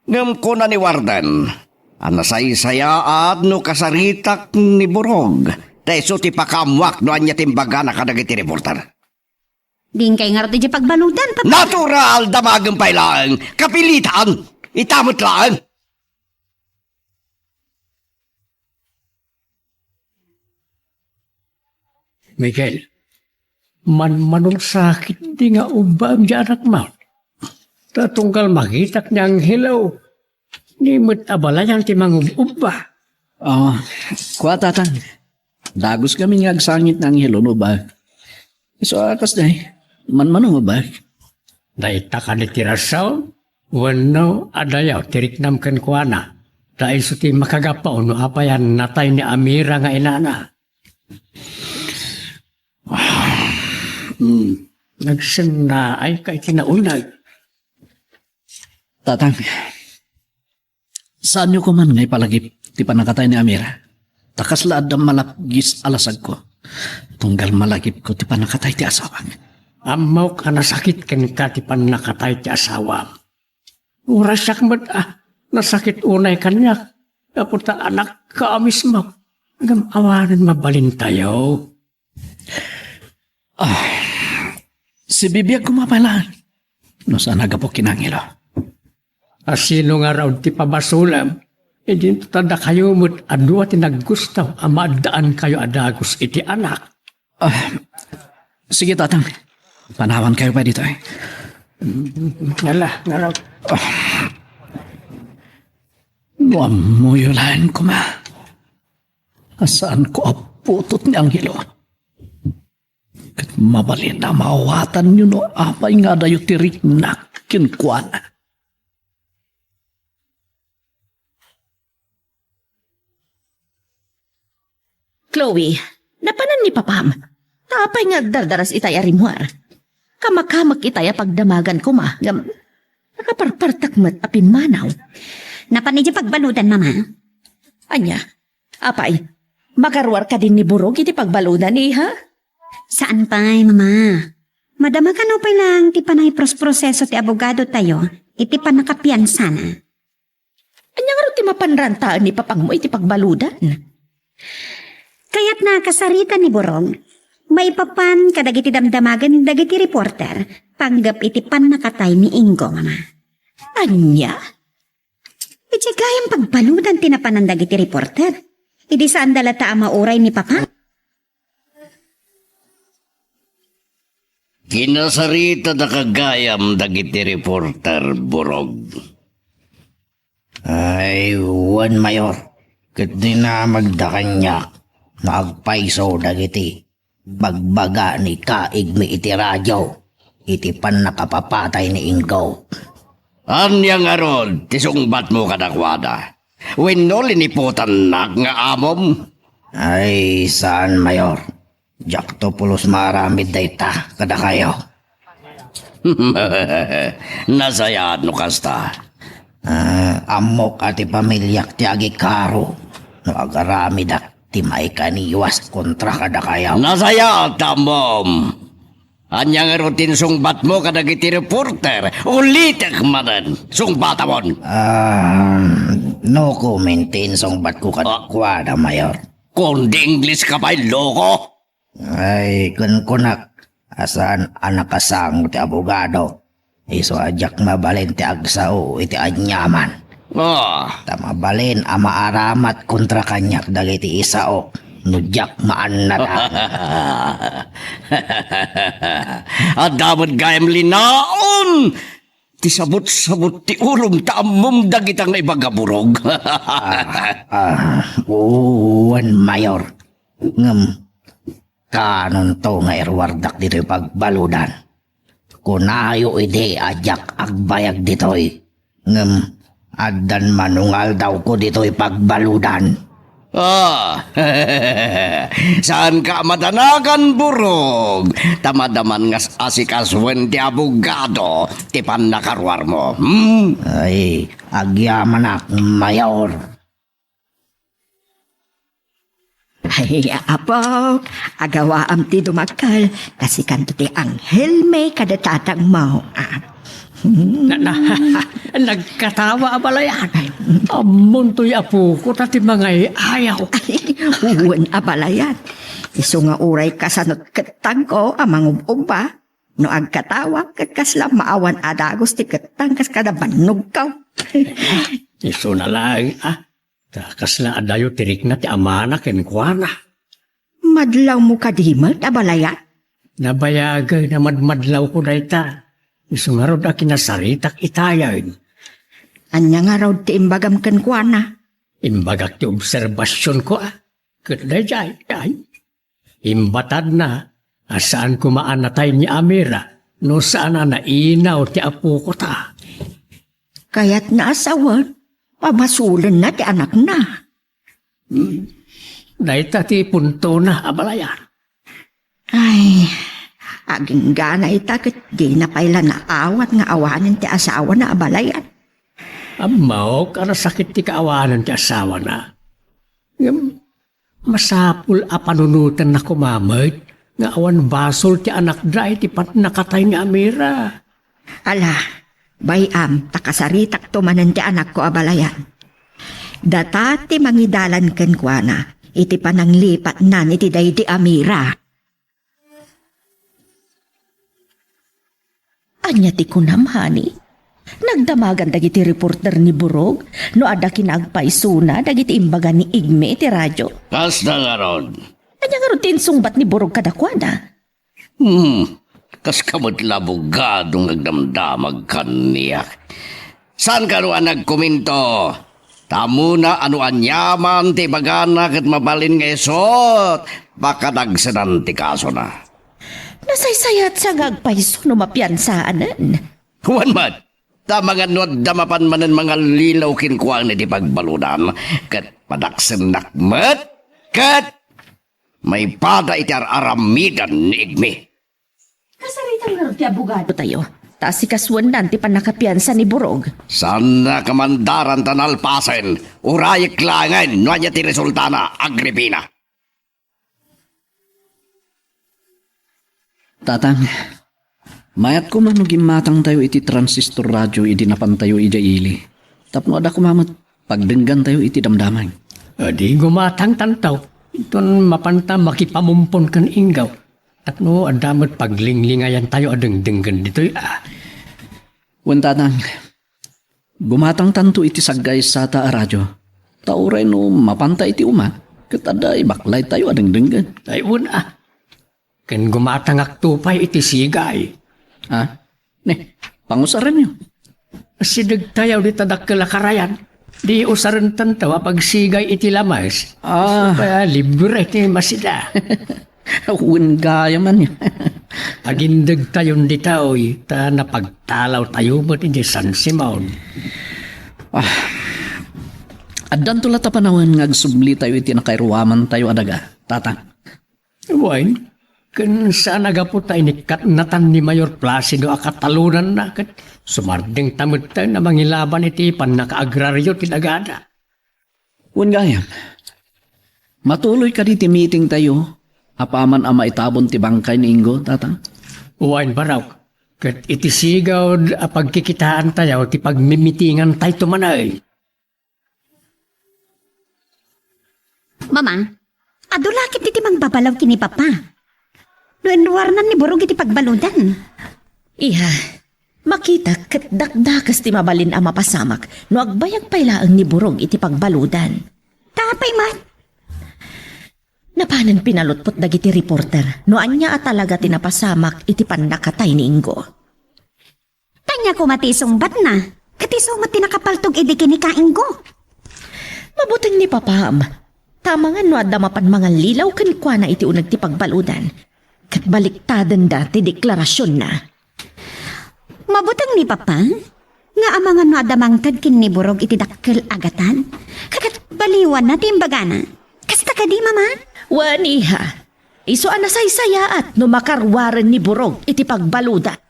Ngem kuna ni Warden a nasaysayaat no kasaritak ni Burog, ta isu ti pakaammoak no ania ti imbagana kadagiti reporter. Dinkay ngarud idiay pagbaludan, Papa. Natural, damagem pay laeng. Kapilitan. Ita met laeng. Miguel, manmanong sakit di nga ubbaem di anakmo. Ta tunggal makitak ni Angelo, di met abalayan ti mangub-ubba. Ah, kua, Tatang. Dagus ngamin nga agsangit ni Angelo no ubbaek. Isu a kasdi, manmanong ubbaek. Dayta kadi ti rason wenno adayo ti riknam kenkuana, ta isu ti makagapu no apay a natay ni Amira nga inana. Hmm. Nagsennaayka iti nauneg. Tatang, saanyo koman nga ipalagip ti pannakatay ni Amira? Ta kasla adda malapgis a lasagko. Tunggal malagipko ti pannakatay ti asawak. Ammok a nasakit kenka ti pannakatay ti asawam. Uray siak met a nasakit unay kaniak, gapu ta anakka a mismo. Ngem awanen mabalintayo. Ah, sibibiag koma pay laeng no saan a gapu ken Angelo. A sino ngarud ti pabasolem? Idinto ta dakayo met a dua ti naggusto a maaddaankayo a dagus iti anak. Ah, sige, Tatang. Panawankayo pay ditoy. Ngala, ngala. No ammoyo laeng koma a saanko a putot ni Angelo. Ket mabalin a maawatanyo no apay nga adayo ti riknak kenkuana. Chloe, napanan ni papam. Ta apay nga agdardaras itay a rimmuar? Kamakamek itay a pagdamagan koma, ngem nakaparpartak met a pimmanaw. Napan idiay pagbaludan, Mama. Ania? Apay, makaruar kadin ni Burog iti pagbaludan, iha? Saan pay, Mama. Madama kano pay laeng ti panagprosproseso ti abogadotayo iti pannakapiansana. Ania ngarud ti mapan rantaen ni papangmo iti pagbaludan? Kayatna a kasarita ni Burog, maipapan kadagiti damdamagen dagiti reporter panggep iti pannakatay ni Ingo, Mama. Ania? Idiay gayam pagbaludan ti napanan dagiti reporter. Idi saanda latta a mauray ni Papa? Kinasaritada gayam dagiti reporter, Burog. Ay, wen, Mayor. Ket dinamagda kaniak no agpayso dagiti bagbaga ni Kaigmi iti radio iti pannakapapatay ni Inggo. Ania ngarud ti sungbatmo kadakuada? Wenno liniputannak nga amom? Ay, saan, Mayor. Diakto pulos maaramid dayta kadakayo. Nasayaat no kasta. Ah, ammok a ti pamiliak ti agikaro no agaramidak ti maikaniwas kontra kadakayo. Nasayaat ta ammom. Ania ngarud ti insungbatmo kadagiti reporter? Ulitek manen, sungbatamon. Ah, no comment ti insungbatko kadakuada, Mayor. Kundi Ingles ka pay, loko? Ay, kunkunak, a saan a nakasango ti abogado. Isu a diak mabalin ti agsao iti aniaman. Ah. Ta mabalin a maaramat kontra kaniak dagiti isaok no diak maannatan. Adda met gayam linaon ti sabut-sabut ti ulom ta ammom dagita nga ibaga, Burog. Ah, ah, wen, Mayor. Ngem, kaanonto nga iruardak ditoy pagbaludan? Kunayo idi a diak agbayag ditoy, ngem addan manungaldawko ditoy pagbaludan. Ah, saanka a madanagan, Burog, ta madaman nga asikasuen ti abogado ti pannakaruarmo. Hmm? Ay, agyamanak, Mayor. Ay, apok, agawaam ti dumakkel, ta sikanto ti anghelmi kada tatangmo. Ah. Na, na, nagkatawa a balayan. Ammontoy apoko ta ti mangay-ayaw. Ay, wen a balayan. Isu nga uray kasanot kettangko a mangub-ubba. No agkatawa, ket kasla maawan a dagus ti kettang kas kada bannogko. Isuna laeng, ah. Ta kasla adayo ti rikna ti amana kenkuana. Madlawmo kadi met a balayan? Nabayagay a madmadlawko dayta. Isu ngarud a kinasaritak itayen. Ania ngarud ti imbagam kenkuana? Imbagak ti obserbasionko, a. Ket daydiay, ay. Imbatadna a saan koma a natay ni Amira no saan a nainaw ti apoko ta. Kayatna a sawen, pabasolenna ti anakna. Hmm. Dayta ti puntona a balayan. Ay, agingga ita ket dina pay la naawat nga awanen ti asawana a balayan. Ammok a nasakit ti kaawanan ti asawana. Ngem, masapul a panunotenna koma met nga awan basol ti anakda iti pannakatay ni Amira. Ala, bay-am ta kasaritakto manen ti anakko a balayan. Data ti mangidalan kenkuana iti pananglipatnan iti daydi Amira. Ania ti kunam, honey? Nagdamagan dagiti reporter ni Burog no adda kinaagpaysona dagiti imbaga ni Igme iti radio? Kasta ngarud. Ania ngarud ti insungbat ni Burog kadakuada? Hmm, kaska met la abogado nga agdamdamag kaniak. Saan kano a nagkomento? Ta ammona a no aniaman ti ibagana ket mabalin nga isu, pakadagsenan ti kasona. Nasaysayaat sa nga agpayso no mapiansaanen. Wen met, ta amangan no adda mapan manen mangallilaw kenkuana iti pagbaludan, ket padaksennak met, ket maipada iti ar-aramidan ni Igme. Kasaritan ngarud ti abogado tayo, ta asikasuennan ti pannakapiansa ni Burog. Saannak a mandaran ta nalpasen, urayek laengen no ania ti resultana, Agripina. Tatang, mayat koma no gimmatangtayo iti transistor radio idi napantayo idiay ili. Tapno adda koma met pagdenggantayo iti damdamag. Adi gumatangtanto, inton mapanta makipamumpon ken Inggaw. Tapno adda met paglinglingayantayo a dengdenggen ditoy, a. Wen, Tatang, gumatangtanto iti saggaysata a radio. Ta uray no mapanta iti uma, ket adda ibaklaytayo a dengdenggen. Ay, wen, a. Ken gumatangakto pay iti sigay. A? Ne, pangusarenyo. Asidegtayo dita dakkel a karayan. Di usarentayo a pagsigay iti lamas. Ah. Isu pay a libre ti masida. Wen gayam. Agindegtayon ditoy, ta napagtalawtayo met iti San Simon. Ah. Addanto latta panawen nga agsublitayo iti nakairuamantayo a daga, Tatang. Wen, ken saan a gapu ta inikkatnatan ni Mayor Placido a katalonanna, ket sumardengta metten a mangilaban iti pannakaagrario ti dagada. Wen gayam, matuloy kadi ti meetingtayo apaman a maitabon ti bangkay ni Ingo, Tatang? Wen, Barok, ket iti sigud a pagkikitaantayo ti pagmimitingantayto manen. Mama, adu la ketdi ti mangbabalaw ken ni Papa no inruarnan ni Burog iti pagbaludan. Iha, makitak ket dakdakes ti mabalin a mapasamak no agbayag pay laeng ni Burog iti pagbaludan. Ta apay met? Napanen pinalutpot dagiti reporter no ania a talaga ti napasamak iti pannakatay ni Ingo. Ania koma ti isungbatna? Ket isu met ti nakapaltog idi ken ni Ka Ingo. Mabuteng ni Papam. Ta amangan no adda mapan mangallilaw kenkuana iti uneg ti pagbaludan. Ket baliktadenda ti deklarasionna. Mabuteng ni Papa nga amangan no adda mangted ken ni Burog iti dakkel a gatad. Ket baliwanna ti imbagana. Kasta kadi, Mama? Wen, iha. Isu a nasaysayaat no makaruaren ni Burog iti pagbaludan.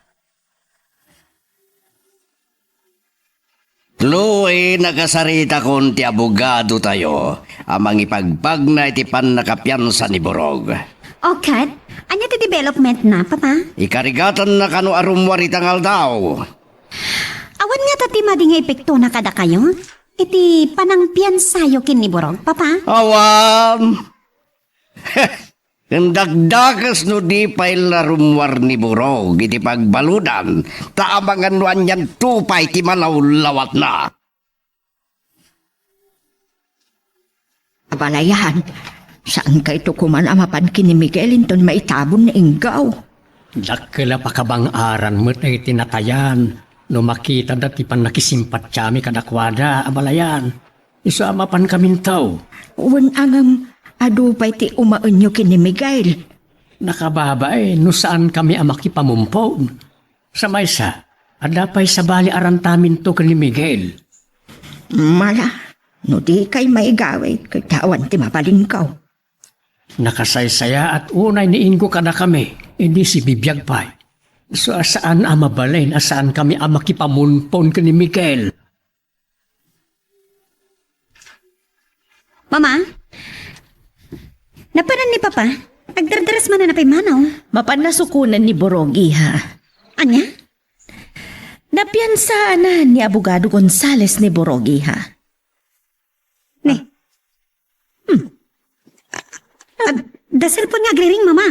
Chloe, nakasaritakon ti abogadotayo a mangipagpagna iti pannakapiansa ni Burog. O ket, ania ti development na, Papa? Ikarigatanna kano a rummuar ita nga aldaw. Awan ngata ti madi nga epektona kadakayo iti panangpiansayo ken ni Burog, Papa? Awan. Ken dakdakes no di pay la rummuar ni Burog iti pagbaludan, ta amangan no anianto pay ti malawlawatna. Abalayan, saan kayto koman a mapan ken ni Miguel inton maitabon ni Ingo? Dakkel a pakabang-aran met iti natayan no makitada ti pannakisimpatiami kadakuada, abalayan. Isu a mapankaminto. Wen, ngem adu pay ti umaenyo ken ni Miguel? Nakababain no saankami a makipamumpon. Sa maysa, adda pay sabali a rantaminto ken ni Miguel. Mala, no dikay maigawid, ket awan ti mabalinko. Nakasaysayaat unay ni Ingo kadakami, idi sibibiag pay. Isu a saan a mabalin a saankami a makipamumpon ken ni Miguel. Mama? Napanan ni Papa? Agdardaras manen a pimmanaw. Mapan nasukonen ni Burog, iha. Ania? Napiansaanan ni Abogado Gonzales ni Burog, iha. Ni? Hmm. Adda cellphone nga agriring, Mama.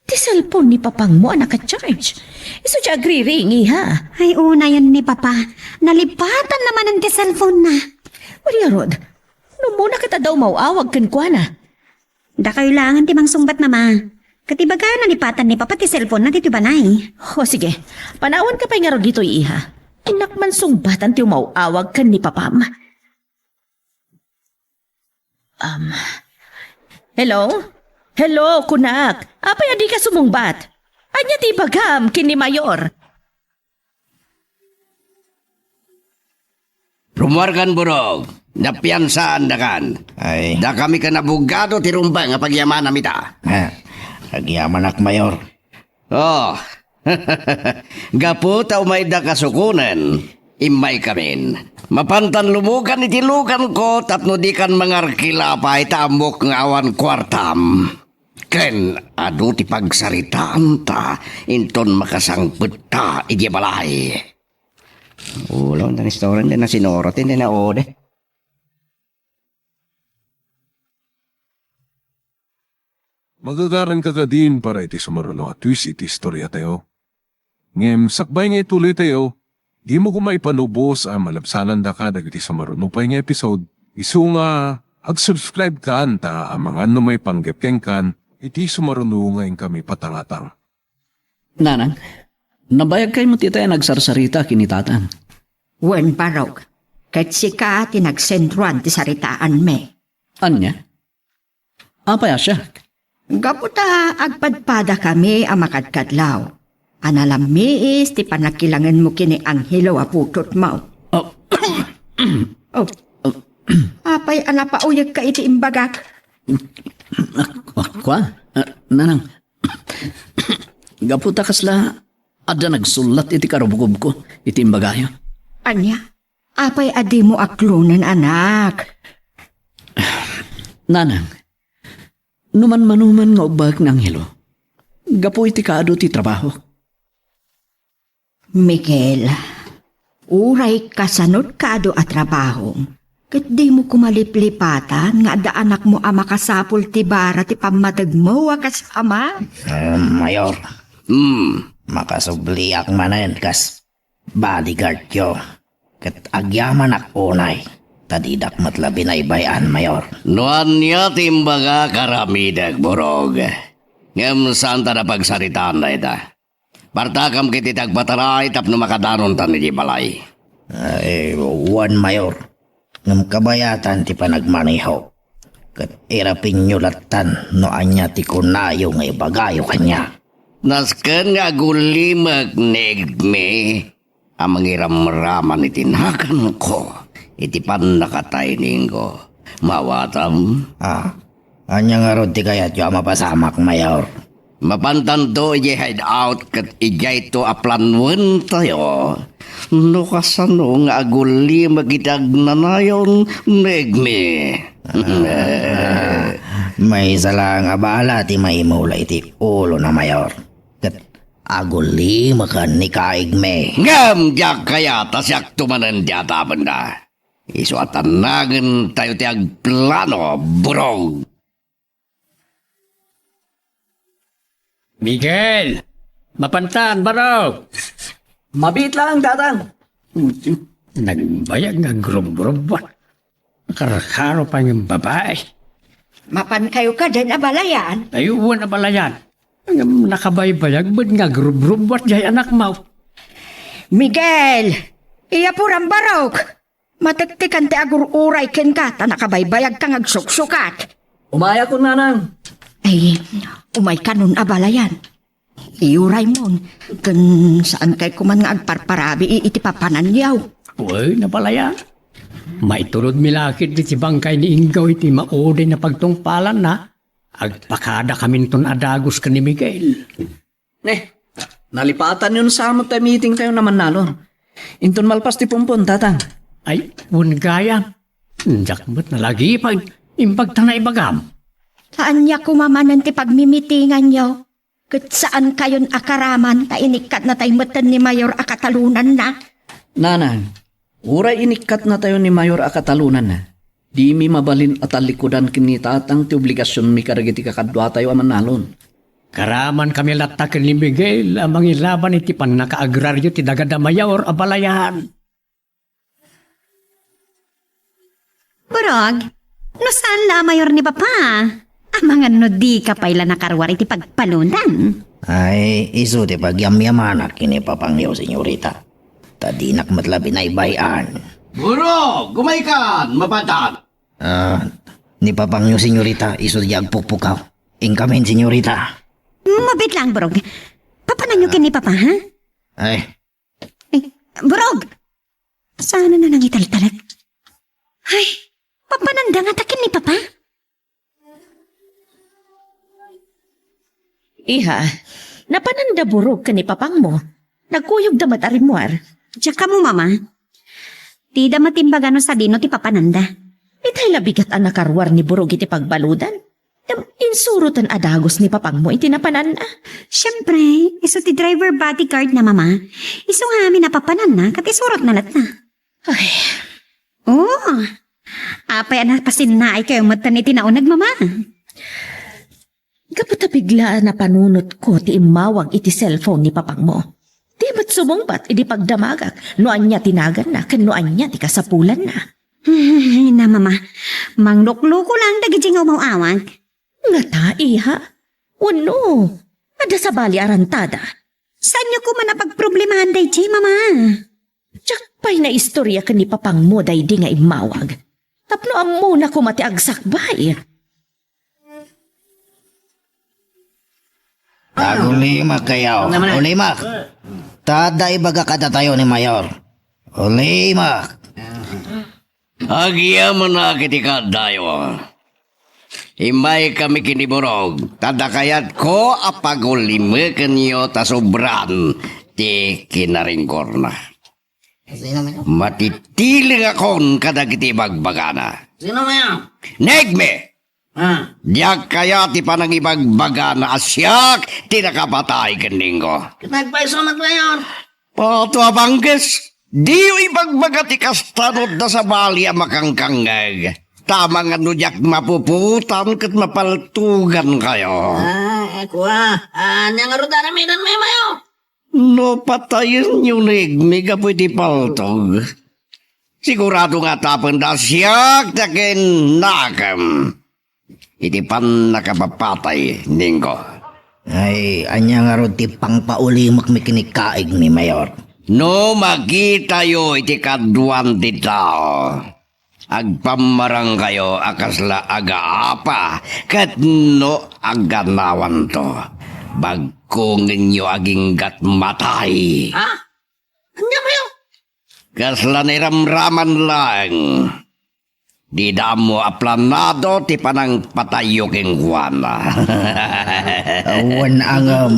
Ti cellphone ni Papangmo a naka-charge. Isu ti agriring, iha. Ay, unayen ni Papa. Nalipatan na manen ti cellphone na. Wen ngarud, no umuna ket adda umaw-awag kenkuana. Dakayo laengen ti mangsungbat, Mama. Ket ibaga, nalipatan ni Papa ti cellphone na ditoy balay. O, sige. Panawanka pay ngarud ditoy, iha. Innak man sungbatan ti umaw-awag ken ni Papam. Um, hello? Hello, kunak. Apay a dika sumungbat? Ania ti ibagam ken ni Mayor? Rummuarkan, Burog. Napiansaandakan. Ay. Dakami ken abogado ti rumbeng a pagyamanam ita. Ha, agyamanak, Mayor. Oh, gapu ta umayda kasukonen, immaykamin. Mapantan lumugan iti luganko tapno dikan mangarkila pay ta ammok nga awan kuartam. Ken adu ti pagsaritaanta inton makasangpetta idiay balay. Ulo, tan istoryan, di na sinurot, di na ode. Magagaranka kadin para iti sumaruno a twist iti istoriatayo. Ngem sakbay nga ituloytayo, dimo koma ipanubos a malabsanandaka dagiti sumaruno pay nga episode. Isu nga ag-subscribe kan ta amangan no maipanggep kenkan iti sumaruno nga inkami patangatang. Nanang, nabayagkay met itay a nagsarsarita ken ni Tatang. Wen, Barok. Ket sika ti nagsentroan ti saritaanmi. Ania? Apay a siak? Gapu ta agpadpadakami a makadkadlaw. A nalammiis ti panakilangenmo ken ni Angelo a putotmo. Oh. Oh. Apay a napauyegka iti imbagak? Ak-, ak-, kua? Ah, nanang, gapu ta kasla adda nagsullat iti karubgobko iti imbagayo. Ania? Apay a dimo aklonen, anak? Nanang, no manmanuman nga ubbak ni Angelo, gapu iti kaadu ti trabaho. Miguel, uray kasanot kaadu a trabaho, ket dimo koma liplipatan nga adda anakmo a makasapul ti bara ti pammategmo a kas ama? Ah, Mayor. Hmm. Makasubliak manen kas bodyguardyo. Ket agyamanak unay, ta didak met la binaybay-an, Mayor. No ania ti imbagak, aramidek, Burog. Ngem saan ta napagsaritaan dayta. Partakam ket iti agpataray tapno makadanontan iti balay. Ay, wen, Mayor. Ngem kabayatan ti panagmaneho. Ket irapinyo lattan no ania ti kunayo nga ibagayo kaniak. Nasken nga agulimek ni Igme a mangiramraman iti naganko iti pannakatayningko. Maawatam? Ah, ania ngarud ti kayatyo a mapasamak, Mayor? Mapantanto idiay hideout ket idiayto a planuentayo. No kasano nga agulimek iti agnanayon, Megmi. Ah, maysa laeng a bala ti maimula iti ulona, Mayor. Ket agulimeken ni Kaigme. Ngem diak kayat a siakto manen ti atabenda. Isu a tannagentayo ti agplano, Burog. Miguel! Mapantan, Burog! Mabiit laeng, Tatang. Nagbayag nga agrubrubuat. Karkaro pay nga babae. Mapankayo kadin a balayan? Ay, wen a balayan. Ngem nakabaybayag met nga agrubrubuat diay anakmo. Miguel! Iyapuram, Burog! Matektekan ti agur-uray kenka ta nakabaybayagka nga agsuksukat. Umayakon, Nanang. Ay, umaykanon a balayan. Iyuraymon, ken saankay koman nga agparparabii iti papananyo. Wen a balayan. Maitulodmi la ketdi ti bangkay ni Inggaw iti maudiay a pagtungpalanna. Agpakadakaminton a dagus ken ni Miguel. Ne, nalipatanyon sa met ti meetingtayon a mannalon. Inton malpas ti pumpon, Tatang. Ay, wen gayam. Diak met nalagipag. Imbag ta naibagam. Ania koma manen ti pagmimitinganyo? Ket saankayon a karaman ta inikkatnatay metten ni Mayor a katalonanna. Nanang, uray inikkatnatayo ni Mayor a katalonanna, dimi mabalin a talikudan ken ni Tatang ti obligasionmi kadagiti kakaduatayo a mannalon. Karamankami latta ken ni Miguel a mangilaban iti pannakaagraryo ti daga da Mayor a balayan. Burog, no saan la a Mayor ni Papa, amangan no dika pay la nakaruar iti pagpalodan. Ay, isu ti pagyamyamanak ken ni Papangyo, senyorita. Ta dinak met la binaybay-an. Burog, umaykan, Mapantan. Ah, ni Papangyo, senyorita, isu ti agpukpukaw. Inkamin, senyorita. Mabiit laeng, Burog. Papananyo ken ni Papa, ha? Ay. Ay, Burog! Saan na nangitaltalek? Ay, papananda ngata ken ni Papa? Iha, napananda, Burog, ken ni Papangmo. Nagkuyogda met a rimmuar. Diak ammo, Mama. Dida met imbaga no sadino ti papananda. Itay la bigat a nakaruar ni Burog iti pagbalodan. Ngem insuroten a dagus ni Papangmo iti napananna. Siempre, isu ti driver bodyguard na, Mama. Isu ngamin a papananna ket isurotna latta. Ay. Oh, apay a napasinnaaykayo metten iti nauneg, Mama? Gapu ta bigla a napanunotko ti immawag iti cellphone ni Papangmo. Di met sumungbat idi pagdamagak no ania ti naganna ken no ania ti kasapulanna. Ay, na, Mama. Manglukloko lang dagiti nga umaw-awag. Ngata, iha? Wenno, adda sabali a rantada? Saanyo koma a pagproblemahan daydiay, Mama? Diak pay naistoria ken ni papangmo daydi nga immawag. Tapno ammona koma ti agsakbay. Agulimak kayo. Ano naman? Ulimak. Ta adda ibaga kadatayo ni Mayor. Ulimak. Agyamanak iti kaadayo. Immaykami ken ni Burog, ta adda kayatko a pagulimekenyo ta sobran ti kinaringkorna. Sino man? Matitilingakon kadagiti ibagbagana. Sino man? Ni Igme! Ah. Diak kayat ti panangibagbagana a siak ti nakapatay ken Ningo. Nagpayso met layon. Pato a bangges, diyo ibagbaga ti kasta no adda sabali a makangkangngeg. Tama nga no diak mapuputan ket mapaltugan kayo. Ah, eh, kua. Ah, ania ngarud aramiden, Mayor? No patayenyo ni Igme gapu iti paltog, sigurado nga tapenda siak ti akinnakem iti pannakapapatay, Ningo. Ay, ania ngarud ti pangpaulimekmi ken ni Kaigme, Mayor? No makitayo iti kaduan ti tao, agpammarangkayo a kasla agaapa ket no agganawanto, bagkongenyo aginggat matay. Ha? Ania kayo? Kasla nairamraman laeng. Dida ammo a planado ti panangpatayyo kenkuana. Wen, ngem,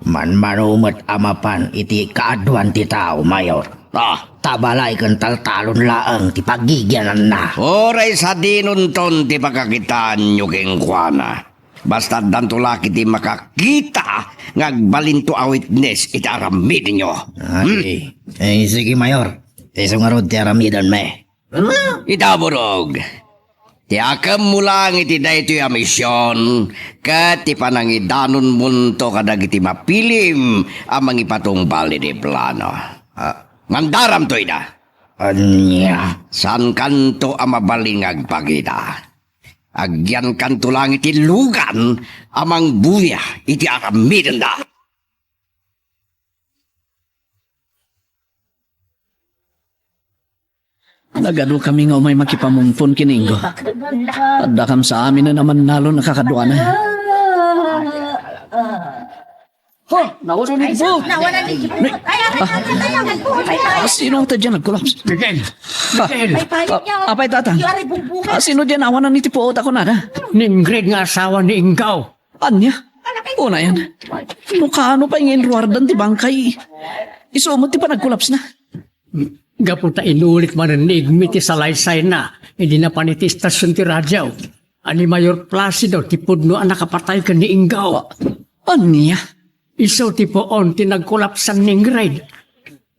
manmano met a mapan iti kaaduan ti tao, Mayor. Ah. Ta balay ken taltalon laeng ti pagigiananna. Uray sadinonton ti pakakitaanyo kenkuana. Basta addanto la ketdi makakita nga agbalinto a witness iti aramidenyo. Ay, eh, sige, Mayor. Isu ngarud ti aramidenmi. Ita, Burog. Ti akemmo lang iti daytoy a mision, ket ti panangidanonmonto kadagiti mapilim a mangipatungbal iti plano. Ah, mandaramto ida. Ania? Saankanto a mabalin nga agpakita. Agyankanto lang iti lugan a mangbuya iti aramidenda. Nagadu kami nga umay makipamungpon ken ni Ingo. Addakam sa amin a mannalon a kakaduana. Ho! Nawanan ni Bo! Nawanan ni Bo! Ay, ay, ay, ay, ay, ay, ay, ay, ay. Ah, sino ta diyan nagkolaps? Miguel! Ah, Miguel! Ah, apay, Tatang? Ah, sino diyan awanan iti puot a kunada? Ni Ingrid nga asawa ni Ingaw. Ania? Unayan. No kaano pay nga inruardan ti bangkay? Isu met ti panagkolapsna. Gapu ta inulit manen ni Igmi ti salaysayna idi napan iti istasion ti radio a ni Mayor Placido ti pudno a nakapatay ken ni Ingaw. Ania? Isu ti puon ti nagkolapsan ni Ingrid.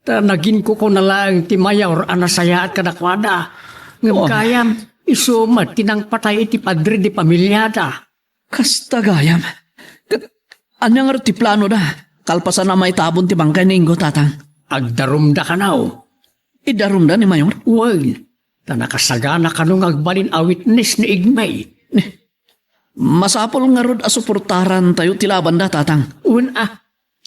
Ta naginkukuna laeng ti Mayor a nasayaat kadakuada. Ngem Oh. gayam, isu met ti nangpatay iti padre di pamiliada. Kasta gayam. Ket ania ngarud ti planoda kalpasan a maitabon ti bangkay ni Ingo, Tatang? Agdarumda kano. Idarumda ni Mayor? Wen, ta nakasagana kano nga agbalin a witness ni Igmay. Masapul ngarud a suportarantayo ti labanda, Tatang. Wen a,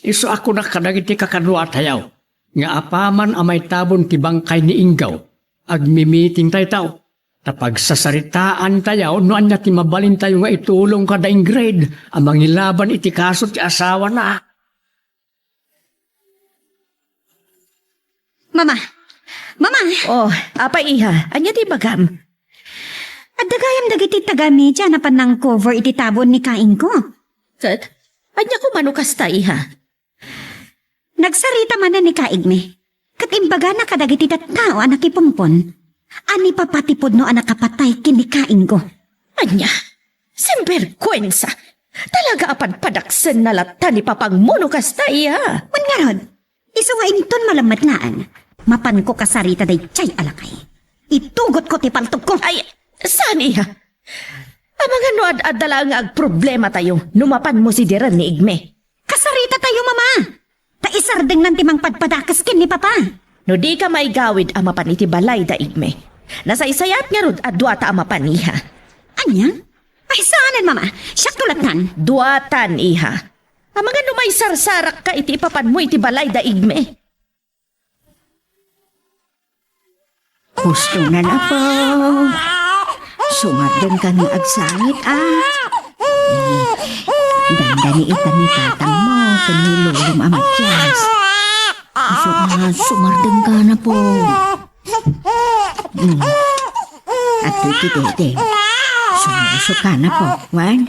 isu a kunak kadagiti kakaduatayo nga apaman a maitabon ti bangkay ni Ingaw, agmimitingtayto. Ta pagsasaritaantayo no ania ti mabalintayo nga itulong kada Ingrid a mangilaban iti kaso ti asawana. Mama! Mama! Oh, apay, iha? Ania ti ibagam? Adda gayam dagiti taga-media a napan nang-cover iti tabon ni Kaingko. Ket, ania koma no kasta, iha? Nagsarita manen ni Kaigmi, ket imbagana kadagiti tattao a nakipungpon a ni Papa ti pudno a nakapatay ken ni Kaingko. Ania? Sinberkuensa! Talaga a padpadaksenna latta ni Papang Mono kasta, iya? Wen ngarud, isu nga inton malammet laeng, mapanko kasarita daydiay a lakay. Itugotko ti paltogko. Ay, saan, iya? Amangan no ad-adda laeng nga agproblematayo no mapanmo sidiren ni Igme. Kasarita tayo, Mama! Ta isardengnan ti mangpadpadakes ken ni Papa. No dika maigawid a mapan iti balay da Igme, nasaysayaat ngarud a duata a mapan, iha. Ania? Ay, saanen, Mama. Siakto lattan. Duatan, iha. Amangan no maisarsarakka iti ipapanmo iti balay da Igme. Husto na, Apo. Sumardengka nga agsangit, a. Dandani ita ni tatangmo ken ni lolom a Matias. Isu a sumardengka, Apo. Hmm. Adtoy ti dede. Sumusuka, Apo, wen?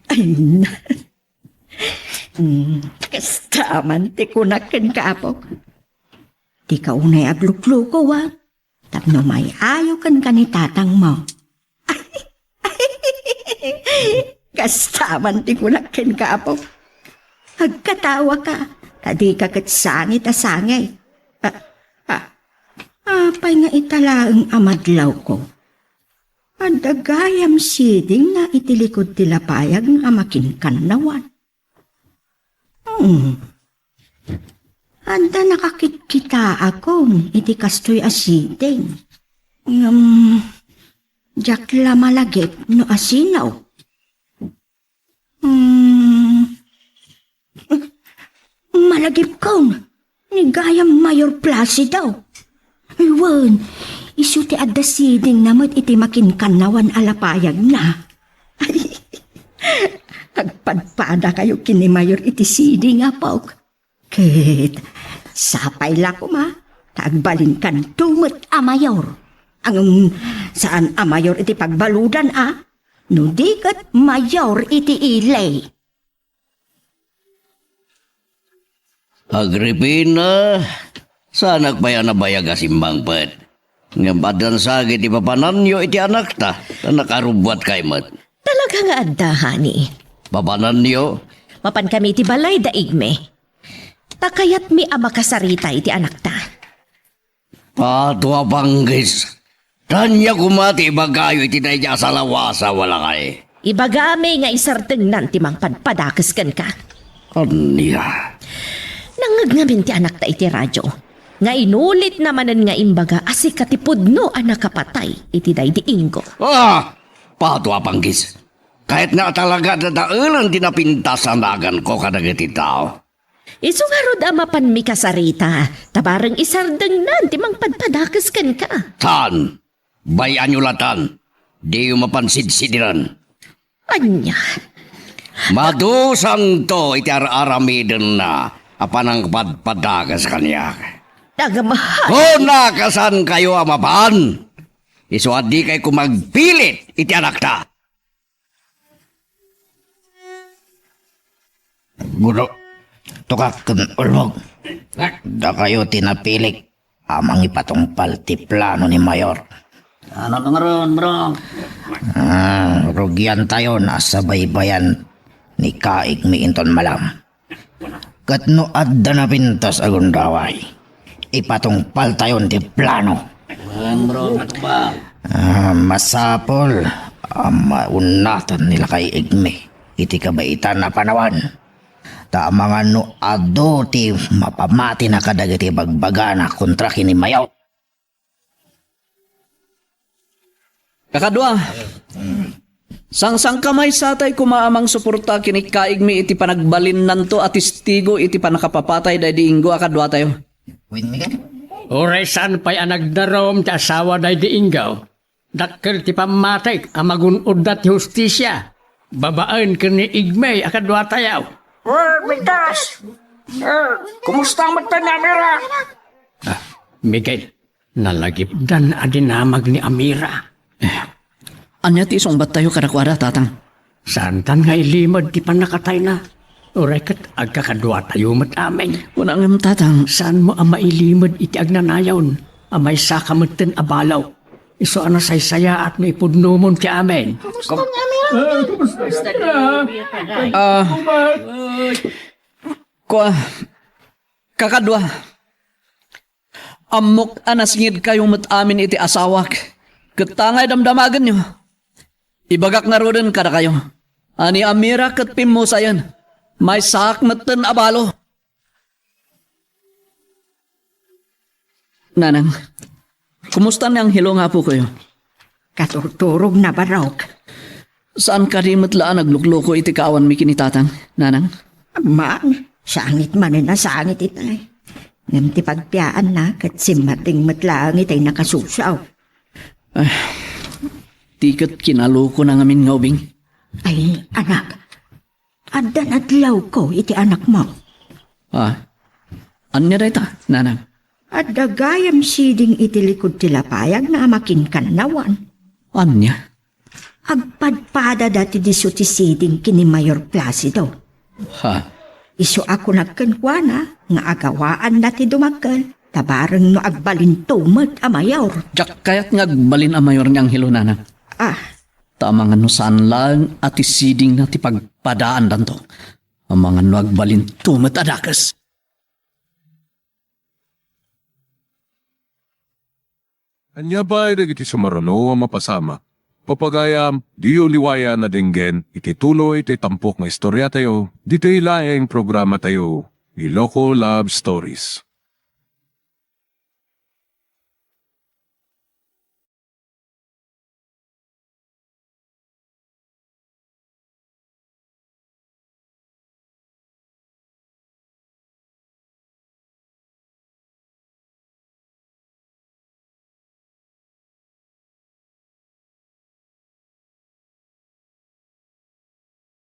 Ay, na. Hmm. Kasta man ti kunak kenka, Apo. Dika unay aglukluko, a. Tapno may-ayo kenka ni tatangmo. Kasta man ti kunak kenka, Apo. Agkatawaka, ta dika ket sangit a sangit. A, a, apay nga ita laeng a madlawko? Adda gayam sidingna iti likud ti lapayag nga makinkannawan. Hmm. Adda nakakitkitaakon iti kastoy a siding. Ngem, diak la malagip no asino. Hmm. Malagipkon, ni gayam Mayor Placido. Wen, isu ti adda sidingna met iti makinkannawan a lapayagna. Agpadpadakayo ken ni Mayor iti siding, Apok. Ket sapay la koma ta agbalinkanto met a mayor. Ngem saan a mayor iti pagbaludan, a? No di ket mayor iti ili. Agripina, saanak pay a nabayag a simmangpet. Ngem addan sa ket ipapananyo iti anakta, ta nakarubbuatkay met. Talaga nga adda, honey. Papananyo? Mapankami iti balay, daigmi. Ta kayatmi a makasarita iti anakta. Pato a panggis. Ania koma ti ibagayo iti daydi a salawasa, walakay? Ibagami nga isardengnan ti mangpadpadakes kenka. Ania? Nangngeg ngamin ti anakta iti radio nga inulitna manen nga imbaga a sika ti pudno a nakapatay iti daydi Ingo. Ah! Pato a panggis. Kayatna a talaga dadaelen ti napintas a naganko kadagiti tao. Isu ngarud a mapanmi kasarita, ta bareng isardengnan ti mangpadpadakes kenka. Tan, bay-anyo latan, diyo mapan sidsidiren. Ania? Madusanto iti ar-aramidenna a panangpadpadakes kaniak. Agmahal. Kunakasankayo a mapan, isu a dikay koma agpilit iti anakta. Gudo, tukak ken ulmog. Dakayo ti napilik a mangipatungpal ti plano ni Mayor. Ano ngarud, bro? Ah, rugiantayon a sabaybayan ni Kaigmi inton malam. Ket no adda napintas a gundaway, ipatungpaltayon ti plano. Wen, bro, matungpal. Ah, masapul a maunnatan ni Lakay Igmi iti kabaitan a panawan. Ta amangan no adu ti mapamatina kadagiti bagbagana kontra ken ni Mayor. Kakadua, sangsangkamaysatay koma a mangsuporta ken ni Kaigmi iti panagbalinnanto a testigo iti pannakapapatay daydi Ingo a kaduatayo. Uray saan pay a nagdarum ti asawa daydi Ingo, dakkel ti pammatik a magun-odda ti hustisia babaen ken ni Igmi a kaduatayo. Uy, Pintas! Eh, kumusta met ni Amira? Ah, Miguel, nalagipdan a dinamag ni Amira. Eh, ania ti isungbattayo kadakuada, Tatang? Saantan nga ilimed ti pannakatayna. Uray ket agkakaduatayo met amin. Kuna ngem, Tatang. Saanmo a mailimed iti agnanayon a maysaka metten a balo. Isu a nasaysayaat no ipudnomon ti amin. Kumusta ni Amira? Ah, kua, kakadua. Ammok a nasngidkayo met amin iti asawak, ket ta ngay damdamagenyo, ibagak ngaruden kadakayo a ni Amira ket pimmusayen, maysaak metten a balo. Nanang, kumusta ni Angelo nga apokoyo? Katurturogna, Barok. Saan kadi met la a naglukluko iti kaawanmi ken ni Tatang, Nanang? Amman, sangit manen a sangit itay. Ngem ti pagpiaanna ket simmating met laeng itay nakasusaw. Ah, ti ket kinalukona ngamin nga ubing. Ay, anak, addan adlawko iti anakmo. Ah, ania dayta, nanang? Adda gayam siding iti likud ti lapayag nga amakinkannawan. Ania? Agpadpadada ti disso ti siding ken ni Mayor Placido. Ha? Isu a kunak kenkuana nga agawaanna ti dumagkel, ta bareng no agbalinto met a mayor. Diak kayat nga agbalin a mayor ni Angelo, nanang. Ah. Ta amangan no saan laeng a ti sidingna ti pagpadaandanto. Amangan no agbalinto met a dakes. Ania pay dagiti sumaruno a mapasamak? Papagayam, diyo liwayan a denggen iti tuloy ti tampok nga istoriatayo, ditoy laeng programatayo, Iloko Love Stories.